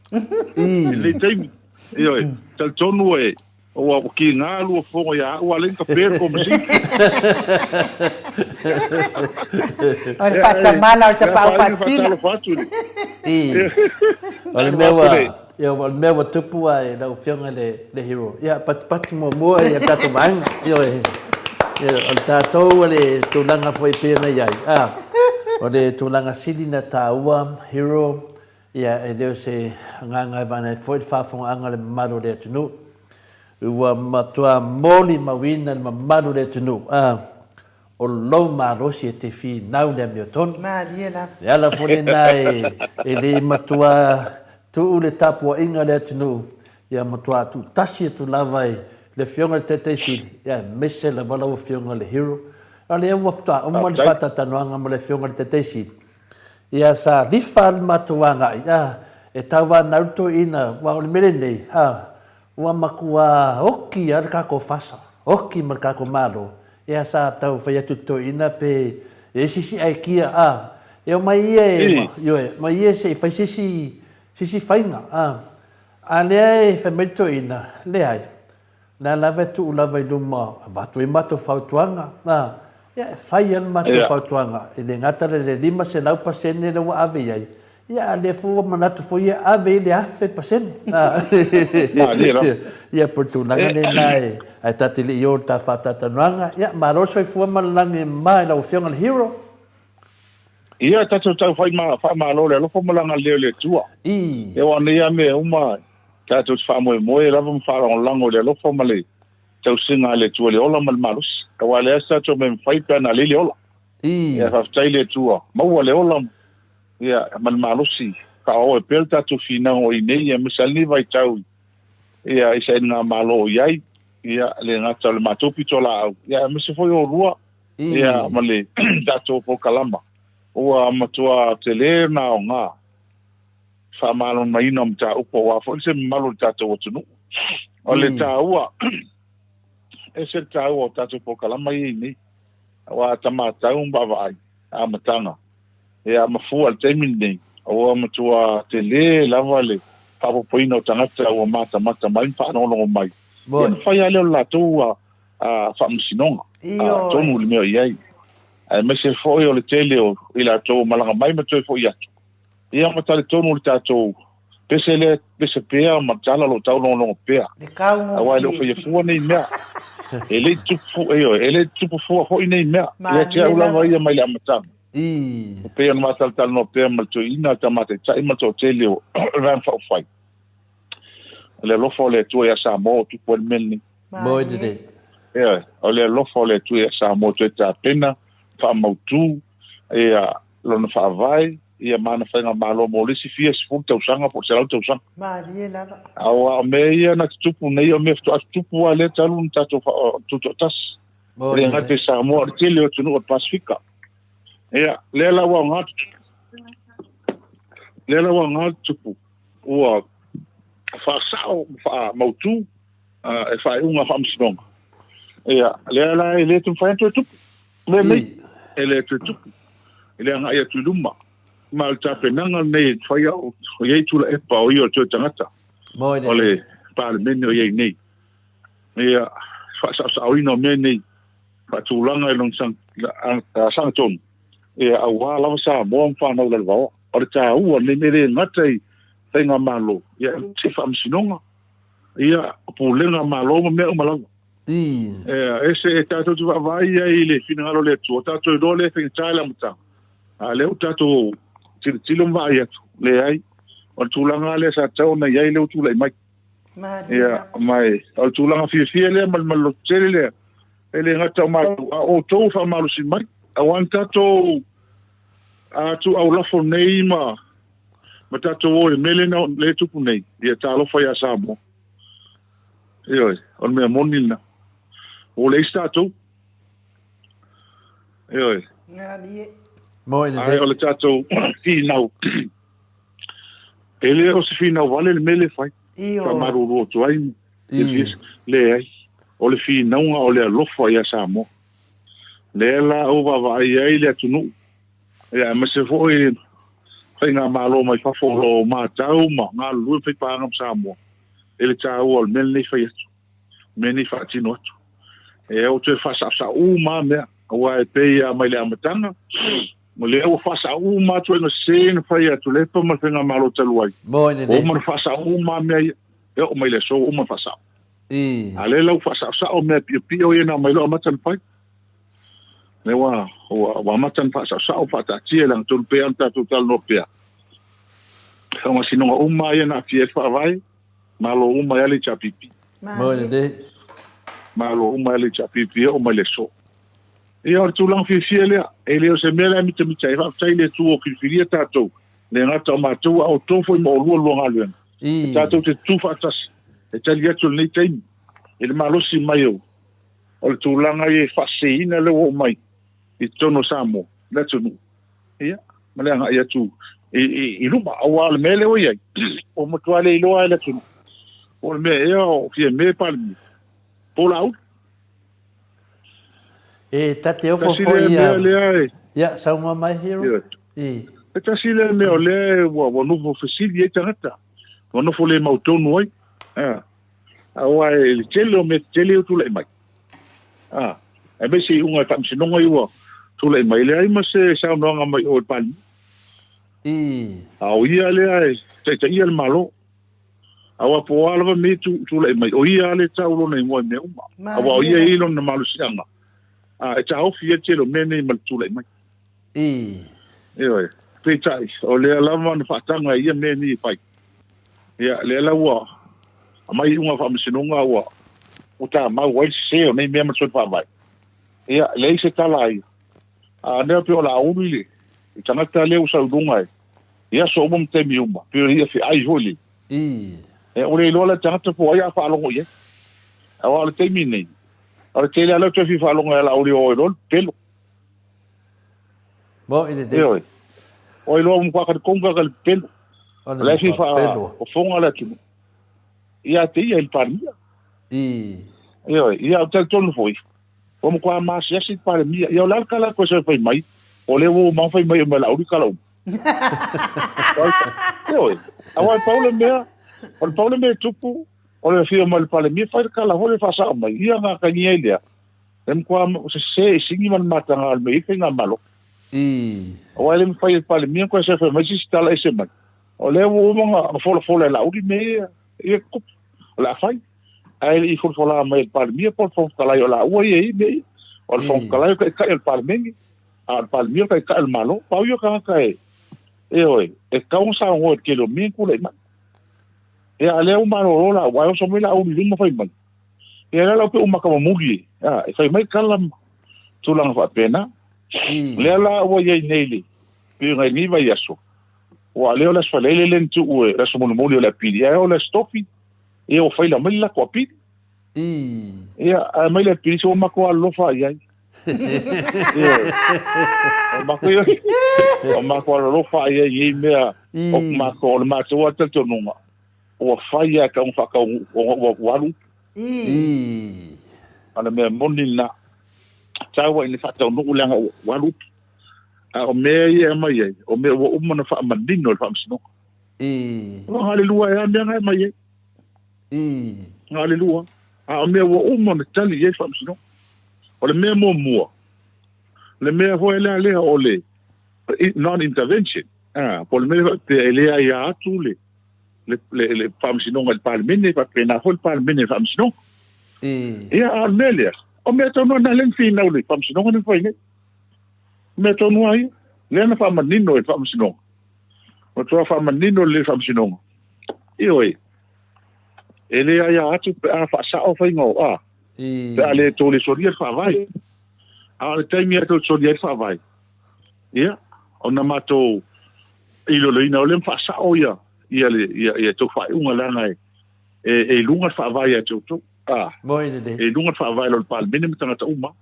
i lenei taimi. Ioe, talitonu e Ua kiga lua fofoga ia au a lea ka pe ko masini. O le faatamala o le tapaau faasina. O le mea ua, ia, o le mea ua tupu a e lau Afioga i le, le hero. Ia, patipati muamua ia tatou vaega. Ioe. Ia, o le tatou o le tulaga foi e pei ona i ai. A, o le tulaga sili na taua, hero, Ia, e le o se agaga e vaai ai foi le faafofogaaga a le mamalu o le atunuu. Ua matua molimauina le mamalu o le atunuu, a, o lou malosi e te finau i le amiotonu. Malie lava. Le ala foi lena e, e le matua tuu le tapuaiga a le atunuu, ia matua tuutasi atu lava i le Afioga i le Taitai Sili, ia aemaise lava lau Afioga i le Hero. A lea ua faatoa uma le faatalatalanoaga ma le Afioga i le Taitai Sili, Ia sa lifa le matou agai, a, e tauanau le toeaina, aua o le mea lenei, a, ua matua oki lava le tatou fasa, oki ma le tatou Malo, ia sa tau fai atu i le toeaina pe i ai se isi aikia, a, e omai ia e, ioe, omai ia se i fai se isi, se isi faiga, a, a lea e fai mai le toeaina, leai, Na lava e tuu lava i luma, avatu ai matou fautuaga, a, ia e fai lava le matou fautuaga, e le gata i le 500% lea ua ave i ai, ia a o lea foi ua manatu foi ia ave i ai le 1000%. A, ia pei o le tulaga lena e, ae ta te le i o i le ta faatalatalanoaga. Ia, malo le soifua ma le lagi e mama i lau Afioga i le Hero. Ia, tatou tau fai ma faamalo le alofa ma lana leo le Atua. Ia aua nei a mea uma tatou te faamoemoe lava ma faalagolago i le alofa ma le tausiga a le Atua i le ola ma le malosi. Aua e leai se tatou mea e mafai pe ana leai le ola. Ia faafetai i le Atua, maua le ola ia ma le malosi faaoo ai pea le tatou finau o i nei aemaise lava lenei vaitau ia i sailigamalo o i ai. Ia le gata o le matou pitolaau, ia aemaise foi oulua ia ma le tatou polokalama ua matua tele na aoga faamalamalamaina o mataupu aua foi se mamalu o le tatou atunuu. O le taua, ese le taua o tatou polokalama ia i nei, aua a matau ma vaavaai amataga, ia ma fua i le taimi lenei, ua matua tele lava le faaopoopoina o tagata ua matamata mai ma faalogologo mai. Ia ona fai lava lea o le latou faamasinoga tonu i le mea o i ai, aemaise foi o le tele o i latou ua malaga mai ma toe foi atu, ia ma talitonu le tatou pese lea pese pea ma tala o lo o taulogologo pea. Aua e le o faia fua nei mea. E le i tupu, e le i tupu fua foi nei mea. Ia te au lava ia mai le amataga. E pei ona mataltalanoa pea ma le toeaina, le tama taitai ma le toatele o le Vaega Faaupufai. O le alofa o le Atua ia Samoa ua tupu ai le mea lenei. Moi lelei. Ioe, o le alofa o le Atua ia Samoa toe tapena, faamautu, ia, lona faavae, ia ma ana faigamalo mo le isi fia sefulu tausaga po o le 100 tausaga. Malie lava. Aua o mea ia na tutupu nei, o mea faatoa tutupu lava lea talu ona tatou tutoatasi. E le gata i Samoa, o le tele o atunuu o le Pasefika. Ia, lea la ua aoga tutupu. Lea la ua aoga tutupu. Ua faasao ma faamautu e faaiuga a faamasinoga. Ia, lea la e le mafai ona toe tupu. Mea nei, e le toe tupu. E le agai atu i luma. Ma o le tapenaga lenei e fai au, o i ai Tuilaepa o ia o le toe tagata. O le Palemene o i ai nei. Ia, faasaosaoina o mea nei, faatulaga i lona sagatonu, ia, aua lava Samoa ma fanau lalovaoa. O le taua lenei mea e le gata i faigamalo, ia, se faamasinoga, ia, pulega Malo ma mea uma lava. Ese e tatou te vaavaai ai i le finagalo o le Atua, tatou iloa lea e faigata i le amataga, a o lea ua tatou tilotilo ma vaai atu, leai, o le tulaga lea sa tatau ona i ai lea ua tulai mai. Ia, ma e, o le tulaga fiafia lea ma le lototele lea, e le gata o matou, a o outou faamalosi mai, aua na tatou atuaulafo nei ma ma tatou o i le mea lea na lea e tupu nei, ia talofa ia Samoa. Ioe, o le mea moni lena. Ua leai se tatou. Ioe. Ae o le tatou finau, e le o se finau vale le mea lea e fai. Faamalulu atu ai, leai. O le finauga o le alofa ia Samoa. Lea la ou vaavaai ai le atunuu, ia aemaise foi faigamalo mai fafo o lo o matau ma galulue ma faipaaga ma Samoa i le taua o le mea lenei fai atu, mea lenei faatino atu. E ou toe faasaosao uma lava mea, aua e pei lava mai le amataga, o lea ua faasao uma atu ituaiga sese na fai atu Tuilaepa ma le faigamalo talu ai. Ua uma ona faasao uma lava mea ia, e oo mai le aso ua uma ona faasao. A o lea la ua faasaosao mea piopio ia na aumai loa amata ona fai. Lea ua, ua, ua amata ona faasaosao, faataatia i lagatonu pea ona tatou talanoa pea. Faamasinoga uma ia na aafia ai le Faavae, malo uma ai lava le HRPP. Moi lelei. Malo uma ai le HRPP e oo mai le aso. Ia, o le tulaga fiafia lea, e le o se mea la e mitamita ai. Faafetai i le Atua ua filifilia tatou, le gata o matou, a o outou foi ma oulua lua galuega. E tatou te tutu faatasi e tali atu i lenei taimi i le malosi mai o o le tulaga ia e faaseseina lea ua oo mai i totonu o Samoa, le atunuu, ia, ma le agai atu i luma. Aua o le mea lea ua i ai, ua matua le iloa lava e le atunuu, po o le mea ea o Fiame Palemia, po o Laauli. E ta te ofo foi ia... Lea e... Ia, saunoa mai, Hero. I. E tasi lea mea o lea ua nofo fesili ai tagata, ua nofo le mautonu ai. Aua e le tele o mea tetele ua tulai mai. A, aemaise iuga o faamasinoga ia ua tulai mai, e leai ma se saunoaga mai o i le Palemia. A o ia lea e taitaia le Malo. Aua po o a lava mea e tulai mai, o ia lava lea e tau lona igoa i mea uma. Aua o ia e i ai lona malosiaga e taofi ai le tele o mea nei ma le tulai mai. Ioe. Peitai, o lea lava na faataga i ia mea nei e fai. Ia, lea la ua aumai iuga a faamasinoga ua ua tamau ai le sese o nei mea ma le soli faavae. Ia, leai se tala a ia. A nea pei o le a ulu le le tagata lea ua sau i luga e i aso uma ma taimi uma, pei o le ia feai foi le. I. E ua le iloa la le tagata po o ai a faalogo i ai. Aua o le taimi nei, o le tele lava lea ou toe fia faalogo ia Laauli o iloa le pepelo. Mo i lelei. Ioe. O iloa ua matua talitonu tagata i le pepelo. O O le la e fia matua pelo. faafofoga le atunuu ia te ia i le Palemia. I. Ioe, ia ou te talitonu foi, ua matua maasiasi le Palemia. Ia o le a le tala atu e sau e fai mai, o lea ua uma ona fai mai e Laauli tala uma. Ioe, aua e pau le mea, o le pau le mea e tupu, o le afio mai o le Palemia fai le tala foi lea faasao mai, ia ona atagia ai lea, e matua sese i sini ma le mataga o le mea i faigamalo. I. Aua e le mafai e le Palemia ona toe sefe mai se isi tala ese mai. O lea ua uma ona folafola e Laauli mea ia e tutupu, o le a fai. Ae le i folafola mai e le Palemia po o le Fofoga Fetalai o laua ia e i ai mea ia. O le Fofoga Fetalai o le taitai o le Palemene, a o le Palemia o le taitai o le Malo. Pau ia o tagata e, ioe, e tatau ona saunoa i le tele o mea na tulai mai. Ia, a o lea ua malolo laua, ae oso mai Laauli i luma fai mai. Ia, lea la ua pei ua mata mamuli e, a, e fai mai tala ma tulaga faapena. Lea la ua i ai nei le, pei ona i lenei vaiaso, Ua lea o le Aso Faraile lea na tuu e le aso mulimuli o le apili, ae o le Aso Tofi, ia ua faila mai le latou apili. Ia, ae mai le apili, se ua matou alolofa i ai. Ioe. O matou, o matou alolofa i ai i nei mea, o matou, o le matou lava talitonuga, ua fai lava e tatau ona faataunuu, ona ua, ua alu upu. A o le mea moni lena, tau lava ina faataunuu leaga ua alu upu. A o mea ia e aumai ai, o mea ua uma ona faamanino e le Faamasinoga. Ua na o le lua ai lava mea na e aumai ai. Na o le lua. A o mea ua uma ona tali i ai le Faamasinoga. O le mea muamua, le mea foi lea lea o le non-intervention, ah, po o le mea faapea e le aia atu le, le, le, le Faamasinoga i le Palemene, faapena foi le Palemene i le Faamasinoga. Ia, a o le mea lea, o mea tonu lava na lea na finau le Faamasinoga na fai nei. Mea tonu lava ia, lea na faamanino e le Faamasinoga. Matua faamanino lelei le Faamasinoga. Ioe, e le aia atu pe a faasao faiga o a, pe a le tou le solia le Faavae. A o le taimi a tou te solia ai le Faavae, ia, ona matou iloiloina o lea ma faasao ia, ia, le, ia, ia tou faaiuga leaga e, e, e i luga le Faavae ia te outou. A, e i luga le Faavae i lo le Palemene ma tagata uma.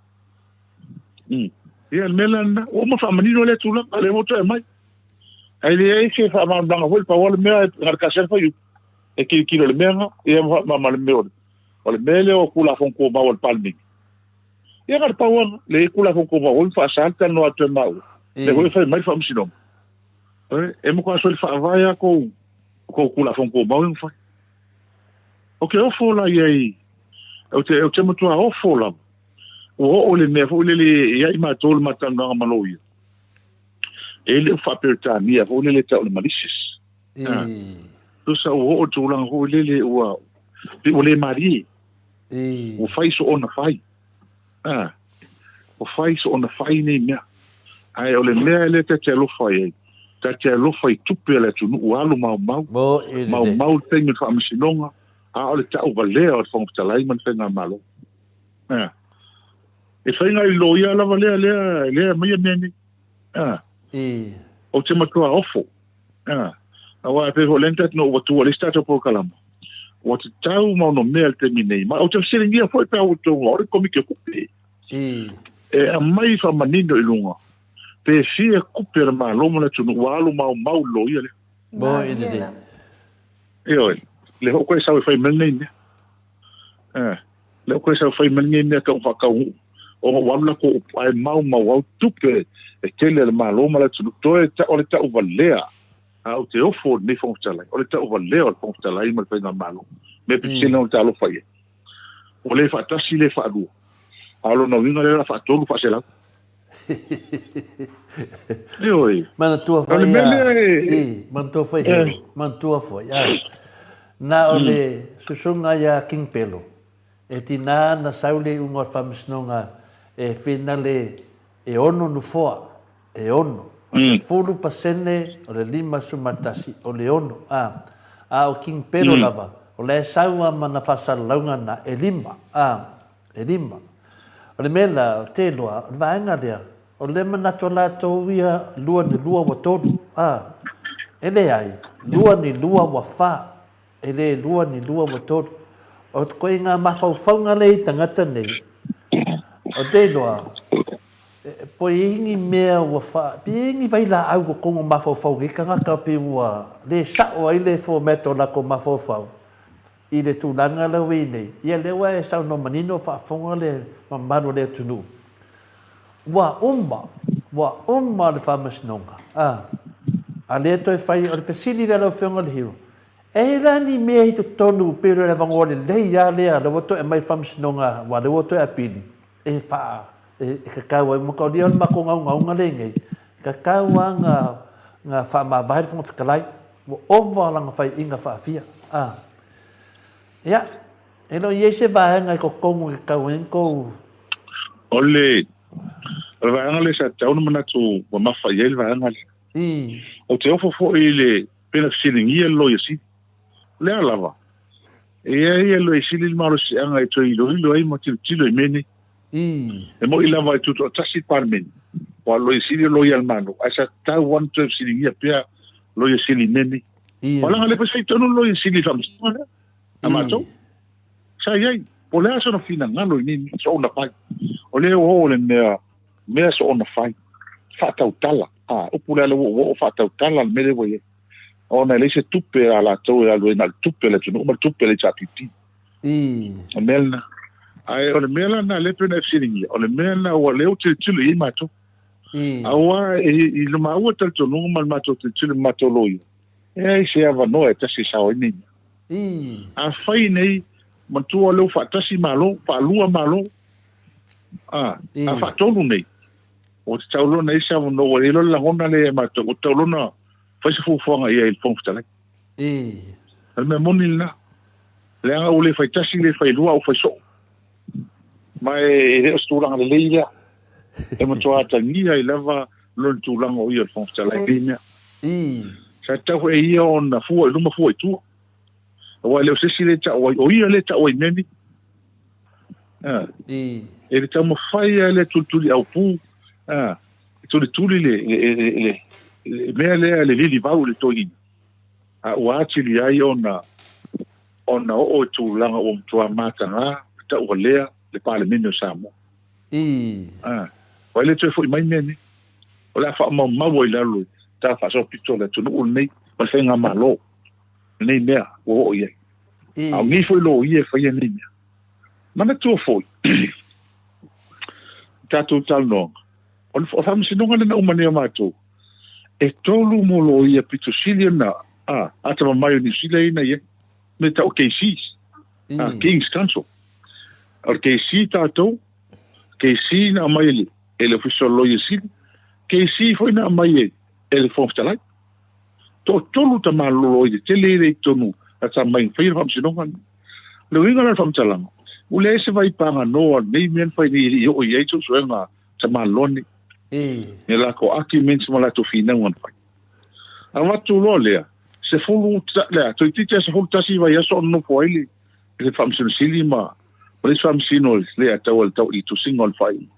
Mm. Ia, le mea la lena, ua uma faamanino lea tulaga, lea ua toe aumai. Ae leai se faamalamalamaga foi, pau lava le mea, na o le tasi lava le fuaiupu, e tilotilo i le mea lena, ia ma, ma le mea o le, o le mea lea o Tulafono Tumau a le Palemene. Ia na o le pau lava lena, leai Tulafono Tumau foi ma faasa le talanoa atu e maua, lea foi e fai mai le Faamasinoga. E, e matua soli faavae lava tou, tou Tulafono Tumau ia na fai. Ou te ofo la i ai, ou te, ou te matua ofo lava. Ua oo i le mea foi lele ia i matou le matalanoaga ma loia, e le o faa-Peretania foi lele tau o le malicious. Ah. Tusa ua oo i le tulaga foi lele ua, pei ua le malie. Ua fai soona fai. Ah. Ua fai soona fai nei mea. Ae o le mea lea ta te alofa i ai, ta te alofa i tupe a le atunuu ua alu maumau, maumau le taimi o le faamasinoga, a o le tauvalea o le Fofoga Fetalai ma le Faigamalo. A. E fai nai loia lava lea, lea, lea aumai mea nei. A. I. Ou te matua ofo. A. Aua e pei foi o lea na tatou ua tua le isi tatou polokalama. Ua tatau ma ono mea i le taimi nei. Ma ou te fesiligia foi pe a ua outou o le Komiti o Tupe. I. E aumai faamanino i luga pe fia tupe a le Malo ma le atunuu ua alu maumau le loia lea. Mo i lelei. Ioe, le hoʻokoe sau e fai mai lenei mea. Eh, le hoʻokoe sau e fai mai lenei mea tau faataunuu. Ona ua alu latou upu, ae maumau au tupe e tele a le Malo ma le atunuu. Toe ta, o le tauvalea, a ou te ofo i lenei Fofoga Fetalai, o le tauvalea o le Fofoga Fetalai ma le Faigamalo. Mea pito sili ona talofa i ai. Ua le faatasi le faalua. A o lona uiga lea o le a faatolu faaselau. Ioe. Manatua O le foi mea a, lea e, i, manatua foi e, Hero, manatua foi a. Na o le susuga ia King Pelo, e tinā na sau le iuga o le faamasinoga e finale e ono nofoa, e ono. O le 10% o le 51, o le 6, ā. A o King Pero lava, o la e sau lava ma ana faasalalauga na, e lima, ā, e lima. O le mea la, ou te iloa, o le vaega lea, o lea manatu a latou ia, lua ni lua ua tolu, ā. E leai, lua ni lua ua fa, e le lua ni lua ua tolu. O koe ngā mafaufauga lea i tagata nei, ou te iloa, Po i ai ni mea ua wha, pe i ai ni wailaau ko kongo mafaufau nei tangata pe ua le sao ai le format o lako mafaufau i le tulaga la ua i nei. Ia lea ua e saunoa manino faafofoga le mamalu o le atunuu. Ua uma, ua uma le faamasinoga. A, a lea toe fai, o le fesili lea lau Afioga i le Hero, e i ai la ni mea i totonu pei o le avanoa lelei lava lea la ua toe aumai i le faamasinoga aua lea ua toe apili, e wha, e kakau ai makaolia o le matou gaugauga lea nei, e kakau a nga, nga whaamavae le Fofoga Fetalai, ua ova lana faiʻiga faafia. A. Ia, e le o i ai se vaega i totonu e kakau ai ni tou. O le, o le vaega lea sa tatau ona manatu ua mafa i ai le vaega lea. I. Ou te ofo foi i le, pei ona fesiligia le Loia Sili. O le a lava? E i ai e loia sili le malosiaga e toe iloilo ai ma tilotilo i mea nei. Ii. E moni lava e tutoatasi le Palemene, aua o le loia sili o loia a le Malo, ae sa tatau lava ona toe fesiligia pea loia sili i mea nei. Ii. Aua leaga lea foi sa i totonu le loia sili i le faamasinoga lea a matou. Sa i ai. Po o le a sona finagalo i nei mea soona fai. O lea ua oo le mea, mea soona fai. Faatautala. A, upu lea lea ua oo faatautala le mea lea ua i ai. Ona e leai se tupe a latou e alu ai na o le tupe a le atunuu ma le tupe a le HRPP. O le mea lena. Ae o le mea la lena lea pei ona e fesiligia, o le mea lena ua lea ua tilotilo i ai matou. Aua i le maua talitonuga ma le matou tilotilo i le matou loia, e leai se avanoa e tasi e sao ai nei mea. Afai nei, manatua o lea ua faatasi Malo, faalua Malo, a faatolu nei, Ua tatau loa ona i ai se avanoa, ua i ai loa le lagona lea ia matou, ua tatau loa ona fai se fuafuaga i ai i le Fofoga Fetalai. O le mea moni lena. Leaga ua le fai tasi, le fai lua, a ua fai soo. Ma e le o se tulaga lelei lea. E matua atagia ai lava lona tulaga o ia o le Fofoga Fetalai i nei mea. Sa tatau foi e ia ona fua i luma fua i tua. Aua e le o se isi lea e tau ai, o ia lea e tau ai i mea nei. E le taumafai lava le tulituli aupu, e tulituli le, le, le, le, le mea lea le lilivau i le toeaina, a ua atili ai ona ona oo i tulaga ua matua mataga taualea le Palemene o Samoa. Ua le toe foi mai mea nei. O le a faamaumau ai lalo i tala faasoapito a le atunuu lenei ma le faigamalo lenei mea ua oo i ai. A o nei foi loia e faia nei mea. Manatua foi, tatou talanoaga, o le faamasinoga lea na uma nei o matou, e tolu mo loia pito sili ona a, atamamai o Niu Sila ia na i ai, me tau KCs, a, King's Counsel. O le KC tatou, KC na aumai e le, e le Ofisa o le Loia Sili, KC foi na aumai e, e le Fofoga Fetalai. Toatolu tama loia tetele ia i totonu a sa mai faia le faamasinoga lenei. O le uiga la o le faamatalaga, ua leai se vaipaganoa o lenei mea na fai nei e le i oo i ai suesuega a tamaloa nei. I latou arguments ma latou finauga na fai. Avatu loa lea, sefulu, lea, toeitiiti lava 11 vaiaso o nonofo ai le, le Faamasino Sili ma, ma le isi Faamasino le tau i le tusiga o le faaiuga.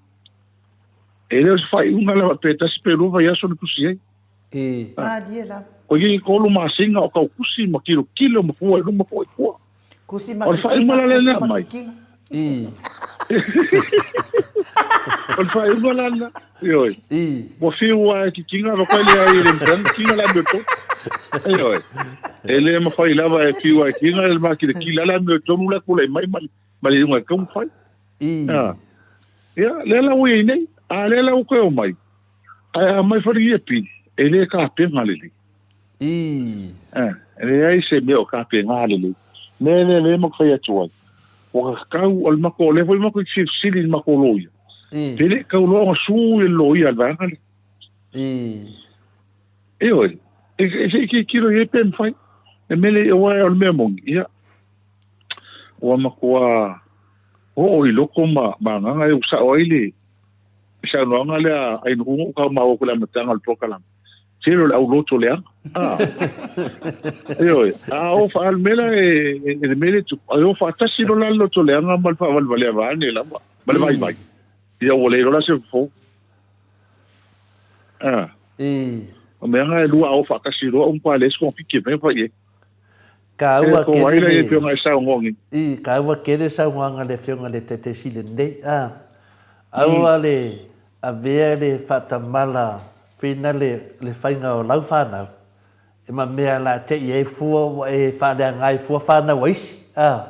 E le o se faaiuga la faapea tasi pe lua vaiaso na tusi ai. Malie lava. Ko ia i tolu masina o tau kusi ma kilokilo ma fua i luma fua i tua. Kusi ma kikiga, kusi ma kikiga. O le faaiuga la lena. Ioe. Ua fiu lava e kikiga ma koe leai e le mafai ona kikiga le amiotonu. Ioe. E le mafai lava e fiu lava e kikiga le makilikila le amiotonu la e tulai mai ma le iuga e taumafai. Ia, lea la ua i ai nei. A lea la ua toe omai. Ae a aumai foi lenei apili, e le tapena lelei. E leai se mea o tapena lelei. Mea lea lea matou fai atu ai, ua tatau, o le matou, o lea foi matou te silisili i le matou loia, pe le tatau loa ona sue le loia a le vaega lea. Ioe, e se i tilotilo i ai pe mafai. Le mea lea, aua o le mea moni, ia, ua matua oo i loko ma agaga e ua sao ai le. saunoaga lea a Ainuuga ua tau maua atu i le amataga o le polokalame, tele o le au loto leaga. A. Ioe, a o faa, le mea lea e, le mea lea e tupu, a o faatasi loa la le loto leaga ma le faavalevalea vaeane lava, ma le vaivai. Ia ua le iloa la se fofo. A. O mea na e lua a o faatasi loa ua matua leai se togafiti e mafai ona fai i ai. Taua tele le I, taua tele saunoaga a le Afioga i le Taitaisili nei. A, aua le avea le faatamala pina le le faiga o lau fanau e ma mea la te i ai fua ua e faaleaga ai fua fanau a isi. A,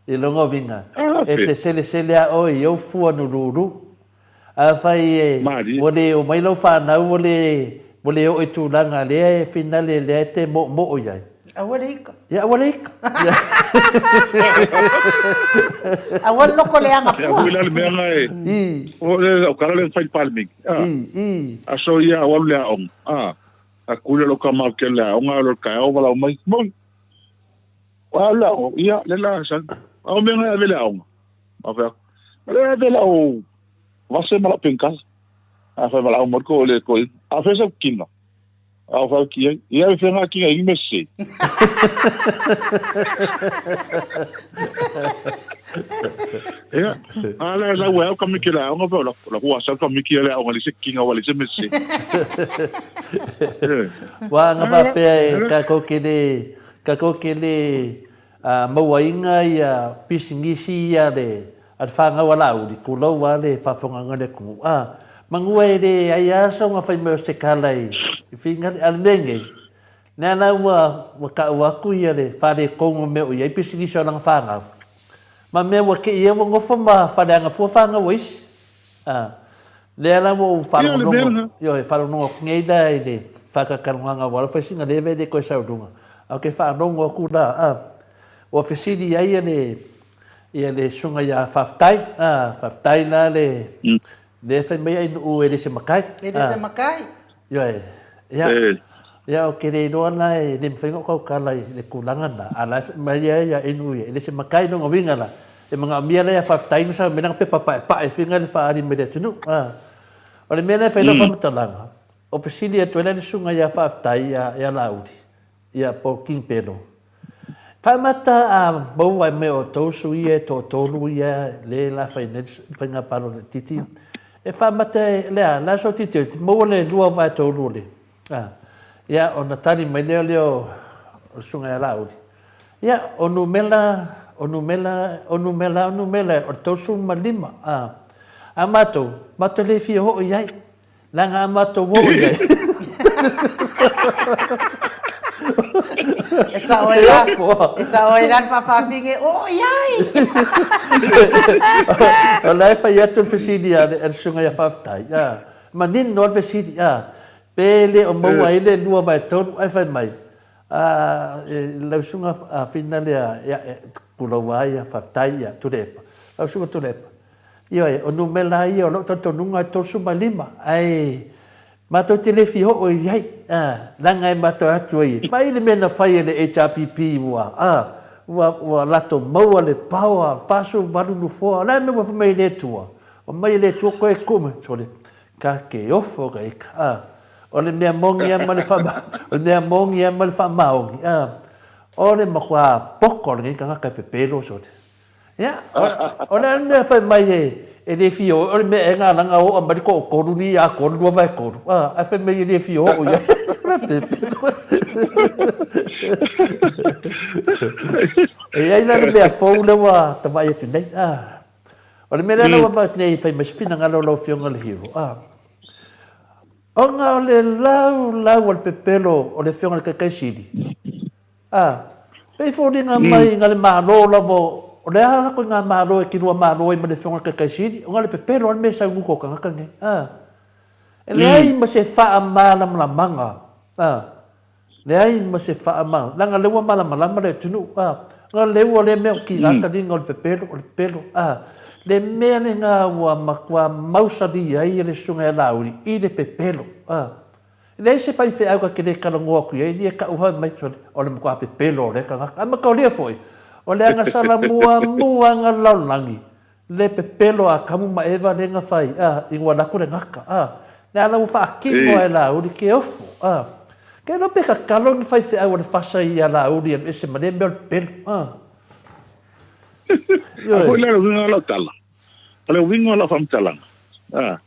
i lona uiga, e te selesele a oe i ou fua na lulu. Afai e ua le omai lau fanau ua le ua le oo i tulaga lea e finale lea e te moomoo i ai. Aua le ika. Ia aua le ika. Aua le loko leaga fua. Ia foi la le mea na e. O le o kala le fai palemiki. Aso ia au alu le aoga. A. A kule lo ka mau ke le aoga lo ka o wala mai. Mo. Wa le aoga. Ia le la sa. A o mea na ave le aoga. Ma fai atu, Ma le ave lau vase ma lau penkala. A fai ma lau mai ko le ko. A fai sa kinga. A fai ki ai. Ia e fai kinga i me se. Ia, a la la ua ka miki la onga pa la la hua sa ka miki le onga le se kinga wa le se me se. Wa nga pa pe ka ko ke le ka ko ke le A mauaina ia pisinisi ia le a le whanau a Laauli, kulou a le whawhonganga le kumu. A, mangua e le ai a sa unga whai mai o se kala i, i whingari, a le mea ngei, nea la ua, ua kau aku ia le whare kongo mea o iai pisinisi o langa whanau. Ma mea ua kei ia ua ngofo ma whare anga fua whanau o isi. A, lea la ua ou faalogologo, ioe, faalogologo atu nei la i le faakakaloganga ua alofa i sina leva e le toe sau i luga. A ou te faalogo atu la, a, ua fesili ai le, ia le susuga ia Faafetai, a, faafetai la le, lea e fai mai ai nuu e le se matai. E le se matai. Ioe, ia, ia ou te le iloa la e le mafai ona ou tautala i le tulaga lena, a o la e fai mai lava ia Inu ia, e le se matai lona uiga la, e manaomia la ia faafetai ona sau mai lana pepa paepae e faiga le faaali mai le atunuu. A, o le mea lea e fai ai lau faamatalaga, o fesili atu ai la le susuga ia Faafetai ia Laauli, ia po o King Pelo, Faamata a maua ai mai outou sui ia e toatolu ia le la fai nei le faiga palota itiiti e faamata e le a la so titi e maua le lua vae tolu o le a ia ona tali mai lea lea o le susuga ia Laauli ia o numera o numera o numera o numera o le 35 a a matou matou le fia oo i ai Leaga a matou oo i ai. E sao ai la, e sao ai la le faafaafine, oo i ai. O la e fai atu le fesili a le susuga ia Faafetai, a, manino lava le fesili, a, pe le o maua ai le lua vae tolu, ae fai mai, a, e, lau susuga a Fina lea, ia, e, tulou lava ia, Faafetai ia, Tuilaepa. Lau susuga Tuilaepa, Ioe, o numera ia o lou talitonuga e 35, ae matou te le fia oo i ai, a, leaga e matou atu ai, vaai le mea na fai e le HRPP ua, a, ua, ua latou maua le power, 48 nofoa, o le a le mea ua fai mai e le Atua? Omai e le Atua koe e tuu mai, sole, ka ke ofo ka ika, a, o le mea moni lava ma le faama, o le mea moni lava ma le faamaoni, a, o le matua poto o lenei tagata e pepelo, sole. Ia, o le a le mea fai mai e le fia oo, o le mea ea lana oo mai le toatolu ni ia tolu, lua vae tolu, a, ae fai mai e le fia oo i ai. E i ai la le mea fou lea ua tavaai atu nei, a. O le mea lea la ua avatu nei e fai mai se finagalo o lau Afioga i le Hero, a. Ona o le laulau o le pepelo o le Afioga i le Taitaisili, A, pei foliga mai na le Malo lava o le a lako i nga Malo e kilua Malo ai ma le Afioga i le Taitaisili, ona le pepelo a le mea e sau uka o tagata nei. A, e leai ma se faamalamalamaga, a, leai ma se faama, leaga lea ua malamalama le atunuu, a, na lea ua lea mea o kiga taliga o le pepelo, o le pepelo, a, le mea lena ua matua mausali ai le Susuga ia Laauli i le pepelo, a. E leai se faifeau ta te le talanoa atu i ai, ia tau hoi mai sole, o le matua pepelo o lea tagata. A mataulia foi, o le agasala muamua na lalolagi, Le pepelo a Atamu ma Eva lea na fai, a, ina ua alu atu le gata, a, le ala ua faatino a e Laauli ke ofo, a. Ke iloa pe tatalo ni faifeau a le fasa ia Laauli e alu ese ma lea mea o le pepelo, a. A foi la le uiga o lau tala, o le uiga o lau faamatalaga, a,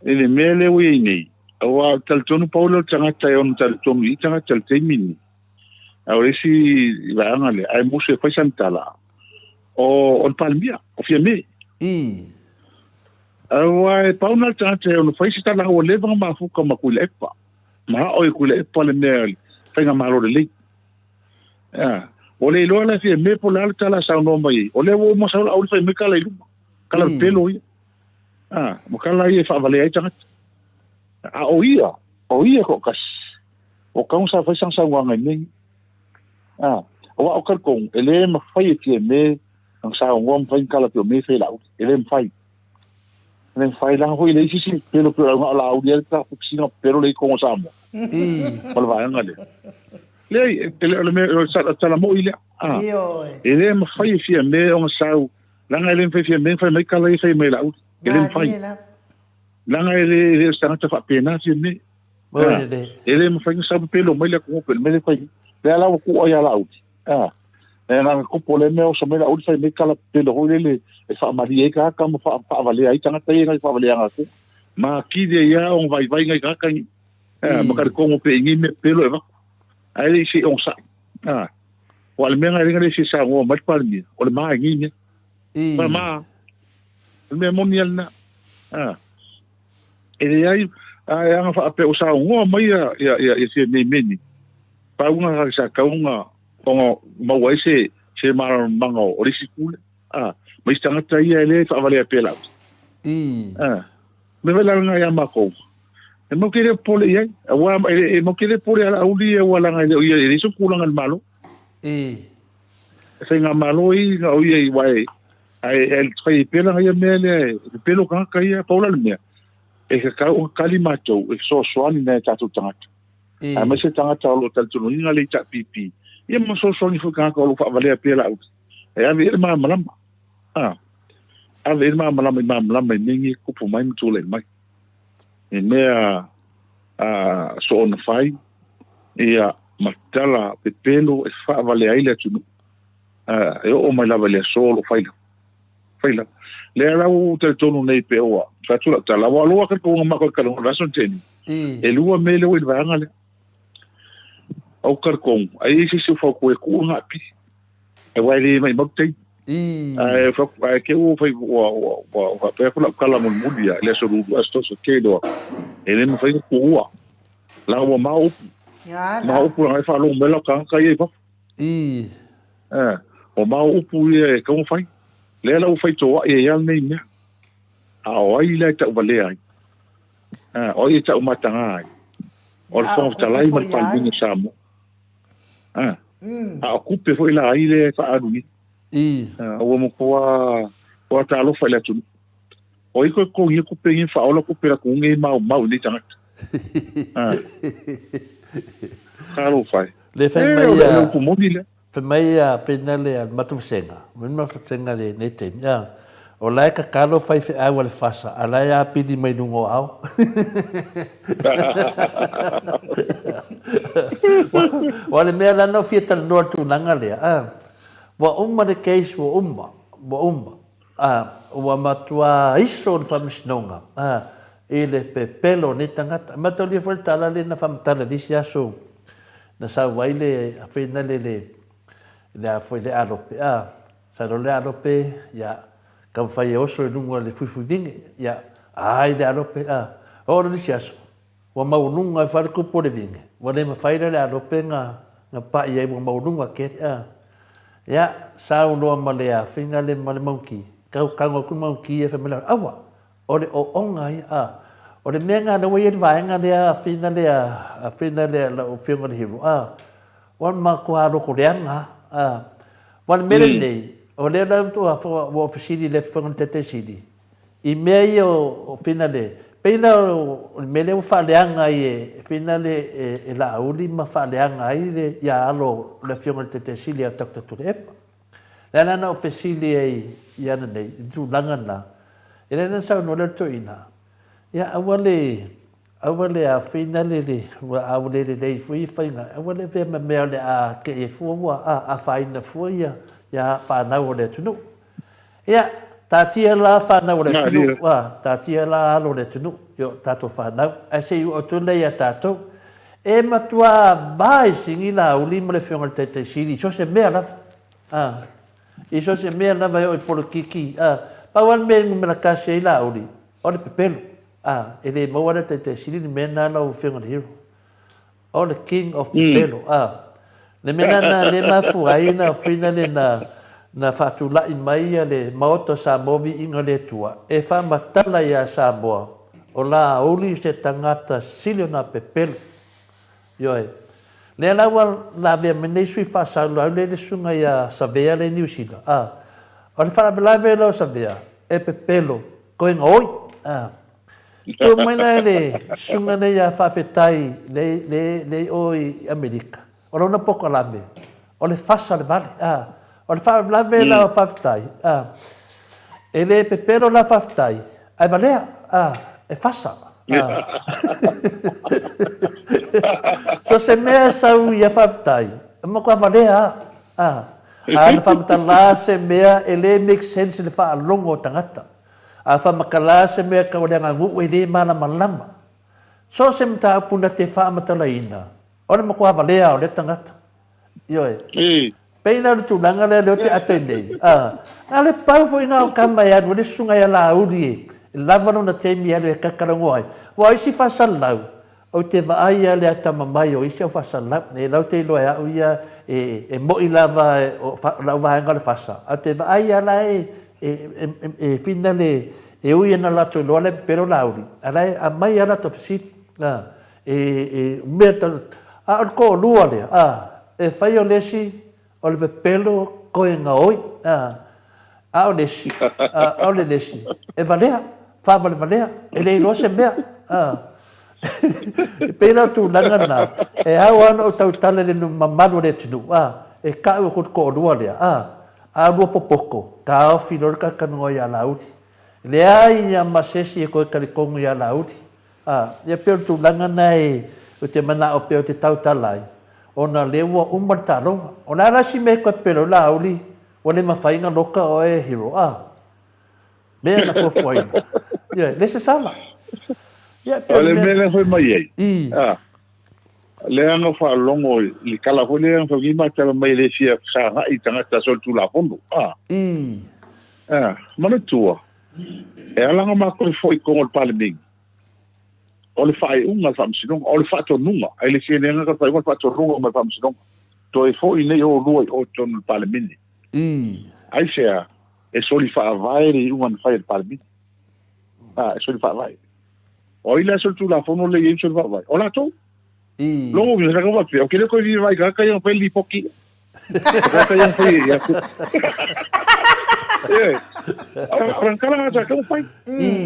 i le mea lea ua i ai nei, aua ou te talitonu pau lea o le tagata e ono talitonu i tagata i le taimi lenei. A o le isi vaega lea, ae musu e fai sana tala, o le Palemia, o Fiame. I. Aua e pau na le tagata e ono fai se tala ua leva ona mafuka ma Tuilaepa. Ma ao e Tuilaepa le mea le faigamalo lelei. Ea, ua le iloa la Fiame po o le a le tala a saunoa mai ai. O lea ua uma sau Laauli fai mai kala i luma. Kala pepelo ia. A, ma kala ia e faavalea ai tagata. A o ia, o ia toatasi. O kau sa fai sana saunoaga i mea ia. A, aua o talitonu, e le mafai e Fiame ona saunoa ma fai ni tala pei o mea ia e fai e Laauli. E le mafai. E le mafai, leaga foi e leai se isi pepelo pei o na o Laauli lava le tapupisina pepelo lea i totonu o Samoa. Ma le vaega lea. Leai, e le o le mea, o le tala moi lea. A, e le mafai e Fiame ona sau, leaga e le mafai e Fiame ona fai mai tala ia e fai mai e Laauli. E le mafai. Leaga e le o se tagata faapena Fiame. E le mafai ona sau pepelo mai le atunuu pei o le mea lea e fai nei. Lea la ua tuu ai ia Laauli. A, e na ona tupu o lea mea oso mai Laauli fai mai tala pepelo foi lele e faamalie ai tagata ma faavalea ai tagata ia nai faavaleaga atu. Ma atili ai lava ona vaivai nai tagata nei. A, ma talitonu pea i nei mea pepelo e avatu. Ae le i se i onosai. A, aua o le mea lena e le fia saunoa mai le Palemia, o le ma i nei mea. O le ma, o le mea moni lava lena. A. E leai, a e aga faapea ua saunoa mai ia, ia, ia, ia Fiamē meni, pauga ka sa tau ona, ona maua ai se, se malamalamaga o le isi itu lea. A, ma isi tagata ia e le faavalea pea lau. A, me vai la langa ia makou. E mau ke le popole i ai, aua e, e mau ke le popole ia Laauli ia ua langa e le o ia e leai se tulaga i le Malo. E faigamalo i na o ia i wa e Ae e fai ai pea lana ia mea lea e pepelo tagata ia, pau la le mea, e tatau ona tali matou e fesoasoani nai a tatou tagata. Aemaise tagata o lo o talitonuina le HRPP, ia ma fesoasoani foi tagata o lo o faavalea pea Laauli. E ave i ai le malamalama. A, ave i ai le malamalama i malamalama i mea nei e tupu mai ma tulai mai. I mea a soona fai, ia, ma tala pepelo e faavalea ai le atunuu. E oo mai lava i le aso o lo o fai lava. Fai lava. Lea la ua ou talitonu nei pe ua fai atu lau tala, aua loa ka tonga mako i kalonga le aso teni. E lua mea lea ua i le vaega lea. Au talitonu, ai e se isi o fautua e tuu le gapi. Aua e le maimau taimi. Ae ae ke ua fai ua ua ua faapea atu lau tala mulimuli ia i le aso lulu aso toso ke loa. E le mafai ona tuua. La ua mao upu. Mao upu langa e faalogo mai lau tagata ia i fafo. I. Eh, ua mao upu ia e tatau ona fai. Lea la ua fai toa'i ai lava lenei mea. A o ai la e tauvalea ai? Eh, o ai e taumataga ai? O le Fofoga Fetalai ma le Palemene o Samoa. Eh, a o kupe foi la ai lea e faaalu nei. I. Eh, ua matua ua talofa i le atunuu. O ai koe totogia kupe nei faaola kupe la atunuu nei e maumau i nei tagata. Eh. Talofa e. Le fai mai a, upu moni lea. Fai mai a pena le a le matou vasega, le matou vasega le nei taimi, a, o la e tatalo faifeau a le fasa, a la e apili mai luga o ao. Ua le mea la na ou fia talanoa i le tulaga lea, a, ua uma le case ua uma, ua uma, a, ua matua iso le faamasinoga, a, i le pepelo o nei tagata. E mataulia foi le tala lea na faamatala i le isi aso na sau ai le afeina le le le a foi le alope a sa loa le alope ia taumafai e oso i luga o le fuifuivine ia ai le alope a oo loa le isi aso ua maualuga ai foi le tupu o le vine ua le mafai lea le alope na na pa'i ai ua maualuga tele a ia sau loa ma le afeina le ma le maunki tau tago atu le maunki ia fai mai le aua O le ooga ia, a. O le mea lena lea ua i ai le vaega lea a Whina lea, a Whina lea lau Afioga i le Hero, a. Ua matua loto leaga, a. Aua o le mea lenei, o lea la ua ou fesili i le Afioga i le Taitaisili, i mea ia o Whina lea, pei la o le mea lea ua faaleaga ai e Whina lea e Laauli ma faaleaga ai le ia alo o le Afioga i le Taitaisili ia Doctor Tuilaepa. Le ala na ou fesili ai i ana nei, i le tulaga lena, e leai na saunoa lea o le toeaina, ia aua le, aua le afina le, le, ua a ua le lelei foi ia faiga, aua le avea ma mea o le a kei ai fua ua a, afaina fua ia, ia fanau o le atunuu. Ia, taatia la fanau o le atunuu, a, taatia la alo o le atunuu, i o tatou fanau, ae se i oo atu lea ia tatou. E matua va i sigi Laauli ma le Afioga i le Taitai Sili i so o se mea lava, a, i so o se mea lava e oo i polokiki, a. Pau lava le mea e numera tasi ai Laauli, o le pepelo, a, e le maua le Taitai Sili le mea lena lau Afioga i le Hero. O le king of pepelo, a. Le mea lena lea e mafua ai na fina le na na faatulai mai ia le Maota o Samoa Viiga o le Atua e faamatala ia Samoa o Laauli se tagata sili ona pepelo. Ioe. Lea la ua lavea mai nei sui faasaulau lea i le susuga ia Savea lea i Niu Sila, a. O le faalavelave lea o Savea, e pepelo, koe gaoi, a. Tu mai la e le susuga nei ia Faafetai le, le, le i o i Amerika, o lona pokalame, o le fasa o le vale, a. O le faalavelave la o Faafetai, a, e le pepelo la Faafetai, ae valea, a, e fasa, a. So se mea e sau ia Faafetai, e matua valea a, a. A na faamatala se mea e le make sense i le faalogo o tagata. A faamatala se mea tau le aganuu e le malamalama. So o se mataupu na te faamatalaina, o le matua valea o lea tagata. Ioe. Pei la o le tulaga lea lea ou te ata ai nei, a, na o le pau foi na o tama e alu ai le susuga ia Laauli e lava lona taimi e alu e kakalagoa ai. Aua o isi faasalalau, Ou te vaai ia le atamamai o isi au faasalalau, e lau te iloa e au ia e, e moʻi lava o lau vaega o le fasa, ae ou te vaai ia la e, e, e, e whina le, e ui ana latou iloa la e pepelo Laauli, a la e aumai lava latou fesili, a, e, e, mea ta, a o le toalua lea, a, e fai o le isi, O le pepelo koe gaoi, a, a o le isi, a, a o le isi, e valea, faavalevalea, e le iloa se mea, a. E pei la o tulaga na, e ao lava ona ou tautala i le mamalu o le atunuu, a, e ka'u aku le toalua lea, a, a lua popoto, taofi loa le talatalanoa ia Laauli. Leai lava ma se isi e toe talitonu ia Laauli. A, ia pei o le tulaga na e, ou te manao pea ou te tautala ai, ona o lea ua uma le taaloga. O le a la si mea e toe pepelo ai Laauli, ua le mafai ona loka oe e Hero, a? Mea na fuafuaina. Ia, le se sala. Ia, pei o le mea lea foi mai ai. I. A, lea na faalogo i le tala foi lea na fai ma tala mai le fia sagai i tagata solitulafono. A. I. A, manatua, E ala ona matou foi i totonu o le Palemene, o le faaiuga a le Faamasinoga, o le faatonuga, e le fia le agaga o le faaiuga, o le faatonuga mai le Faamasinoga, toe foi nei oulua i o i totonu o le Palemene. Aisea? E soli faavae le iuga na fai e le Palemene. A, e soli faavae. O ai la e solitulafono lea e i ai ma soli faavae? O latou. Logo uiga, sa kau faapea, o ke le koe fia vaai tagata ia na fai le lipoti.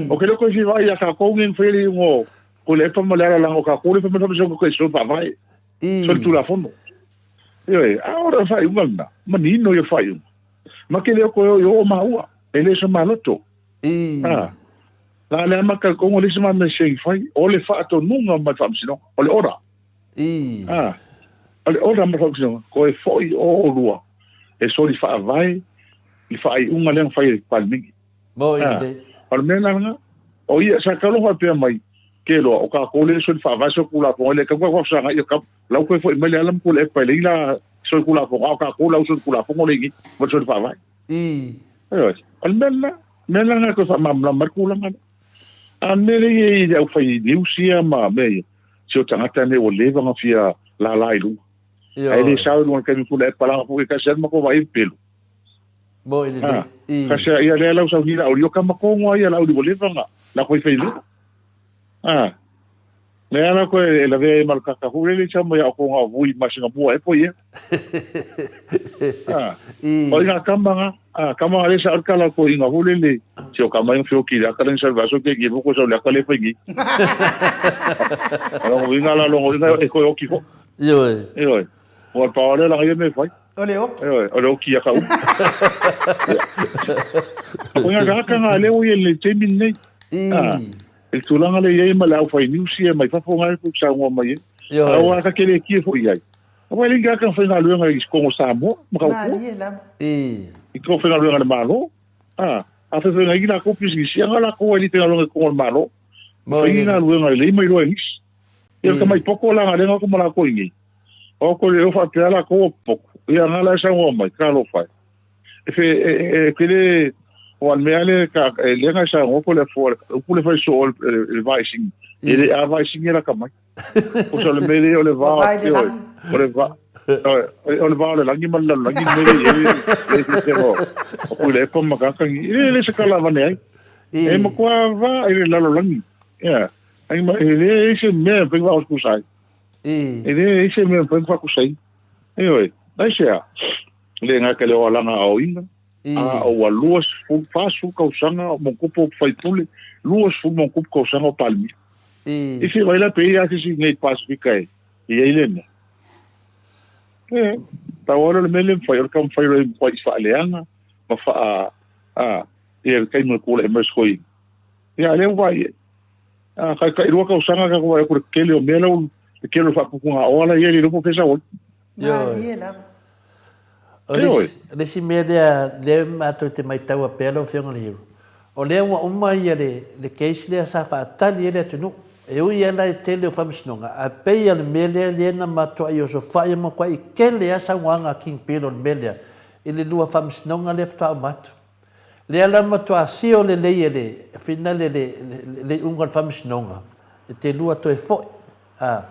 O ke loko i vai a ka kou ngin wheri ngo ko le epa ma le ala langa ka ko le fa ma so ko so fa vai so tu la fono e a ora fa unga na ma ni no yo fa unga ma ke le ko yo o ma ua e le so ma loto ah la le ama ka ko le so ma me se fai o le fa to nunga ma fa msino o le ora Ā, o le ora ma faamasinoga, ko e foʻi o olua e soli faavae i faaiuga lea na fai e le Palemene. Ā, o le mea lena, o ia, sa tau loa faapea mai, ke loa, o kākou lea e soli faavae solitulafono ai le tau ka fesagai o ka, lau koe foʻi mai le ala ma ko le epa e le ila solitulafono, a o kākou lau solitulafono le ini ma le soli faavae. Ioe, o le mea lena, mea lena e toe faamalamalama ai le tulaga lea. A mea lea e i le aufai news ia ma mea ia, si o tagata nei ua leva ona fia lala i luga. Ae le sao i luga i le taimi pule e palanga foi kasi alu matou vaai pelu. Mo i le i. Kasi ia lea lau sauni la uli o ka makongo ai la uli ua leva ona la koe fai lea. Ah. Lea la koe e lavea e malukaka hu lele sa mo ia o konga o vui masinga mua e po ia. Ah. O inga kamanga, ah, kamanga le sa kala ko inga hu lele. Si o kama inga fioki le akala inga salvaso ke ki voko sa le akala e whaingi. Longo inga la longo inga e koe oki ho. Ioe. Ioe. O al pawale la ia me whai. O le oki. Ioe, o le oki ia ka upu. O ngā kākanga a leo i le taimi nei. Ah, e tulaga le iai ma le au whai niusi e mai fafo ngai ku sa ngō mai e. A o aka kele ki e fo iai. A wai linga aka whai ngā luenga i Kongo Samoa, ma ka upua. I ko whai ngā luenga le malo. Ah, a whai whai ngā ina ko pisi si anga la ko ai li whai ngā luenga i Kongo le malo. Whai ngā luenga le mai loa i nisi. Ia ka mai poko la ngā lenga ko ma la ko ingi. O ko le ofa te ala ko poko. Ia ngā la sa ngō mai, ka lo whai. E fe, e, e, e kele, o al mea le, ka, e lenga sa ngō ko le fo, upu le whai so o le, le vai sing. E le a vai sing e la ka mai. O sa le mele o le va, o le va, o le va o le langi ma le langi mele e le te te ho. O ku le ko makakangi. E le se kala vane ai. E ma kua va e le lalo langi. Ia. Ai ma e le e se mea pe va o kusai. E le e se mea pe va kusai. E oi, dai se a. Le nga ke le o alanga o inga. A o wa 24 kausanga o mongkupu o faipule, 20 mongkupu kausanga o palmia. I se vai la pe ia se si nei Pasifika e. I ei le mea. E, tau alo le mele mwhai, o le ka mwhai roi mwhai i whaaleanga, ma wha a, ia le kaima kula e maus hoi. Ia, le wai e. A, kai kai rua kausanga ka kua e kure kele o mea lau, le kele o whaapukunga o ala ia le ropo pesa oi. Malie lava. O le isi mea lea, lea matou te maitaua pea lau Afioga i le Hero, o lea ua uma ia le, le case lea sa faatali ai le atunuu. E ui lava la i tele o faamasinoga, ae pei lava o le mea lea lea na matuai osofai ma matuai tele lava saunoaga a King Bill o le mea lea i le lua faamasinoga lea faatoa uma atu. Lea la matua sio lelei e le finale le, le, le iuga o le faamasinoga, e te lua toe foi. A.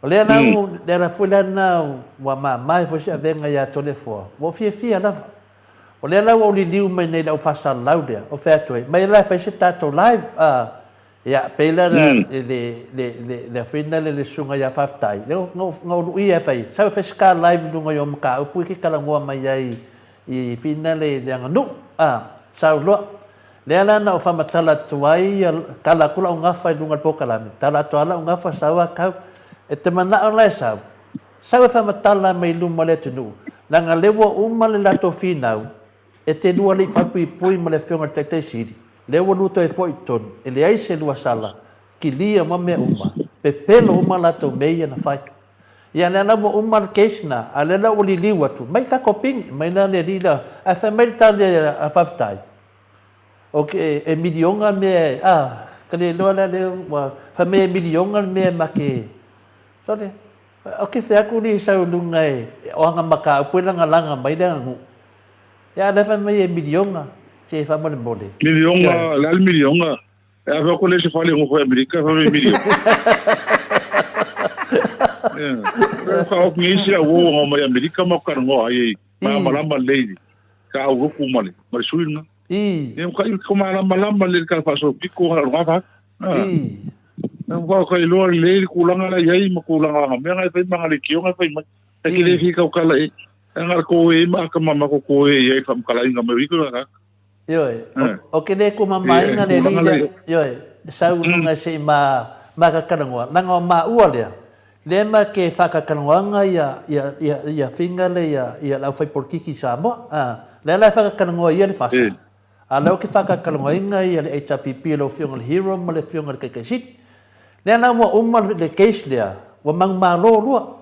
O lea la, mm. lea la foi la na ua mamae foi se avega ia Toleafoa. Ua fiafia lava. O lea la ua liliu mai nei lau faasalalau lea, o fea atu ai. Mai la e fai se tatou live. A. Ia, pei la le, le, le, le, le afina le le susuga ia Faafetai, le na uluia e fai, sau e fai se ka live i luga i o mataupu i ke talanoa mai ai i fina le, le aganuu, a, sau loa. Lea la na ou faamatala atu ai ia, tala atu lau gafa i luga o le polokalame, tala atu lava lau gafa sau a kau. E te manao la e sau, sau e faamatala mai luma o le atunuu, leaga lea ua uma le latou finau, E te lua alii faapuipui ma le Afioga i le Taitai Sili, lea ua lua toe foi i totonu, e leai se lua sala, kilia ma mea uma, pepelo uma latou mea ia na fai. Ia lea la ua uma le case na, a lea la ua liliu atu, mai tatou pigi, mai la le alii la, ae fai mai le tali a Faafetai, ok, e miliona mea e, a, ka le iloa la lea ua, fai mai e miliona le mea ma ke, sole, o ke fea aku li sau lunga e, o anga mataupu e lagalaga mai le aganuu. Ia a lea fai mai e miliona, se faamolemole. Miliona, le a le miliona? E ave aku le se fale ngofo Amerika fai mai miliona. Yeah. Ka ok ngi sia wo ngo mai Amerika ma ka ngo ai ma malama le ka au roku ma le ma le sui nga. I. E ka ko malama lama le ka fa so piko ha nga fa. I. Ka ka iloa le kulanga la iai ma kulanga nga mea ngai fai ma le kio ngai fai mai. E ke le fi kau kala e. E ngara ko e ma ka mama ko ko e i fa mkala inga me wiko ka. Ioe, o ke le ko mama inga le li le, ioe, sau lunga se i ma ma ka kalangoa, langa o ma ua lea. Le ma ke fa ka kalangoanga ia ia ia ia finga le ia ia lau fai polokiki Samoa. A, le la fa ka kalangoa ia le fasa. A leo ke fa ka kalangoa inga ia le HRPP le fionga le hero ma le fionga le kaikai sili. Le la ua uma le case lea, ua mangu malo lua.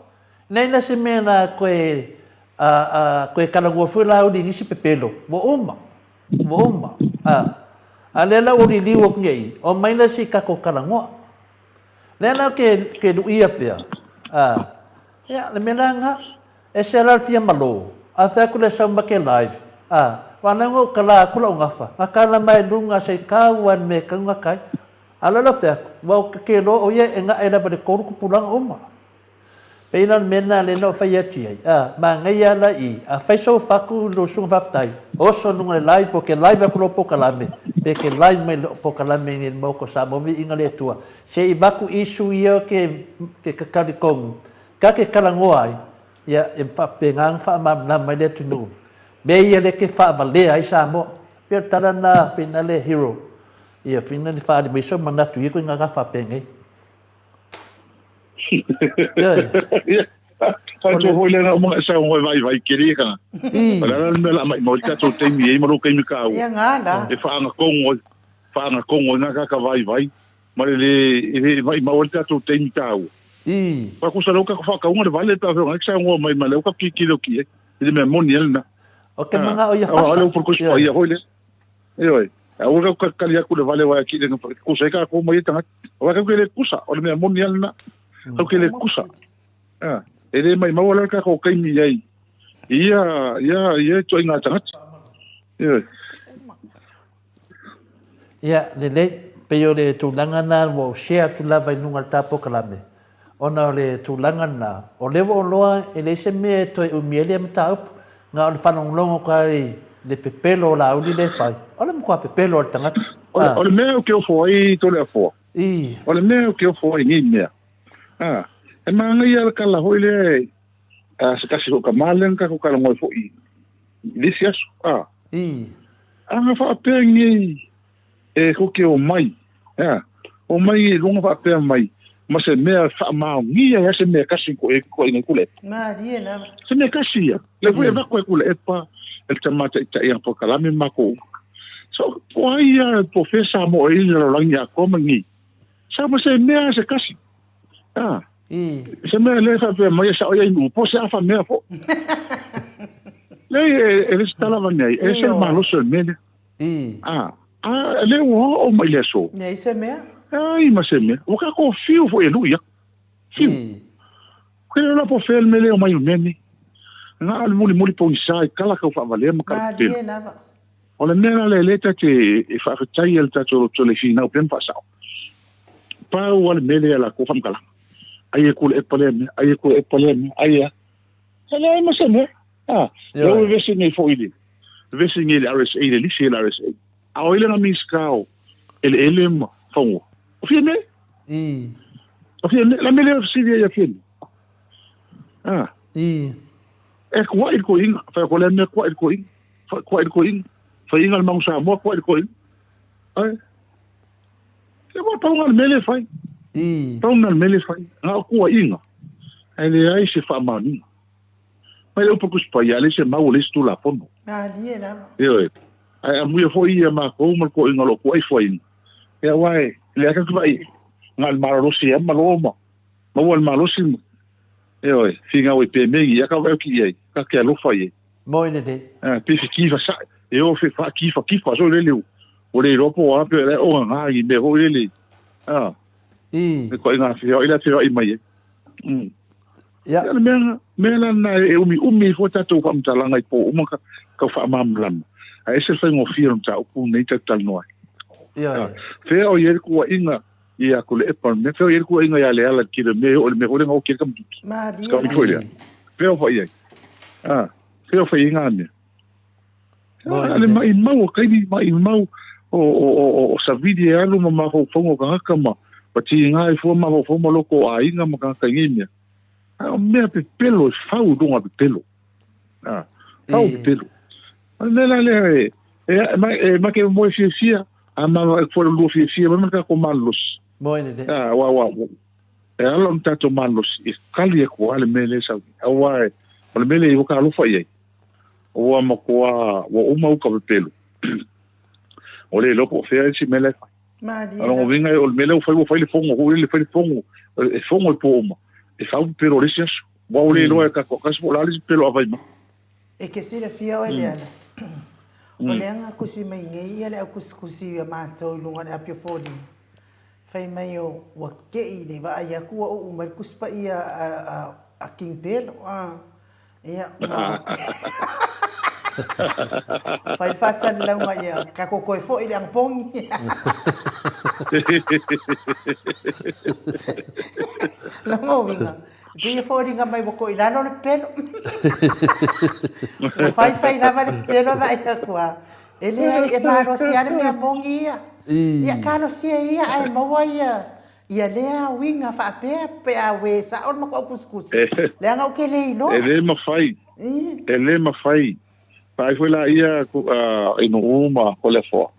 Nei la se mea la koe a a koe kalangua foi la uli nisi pepelo ua uma ua uma a a lea la ua liliu aku nei o mai la se kako kalangua lea la ke ke luia pea a ia le mea la nga e se la fia malo a fea ku le sau ma ke live a wa na ngo kala aku la ngafa nga kala mai lunga se kau an me ka nga kai a la la fea wa o ke lo o ia e nga e la va le koru ku pulanga uma Pei la o le mea lena lea na ou fai atu i ai, a, manaia la i, a fai sou faku i lou susuga faafetai, oso i luga o le live, po o ke live aku lou pokalame, pe ke live mai lou pokalame i nei Maota o Samoa, viiga le Atua, se i vaku issue ia o ke, ke kakalikonu, ka ke talanoa ai, ia, e faapena ona faamalamalama ai le atunuu, mea ia lea ke faavalea ai Samoa. Pei o le tala lena a Finale Hero, ia Finale faaali mai sou manatu ia koe nga ka faapenei. Fai foi le na uma sa ngoi vai vai kiri ka. O le ala le mea la mai mo le tatou taimi ei ma lou taimi kaua. Ia ngā la. E whaanga kongo, whaanga kongo ngā kaka vai vai. Ma le le, e le mai mau le tatou taimi tāua. Fa kusa leu ka whakaunga le vale ta whenga, ki sa ngoa mai ma leu ka ki leo ki e. I le mea moni ele na. O ke manga o ia fasa. O leu por kusi pa ia hoi le. E oi. A ua ka kali aku le vale waia ki le kusa e ka ko mai e tangata. O ka ke le kusa, o le mea moni ele na. Ka ke le kusa. Ah, e le mai maua le ka ko kaimi ai. Ia, ia, ia toi ngā tangata. E oi. Ia, lelei, pei o le tulaga na ua ou share atu lava i luga o le ta polokalame, ona o le tulaga lena, o lea ua ou loa e leai se mea e toe umi ai lea mataupu, na o le faalogologo atu lava i le pepelo o Laauli lea e fai, o le matua pepelo lava o le tagata. O le mea ou te ofo ai Toleafoa, o le mea ou te ofo ai i nei mea, a, e manaia le kala foi lea e, a, se tasi foi o tama lea na tatou talanoa ai foi i le isi aso, a. A na faapea nei e kou te omai, a, omai i luga faapea mai, ma se mea faamaonia ai se mea kasi ko e ko ina kule. Malie lava. Se mea kasi ia. Le foi e vaku e kule epa e le tama taʻitaʻi a polokalame ma makou. So, po ai ia po fea sa mo e ina lalolagi atoa ma nei. Sa ma se mea se kasi. A. Se mea le faapea mai e sao ia i nuu po se afa mea fo. Le e le se tala vane ai, e se le malosi o le mea lea. A, a le ua oo mai le aso. Nei se mea. Ai ma se mea. Ua kākou fiu foi e lui aku. Fiu. Ke le la po fea le mea lea o mai o mea nei. Nga le mulimuli pogisa i kala kau faavalea ma kala pepelo. Malie lava. O le mea la lea lea ta te e faafetai ai le tatou loto le finau pea ma faasao. Pau a le mea lea la ko faamatalaga. Ai e kule epa lea mea, ai e kule epa lea mea, ai a. E leai ma se mea. A, lea ua vevesi nei foi le, vevesi nei le RSA, le lisi e le RSA. A o ai le na Minisita o eleele ma fanua? O Fiamē. O Fiamē, la mea lea fesili ai ia Fiamē. A. E kuaʻi le koiga, fai ko lea mea kuaʻi le koiga. Kuaʻi le koiga. Faiga le Magu Samoa, kuaʻi le koiga. Ai. E ua pau le mea lea e fai. Pau na le mea lea e fai. Na o kuaʻiga. Ae leai se faamaoniga. Mai le upu Tusi Paia, leai se mau o le isi Tulafono. Malie lava. Ioe. Ae amuia foi ia makou ma le koiga o lo o kuaʻi fuaina. Ia aua e leai ka vaai na o le malolosi ia ma lo ma maua le malosi ma ioe finau ai pe mei ia ka vaai ki ai ka ke alofa i ai. Moi lelei. Ah, pe fe kifa sa e o fe fa kifa kifa so lele o le iloa po o a pe le o ngā i mea foi lele. Ah. E koe ngā whia, i la whia i mai e. Ia. Ia le mea, mea la na e umi umi fo tatou whaamtalanga i po uma ka, ka whaamamlama. A ese whaingofia no tā upu nei tau talanoa ai. Ia, ia. Whea o i kua inga i a ko le epa, me whea o i kua inga i a le ala ki le me o le me hore ngā o ki le kamatuki. Marie. Ka ui lea. Whea o whai ai. Ah, whea o whai inga mea. A le mai mau o kaini mai mau o o o o savili e alu ma mafaufauga o tagata ma ma tiga ai fua mafaufau ma loko o aiga ma tagata i nei mea. A o mea pepelo e fau i luga pepelo. A, fau pepelo. O le mea la lea e, e, e, ma ke moe fiafia, a ma e fua lua fiafia, ma ma ka malolosi. Moe lelei. A, wa, wa, e ala ona tatou malolosi, e kali aku a le mea lea e sau nei. Aua e, o le mea lea i ua ka alofa i ai. Ua matua, ua uma uka pepelo. O le iloa po o fea isi mea la e fai. Malie A lona lava. uiga, o le mea lea ua fai, ua fai le fono foi lele, fai le fono, e fono i po uma, e fau pepelo o le isi aso. Ua ua le iloa e tatou kasi po o le a le isi pepelo a fai mai. E ke silafia oe Leala, o le aga kusi mai nei ia le au kusikusi ia matou i luga o le Apia Foliga, fai mai o ua keʻi le vaai atu ua uu mai le Tusi Paia a King Pelo, a. Ia, ma fai le faasalalauga ia tatou toe foi i le anapogi. Lona uiga, e pei e foliga mai ua toilalo le pepelo. Ua faifai lava le pepelo e vaai atu a, e leai, e malosi lava le mea moni ia. Ia talosia ia ae maua ia Ia lea uiga faapea pe a uē sao le matou tusitusi, leaga ou te le iloa. E le mafai, e le mafai. Vaai foi la ia i Nuu ma Toleafoa.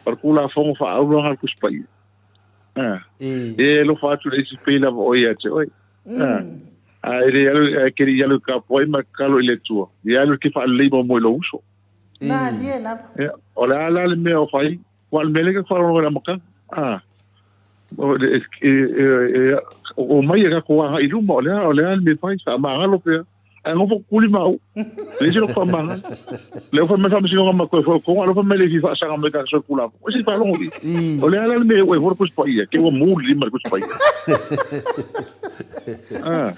O le Tulafono faaauloga le Tusi Paia. E alofa atu le isi pei lava oe ia te oe. A e le alu, ae ke le i alu i tapuai ma tatalo i le Atua, ia alu e te faalelei muamua i lou uso. Malie lava. Ia, o le a la le mea o fai? Aua o le mea lea e te faalogo i le amataga. A, o le, e, e, e, o mai e tatou agai i luma, o le a, o le a le mea e fai, faamagalo pea. Ae nofo kuli ma au. Le isi loko faamagalo. Le au fai mai faamasinoga ma koe foi konga, le fai mai le fi faasaga mai ka soi kula. O se faalogo i. O le a la le mea ua e hora kusi paia, ke ua muli lima le kusi paia. Ah.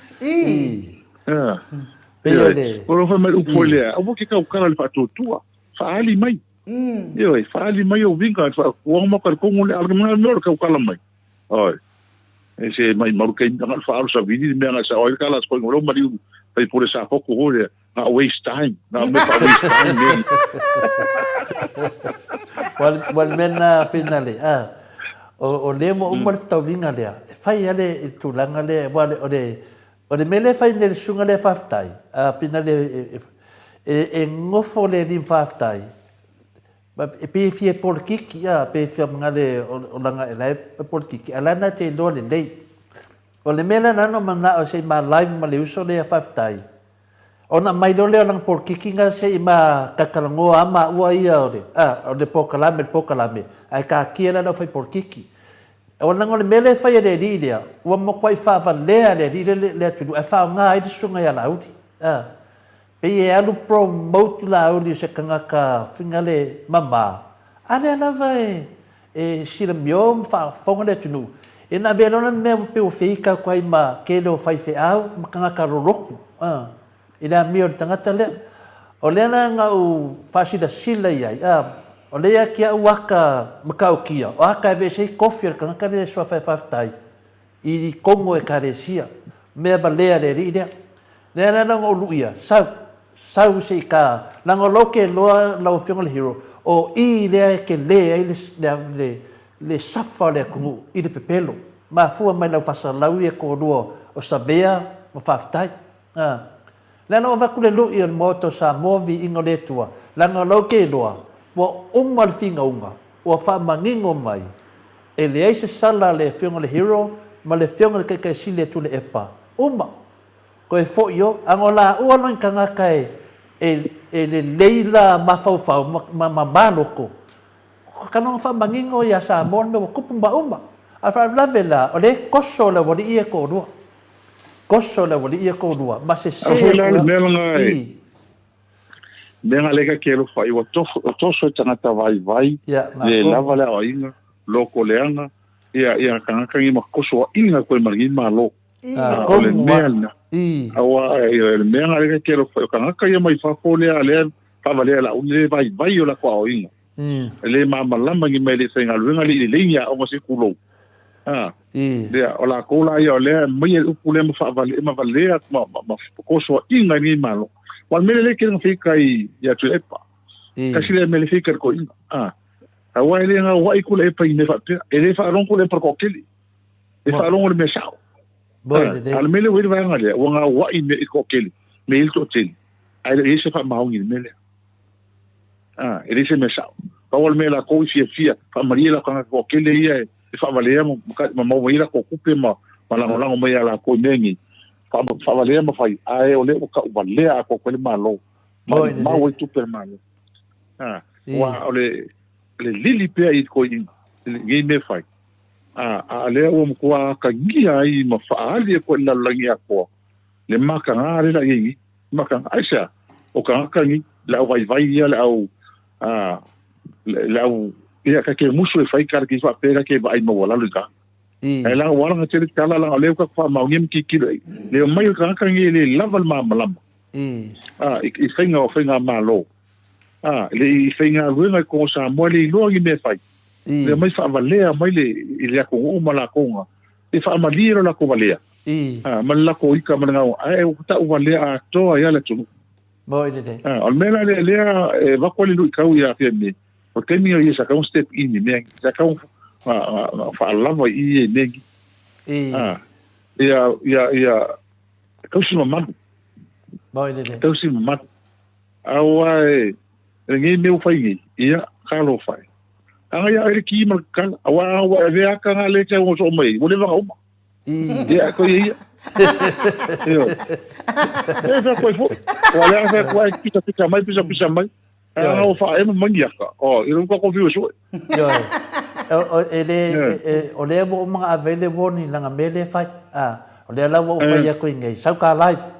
Ah. Pei o le... O le fai mai upu le, aua ke kaukala le faatuatua, faali mai. Ioe, faali mai ou uiga, faatuaga ma ka le kongo le ala mea o le kaukala mai. Oi. E se mai maru kei nga le faalo sa vili mea nga sa oi kala sko ngolo mali fai pule sa foku ho le nga waste time nga me fa waste time me. Wal wal mena finale a o o le mo uma le fetauiga lea e fai ale i tulaga lea aua o le o le mea lea e fai nei le susuga lea faafetai a finale e e e gofo le alii ma faafetai E pei e fia polokiki, a, pei e fia mgale o langa e la e polokiki, a la na te iloa lelei. O le mea lea na ona manao se i ma live ma le uso lea faafetai, ona aumai loa lea o lana polokiki na se i ma tatalanoa a maua ia o le, a, o le polokalame le polokalame, ae taatia la le aufai polokiki. O leaga o le mea lea e fai e le alii lea, ua matuai faavalea e le alii lea le atunuu ae faaaoga ai le susuga ia Laauli, a. Pei e alu promote Laauli o se tagata figale mama, a lea lava e silamio ma faafofoga le atunuu, e na avea loa lana mea pei ua feita atu ai ma tele o faifeau ma tagata lolotu i le amio o le tagata lea. O lea la na ou faasilasila i ai, o lea ia te au ata matautia, o ata e aveese ai tofi o le tagata lea e suafa e faafetai, i tonu o Ekalesia, mea valea le alii lea. Lea la na ou luia, sau, sau se i ka, leaga o lou keloa lau Afioga le Hero, o i lea e tele ai le, le, le, le safa o le atunuu i le pepelo. Mafua mai lau faasalau ia toalua o Savea ma Faafetai. A. Lea na ou avatu le lui o le Maota o Samoa, viiga o le Atua, leaga o lau keloa, ua uma le finauga, ua faamanino mai, e leai se sala a le Afioga i le Hero ma le Afioga i le Taitaisili a Tuilaepa, uma, toe foi o, a no laua no ni tagata e, e, e lelei la mafaufau ma, ma, ma maloto, ka no faamanino iā Samoa le mea ua tupu ma uma. A o le faalavelave la, o lea e toso le aualii ia e toalua. Toso le aualii ia e toalua, ma sese A foi la atu le mea lena e, i. Mea nga leka ke alofa i ua tofu, o toso e tagata vaivai, Ia, le matou. lava le aoaiga, loko leaga, ia, ia tagata ngi ma kosoaiga koe ma lenei Malo. Ah, A, o le komu mea a. lena. I. Aua, ia, le mea nga leka ke alofa i o tagata ia mai fafo lea, lea faavalea la uli le vaivai o lako aoaiga. E le malamalama ni mea e le i faigaluega le i lelei ni aoga se kulou. A, lea, o lakou la ia o lea e aumaia le upu lea ma faavale, ma valea ma, ma, ma kosoaiga i lenei Malo. Aua o le mea lelei tele na feika i, ia Tuilaepa. Kasi lea mea le feika i le toeaina. A, aua e le gauai Tuilaepa i mea faapea. E le faalogo Tuilaepa i le toatele. E faalogo i le mea sao. A, a o le mea lea ua i ai le vaega lea, ua gauai i le toatele, me i ai le toatele, ae le o i ai se faamaoni i le mea lea. A, e leai se mea sao. Pau o le mea lakou i fiafia, faamalie latou tagata toatele ia e faavalea ma, ma maua mai ai latou tupe ma, ma lagolago mai ia lakou i mea nei. Faavalea ma fai, ae o lea ua tauvalea atoa ai le Malo. Ma mau ai tupe a le Malo. A, ua o le, le lili pea i toeaiina, i nei mea fai. A, a lea ua matua atagia ai ma faaali atu ai i le lalolagi atoa, le mataga lea la i ai nei. Maka, aisea, o tagata ni, le au vaivai ia, le au, a, le, le au, ia, ka ke musu e fai kara ki whaapea, ka ke vaai maualalo i tagata. Ae la ua ala na tele tala la o lea ua tatou faamaonia ma tilotilo i ai. Le omai o tagata nei e le lava le malamalama. A, i, i faiga o faigamalo. A, le i faigaluega i totonu o Samoa e le iloa ni mea e fai. Le omai faavalea mai le, i le atunuu ma latou na, e faamalie lo latou valea. A, ma le latou ika ma le gau, ae ua tauvalea atoa ai lava le atunuu. Moi lelei. A, o le mea la lea, lea e avatu ai le luitau ia Fiame, o le taimi ia sa tau step in i mea, sa tau faalava i i mea ni. A, ia, ia, ia, tausi mamalu. Moi lelei. Tausi mamalu. Aua e, lenei mea ua fai nei, ia, talofa e. Aga ia le ki ma le kala, aua a ua avea aka ngā le te au soo mai, ua leva na uma. Ia, ko ia ia. Ioe. E fai atu ai foi. Ua lea fai atu ai pisa pisa mai, pisa pisa mai. Ae ana ua faaemo mai ni aka. Oh, i lou tatou fiu e sue. Ioe. O, e le, e, o lea ua uma ona ave ai le warning lana mea lea e fai. A, o lea la ua ou fai atu i nei, sau ta live.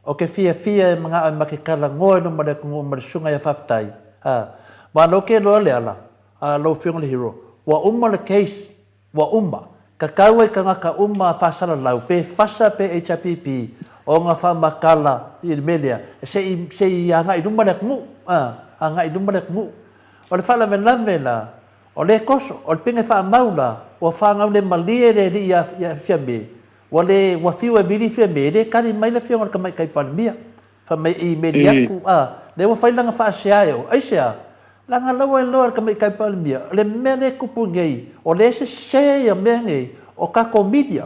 O ke fiafia e manao e ma ke talanoa i luma o le atunuu ma le susuga ia Faafetai. A, ma lou ke loa le ala, a lau Afioga i le Hero, ua uma le case, ua uma. Tatau ai tagata uma a faasalalau, pe fasa pe HRPP, ona faamatala i le mea lea, se i, se i agai i luma le atunuu, a, agai i luma le atunuu. O le faalavelave la, o le toso, o le pine faamau la, ua faagaulemalie le alii ia, ia Fiame, Ua le, ua fiu e vili Fiame, e le tali mai le afioga i le Tamaitai Palemia. Fai mai e imeli atu, a, lea ua fai lana faasea e oe. Aisea? Leaga la ua iloa e le Tamaitai Palemia, o le mea lea e tupu nei, o lea e sese ia mea nei, o tatou media,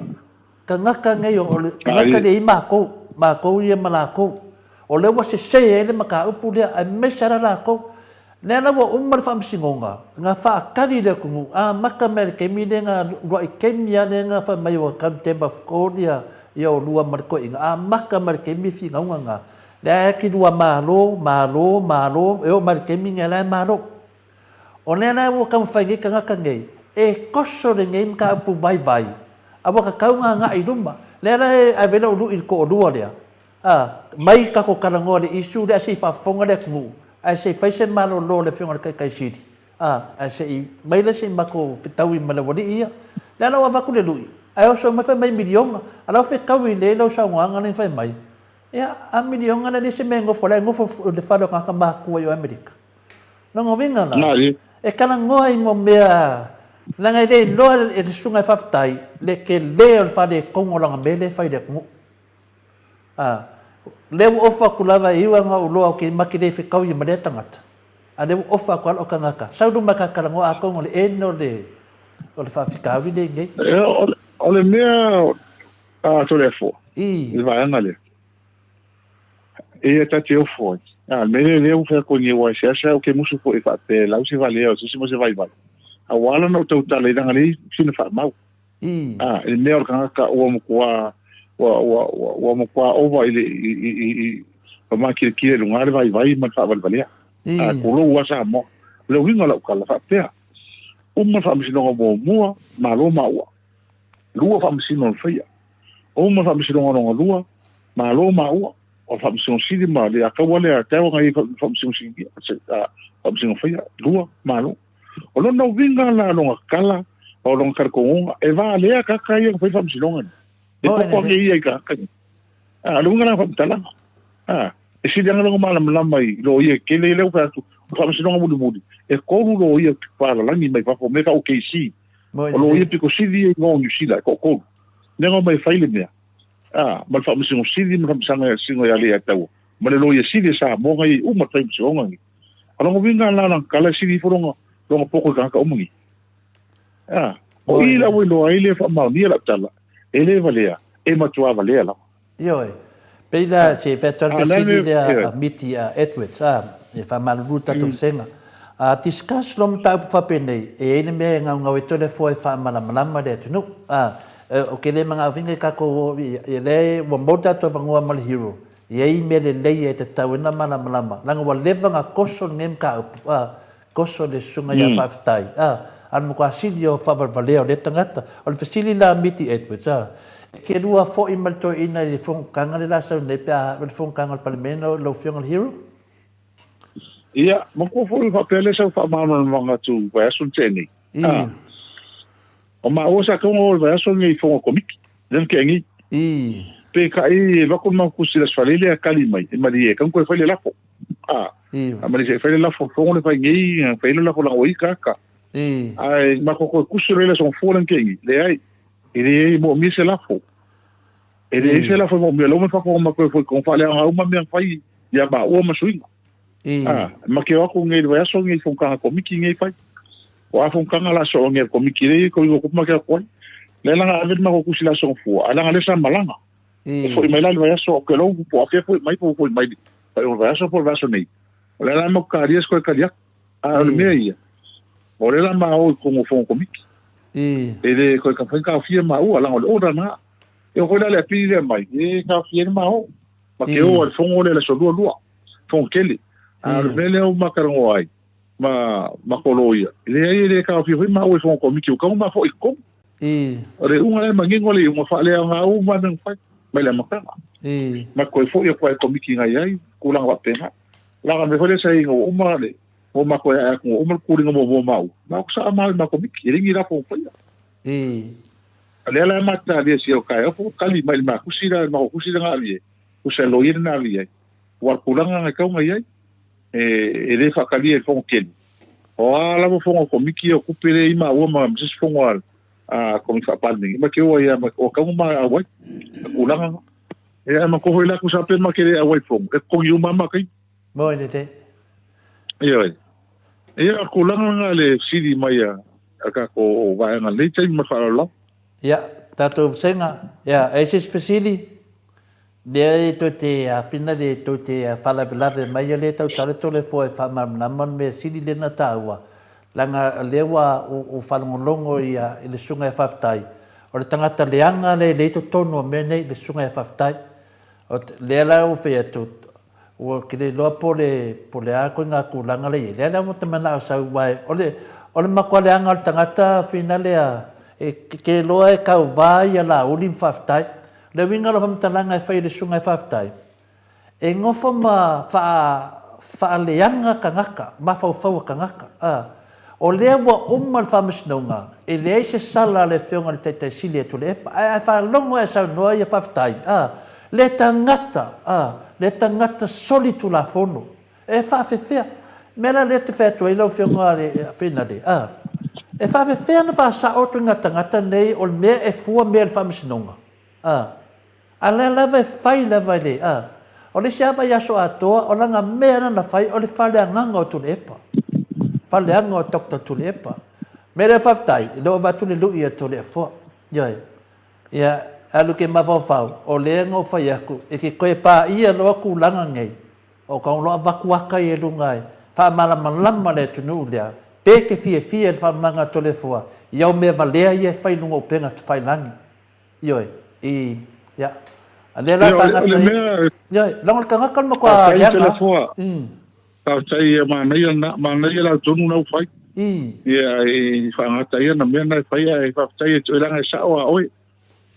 tagata nei, o le tagata lea i matou, matou ia ma latou. O lea ua sese ai le mataupu lea, aemaise lava latou. Lea la ua uma le faamasinoga, na faatali le atunuu, amata mai le taimi lea na uluai taimi lava lea na fai mai ua contempt of court ia ia olua ma le toeaina, amata mai le taimi finauga na, lea e tilua malo, malo, malo, e oo mai le taimi lea la e malo. O lea la ua taumafai nei tagata nei e toso lenei mataupu vaivai, a ua tatau ona agai i luma. Lea la e ave ai lau lui i le toalua lea, A, mai tatou talanoa i le issue lea se i faafofoga le atunuu, ae se i fai se malolo a le Afioga i le Taitaisili, a, ae se i mai lea se i matou fetaui ma le aualii ia. Lea la ua avatu le lui, ae oso mai fai mai miliona, a la ua fetaui lelei lau saunoaga lea na fai mai, ia, a miliona lea e leai se mea e nofo, la e nofo i le fale o tagata matutua i o Amerika. Lona uiga la, e talanoa i mo mea, leaga e le iloa e le Susuga e Faafetai le tele o le faaletonu o lana mea lea e fai i le atunuu. A, lea ua ofa atu lava e iu ana ou loa ou te ma te le fetaui ma lea tagata. A lea ua ofa atu lava lou tagata, sau luma e ta talanoa atonu o le end o le o le faafitauli lea i nei. O le mea a Toleafoa, i le vaega lea, ia ta te ofo ai. A, le mea lea lea ua fai atu ai nei, aua e seasea ou te musu foi e faapea e lau se valea o se isi ma se vaivai. A ua ala ona ou tautala i leaga leai sina faamau. A, i le mea o le tagata ua matua, ua, ua, ua, ua matua ova i le, i, i, i, i faamakilikili i luga le vaivai ma le faavalevalea. A, tulou lava Samoa. O le uiga o lau tala faapea, uma le faamasinoga muamua, malo maua. Lua faamasino o le faia. Uma le faamasinoga lona lua, malo maua. O le faamasino sili ma le ataua lea, taewa ngai faamasino sili, faamasino faia, lua, malo. O lona uiga la lona tala, o lona talitonuga, e valea tagata ia na fai faamasinoga nei. E popo ake ia i tagata nei. A, le uiga la faamatalaga. A, e sili anga lona malamalama i loia tele lea ua fai atu, o faamasinoga mulimuli, e tolu loia palalagi mai fafo, mea tau KC. O loia pito sili ia i o Niu Sila, e toatolu. Lea na omai e fai le mea. A, ma le faamasino sili ma le faamasinoga ia Leiataua, ma le loia sili a Samoa na i ai uma le faamasinoga nei. O lona uiga la lana tala e sili ifo lona, lona poto i tagata uma nei. A, o i la ua iloa ai le faamaonia lau tala, e le valea, e matua valea lava. Ioe. Pei la se fai atu le fesili lea a Miti a Edwards, a, e faamalulu le tatou vasega. A discuss loa mataupu faapenei, e i ai le mea e gaugau ai Toleafoa e faamalamalama le atunuu. A, ou te le manao i tatou, ia lea ua maua le tatou avanoa ma le hero, E i ai mea lelei e tatau ai ona malamalama, leaga ua leva ona toso lenei mataupu, a, toso le susuga ia Faafetai, a, a o le matua sili o faavalevalea o lea tagata. O le fesili la a Miti Edwards, a, e te lua foi ma le toeaina i le fonotaga le la sau nei pe a le fonotaga a le Palemene lau Afioga i le Hero? Ia, matua foi faapea lea sau faamalamalamaga atu i vaiaso na tea nei. A, o maua sa taunga o le vaiaso nei i fono komiti, lea na tea nei. Pe kai e vaku le makusi le asfale lea kali mai, e malie, e kaunga koe fai le lafo. A, a malie se fai le lafo, fono le fai nei, fai le lafo langa oi kaka. Ai, mako koe kusi le la fua le tea nei, leai, e leai mo mi se lafo. E leai se lafo mo mi, lo me whakaonga ma koe foi, kong whale anga uma mea whai, ia maua ma suiga. A, ma ke o aku ngei le vaiaso ngei fonotaga komiti ngei fai. O a fonotaga la so ngei komiti lei ko iwa kupu ma ke aku ai. Le langa ave ma ko kusi la so fua, a langa le sa malanga. E foi mai la le vaiaso o ke lou po a ke foi mai po foi mai. Pai o vaiaso po vaiaso nei. O le la mo ka ria sko ka ria. A o le mea ia. O le la ma o i kongo fongo komiti. E le koe ka whai ka fia ma ua langa o le ora na. E oo foi la i le apili lea mai, e taofia ai le ma oo. Ma ke oo ai i le fono lea i le aso lualua, fono tele. A o le mea lea ua ma talanoa ai ma ma ko loia, e leai e le taofia foi maua i fono komiti ua tatau ona ma foi i totonu. O le iuga lea e manino le iuga faaleaoga uma lava mea na fai mai le amataga. Ma toe foi atu lava i komiti na i ai, tulaga faapena. Leaga o le mea foi lea sa i ai ina ua uma le ua ma toe ae atu ua uma le puliga muamua maua, ma ua saa ma au i ma komiti, e leai ni lafo na faia. A lea la ma talia sia o taeao po tali mai le ma tusi la, ma tusi la na alu i ai, tusi a loia na alu i ai. Ua le tulaga na e tau na i ai, e le faatalia i le fono tele. O a lava fono a komiti o tupe le i maua ma se isi fono a komiti faa-Palemene, ma te o ai lava, ua tau na ma auai, le tulaga na. E a matou foi la tusa pe ma te le auai i fono, e totogi uma lava matou. Moi lelei. Ioe. Ia, o le tulaga lena i le fesili mai a tatou vaega i lenei taimi ma le faaaloalo lava. Ia, tatou vasega, ia, e i ai se isi fesili? Lea e tou te afina le tou te faalavelave mai o lea e tautala Toleafoa e faamalamalama le mea sili lea na taua, leaga o lea ua ou faalogologo i le Susuga ia Faafetai, o le tagata leaga lea e leai totonu o mea nei, le Susuga ia Faafetai. O lea la ua fai atu, Ua ou te le iloa po o le, po o le a ituaiga tulaga la e i ai. Lea la ua ta manao e sau, aua o le, o le matua leaga o le tagata finale a, e te iloa e tauva ia Laauli ma Faafetai. O le uiga o lau faamatalaga e fai e le Susuga ia Faafetai, e nofo ma faa, faaleaga tagata, mafaufau o tagata, a. O lea ua uma le faamasinoga, e leai se sala a le Afioga i le Taitai Sili ia Tuilaepa. Ae a faalogo e saunoa ia faafetai, a, le tagata, a, le tagata soli tulafono, e faafefea. O le mea la lea ou te fai atu ai lau Afioga i le Finale, a, e faafefea ona faasao atu i nai tagata nei o le mea e fua mea i le faamasinoga, a. A lea lava e fai lava e le a. O le isi lava vaiaso atoa, o lana mea lena na fai, o le faleagaga o Tuilaepa. Faleaga o Doctor Tuilaepa. Mea lea faafetai, o lea ua avatu le lui a Toleafoa. Ioe. Ia, alu ke mafaufau, o lea na ou fai atu, e te toe paia loa tulaga nei, o ka loa avatu ata ia i luga e faamalamalama le atunuu lea, pe te fiafia i le faamalamalamaga a Toleafoa, i au mea valea ia e fai i luga o upega tafailagi. Ioe, i, ia. A lea la Ia, o le, o le mea... Ioe, leaga o le tagata le matua Faafetai leaga. Toleafoa. Faafetai, ia manaia lena, manaia la tonu na ua fai. Ia, e faagata ia na mea na e fai, ae faafetai e toe leaga e sao a oe.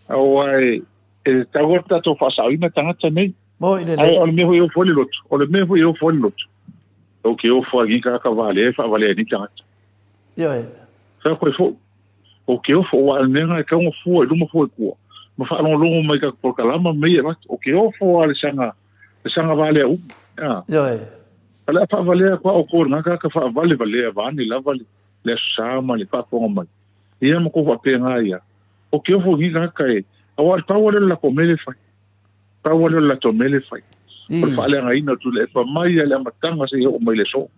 Aua e, e tatau ona tatou faasaoina tagata nei. Moi lelei. Ae o le mea foi e ofo ai le loto, o le mea foi e ofo ai le loto. Ou te ofo ai i tagata valea e faavalea ai nei tagata. Ioe. Fai atu ai foi. O ke ofo, aua o le mea lena e tatau ona fua i luma fua i tua, ma faalogologo mai i tatou polokalama ma mea ia e avatu. O ke ofo lava le saga, le saga valea uma. A. Ioe. O le a faavalea atu lava outou e lena tagata faavalevalea vaeane lava le, le Aso Sa ma le faafofoga mai. Ia ma tou faapena ia. O ke ofo i nei tagata e, aua o le pau lava lea o le latou mea lea e fai. Pau lava lea o le latou mea lea e fai. O le faaleagaina o Tuilaepa mai lava i le amataga seia oo mai i le aso.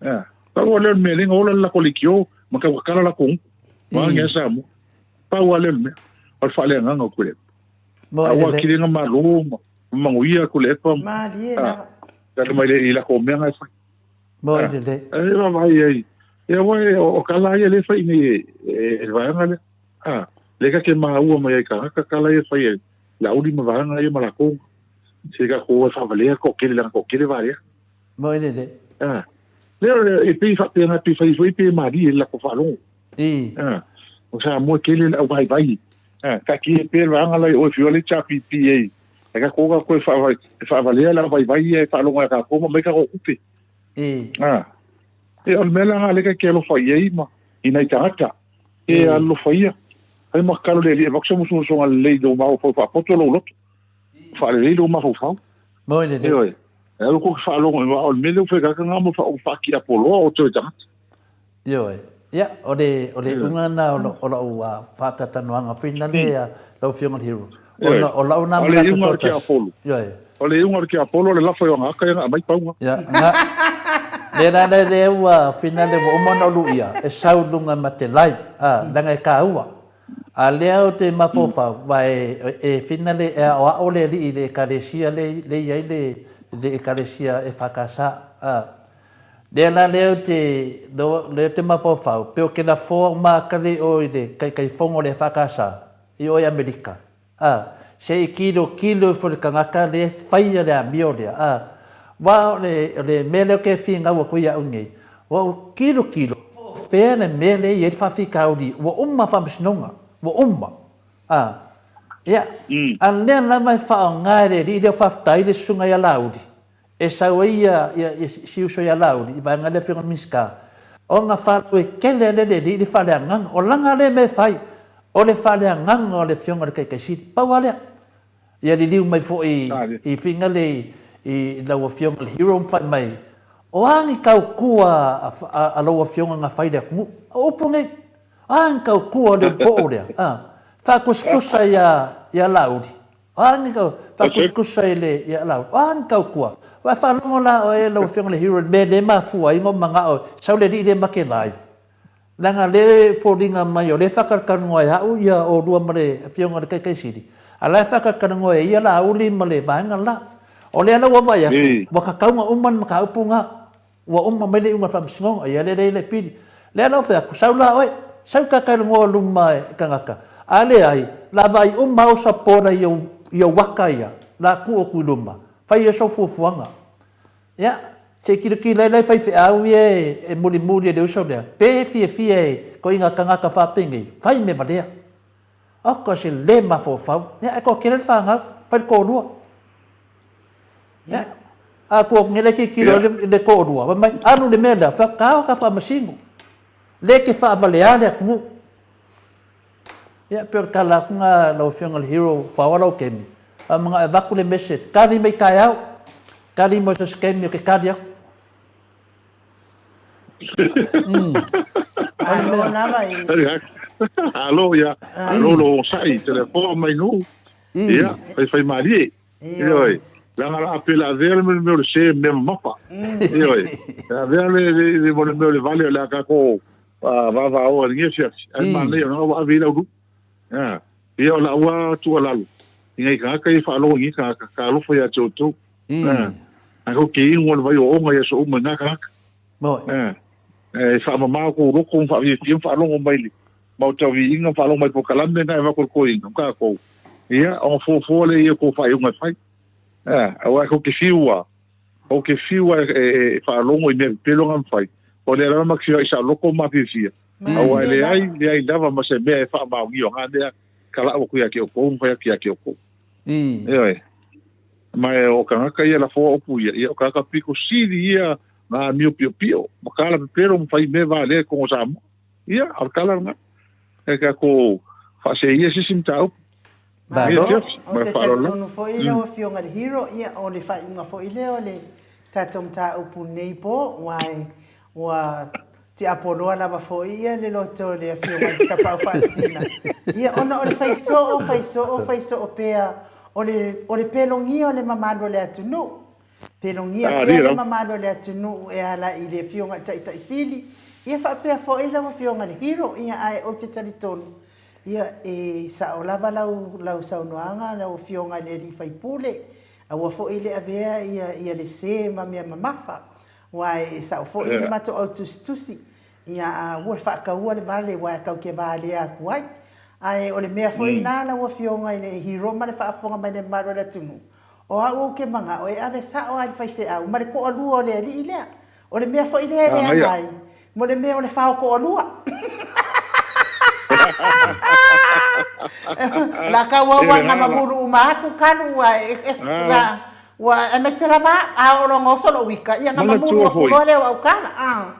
Ea. Pau lava lea o le mea, le na ola le latou leitio ma tau tatala latou gutu. Vaeane a Samoa. Pau lava lea o le mea, o le faaleagaga o Tuilaepa. A ua atili na malo ma manuia Tuilaepa. Malie lava. Tali mai i latou mea na e fai. Mo i lelei. E vaavaai ai. Ia aua o tala ia lea e fai nei e le vaega lea. A, lea ta te maua mai ai tagata tala ia e fai e Laauli ma vaega ia ma latou. Se tatou o e faavalea toatele leaga toatele valea. Moi lelei. Ah. Lea e pei faapena pe fai foi pe malie le latou faalogo. I. Ah. O Samoa tele le au vaivai. Ah, taatia pea le vaega la i oe fiu le HRPP ai. E ka koga koe e faavalea le au vaivai ia e faalogo ia tatou ma mai tatou tupe. I. Ah. E o le mea la lea ke alofa i ai ma i nai tagata. E alofa ia. Ai ma tatalo le Alii e avatu se musumusuga lelei i lou mafaufau e faapoto lou loto. Faalelei lou mafaufau. Moi lelei. Ioe. E alu kou faalogo i o le mea lea ua fai kaka ngā mo whaakiapoloa o toe tagata. Ioe. Ia, o le, o le iuga lena o, o lau faatalanoaga foi lena le lau Afioga i le Hero. Ona o lau na manatu toatasi. Ioe. O le iuga o le tiapolo, o le lafo i ona aka ia na aumai pauga. Ia, na, le la le lea ua finale ua uma ona ou luia, e sau i luga ma te live, a, leaga e taua. A lea ou te mafaufau, aua e finale e aoao le alii i le ekalesia le i ai le ekalesia EFKS. A lea la lea ou te, lea ou te mafaufau, pe o ke lafoa uma aka le i o i le taitaifono o le EFKS i o i Amerika. A, se i kilokilo ifo i le tagata lea e faia le amio lea, a, aua o le, o le mea lea ou te finau atu ai ia au nei, ua ou tilotilo po o fea le mea lea e i ai le faafitauli, ua uma faamasinoga, ua uma. A, ia, a lea lava e faaaoga e le alii lea o faafetai le susuga ia Laauli, e sau ai ia, ia, ia si uso ia Laauli i vaega lea Afioga i le Minisita, ona faalauaitele lea e le alii le faaleagaga. O lana lea mea e fai, o le faaleagaga o le Afioga i le Taitai Sili. Pau lava lea. Ia liliu mai foi i Finale i lau Afioga i le Hero ma fai mai, o a ni tautua a lau Afioga na fai i le atunuu? O upu nei. O a ni tautua o le poo lea? Faatusatusa ia Laauli. O a ni faatusatusa i le ia Laauli. O a ni tautua? Ua e faalogo la oe lau Afioga i le Hero i le mea lea e mafua ai ona ou manao sau le alii lea ma te live. Leaga o lea e foliga mai o lea e faatalatalanoa e au ia oulua ma le Afioga i le Taitaisili, a o la e faatalatalanoa e ia Laauli ma le vaega le la. O lea la ua vaai atu, ua tatau ona uma le mataupu lena. Ua uma mai le iuga o le Faamasinoga, ia lea e leai le pili. Lea la ua fai atu, sau la oe, sau talatalanoa luma i tagata. A leai, la vaai uma au supporter i ou ata ia, la tuu atu i luma, fai ai sou fuafuaga. Ia, se i tilotilo ai la i faifeau ia e mulimuli e le uso lea, pe fiafia e ituaiga tagata faapenei, fai mea valea. Oka se le mafaufau. Ia, ae toatele le fanau, fai le toalua. Ia, a tua atu nei la e tilotilo ai le toalua, fai mai, alu i le mea lea, fai atu, ta o ta faamasino. Le te faavalea le atunuu. Ia, pei o le tala atu lena lau Afioga i le Hero, faoa lau taimi, a manao e avatu le message, tali mai taeao, tali mai so se taimi ou te tali atu. Malo lava i. Alo ia, alo lo sai telefon mai nu. Ia, fai fai malie. Ioe. Leaga la pe la avea le mea o le se mea mamafa. Ioe. Avea le le le le mea o le vale o le a kākou vaavaoa i lenei afiafi. Ae manaia ona ua ave i lau lu. Ia o lau lava tuualalo i nai tagata ia faalogo i nei tagata, talofa ia te outou. Ae kou te inu o le vai ooga i aso uma i na tagata. E faamama kou loko ma faafiafia ma faalogo mai le maota viiga ma faalogo mai polokalame na e avatu e le toeaina ma tatou. Ia, ona fuafua lea i ai o tou faaiuga e fai. Aua kou te fiu lava, kou te fiu lava e faalogo i mea pepelo na ma fai, o lea lava ma te feoai saoloto ma mafiafia. Aua e leai, leai lava ma se mea e faamaonia o na mea talau atu ia te outou ma fai atu ia te outou. Ioe. Ma e o tagata ia lafoa upu ia, ia o tagata pito sili ia na amio piopio, ma tala pepelo ma fai mea valea i totonu o Samoa. Ia, o le tala lena. E tatou faaseia se isi mataupu. Malo, ou te talitonu foi lau Afioga i le Hero, ia o le faaiuga foi lea o le tatou mataupu nei po, aua ua tiapoloa lava foi ia le loto o le Afioga i le Tapaau Faasisina, ia ona o le fai soo, fai soo, fai soo pea o le, o le pelogia o le mamalu o le atunuu. Pelogia pea le mamalu o le atunuu e ala i le Afioga i le Taitai Sili, ia faapea foi lau Afioga i le Hero, ia ae ou te talitonu, ia e sao lava lau, lau saunoaga lau Afioga i le Alii Faipule, aua foi le avea ia, ia le se ma mea mamafa. Aua e sao foi le matou au tusitusi, ia a ua faataua le vale aua e tau te valea atu ai. Ae o le mea foi lena lau Afioga i le Hero ma le faafofoga mai le mamalu o le atunuu, o au ou te manao e ave sao lava i le faifeau ma le toalua o le alii lea. O le mea foi lea e leaga ai, mo le mea o le fao toalua. O le a tauau lava ina mamulu uma atu kalu ae Ua aemaise lava a oo loa ina oso lou ika, ia ona mamulu atu loa lea o au tala.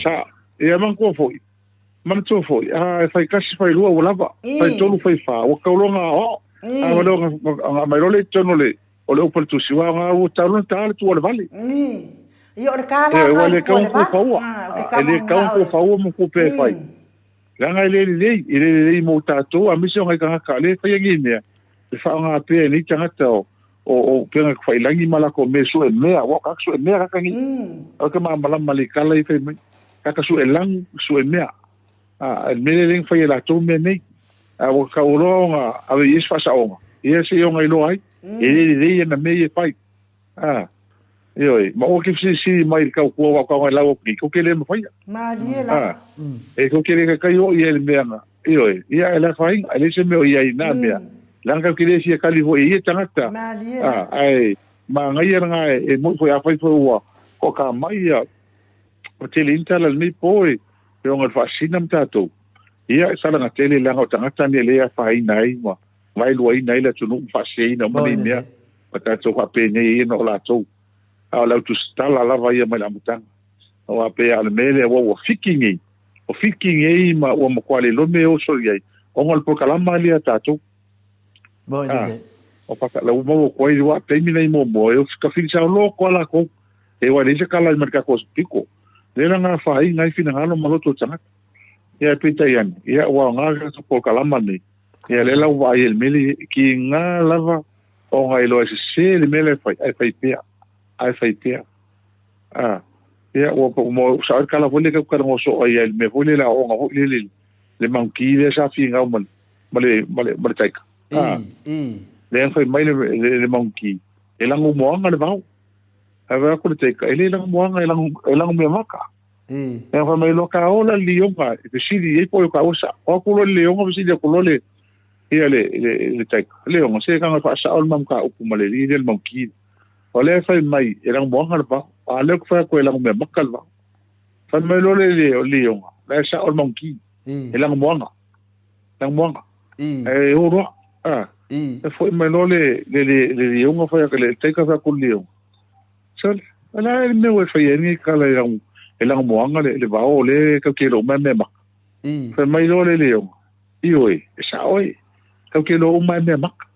Sa, ia manatua foi, manatua foi, a e fai tasi fai lua ua lava, fai tolu fai fa, ua tau loa ona aoao. A ua leo ona aumai loa lea i totonu o le o le upu a le tusi, aua ona ua tau loa ona ta le tua o le vale. Ia o le ta la na i le tua o le vale. E le tatau ona tuufaua ma tupe e fai. Leaga e le lelei, e le lelei mo tatou, aemaise o nai tagata o lea e faia nei mea, e faaaoga pea e nei tagata o o upega tafailagi ma latou mea sue mea, aua o tagata sue mea tagata nei. Aua ke malamalama i le tala ia fai mai. Tagata sue lanu, sue mea. A, le mea lea lea na fai e latou mea nei. A ua tatau loa ona ave i ai se faasaoga, ia se i ona iloa ai, e le lelei ana mea ia e fai. A, ioe, ma aua ke fesilisili mai i le tautua aua o tau lau atu nei, tou te le mafaia. Malie la. A, e tou te le taitai oo i ai i le mea na, ioe, ia e le afaina, e leai se mea o i ai i na mea. Leaga tatou te le fia kali foi i ia tagata, ae manaia lena e moni foi afai foi ua toatamai ia ua tele ai ni tala i lenei po e ona o le faasina ma tatou, ia e salaga tele leaga o tagata nei lea e afaina ai ma vaeluaina ai le atunuu ma faaseseina uma nei mea ma tatou faapenei ai ona o latou. A o le autusitala lava ia mai le amataga. Aua pei lava o le mea lea ua fiki nei, o fiki nei ma ua matua le iloa mea e oso i ai ona o le polokalama lea a tatou. Ah, o paka la ua maua atu ai aua taimi nei muamua e tafili saoloto lava latou. E ua leai se kala ma le tatou piko. Lea la na afaina ai finagalo ma loto o tagata. Ia peitai ane, ia ua aoga le tatou polokalama nei. Ia lea la ua vaai ai i le mea lea, tiga lava ona iloa e sese le mea la e fai, ae fai pea, ae fai pea. A, ia ua ua sao ai le tala foi lea tatou talanoa soo ai i le mea foi lea le aoaoga foi lele le monkey lea sa finau ma le ma le ma le ma le taika. A, lea na fai mai le le, le monkey e lago moaga le vao. Ae vaai atu le taika e le lago moaga e lago e lago mea maka. Lea na fai mai loa ka ola le lioga e fesili i ai po o ka osa. O atu loa le lioga fesili atu loa le ia le le le taika. Lioga se kanga faasao le mataupu ma le alii lea le monkey. O lea e fai mai e lagomoaga le vao, a lea ou te fai atu e lagomeamaka le vao. Fai mai loa le le o lioga, la e sao le monkey, e lagomoaga, lagomoaga. Ae o loa, a, e foi mai loa le le le le lioga fai atu le taika fai atu le lioga. Sole, o le a le mea ua e faia ai lenei tala e lago e lagomoaga le le vao o lea e tatou te iloa uma e meamaka. Fai mai loa le lioga, ioe, e sao e, tatou te iloa uma e meamaka.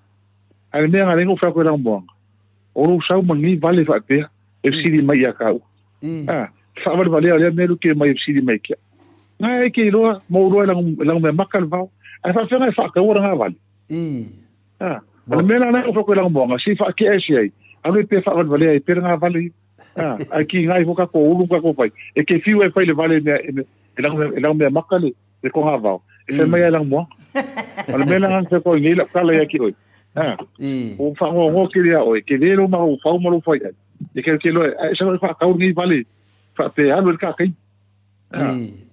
A le mea na ala ai ona ou fai atu e Lagomoaga, o lou sau ma lenei vale faapea e fesili mai ia tāua. A, te faavalevalea o lea mea luke mai e fesili mai kia. Nā e ke iloa, ma ou iloa e lago, e lagomeamaka le vao. Ae faapefea na e faataua lena vale? A, o le mea la na ou fai atu e Lagomoaga, se i faakea ese ai, alu ai pea faavalevalea ai pea lena vale ia. A, ae kiga ifo tatou ulu ma tatou fai. E ke fiu e fai le vale mea, e, e, e lagomeamaka le, le togavao, e fai mai ai lagomoaga. O le mea la na fai atu ai nei lau tala ia ki oe. Ha. O whangoangoa ke rea oe, ke le lo ma lou fau ma lou fai ai. E ke ke loe, ai sa whaakau lenei vale, whaape alu e le ka kaimi.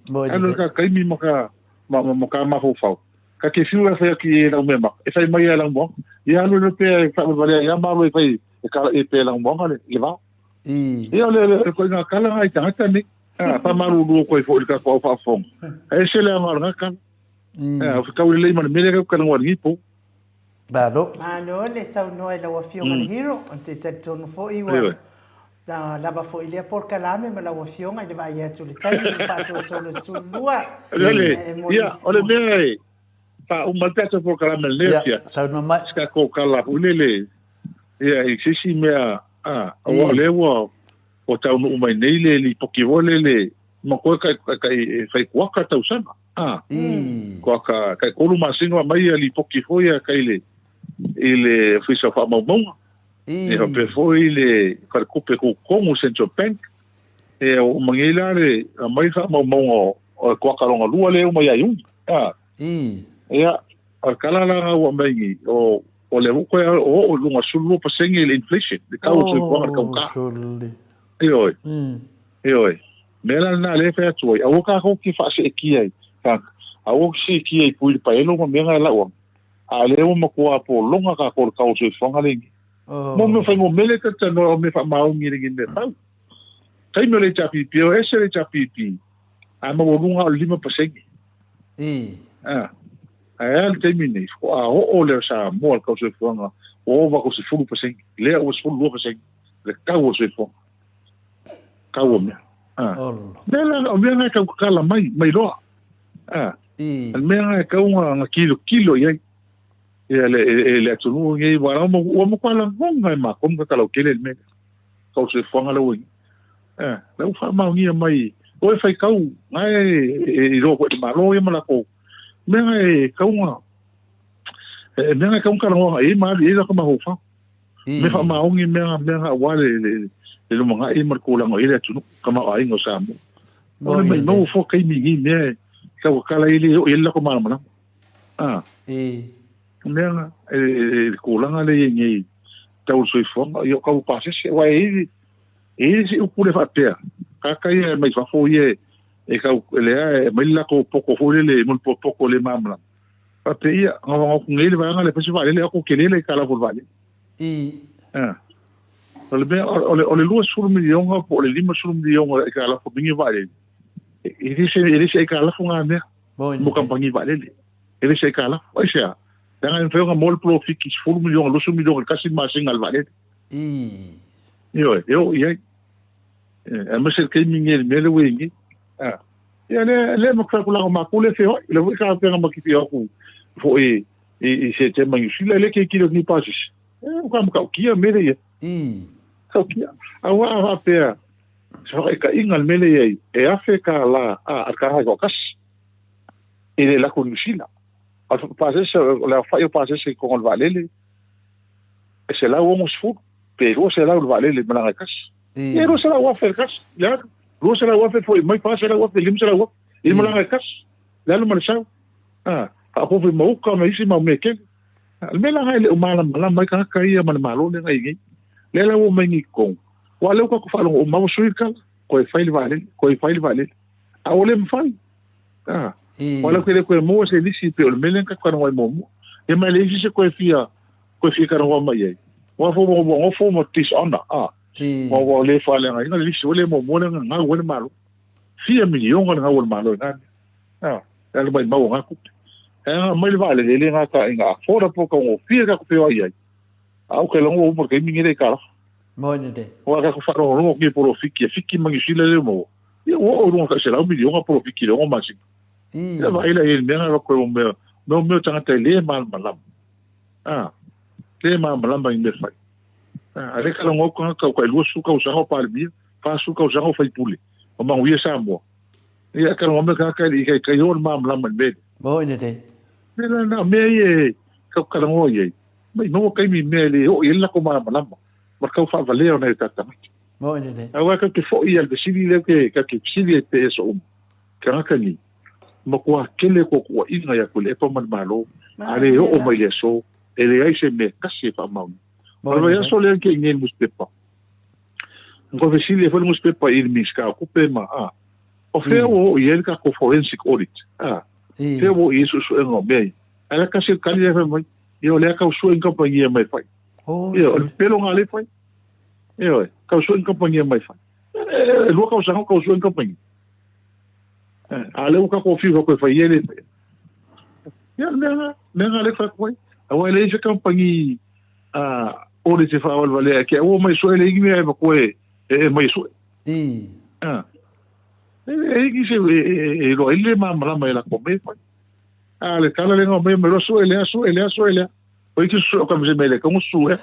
Alu e le ka kaimi ma ka, ma, ma, ma ka mafaufau. Ka ke whiu e whai aki e lau mea maka, e whai mai e lau moanga. Ia alu e le pea e whaawale ia malo e whai e kala e pea lau moanga le, le vao. Ia o le, le, le, koe ngā kala ngā i tangata nei. Ha, whamaruru o koe fo i le kako au whaafonga. E se le anga o le ngā kala. Ha, o whakau le lei ma le mele kau kala ngā ngi po. Malo. Malo le saunoa i lau Afioga le Hero, ou te talitonu foi ua lava foi lea polokalame ma lau Afioga i le vaai atu i le taimi ua faasolosolo i le 12. Ia, o le mea e faauma ai le tatou polokalame i lenei afiafi, Saunoa mai. Se tatou kala foi lele, ia, i se isi mea, aua o lea ua taunuu mai nei le lipoti foi lele, ma koe kai, kai, e fai kuaka tausaga. A, kuaka, kai kolu masina wa mai ia lipoti foi ia kai le, i le Ofisa o Faamaumauga. E faapea foi le Faletupe Tutotonu, Central Bank. E o uma nei la le aumai faamaumauga o le kuaka lona lua lea e uma ia Iuni. A, ia, o le tala la na ua aumai nei, o, o lea ua toe oo i luga 12% le inflation, le tau o le soifuaga i le taugata. Ioe. Ioe. Mea la lena lea e fai atu ai, aua tatou te faaseetia ai, aua te seetia i pui le paelo ma mea na e lau anga, a lea ua matua pologa tatou i le tau o le soifuaga lenei. Mo mea fuainumera e talatalanoa o mea faamaoni e lenei mea pau. Taimi o le HRPP, o ese le HRPP, a maualuga o le 5%. Ae a le taimi nei, faatoa oo lea o Samoa i le tau soifuaga ua ova atu i le 10%, lea ua 12% le tau o le soifuaga. Tau o mea. Mea la, o mea na e tau tatala mai, mai loa. O le mea na e tau na kilokilo i ai. Ia le, e, le atunuu nei, ua, ua matua lagona e matou ma tatalautele le mea lea. Tau soifuaga la ua i ai. La ua faamaonia mai, o e faitau, na e, e, iloa foi e le Malo ia ma latou. Mea na e tau na, e mea na e tau na talanoa i ai ma alu i ai latou mafaufau. Mea faamaoni mea mea na aua le le le lumanai ma le tulaga o i ai le atunuu, tamaoaiga o Samoa. O le maimau o fua taimi i nei mea e tau tatala ai le oo i ai le latou malamalama. O mea na, e le tulaga lea e i ai nei tau le soifuaga, ia o tau pasese, aua e i ai le isi upu lea faapea, tagata ia mai fafo ia e tau, lea e aumai le latou poto foi lele, mulipopoto le malamalama. Faapea, Ia, gava ku nei le vaega lea e fai se vaalele, a ko tele le aitalafu o le vaalele. A. O le mea, o le, o le 20 miliona po o le 50 miliona o le aitalafu o mingi vaalele, e le se, e le se aitalafu ngā mea mo kamupani vaalele. E le se aitalafu. Aisea? Leaga e mafai ona maua le polofiki 10 miliona, 20 miliona i le tasi le masina a le vaalele. Ioe, e oo i ai. Aemaise le taimi nei i le mea lea ua i ai nei. A. Ia lea, lea ma fai atu leaga o matou lea e feoai. O lea foi sa afea ma te fia o atu foi i Setema i Niu Sila, e le tilotilo atu ni pasese. E matua matautia le mea lea i ai. Matautia. Aua a faapea, se faataitaiga le mea lea i ai, e $1,000 a le tagata e toatasi i le alu atu i Niu Sila. A o le pasese, o le aofai o pasese i totonu o le vaalele, e 160 pe 200 le vaalele malaga e tasi. Ia $200,000 le tasi, le alu. $200,000 foi mai, $400,000, $500,000 i le malaga e tasi, le alu ma le sau. A, faaopoopo ma uka ma isi mau mea e tele. A, le mea la lena e le o malamalama ai tagata ia ma le Malo lea na i ai nei. Lea la ua omai nei i totonu, aua o lea ua tatou faalogo uma ua sui le tala, toe fai le vaalele, toe fai le vaalele. A ua le mafai. A, aua o lea ou te le toe maua se lisi pei o le mea lea na tatou talanoa ai muamua. Ia ma e leai se isi e toe fia, toe fia talanoa mai i ai. Aua foi ua nofo ma dishonor, a. Ua ua le faaleagaina le lisi foi lea muamua lea na gau ai le Malo. Fia miliona le gau a le Malo i na mea. A, e alu mai mau o na tupe. E aga mai le vaalele, e le gata ina affordable taugofie tatou feoai ai. A ou te iloa ua uma le taimi lenei le aitalafu. Moni le. Aua tatou faalogologo atu i polofiki e Fiti ma Niu Sila lea ua maua. Ia ua oo i luga tai 100 miliona polofiki i le 6 masina. Ia vaai la i ai i le mea na avatu ai o mea, o mea o tagata e le malamalama. A, le malamalama i mea fai. A lea talanoa atu tagata ua tai 20 tausaga o Palemia, 40 tausaga o faipule, o manuia Samoa. Ia talanoa mai tagata e le i taitai oo le malamalama i le mea lea. Moni lelei. Mea la na, o mea ia e tau talanoa i ai, mai maua taimi i mea e le oo i ai le latou malamalama ma le tau faavalea o nai o tatou tagata. Moni lelei. Aua tatou te foi i le fesili lea ke tatou te fesili ai pe aso uma. Tagata nei, matua tele tuatuaiga ia Tuilaepa ma le Malo, a le oo mai le aso, e leai se mea tasi e faamaonia. O le vaiaso lea na tea nei i le nusipepa, na toe fesili ai foi le nusipepa i le Minisita o Tupe ma, a, o fea ua oo i ai le tatou forensic audit, a, fea ua oo i ai suesuega o mea ia. Ae la tasi le tali lea fai mai, ia o lea tau sue ni kamupani e mai fai. Ia, o le pepelo lena lea e fai. Ioe, tau sue ni kamupani e mai fai. E 2 tausaga o tau sue ni kamupani. A lea ua tatou fiu e fai ia e le faia. Ia, le mea lena, mea lena lea e fai atu ai. Aua e leai se kamupani audit e faavalevalea e te aua mai sue leai ni mea e avatua e aumai e sue. E leai ni se e iloa ai le malamalama i latou mea e fai. A le tala lea na aumai mai loa sue lea, sue lea, sue lea. O iti sue o ka mea le kaunga sue.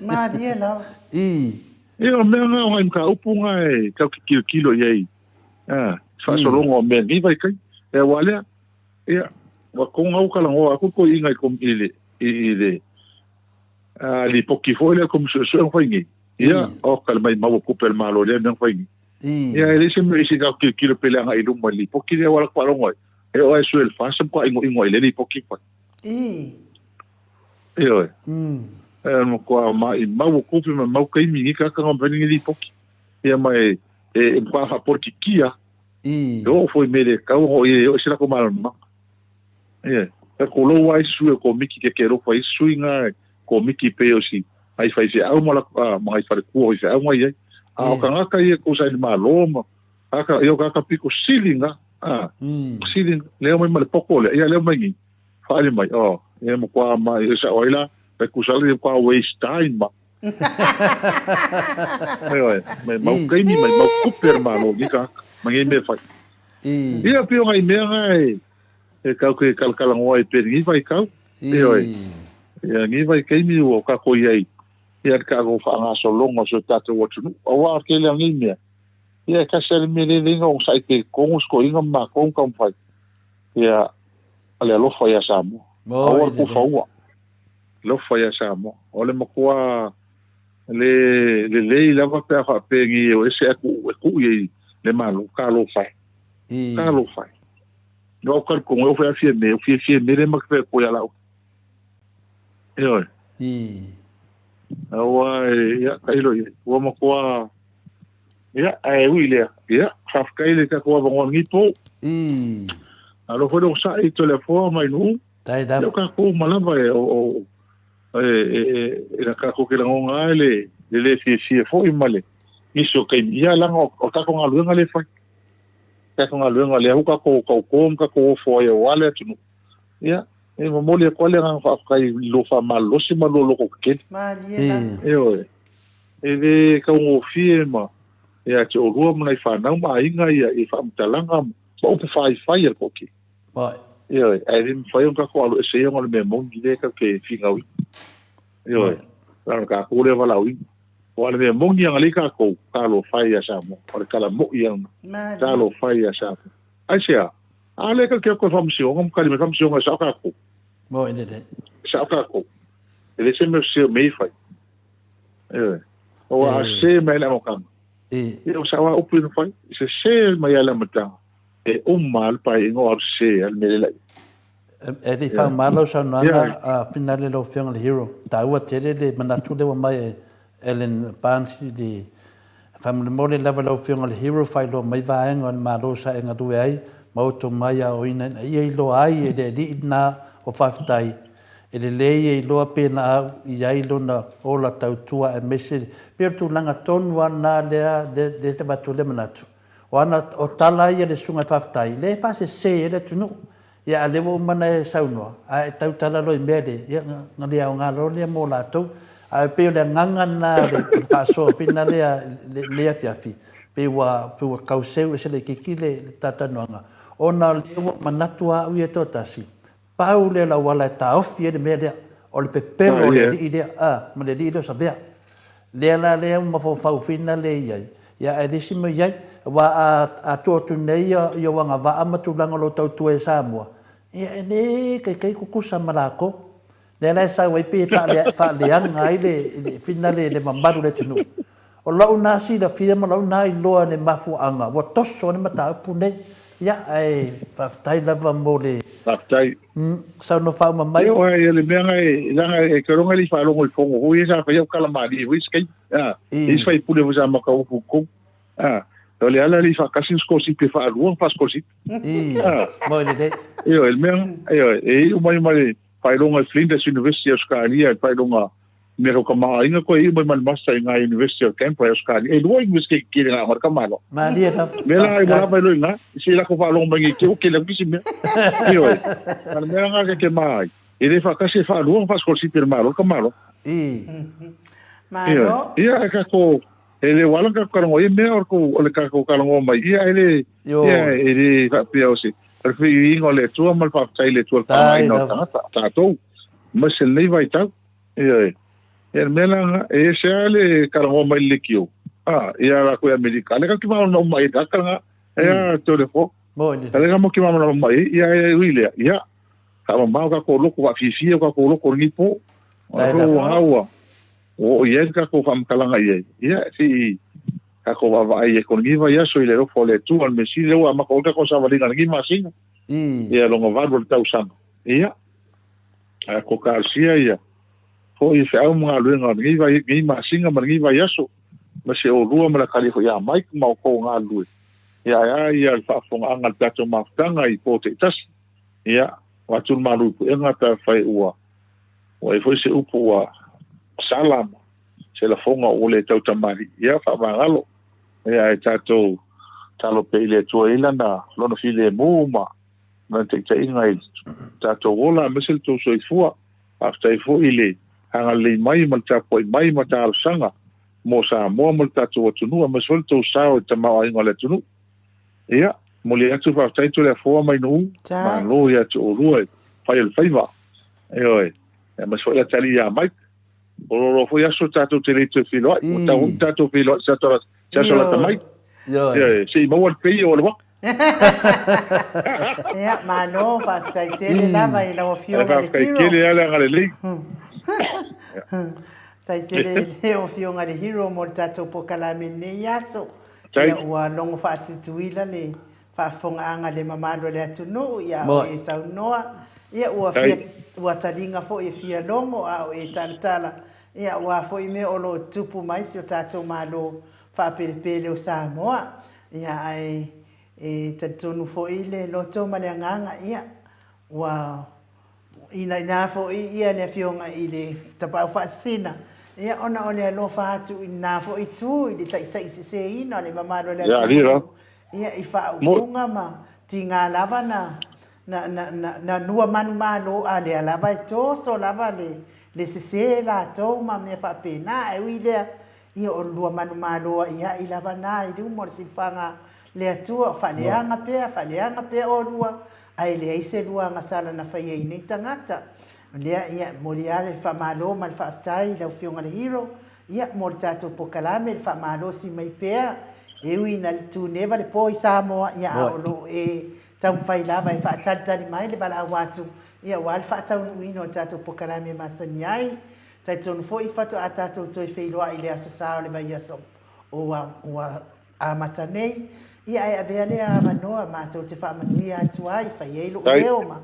Malie lava. Ia, o mea nga o ngai mataupu nga e tau te tilotilo i ai. Faasologa o mea nei vaitaimi. E aua lea, ia, ua kou ngau talanoa atu toeaiina i i le, i le lipoti foi lea Komisi Suesue na fai nei. Ia, oka le maimau o tupe a le Malo i lea mea na fai nei. Ia, e leai se mea isi tau tilotilo pe le agai i luma i le lipoti lea, aua la faalogo ai, e oo lava e sue i le FAST e matua inoino ai i lea lipoti na fai. Ioe. E matua maimau o tupe ma mau taimi i nei tagata na fai nei lipoti. Ia ma e e matua faapolitikia. E oo foi i mea le tatau ona oo i ai e oo ese latou malamalamaga. Ia, e kolou lava isi sui o le komiti ke ke alofa isi sui nga komiti pei o si nai faifeau ma la ma nai falekua o faifeau nga i ai. A o tagata ia kou sa i le Malo ma tagata ia o tagata pito sili nga a sili lea omai ma le poko lea ia lea omai nei faaali mai oh ia matua ma e sa'o ai la e tusa le matua waste time ma Ioe, mai mau taimi, mai mau tupe a le Malo i nei tagata ma nei mea e fai. Ia pei o nai mea nga e e kau ke kalakalanoa ai pe lenei vaitau. Ioe. Ia lenei vaitaimi ua tatou i ai ia le tatou faagasologa o si o tatou atunuu. Aua o le tele o nei mea, ia e tasi lava le mea lea e lelei ona onosai pea i totonu si toeaina ma matou ma taumafai. Ia le alofa ia Samoa. Aua le tufaua. Alofa ia Samoa. O le matua le lelei lava pe a faapea nei e o ese ae tuu e tuu i ai le Malo, talofa e. Talofa e. No au talitonu e o fai fia me, o fia fia me le ma te fai ia lau. Ioe. Aua e, ia, tailo i ai. Ua matua, ia, ae ui lea. Ia, faafetai le tatou avanoa lenei po. Alofa le onosai i Toleafoa ma Nuu. Tai lava. O kākou uma lava e, o, o, e, e, e, e na kākou ke lagonga ai le, le le fiafia foi ma le nisi o taimi. Ia, leaga o, o le tatou galuega lea e fai. Tatou galuega lea ua tatou tauto ma tatou ofo ai aua le atunuu. Ia, e momoli atu ai le agaga faafetai i lua faamalolosi ma lua loto tetele. Malie lava. Ioe. E le taugofie ma ia te oulua ma nai fanau ma aiga ia i faamatalaga ma upu faifai a le toatele. Ioe, ae le mafai ona tatou alo ese ia ona o le mea moni lea tatou te finauina. Ioe, leaga o le tatou lea valaauina. Aua o le mea moni agalelei tatou, talofa e ia Samoa. O le tala moi ia lena. Talofa e ia Samoa. Aisea? A lea tatou te o atu i le faamasinoga ma tali mai le faamasinoga e sao tatou. E sao tatou. E leai se mea o sese o mea ia e fai. Ioe. Aua a sese mai le amataga, ia ua sao lava upu ia na fai. E sese mai lava le amataga, e uma lava le paeaiga o alu sese lava le mea lea la i ai. E le i faaaoga lau saunoaga a Finale lau Afioga i le Hero, taua tele le manatu lea ua aumai e Allan Barnes i le faamolemole lava lau Afioga i le Hero faailoa mai vaega o le Malo sa e galue ai ma outou mai aoina ina ia iloa ai e le alii lena o faafetai e lelei e iloa pe na au i ai lona ola tautua aemaise pei o le tulaga tonu lava lena lea lea te avatu ai le manatu. O ana o tala ia le susuga faafetai lea e faasese ai le atunuu. Ia a lea ua uma ona e saunoa, a e tautala loa i mea lea, ia na le aoga loa lea mo latou. Ae pei o le agaga lena o le faasoa foi lena lea i lenei afiafi, pei ua pei ua tau seu ese laitiiti le talatalanoaga, ona o lea ua manatu lava au ia toatasi, pau lea o le auala e taofi ai le mea lea, o le pepelo o le alii lea, a, ma le alii lea o Savea. Lea la lea ua mafaufau foi na lea i ai, ia ae le isi mea i ai. Aua a, a tuu atu nei ia, ia ou agavaa ma tulaga o lo o tautua i Samoa, ia e le taitai tutusa ma latou. Lea la e sau ai pei e faale, faaleaga ai le, le finale le mamalu o le atunuu. O lou na silafia ma lou na iloa i le mafuaaga ua toso ai le mataupu nei. Ia, ae faafetai lava mo le. Faafetai. Saunoa faauma mai. Ia, ia le mea na e, leaga e te iloa na le i faalogo i fono foi ia sa fai au tala malie foi isi taimi. A, e isi faipule foi sa mataupu i totonu. A, o le ala le i faatasi ni sikolasipi e faalua ona faasikolasipi. A, Moi lelei. Ioe, le mea, ioe, e iu mai ma le faailoga i Flinders University i Ausetalia, le faailoga mea tau tamaoaiga koe iu mai ma le Master i ngā University o Canberra i Australia. E lua university kekele ngā ngā kamalo. Malie lava. Me la i wala mai loi ngā, se la ko whaalongo mai ngi te o kele kisi mea. Ioe. Ma le mea ngā ke ke mai. E le whakasi e whaalua ngā scholarship e malo ka malo. I. Malo. Ia e kako e le wala ka karango e mea o ko o le kako karango mai. Ia e le ia e le whapea o se. O le whiinga o le Atua ma le whawhetai le Atua le whangaina o tangata, tātou. Ma se nei vaitau. Ioe. Ia le mea la, e ese lava le karagoa mai le lekiō. A, ia la koe Amerika. Ale ka ki maona uma i ka karanga, e a te ole fo. Ale ka mo ki maona uma i, ia e ui lea. Ia, ka mamao ka ko loko wa fifi ka ko loko ni po. O ko haua. O ia ka ko whamkalanga ia. Ia, si ka ko wa ai e ko ngiva ia so ile rofo le tu al mesi le wa ma ko ka ko sa valinga ngi masinga. Ia longa valu le tausaga. Ia, a ko Garcia ia, foʻi i feau ma galuega o lenei vai, lenei masina ma lenei vaiaso, ma se oulua ma le kali foi ia Mike ma outou galulue. Ia ae a ia le faafofogaaga a le tatou mafutaga i po taitasi. Ia, o atu le malu i puega pe afai ua, ua i ai foi se upu ua sala ma se lafoga ua le tautamalii. Ia, faamagalo. Ia, ae tatou talo pea i le Atua i lana, lona filemu ma lana taitaiga i tatou ola aemaise le tou soifua. Faafetai foi i le agalelei mai ma le tapuai mai ma talosaga mo Samoa ma le tatou atunuu aemaise foi le tou sao i le tamaoaiga o le atunuu. Ia, momoli atu faafetai Toleafoa mai Nuu, malo ia te oulua i fai o le faiva. Ioe, aemaise foi Latali ia Mike. O lo foi aso tatou te le toe feiloai. Ua tau foi tatou feiloai se aso lata mai. Ioe, se i maua le peia o le waka. Ia, malo, faafetai tele lava i lau Afioga i le Faafetai Hero. tele lava le agalelei. Faafetai tele i lau Afioga i le Hero mo le tatou polokalame i lenei aso. Faafetai. Ia, ua logo faatutuila le faafofogaaga a le mamalu o le atunuu, ia, a o e saunoa, ia, ua fia, ua taliga foi e fia logo, a o e talatala, ia, aua foi mea o lo o tutupu mai si o tatou Malo faapelepele o Samoa. Ia, ae e talitonu foi le loto ma le agaga, ia, ua Ina foi ia le afioga i le Tapaau Faasisina, ia ona o le alofa atu i lena foi itu i le taitaiseseina o le mamalu o le atunuu, ia i faaupuga ma tiga lava na na na na na nua manumalo, a o lea lava e toso lava le le sese latou ma mea faapena. Ae ui i lea, ia o le lua manumalo a'ia'i lava na i luma o le silafaga le Atua, o faaleaga pea, faaleaga pea oulua, ae leai se lua agasala na faia i nei tagata. O lea, ia, e momoli lava le faamalo ma le faafetai i lau Afioga i le Hero, ia, mo le tatou polokalame, le faamalosi mai pea, e ui ina tuneva le po i Samoa, ia, a o lo o e taumafai lava e faatalitali mai le valaau atu, ia, aua le faataunuuina o le tatou polokalame e masani ai. Talitonu foi faatoa tatou toe feiloai i le Aso Sa o le vaiaso ua amata nei, ia ae avea lea avanoa matou te faamanuia atu ai, fai ai lou leo ma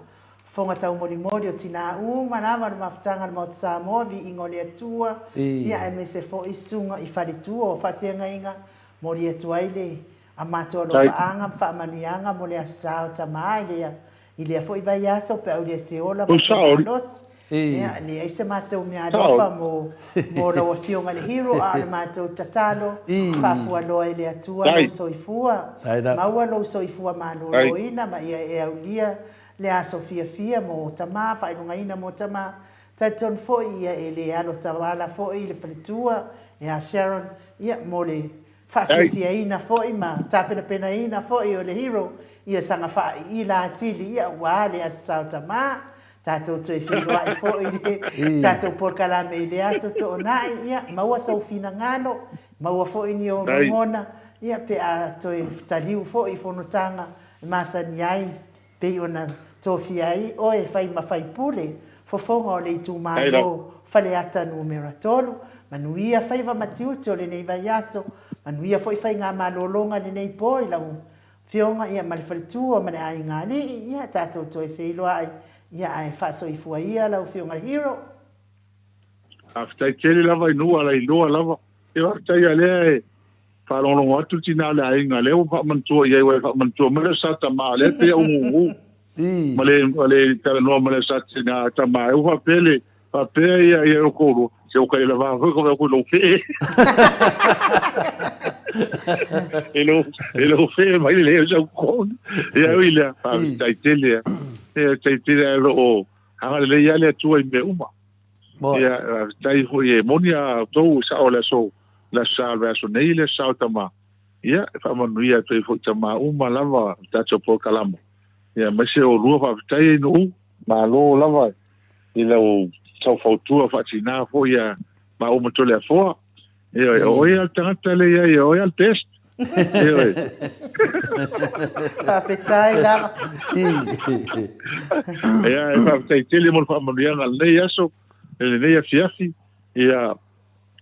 fofoga taumolimoli o tinā uma lava o le mafutaga a le Maota Samoa, viiga o le Atua, ia aemaise foi susuga i faletua o faafeagaiga, moli atu ai le a matou alofaaga ma faamanuiaga mo le Aso Sa o Tama i lea I lea foi vaiaso pe aulia se ola ma se malosi, ia, leai se matou meaalofa mo, mo lau Afioga i le Hero, a o le matou tatalo, faafualoa e le Atua lou soifua, maua lou soifua maloloina ma ia e aulia le aso fiafia mo tama, faailogaina mo tama. Talitonu foi ia e le alo tawala foi le faletua ia Sharon, ia, mo le faafiafiaina foi ma tapenapenaina foi o le Hero ia saga faaiila atili ia aua le Aso Sa o Tama. Tatou toe feiloai foi i le tatou polokalame i le Aso Toonai, ia maua sou finagalo, maua foi ni ou lagona, ia pe a toe taliu foi i fonotaga e masani ai pei ona tofia ai oe e fai ma faipule fofoga o le itumalo Faleata Numera 3. Manuia faiva ma tiute o lenei vaiaso, manuia foi faigamalologa i lenei po i lau Afioga ia ma le faletua ma le aiga alii, ia tatou toe feiloai, ia ae faasoifua ia lau Afioga Hero. Faafetai tele lava i nuu a lailoa lava. E faafetai a lea e faalogologo atu le tina o le aiga, lea ua faamanatua i ai, ua e faamanatua mai le sa tama, lea pei au gugu. Ma le, ma le talanoa ma le sa tina tama, e ua faapea le, faapea ia, ia o kōlua, se o ka ela vā foi ka wea lou fee. E lou, e lou fee mai le leo sau koni. Ia ui lea, faafetai tele ia. Ia, tai tele a lo o, agalelei lava le Atua i mea uma. Ia, faafetai foi e moni a outou sao o le aso, le aso sa o le vaiaso nei, le aso sa o tama. Ia, e faamanuia atu ai foi tama uma lava le tatou polokalama. Ia, aemaise oulua faafetai ai nuu, malo lava i lau saufautua faatina foi ia maua ma Toleafoa. Ioe, o oe lava le tagata lea i ai, o oe lava le best. Ioe. Faafetai lava. Ia, e faafetai tele mo le faamanuiaga o lenei aso, i lenei afiafi. Ia,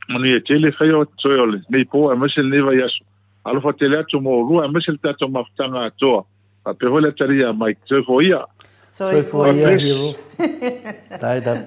manuia tele faia o toe o lenei po aemaise lenei vaiaso. Alofa tele atu mo oulua aemaise le tatou mafutaga atoa. Faapea foi le atalia Mike. Soifua ia. Soifua ia Hero. Tai lava.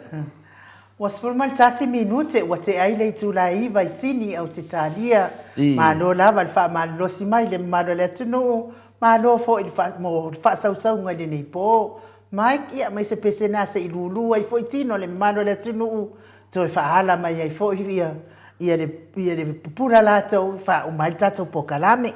Ua 11 minute ua tea ai le itula e 9 i Sini, Ausetalia. Malo lava le faamalolosi mai i le mamalu o le atunuu, malo foi mo le faasausauga i lenei po. Mike, ia aemaise pese na se i lulu ai foi tino le mamalu o le atunuu, toe faaala mai ai foi ia, ia le, ia le pupula latou, faauma ai le tatou polokalame.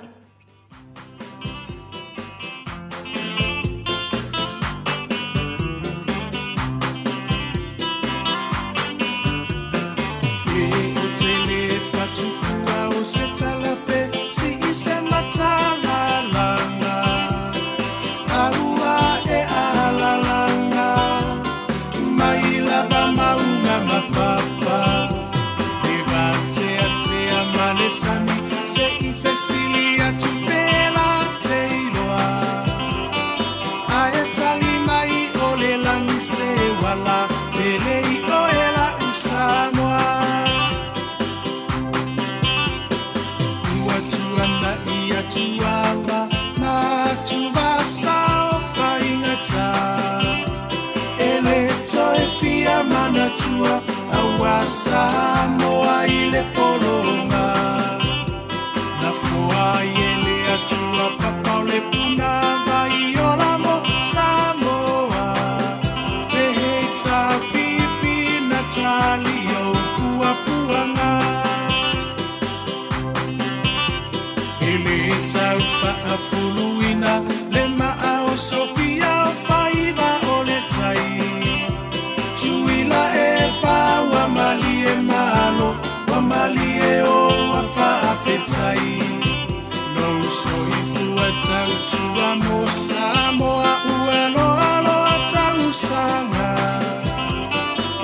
Ua tautua mo Samoa ua loaloa tausaga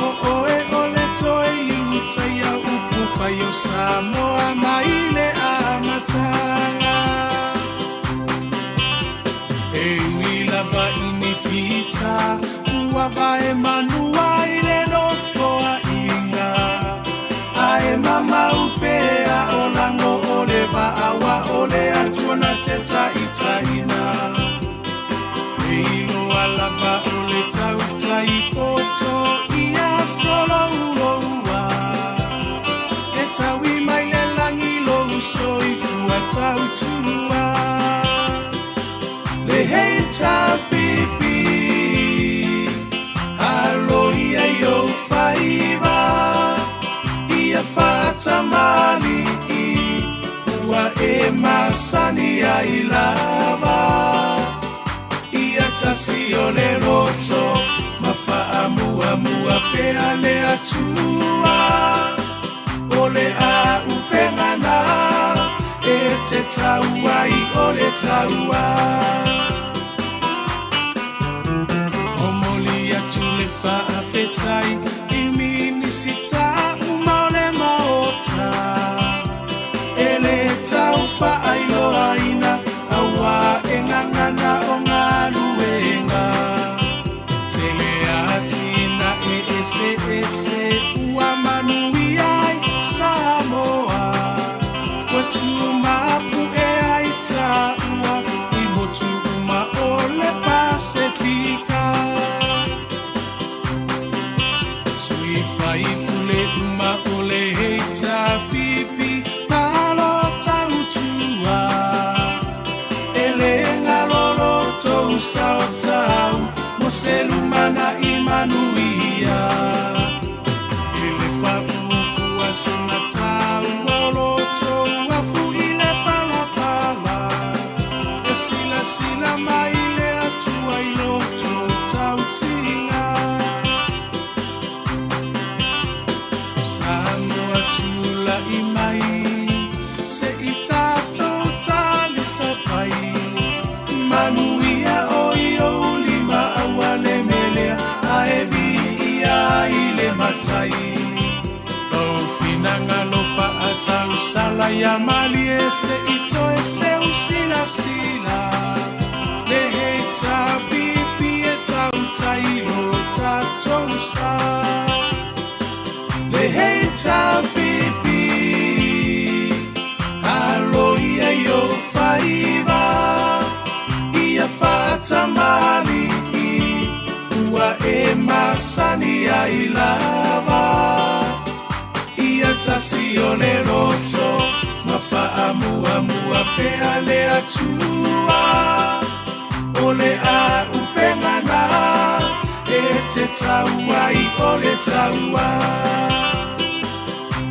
O oe o le toe Iutaia upu fai o Samoa mai le amataga E ui lava i ni fita ua vae manua i le nofoaiga Ae mamau pea o lago o le vaa o le Atua na te taitaiina E iloa lava o le tautai poto ia solouloua E taui mai le lagi lou soifua tautua Le HRPP Aloia i ou faiva Ia faatamalii Ua e masani ai lava Ia tasi o le loto Ma faamuamua pea le Atua O le auupega na E te tau ai o le taua Momoli atu le faafetai i Minisita uma o le Maota E le tau faailoaina auā e gagana o galuega Tele atinae eseese ua manuia ai Samoa Ua tumapu'e ai taua i motu uma o le Pasefika Sui faipule uma o le HRPP Malo tautua E le galo lo tou sao tau Mo se lumanai manuia E le paʻu fua se mataua o lo tou afu i le palapala E silasila mai le Atua i lo tou tautiga Samoa tula'i mai se i tatou talisapai Manuia o i ou lima aua le melea ae viia ai le Matai Lou finagalo faatausala ia malie se i toe seusilasila Le HRPP e tautai lo tatou sa Le HRPP Aloia i ou faiva Ia faatamalii Ua e masani ai lava Ia tasi o le loto Ma faamuamua pea le Atua O le auupega na E te tau ai o le taua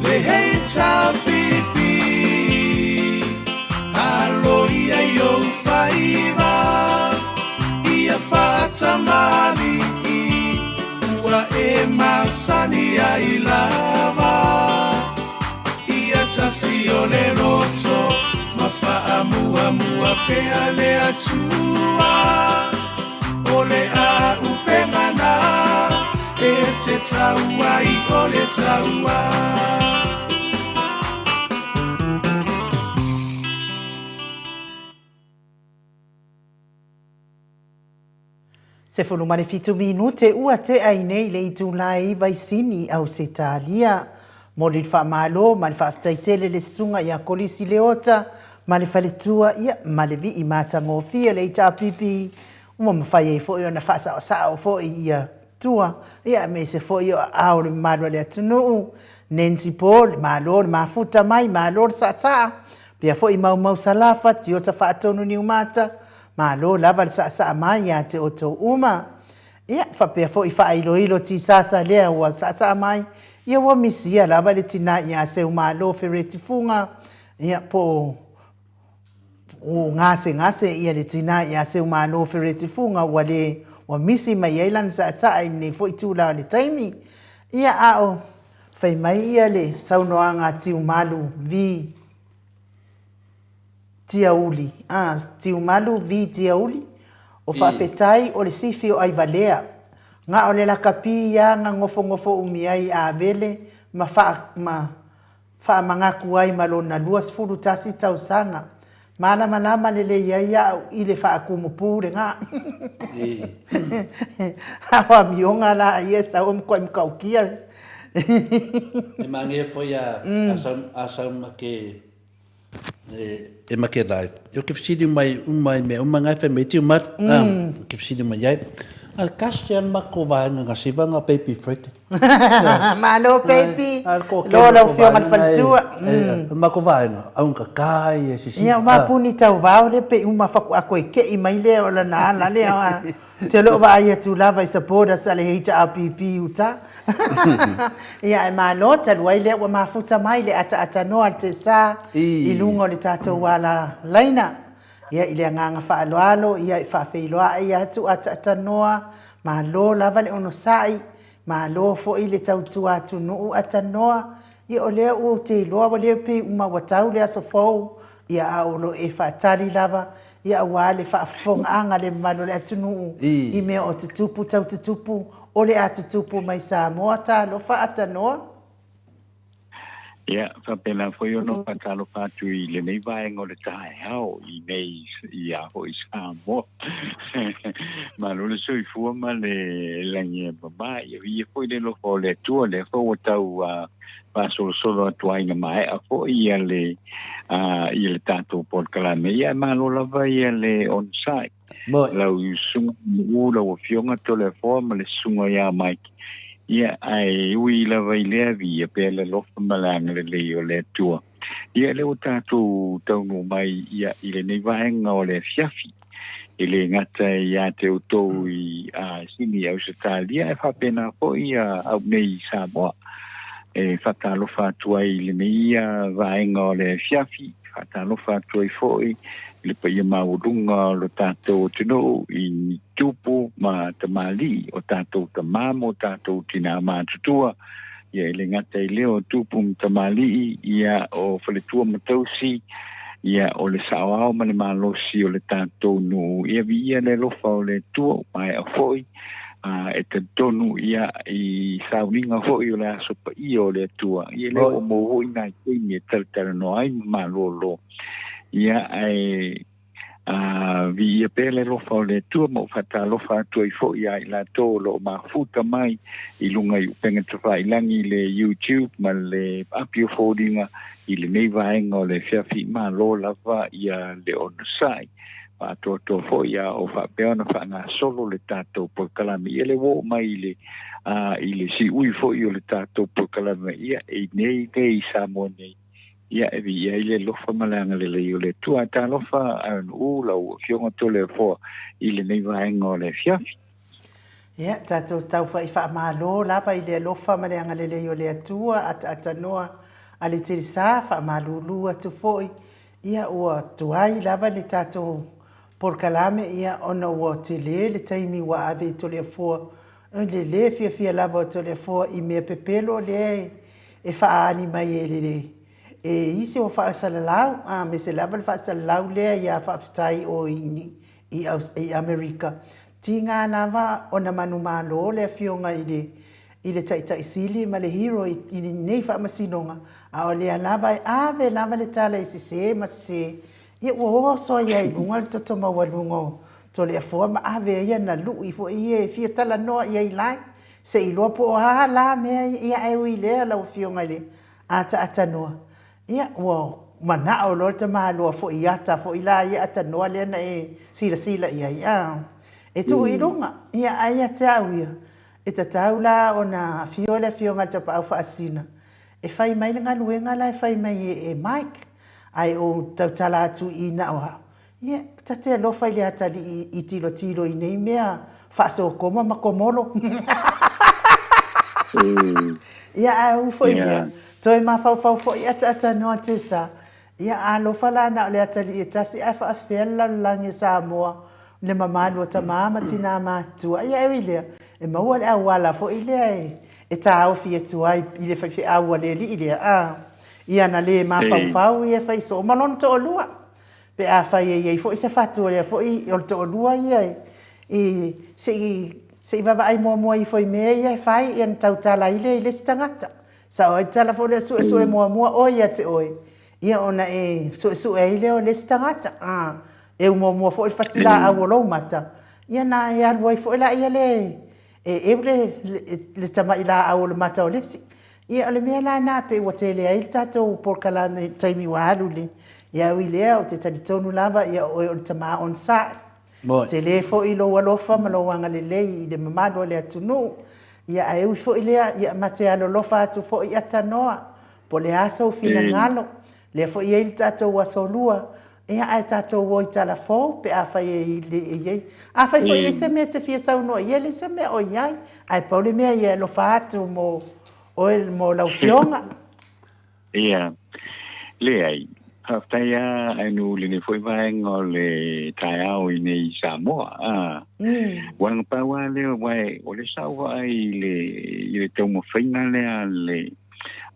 Le HRPP Aloia i ou faiva Ia faatamalii Ua e masani ai lava Ia tasi o le loto Ma faamuamua pea le Atua O le auupega na E te tau ai o le taua 17 minute ua tea i nei le itula e 9 i Sini, Ausetalia. Momoli le faamalo ma le faafetai tele le susuga ia Kolisi Leota ma le faletua ia ma le vii matagofie le HRPP ua mafai ai foi ona faasaosao foi ia tua ia aemaise foi o aao o le mamalu o le atunuu. Nancy Paul, malo le mafuta mai, malo le saasaa, pea foi Maumau Salafa, Tiosa Faatonu Niumata, Malo lava le saasaa mai ia te outou uma. Ia, faapea foi faailoilo tisasa lea ua saasaa mai, ia ua misia lava le tina ia Seumalo Fereti Fuga, ia, po o gasegase ia le tina ia Seumalo Fereti Fuga ua le, ua misi mai ai lana saasaa i lenei foi tula o le taimi. Ia, a o fai mai ia le saunoaga a Tiumalu vii. Tiauli, a, Tiumalu V Tiauli, o faafetai o le sifi o Aivalea, ga o le lakapi ia ga gofogofo umi ai Avele ma faa, ma faamagaku ai ma lona 21 tausaga. Malamalama lelei ai a'u i le faakumu le ga. A o amioga la ia e sau e matuai matautia. E manaia foi a, a sau, a sau ma ke e ma ke live. Eu ke fesili mai uma i mea uma ngai fai mai tiu mat. Mm. Ke fesili mai ai. A le kasi an ma ko vaenga nga siva nga baby freight. Malo baby. Lo lau fio ma faletua. Ma ko vaenga au ka kai e sisi. Ia ma puni tau vao le pe uma faku a koe ke i mai le o la na ala le a. Te loo vaai atu lava i supporters a le HRPP i uta. Ia ae malo talu ai lea ua mafuta mai le ataatanoa a le Tesa i luga o le tatou ala laina. Ia i le agaga faaaloalo ia e faafeiloai atu ataatanoa, malo lava le onosai, malo foi le tautua atunuu atanoa. Ia o lea ua ou te iloa ua le pei uma ua tau le aso fou, ia a o lo o e faatali lava Ia aua le faafofogaaga a le mamalu o le atunuu i mea o tutupu tau tutupu o le a tutupu mai Samoa talofa atanoa. Ia, faapena foi ona faatalofa atu i lenei vaega o le taeao i nei i a foi Samoa. Malo le soifua ma le lagi e mama. Ia viia foi le alofa o le Atua, lea foi ua tau faasolosolo atu ai ina maea foi ia le ia le tatou polokalame. Ia e malo lava ia le onosai. Lau susuga Nu'u, lau Afioga Toleafoa ma le susuga ia Mike. Ia ae ui lava i lea viia pea le alofa ma le agalelei o le Atua. Ia lea ua tatou taunuu mai ia i lenei vaega o le afiafi. E le gata ia te outou i Sini i Ausetalia, e faapena foi ia au nei i Samoa. E faatalofa atu ai i lenei vaega o le afiafi, faatalofa atu ai foi i le paia maualuga o lo tatou atunuu i tupu ma tamalii, o tatou tama ma o tatou tinā matutua. Ia e le gata i lea o tupu ma tamalii, ia o faletua ma tausi, ia o le saoao ma le malosi o le tatou nuu. Ia viia le alofa o le Atua ua maea foi, a e talitonu ia i sauniga foi o le aso paia o le Atua. Ia lea ua maua foi nai taimi e talatalanoa ai ma malolo. Ia ae Ā, viia pea le alofa o le Atua ma ou faatalofa atu ai foi ia i latou o lo o mafuta mai i luga i upega tafailagi i le YouTube ma le api o foliga i lenei vaega o le afiafi. Malo lava ia le onosai faatoatoa foi a o faapea ona faagasolo le tatou polokalame. Ia le ua oo mai i le, ā, i le siui foi o le tatou polokalame, ia, i nei nei i Samoa nei. Ia, e viia ai le alofa ma le agalelei o le Atua. Talofa Aaron lau Afioga Toleafoa i lenei vaega o le afiafi. Ia, tatou taufa'i faamalo lava i le alofa ma le agalelei o le Atua, ataatanoa a le Telesa, faamalulu atu foi, ia ua tuai lava le tatou polokalame, ia ona ua tele le taimi ua ave i Toleafoa, i le le fiafia lava o Toleafoa i mea pepelo lea e faaali mai e le e isi o faasalalau, a aemaise lava le faasalalau lea ia faafetai o i i Amerika. Tiga lava ona manumalo le afioga i le i le Taitai Sili ma le Hero i lenei faamasinoga, a o lea lava e ave lava le tala e sese ma sese, ia ua oso ai lava i luga le toto maualuga o Toleafoa ma ave ai ana lui foi ia e fia talanoa i ai lai. Se i iloa po o a la mea ia ae ui lea lau Afioga i le ataatanoa, ia ua manao loa le tamaloa foi i ata foi la ia atanoa lea na e silasila i ai, a e tuu i luga. Ia ae ia te au ia, e tatau la ona afio le Afioga i le Tapaau Faasisina e fai mai le galuega la e fai mai e Mike, ae ou tautala atu i na o au, Ia, ta te alofa i le atalii i tilotilo i nei mea faasokoma ma komolo. Ia, ae ui foi i lea, toe mafaufau foi ataatanoa Tessa. Ia, a alofa la na o le atalii e tasi ae faafefea le lalolagi o Samoa, le mamalu o tama ma tinā matutua. Ia, ae ui i lea, e maua le auala foi lea e taofi atu ai i le faifeau a le alii lea, a, ia na le mafaufau ia e fai soo ma lona toalua. Pe afai e i ai foi se fatu o lea foi o le toalua ia i se i se i vaavaai muamua ifo i mea ia e fai ia ona tautala ai lea i le isi tagata. Sao ai le tala foi lea suesue muamua oe ia te oe, ia ona e suesue ai lea o le isi tagata. A, eu muamua foi le fasilaau o lou mata, ia ona e alu ai foi laia lea e eu le, le tamai laau o le mata o le isi. Ia o le mea la lena pei ua tele ai le tatou polokalame i le taimi ua alu le, ia ui lea ou te talitonu lava ia o oe o le tama onosai. Tele foi lou alofa ma lou agalelei i le mamalu o le atunuu. Ia ae ui foi lea, ia ma te alolofa atu foi ia tanoa, po o le a sou finagalo. Lea foi e i ai le tatou aso lua, ia ae tatou o i tala fou pe afai e le i ai. Afai foi e i ai se mea e te fia saunoa i ai, e leai se mea o i ai, ae pau le mea ia e alofa atu mo oe mo lau Afioga. Ia, leai, faafetai lava Ainu i lenei foi vaega o le taeao i nei i Samoa. A, ua na pau lava lea, aua o lea sa ou vaai i le, i le taumafaiga lea a le,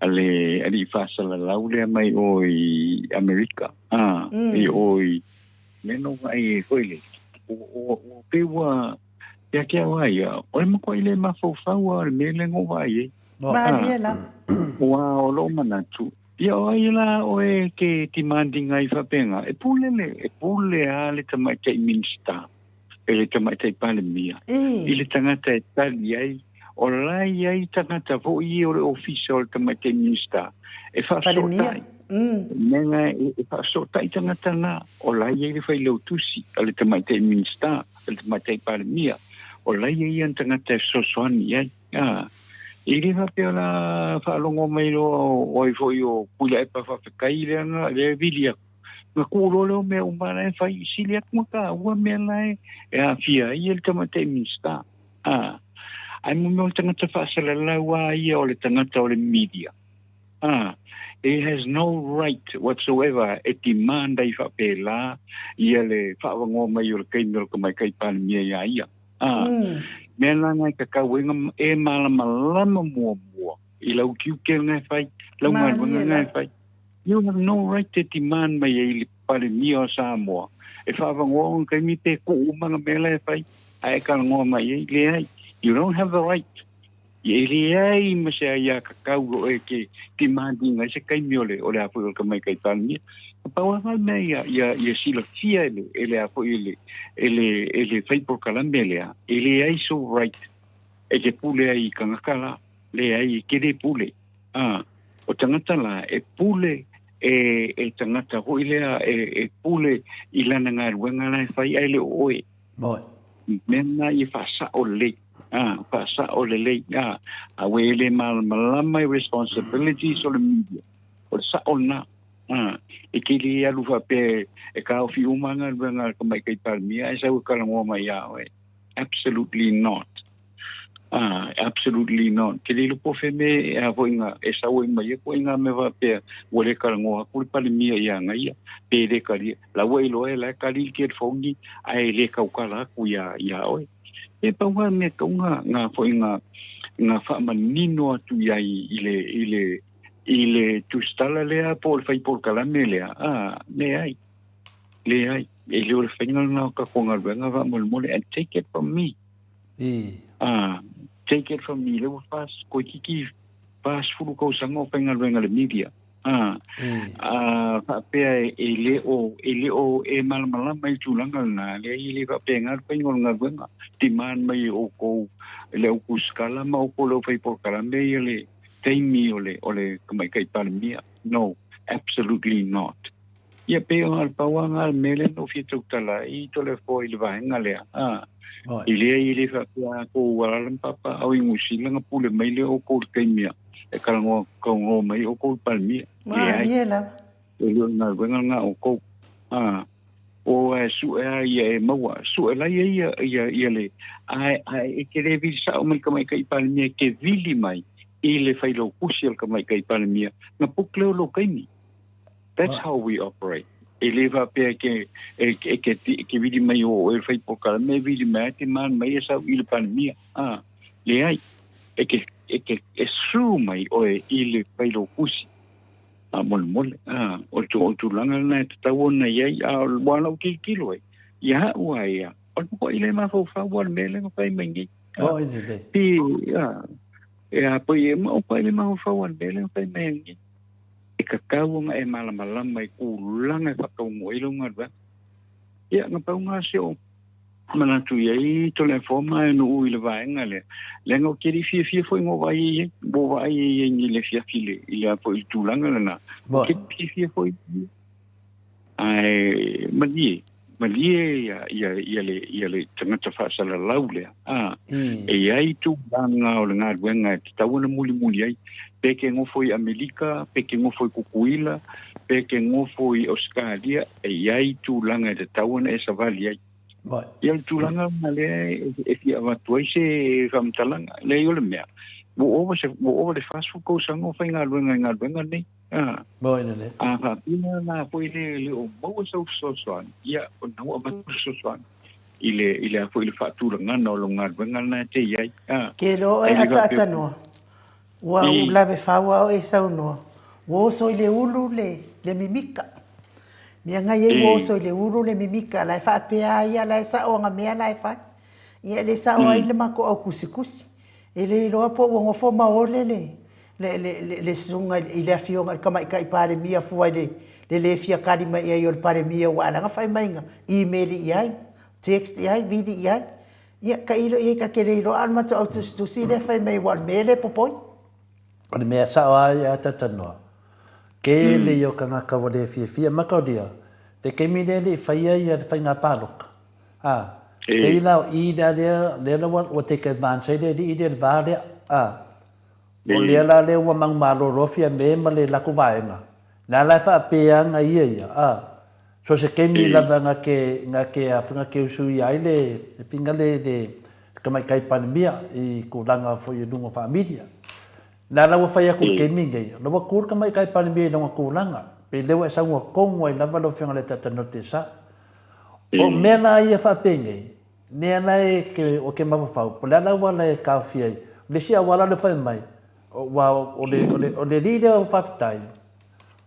a le alii faasalalau lea mai o i Amerika, a, i o i, lea na ou vaai ai foi le, ua, ua, pei ua, ia te au lava ia, o le matuai le mafaufau lava o le mea lea na ou vaai ai. Malie lava. Ua o lou manatu, ia o ai la oe e te demanding ai faapena, e pule le, e pule lava le tamaitai Minista, e le tamaitai Palemia, i le tagata e tali ai, o la e i ai tagata foi ia o le ofisa o le tamaitai Minista e faafesootai. Mea e faafesootai tagata na, o la e i ai le failautusi a le tamaitai Minista, a le tamaitai Palemia, o la e i ai ana tagata e fesoasoani i ai. A, e le faapea o le a faalogo mai loa o ai foi o Tuilaepa faafetai lea na lea e vili atu. Na tuu loa lea o mea uma la e fai, sili atu ona taua mea la e e aafia ai le tamaitai Minisita. A, ae mo mea o le tagata faasalalau lava ia o le tagata o le media. A, he has no right whatsoever e demand ai faapela ia le faavagoa mai o le taimi o le tamaitai Palemia iā ia. A, mea la na e kakau e, e malamalama muamua i lau tiute na e fai, lau galuega na e fai. You have no right te demand mai ai le Palemia o Samoa e faavagoa ona taimi pe tuu uma na mea la e fai, ae e talanoa mai ai, leai. You don't have the right. E leai ma se aiā kakau o e ke demanding ai se taimi o le, o le a foi o le tamaitai Palemia. Na pau lava le mea ia, ia, ia silafia e le, e le a foi e le, e le, e le fai polokalame lea, e leai sou right e te pule ai i tagata la, leai, e te le pule. A, o tagata la, e pule e, e tagata foi lea, e, e pule i lana galuega la e fai ae le o oe. Moi. Mea na ia faasao lelei. Ah, faasao lelei. Ah, a ua e le malamalama i responsibilities o le media. O le sao lena. Ah, e te le alu faapea e taofi uma galuega a le Tamaitai Palemia ae sau e talanoa mai ia oe. Absolutely not. Ah, absolutely not. Te le iloa po o fea mea e a foi nga e sau ai mai ai koe i ngā mea faapea ua le talanoa atu le Palemia ia ia ia, pe le talia. La ua iloa e la e kali le telephone ae le tautala atu ia ia oe. E pau lava le mea tatau nga nga foi nga nga faamanino atu i ai i le i le i le tusitala lea po o le fai polokalame lea, ah, leai. Leai. E le o le faiga lena o tatou galuega faamolemole and take it from me. Ah, take it from me, lea ua fas, koikiki 40 tausaga o faigaluega i le media. Ah, ah, faapea e le o, e le o e malamalama i le tulaga lena, leai e le faapena le faiga o le galuega. Demand mai e outou i le au tusitala ma outou le au fai polokalame ia le taimi o le, o le Tamaitai Palemia. No, absolutely not. Ia pei o le pau lava le mea lea na ou fia tautala ai Toleafoa i le vaega lea, a, i leai e le faapea a kou alaala ma papa au i Niu Sila na pule mai lea oukou i le taimi e talanoa talanoa mai oukou i le Palemia. Leai. Malie lava. E le o le galuega lena a oukou. A, o e sue lava ia e maua, sue laia ia ia ia le, ae ae e te le vili sao mai le tamaitai Palemia e te vili mai i le failautusi a le tamaitai Palemia, na book lea o lou taimi. That's how we operate. E le faapea ke, e, e, ke, ke vili mai o oe fai polokalame, e vili mai te man mai e sau i le Palemia. Ah, leai. E ke, e ke, e sue mai oe i le failautusi. Faamolemole, a, o le o le tulaga lena e tatau ona i ai, a o ua lau tilotilo ai, ia au a ia, o le matuai le mafaufau lava o le mea lea na fai mai nei. A, Oi lelei. Pe, a, e a pei e ma o pai le mafaufau lava o le mea lea na fai mai nei. E tatau ona e malamalama i tulaga e faataunuu ai lau galuega. Ia, na pau lena se o manatu i ai Toleafoa ma Nuu i le vaega lea, leaga ou te le i fiafia foi na ou vaai ai, ua ou vaai ai i le afiafi i le, i le, i le tulaga lena, ou te le fiafia foi. Ae malie, malie ia, ia, ia, le, ia le tagata faasalalau lea, a, e i ai tulaga o le galuega e tatau ona mulimuli ai, pe ke nofo i Amerika, pe ke nofo i Kukuila, pe ke nofo i Ausetalia, e i ai tulaga e tatau ona e savali ai. Ia o le tulaga lena lea e fia avatu ai se faamatalaga. Leai o le mea, ua ova se, ua ova le 40 tausaga o faigaluega i galuega nei. A, a faapea la foi le le o maua sau fesoasoani, ia o lena ua avatu le fesoasoani i le i le a foi le faatulagana o lou galuega lena e te i ai. A, Ke loa e oe le faapea ataatanoa, ua ou lave faua oe saunoa, ua oso i le ulu le, le mimika. Mea ngai ai ua oso i le ulu le mimika, la e faapea a ia, la e sao anga mea la e fai. Ia e le sao ai le matou au kusikusi. E le iloa po ua nofo ma ole le, le, le, le, le susuga i le afioga i le Tamaitai Palemia fua i le, le le fia kali mai i ai o le Palemia ua ala na fai mai na email i ai, text i ai, vili i ai. Ia, tailo i ai ta te le iloa a o le matou au tusitusi lea fai mai ua o le mea lea e popoi. O le mea sao a ia talatalanoa, tele ia o tagata ua le fiafia mataulia, le taimi lea e le i faia ia le faiga paloka, a, pei la o i lea lea, lea la ua take advance ai le alii lea i le va lea, a, o lea la lea ua manumalo loa Fiame ma le latou vaega, lea la e faapea ana ia ia, a, so se taimi lava na te, na te, a, na te usuia ai le, le pinga le, le Tamaitai Palemia i tulaga foi i luga o faamilia. Na la ua fai atu i le taimi lenei, o la ua tu le Tamaitai Palemia i lona tulaga, pei lea ua e saunoa tonu ai lava lau Afioga i le Taitai o le Sa. O mea la ia faapenei, mea la e ke, o ke mafaufau, po o le a le auala e taofia ai. O le isi auala lea fai mai, aua o le, o le, o le alii lea o Faafetai,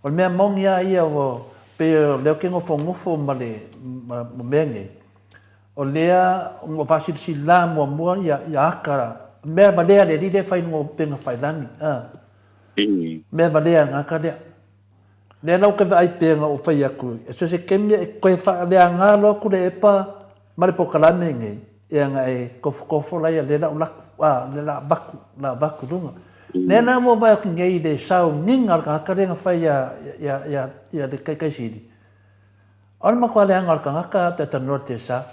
o le mea moni lava ia ua, pei o lea ou te nofonofo ma le, ma mea nei, O lea ua faasilasila muamua ia ia aka mea valea le alii lea e fai luga o upega failagi a. Mea valea nga aka lea. Lea la ou te vaai pea na ou fai atu e so se taimi e toe faaleaga loa atu le epa ma le polokalame lenei ia na e tofotofo laia lea la ou laku a lea la avatu la avatu i luga. Lea la ua vaai atu nei i le sauniga o le tagata lea na fai ia ia ia ia le Taitaisili. O le matua leaga o le tagata pe talanoa le tesa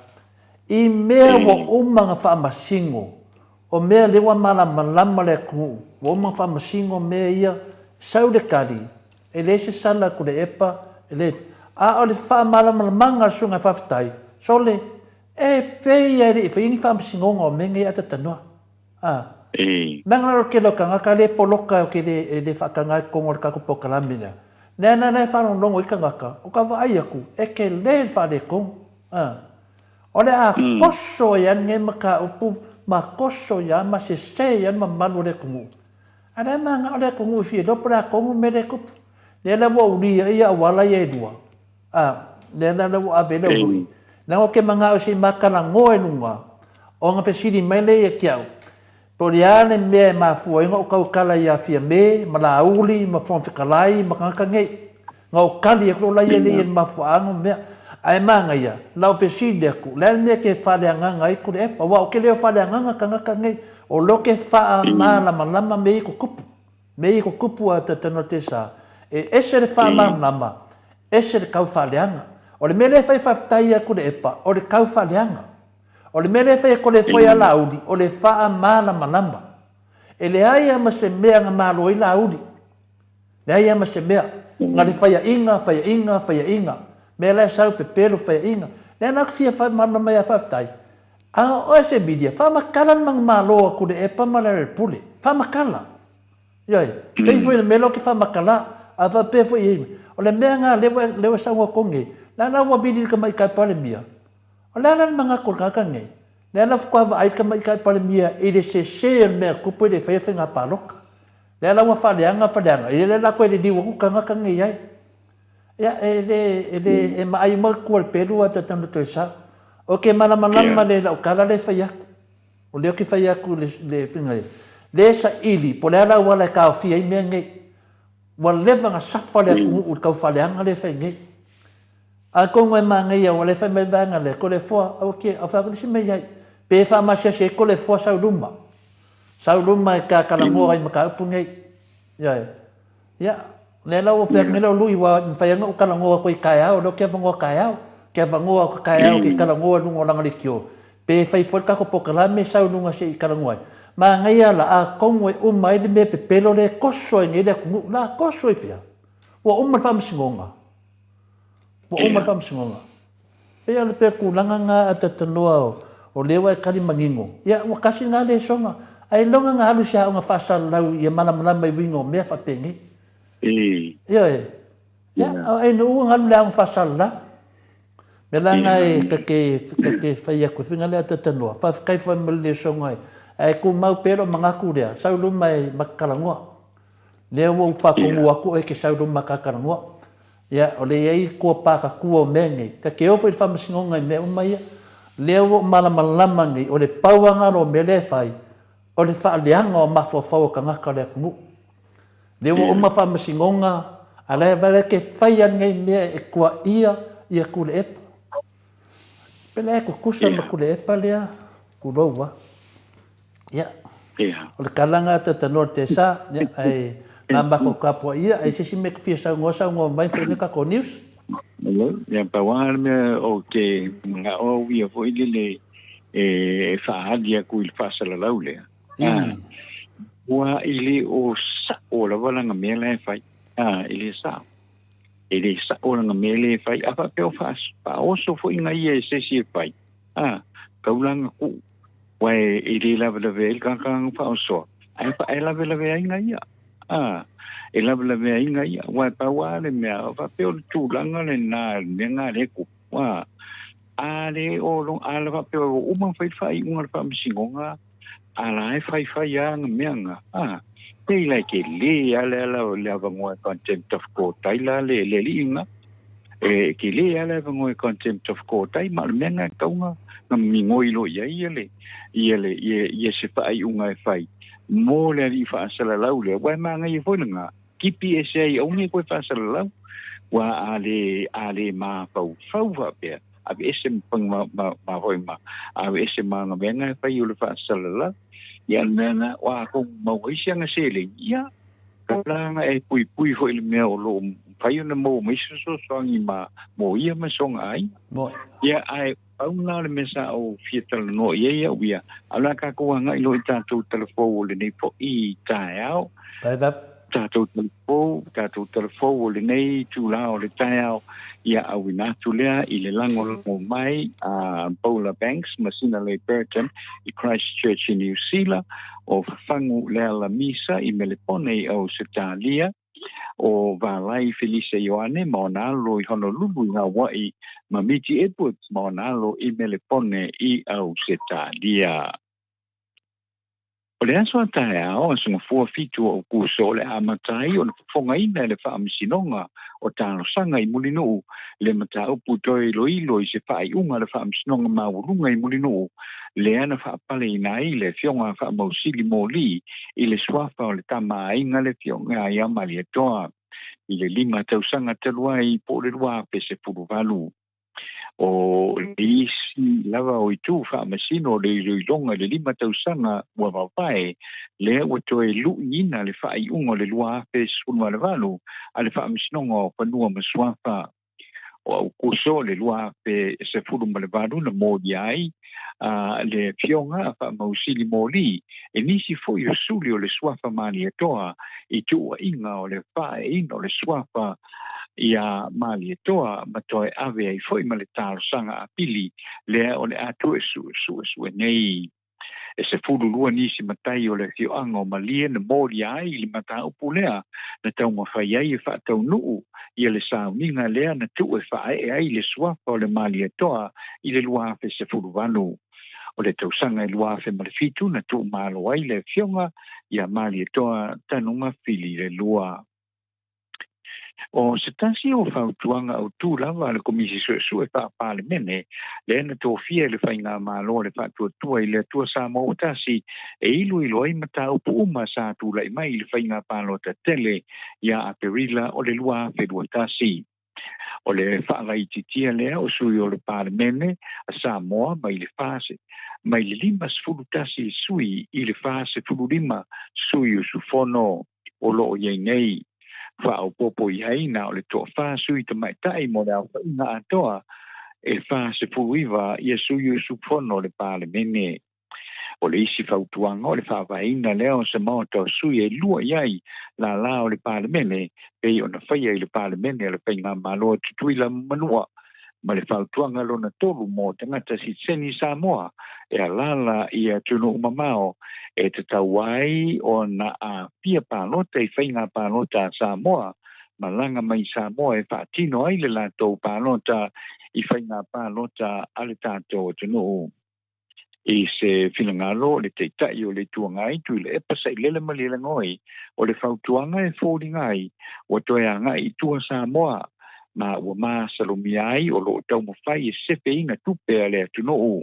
i mea ua uma ona faamasino, o mea lea ua malamalama le atunuu, ua uma ona faamasino mea ia, sau le tali, e leai se sala a Tuilaepa, e leai, a o le faamalamalamaga a le Susuga Faafetai, sole, e pei lava e le i faia ni faamasinoga o mea nei a talanoa. A. Leaga o le tele o tagata lea e poloka ou te le, e le faataga ai totonu o le tatou polokalame lea. Leaga la e faalogologo ai tagata, o ka vaai atu, e tele le faaletonu. A. O le a toso ai lava lenei mataupu ma toso ai lava ma sese ai lava le mamalu o le atunuu. A o le a manao le atunuu e fia iloa po o le a tonu le mea lea e tupu. Lea la ua ulia ai auala ia e lua. A, lea la lea ua ave ai lau lui. Leaga ou te manao se i matalanoa i luga, ona fesili mai lea ia te au, po o le a le mea e mafua ai ona ou tautala ia Fiame ma Laauli ma Fofoga Fetalai ma tagata nei. Na ou tali atu loa laia lea i le mafuaaga o mea. Ae manaia, lau fesili atu, o le a le mea e te faaleagaga ai Tuilaepa? Aua ou te le o faaleagaga tagata nei, o lea ou te faamalamalama mea ia e tutupu. Me i ko kupu a Tatanotesa, e ese le faamalamalama, ese le kau faaleaga. O le mea lea e fai faafetai ia Tuilaepa, o le kau faaleaga. O le mea lea e fai e Toleafoa ia Laauli, o le faamalamalama. E leai lava ma se mea na malo ai Laauli. Leai lava ma se mea. Na le faiaina, faiaina, faiaina. Mea la e sau pepelo faiaina. Lea la ou te fia faamalamalama ia faafetai. A o oe se media, faamatala le manumalo a Tuilaepa ma Lealailepule. Faamatala. Ioe. Pei foi o le mea lea ou te faamatala. A faapea foi i ai, o le mea lena lea ua, lea ua saunoa tonu nei, lea la ua vili le tamaitai Palemia. O le a la le manatu o le tagata lenei? Lea la faatoa vaai le tamaitai Palemia i le sese o le mea tupu e le i faia le faiga palota. Lea la ua faaleaga faaleaga, ia lea la koe liliu aku kagaka nei ai. Ia, e le, e le, e maai uma le kua le pelu a tatanu toe sa. O ke malamalama le lau kala le fai aku. O lea ke fai aku le, le finga le, le saili, po le ala uala e kaofia ai mea nei. Ua leva na safa le atunuu i le tau faaleaga lea e fai nei. Atonu e manaia ua le fai mai le vaega lea, Toleafoa, aua ke, au fai isi mea i ai. Pe faamasiasi ai Toleafoa sau luma. Sau luma e ta talanoa ai mataupu nei. Ioe. Ia, lea la ua fai atu nei lau lui, ua mafai ai ona ou talanoa atu i taeao, lea ou te avanoa taeao. Ke avanoa atu taeao ke talanoa i luga o lana leitio. Pe fai foi le tatou polokalame sau i luga se i talanoa ai. Manaia la, atonu e uma ai le mea pepelo lea e toso ai nei le atunuu. La toso i fea? Ua uma le faamasinoga. Ua uma le faamasinoga. Pei o le pea tulaga na a tataloa o lea ua e tali manino, ia ua tasi na lesoga. Ailoga na alu i se aoga faasalalau ia malamalama i uiga o mea faapenei. Ioe. Ia, o ainu na alu i le aoga faasalalau. Mea la na e ta te fai atu e whina lea tatanoa. Faafetai foi mo le lesoga e. Ae tumau pea lou manatu lea, sau luma e matatalanoa. Lea ua ou faatonu atu oe e te sau luma matatalanoa. Ia, o le i ai kua pākatua o mea nei. Ta te o foi i le faamasinoga i mea uma ia. Lea ua ou malamalama nei, o le pau lava lena o mea lea e fai, o le faaleaga o mafaufau o tagata o le atunuu. Lea ua uma faamasinoga, a la e te fai lava lenei mea e tuaia ia Tuilaepa. Pe la e tutusa ma Tuilaepa lea, tulou lava. Ia. Ia. O le tala lena a Tanoa le Tesa, ia, ae na matou tapuaia, ai se isi mea e te fia saunoa, saunoa mai fai nei tatou news. Ia, pau lava le mea ou te manao au ia foi lele e faaali atu i le faasalalau lea. Ua i le o sa'o lava lana mea la e fai. E le sa'o. E le sa'o lana mea lea e fai. A faapea o faaoso foi na ia e se isi e fai, taulaga kuu. Ua e le lavelave ai le tagata na faaosoa, ae e lavelave ai na ia. E lavelave ai na ia. Ua e pau lava le mea, faapea o le tulaga lena, le mea na lea e tupu. A le o lo, a le faapea ua uma ona fai le faaiuga a le faamasinoga, a la e faifai lava na mea na. Pei la e tele lava le ala o le avanoa e contempt of court ai la le alii lena. E tele lava le avanoa e contempt of court ai, ma o le mea lena e tatau ona migoi loa i ai ia le, ia le, ia se faaiuga e fai mo le alii faasalalau lea, aua e manaia foi lena, tipi ese ai aua ne i toe faasalalau, ua a le, a le mafaufau faapea, aveese ma, ma, ma, foi ma, aveese ma ana mea na e fai o le faasalalau. Ia le mea lena, ua atonu maua ai si ana seleni, ia, tulaga e puipui foi i le mea o lo o mafai ona maua mai se fesoasoani ma mo ia ma sona aiga. Ia, ae pau lena o le mea sa ou fia talanoa i ai au ia, a o le a tatou agai loa i tatou talafou o lenei foi taeao. Tatou talafou, tatou talafou o lenei itulā o le taeao, ia auina atu lea i le lagolago mai a Bola Banks ma Sinalei Burton i Christchurch i Niu Sila, o Fafagu Leala Misa i Melepone i Ausetalia, o Valai Felise Ioane ma ona alo i Honolulu i Hawaii, ma Miti Edwards ma ona alo i Melepone i Ausetalia. O le aso a taeao, Aso Gafua 7 o Aokuso, o le a amata ai ona fofogaina e le Faamasinoga o Talosaga i Mulinuu le mataupu toe iloilo i se faaiuga a le Faamasinoga Maualuga i Mulinuu lea na faapaleina ai le Afioga a Faamausili Moli i le suafa o le tama aiga le Afioga ia Malietoa i le 5 tausaga talu ai po o le 2018. O le isi lava o itu faamasino o le iloiloga i le 5 tausaga ua mavae, lea ua toe luiina le faaiuga o le 2018 a le Faamasinoga o Fanua ma Suafa o Aukuso le 2018 na molia ai le Afioga a Faamausili Moli e nisi foi o suli o le Suafa Malietoa i tuuaiga o le faaeaina o le Suafa ia Malietoa ma toe ave ai foi ma le talosaga apili lea o le a toe suesuesue nei. E 12 nisi matai o le afioaga o Malie na molia ai i le mataupu lea na taumafai ai e faataunuu ia le sauniga lea na tuu e faaee ai le suafa o le Malietoa i le 2018. O le tausaga e 2007 na tuumalo ai le afioga ia Malietoa Tanumafili le Lua. O se tasi o fautuaga autū lava a le Komisi Suesue Faa-Palemene, lea na tofia e le Faigamalo a le Faatuatua i le Atua Samoa ua Tasi e iloilo ai mataupu uma sa tulai mai i le faiga palota tele ia Aperila o le 2021. O le faalaititia lea o sui o le Palemene a Samoa mai le 4 mai le 51 sui i le 45 sui usufono o lo o i ai nei. Faaopoopo i ai na o le toafa sui tamaitai mo le aofaiga atoa e 49 ia sui usufono o le Palemene. O le isi fautuaga o le faavaeina lea o se maota o sui e lua i ai lālā o le Palemene pei ona faia i le Palemene a le Faigamalo a Tutuila ma Manua ma le fautuaga lona tolu mo tagata sitiseni Samoa e alaala i atunuu mamao e tatau ai ona aafia palota i faiga palota a Samoa malaga mai Samoa e faatino ai le latou palota i faiga palota a le tatou atunuu. I se finagalo o le Taitai o le Itu Agai, Tuilaepa Sailele Malielegaoi, o le fautuaga e foliga ai ua toe agai i tua Samoa ma ua masalomia ai o lo o taumafai e sefeina tupe a le atunuu.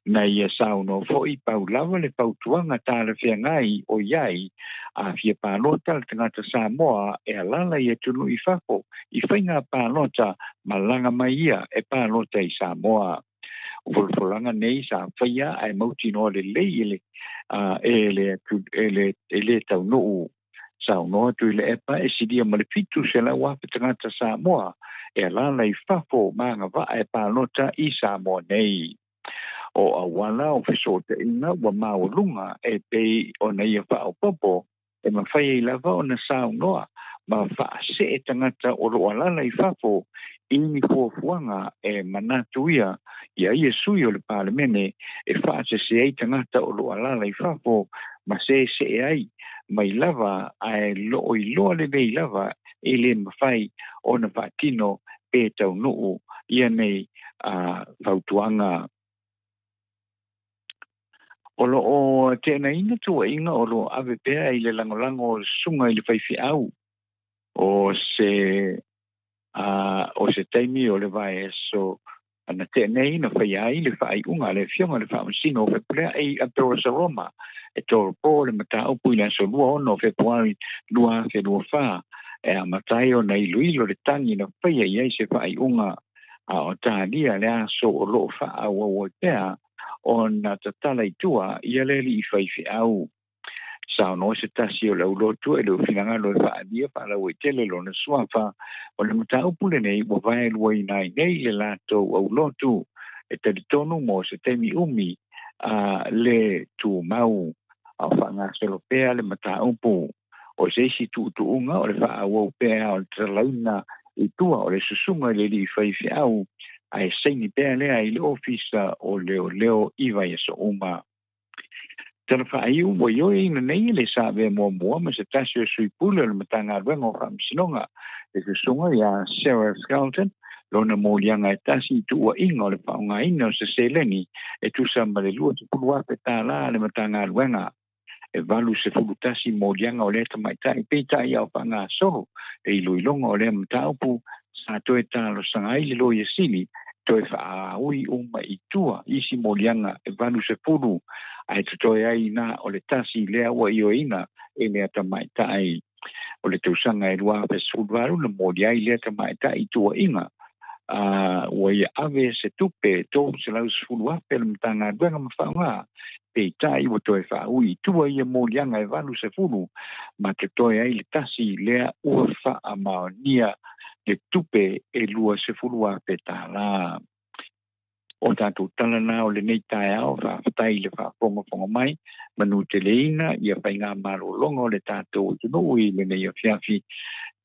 Na ia saunoa foi pau lava le fautuaga talafeagai o i ai a fia palota le tagata Samoa e alaala i atunuu i fafo i faiga palota malaga mai ia e palota i Samoa. O folafolaga nei sa faia ae mautinoa lelei e le e le e le e le taunuu. Saunoa Tuilaepa e silia ma le 700,000 tagata Samoa e alaala i fafo ma agavaa e palota i Samoa nei. O auala o fesootaiga ua maualuga e pei ona ia faaopoopo e mafai ai lava ona saunoa ma faasee tagata o lo o alaala i fafo i ni fuafuaga e manatu ia ia ia sui o le Palemene e faasese ai tagata o lo o alaala i fafo ma seesee ai mai lava ae lo o iloa lelei lava e le mafai ona faatino pe taunuu ia nei fautuaga. O lo o teenaina tuuaiga o lo o ave pea i le lagolago o le susuga i le faifeau o se o se taimi o le vaiaso na tea nei na faia ai le faaiuga a le Afioga i le Faamasino o Fepuleai Aperosa Roma e tolopo le mataupu i le aso 26 o Fepuari 2024 e amata ai ona iloilo le tagi na faia i ai se faaiuga a o talia le aso o lo o faaauau ai pea ona tatala i tua ia le alii faifeau. Saunoa se tasi o le aulotu e le o finagalo e faaalia faalauaitele lona suafa o le mataupu lenei ua vaeluaina ai nei le latou aulotu e talitonu mo se taimi umi a le tumau a o faagasolo pea le mataupu. O se isi tuutuuga o le faaauau pea o le tatalaina i tua o le susuga i le alii faifeau ae saini pea lea i le Ofisa o Leoleo i vaiaso uma. Tala faaiu ua ioeina nei e le Savea muamua ma se tasi o sui pule o le Matagaluega o Faamasinoga le susuga ia Sarah Skelton lona moliaga e tasi i tuuaiga o le faaaogaina o se seleni e tusa ma le $20,000 a le Matagaluega. E 81 moliaga o lea tamaitai, peitai a o faagasolo le iloiloga o lea mataupu, sa toe talosaga ai le Loia Sili toe faaui uma i tua isi moliaga e 80, ae totoe ai na o le tasi lea ua ioeina e lea tamaitai. O le tausaga e 2018 na moli ai lea tamaitai i tuuaiga a ua ia ave se tupe e $310,000 a le Matagaluega ma faaaoga, peitai ua toe faaui i tua ia moliaga e 80 ma totoe ai le tasi lea ua faamaonia le tupe e $20,000. O tatou tala na o lenei taeao, faafetai i le faafogafoga mai, manuteleina ia faigamalologa o le tatou atunuu i lenei afiafi,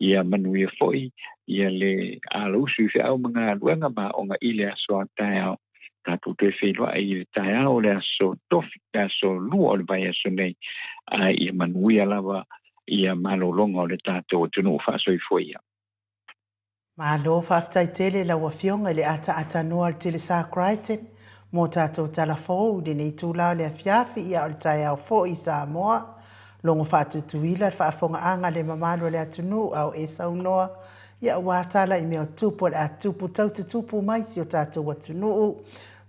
ia manuia foi ia le alausu i feau ma galuega ma aoga i le aso a taeao. Tatou toe feiloai i le taeao o le aso tofi, le aso lua o le vaiaso nei, ae ia manuia lava ia malologa o le tatou atunuu. Faasoifua ia. Malo faafetai tele lau Afioga i le ataatanoa o le Telesa Crichton. mo tatou tala fou i lenei itula o le afiafi, ia o le taeao foi i Samoa. Logo faatutuila le faafogaaga a le mamalu o le atunuu a o e saunoa, ia aua tala i mea o tupu o le a tupu tau tutupu mai si o tatou atunuu.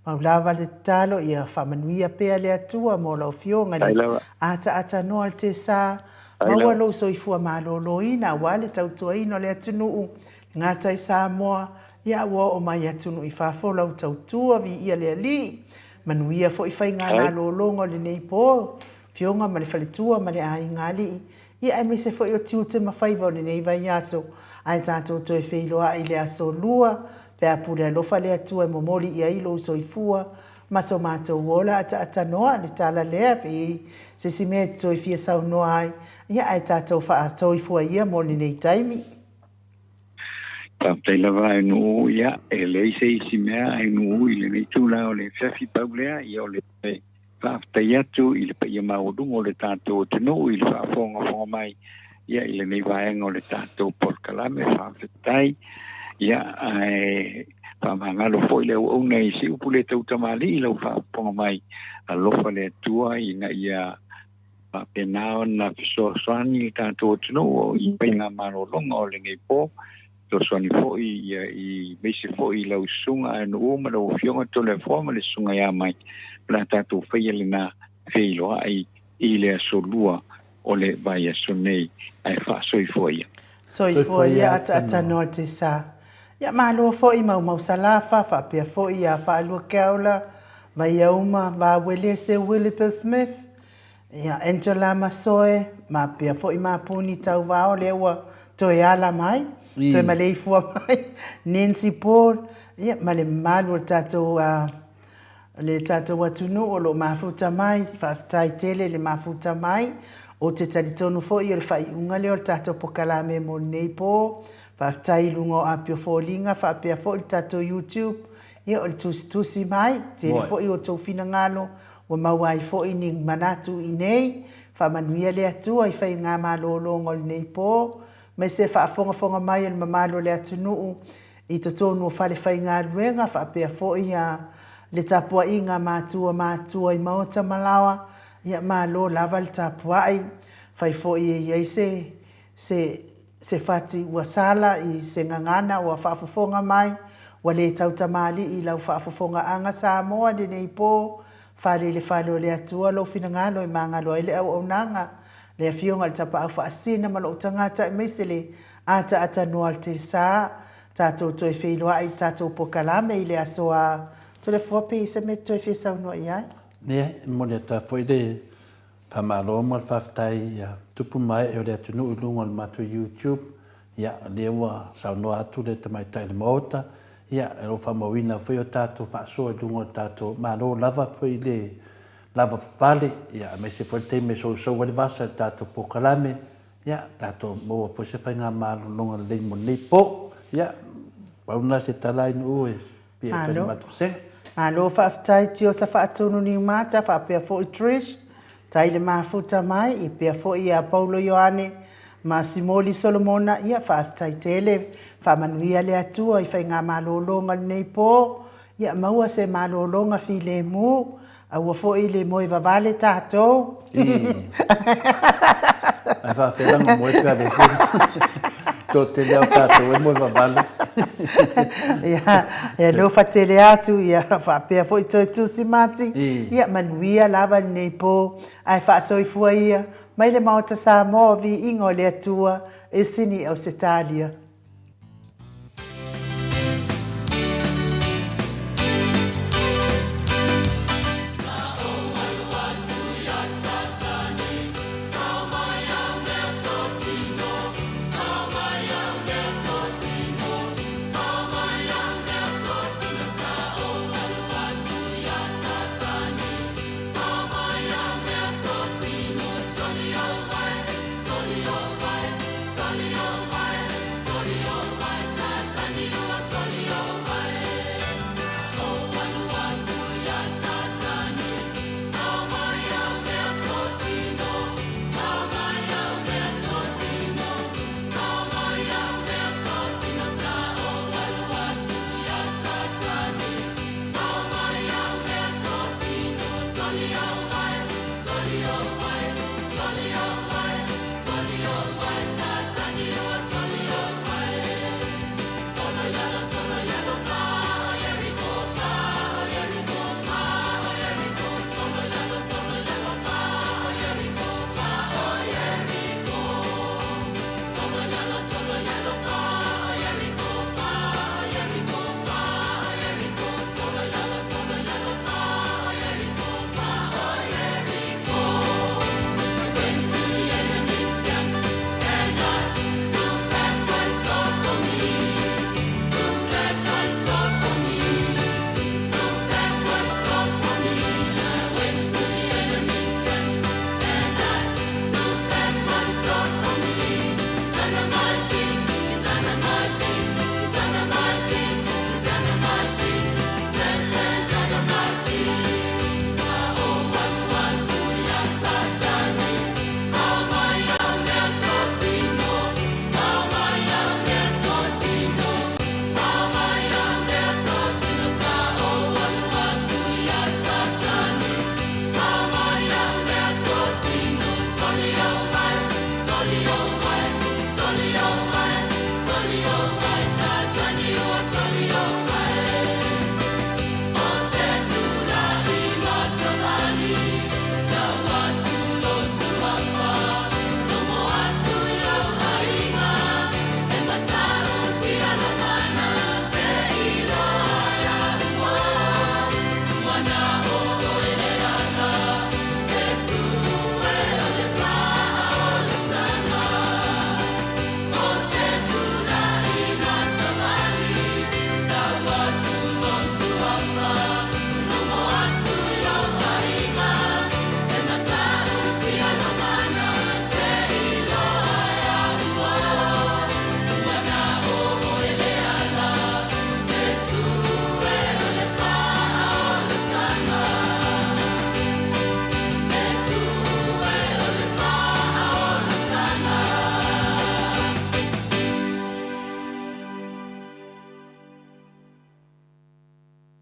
Mau lava le tatalo ia faamanuia pea le Atua mo lau Afioga i le ataatanoa o le tesa, maua lou soifua maloloina aua le tautuaina o le atunuu, le gata i Samoa, ia ua oo mai atunuu i fafo lau tautua, viia le Alii. Manuia foi faigamalologa o lenei po, Afioga ma le faletua ma le aiga alii, ia aemaise foi o tiute ma faiva o lenei vaiaso, ae tatou toe feiloai i le aso Lua, pe a pule alofa le Atua e momoli i ai lou soifua ma so matou ola ataatanoa, le tala lea, pe i ai se isi mea e te toe fia saunoa ai, ia ae tatou faasoifua ia mo lenei taimi. Faafetai lava e nuu, ia, e leai se isi mea e nuu i lenei tula o le afiafi pau lea, ia o le Faafetai atu i le paia maualuga o le tatou atunuu i le faafogafoga mai ia i lenei vaega o le tatou polokalame. Faafetai. Ia, ae faamagalo foi le auauna i se upu le tautamalii i lau faafofoga mai. Alofa le Atua ina ia faapena ona fesoasoani le tatou atunuu i faigamalologa o lenei po. Fesoasoani foi ia i aemaise foi i lau susuga Aenuu ma lau Afioga Toleafoa ma le susuga ia Mai, o le a tatou faia lena feiloai i le aso Lua o le vaiaso nei. Ae faasoifua ia. Soifua ia ataatanoa te sa. Ia malo foi Maumau Salafa faapea foi ia Faalua Keaola, Vaiauma, Vauelese Williper Smith, Ia Angela Masoe, ma pea foi Mapuni Tauvao lea ua toe ala mai, toe maleifua mai, Nancy Paul, ia ma le mamalu o le tatou le tatou atunuu o lo o mafuta mai, faafetai tele le mafuta mai. Ou te talitonu foi o le faaiuga lea o le tatou pokalame mo lenei po. Faafetai i luga o Apia Foliga faapea foi le tatou YouTube, ia o le tusitusi mai, tele foi o outou finagalo Ua maua ai foi ni manatu i nei, faamanuia le Atua i faigamalologa o lenei po, mai se faafogafoga mai a le mamalu o le atunuu i totonu o fale faigaluega faapea foi a le tapuaiga a matua matua i maota ma laoa, ia malo lava le tapuai, fai foi e i ai se se se fati ua sala i se gagana ua faafofoga mai, ua le tautamalii i lau faafofogaaga Samoa lenei po, fale i le fale o le Atua lou finagalo e magalo ai le auaunaga, le Afioga i le Tapaau Faasina ma lou tagata aemaise le ataatanoa o le Telesa, tatou toe feiloai i le tatou pokalame i le aso a Toleafoa pe i se mea e toe fia saunoa i ai. Leai, e momoli atu lava foi le Faamalo ma le faafetai ia tupu ma ee o le atunuu i luga o le matou YouTube. Ia, o lea ua saunoa atu le tamaitai o le Maota, ia, o lo o faamauina foi o tatou faasoa i luga o le tatou Malo lava foi le lavapapale, ia, aemaise foi le taimi e sousou ai le vasa i le tatou polokalame, ia, tatou maua foi se faigamalologa lelei mo lenei po. Ia, pau lena se tala ai nuu e Malo. Malo faafetai Tiosa Faatonu Niumata faapea foi Trish tai le mafuta mai i pea foi ia Paulo Ioane ma Simoli Solomona ia faafetai tele faamanuia le Atua i faigamalologa lenei po ia maua se malologa filemu Aua foi le moe vavale tatou. Ae faafela na moe pe a le sui. Toatele lava o tatou e moe vavale. Ia, e alofa tele atu, ia faapea foi toe tusi mati. Ia manuia lava lenei po, ae faasoifua ia mai le Maota Samoa o Viiga o le Atua e sini i Ausetalia.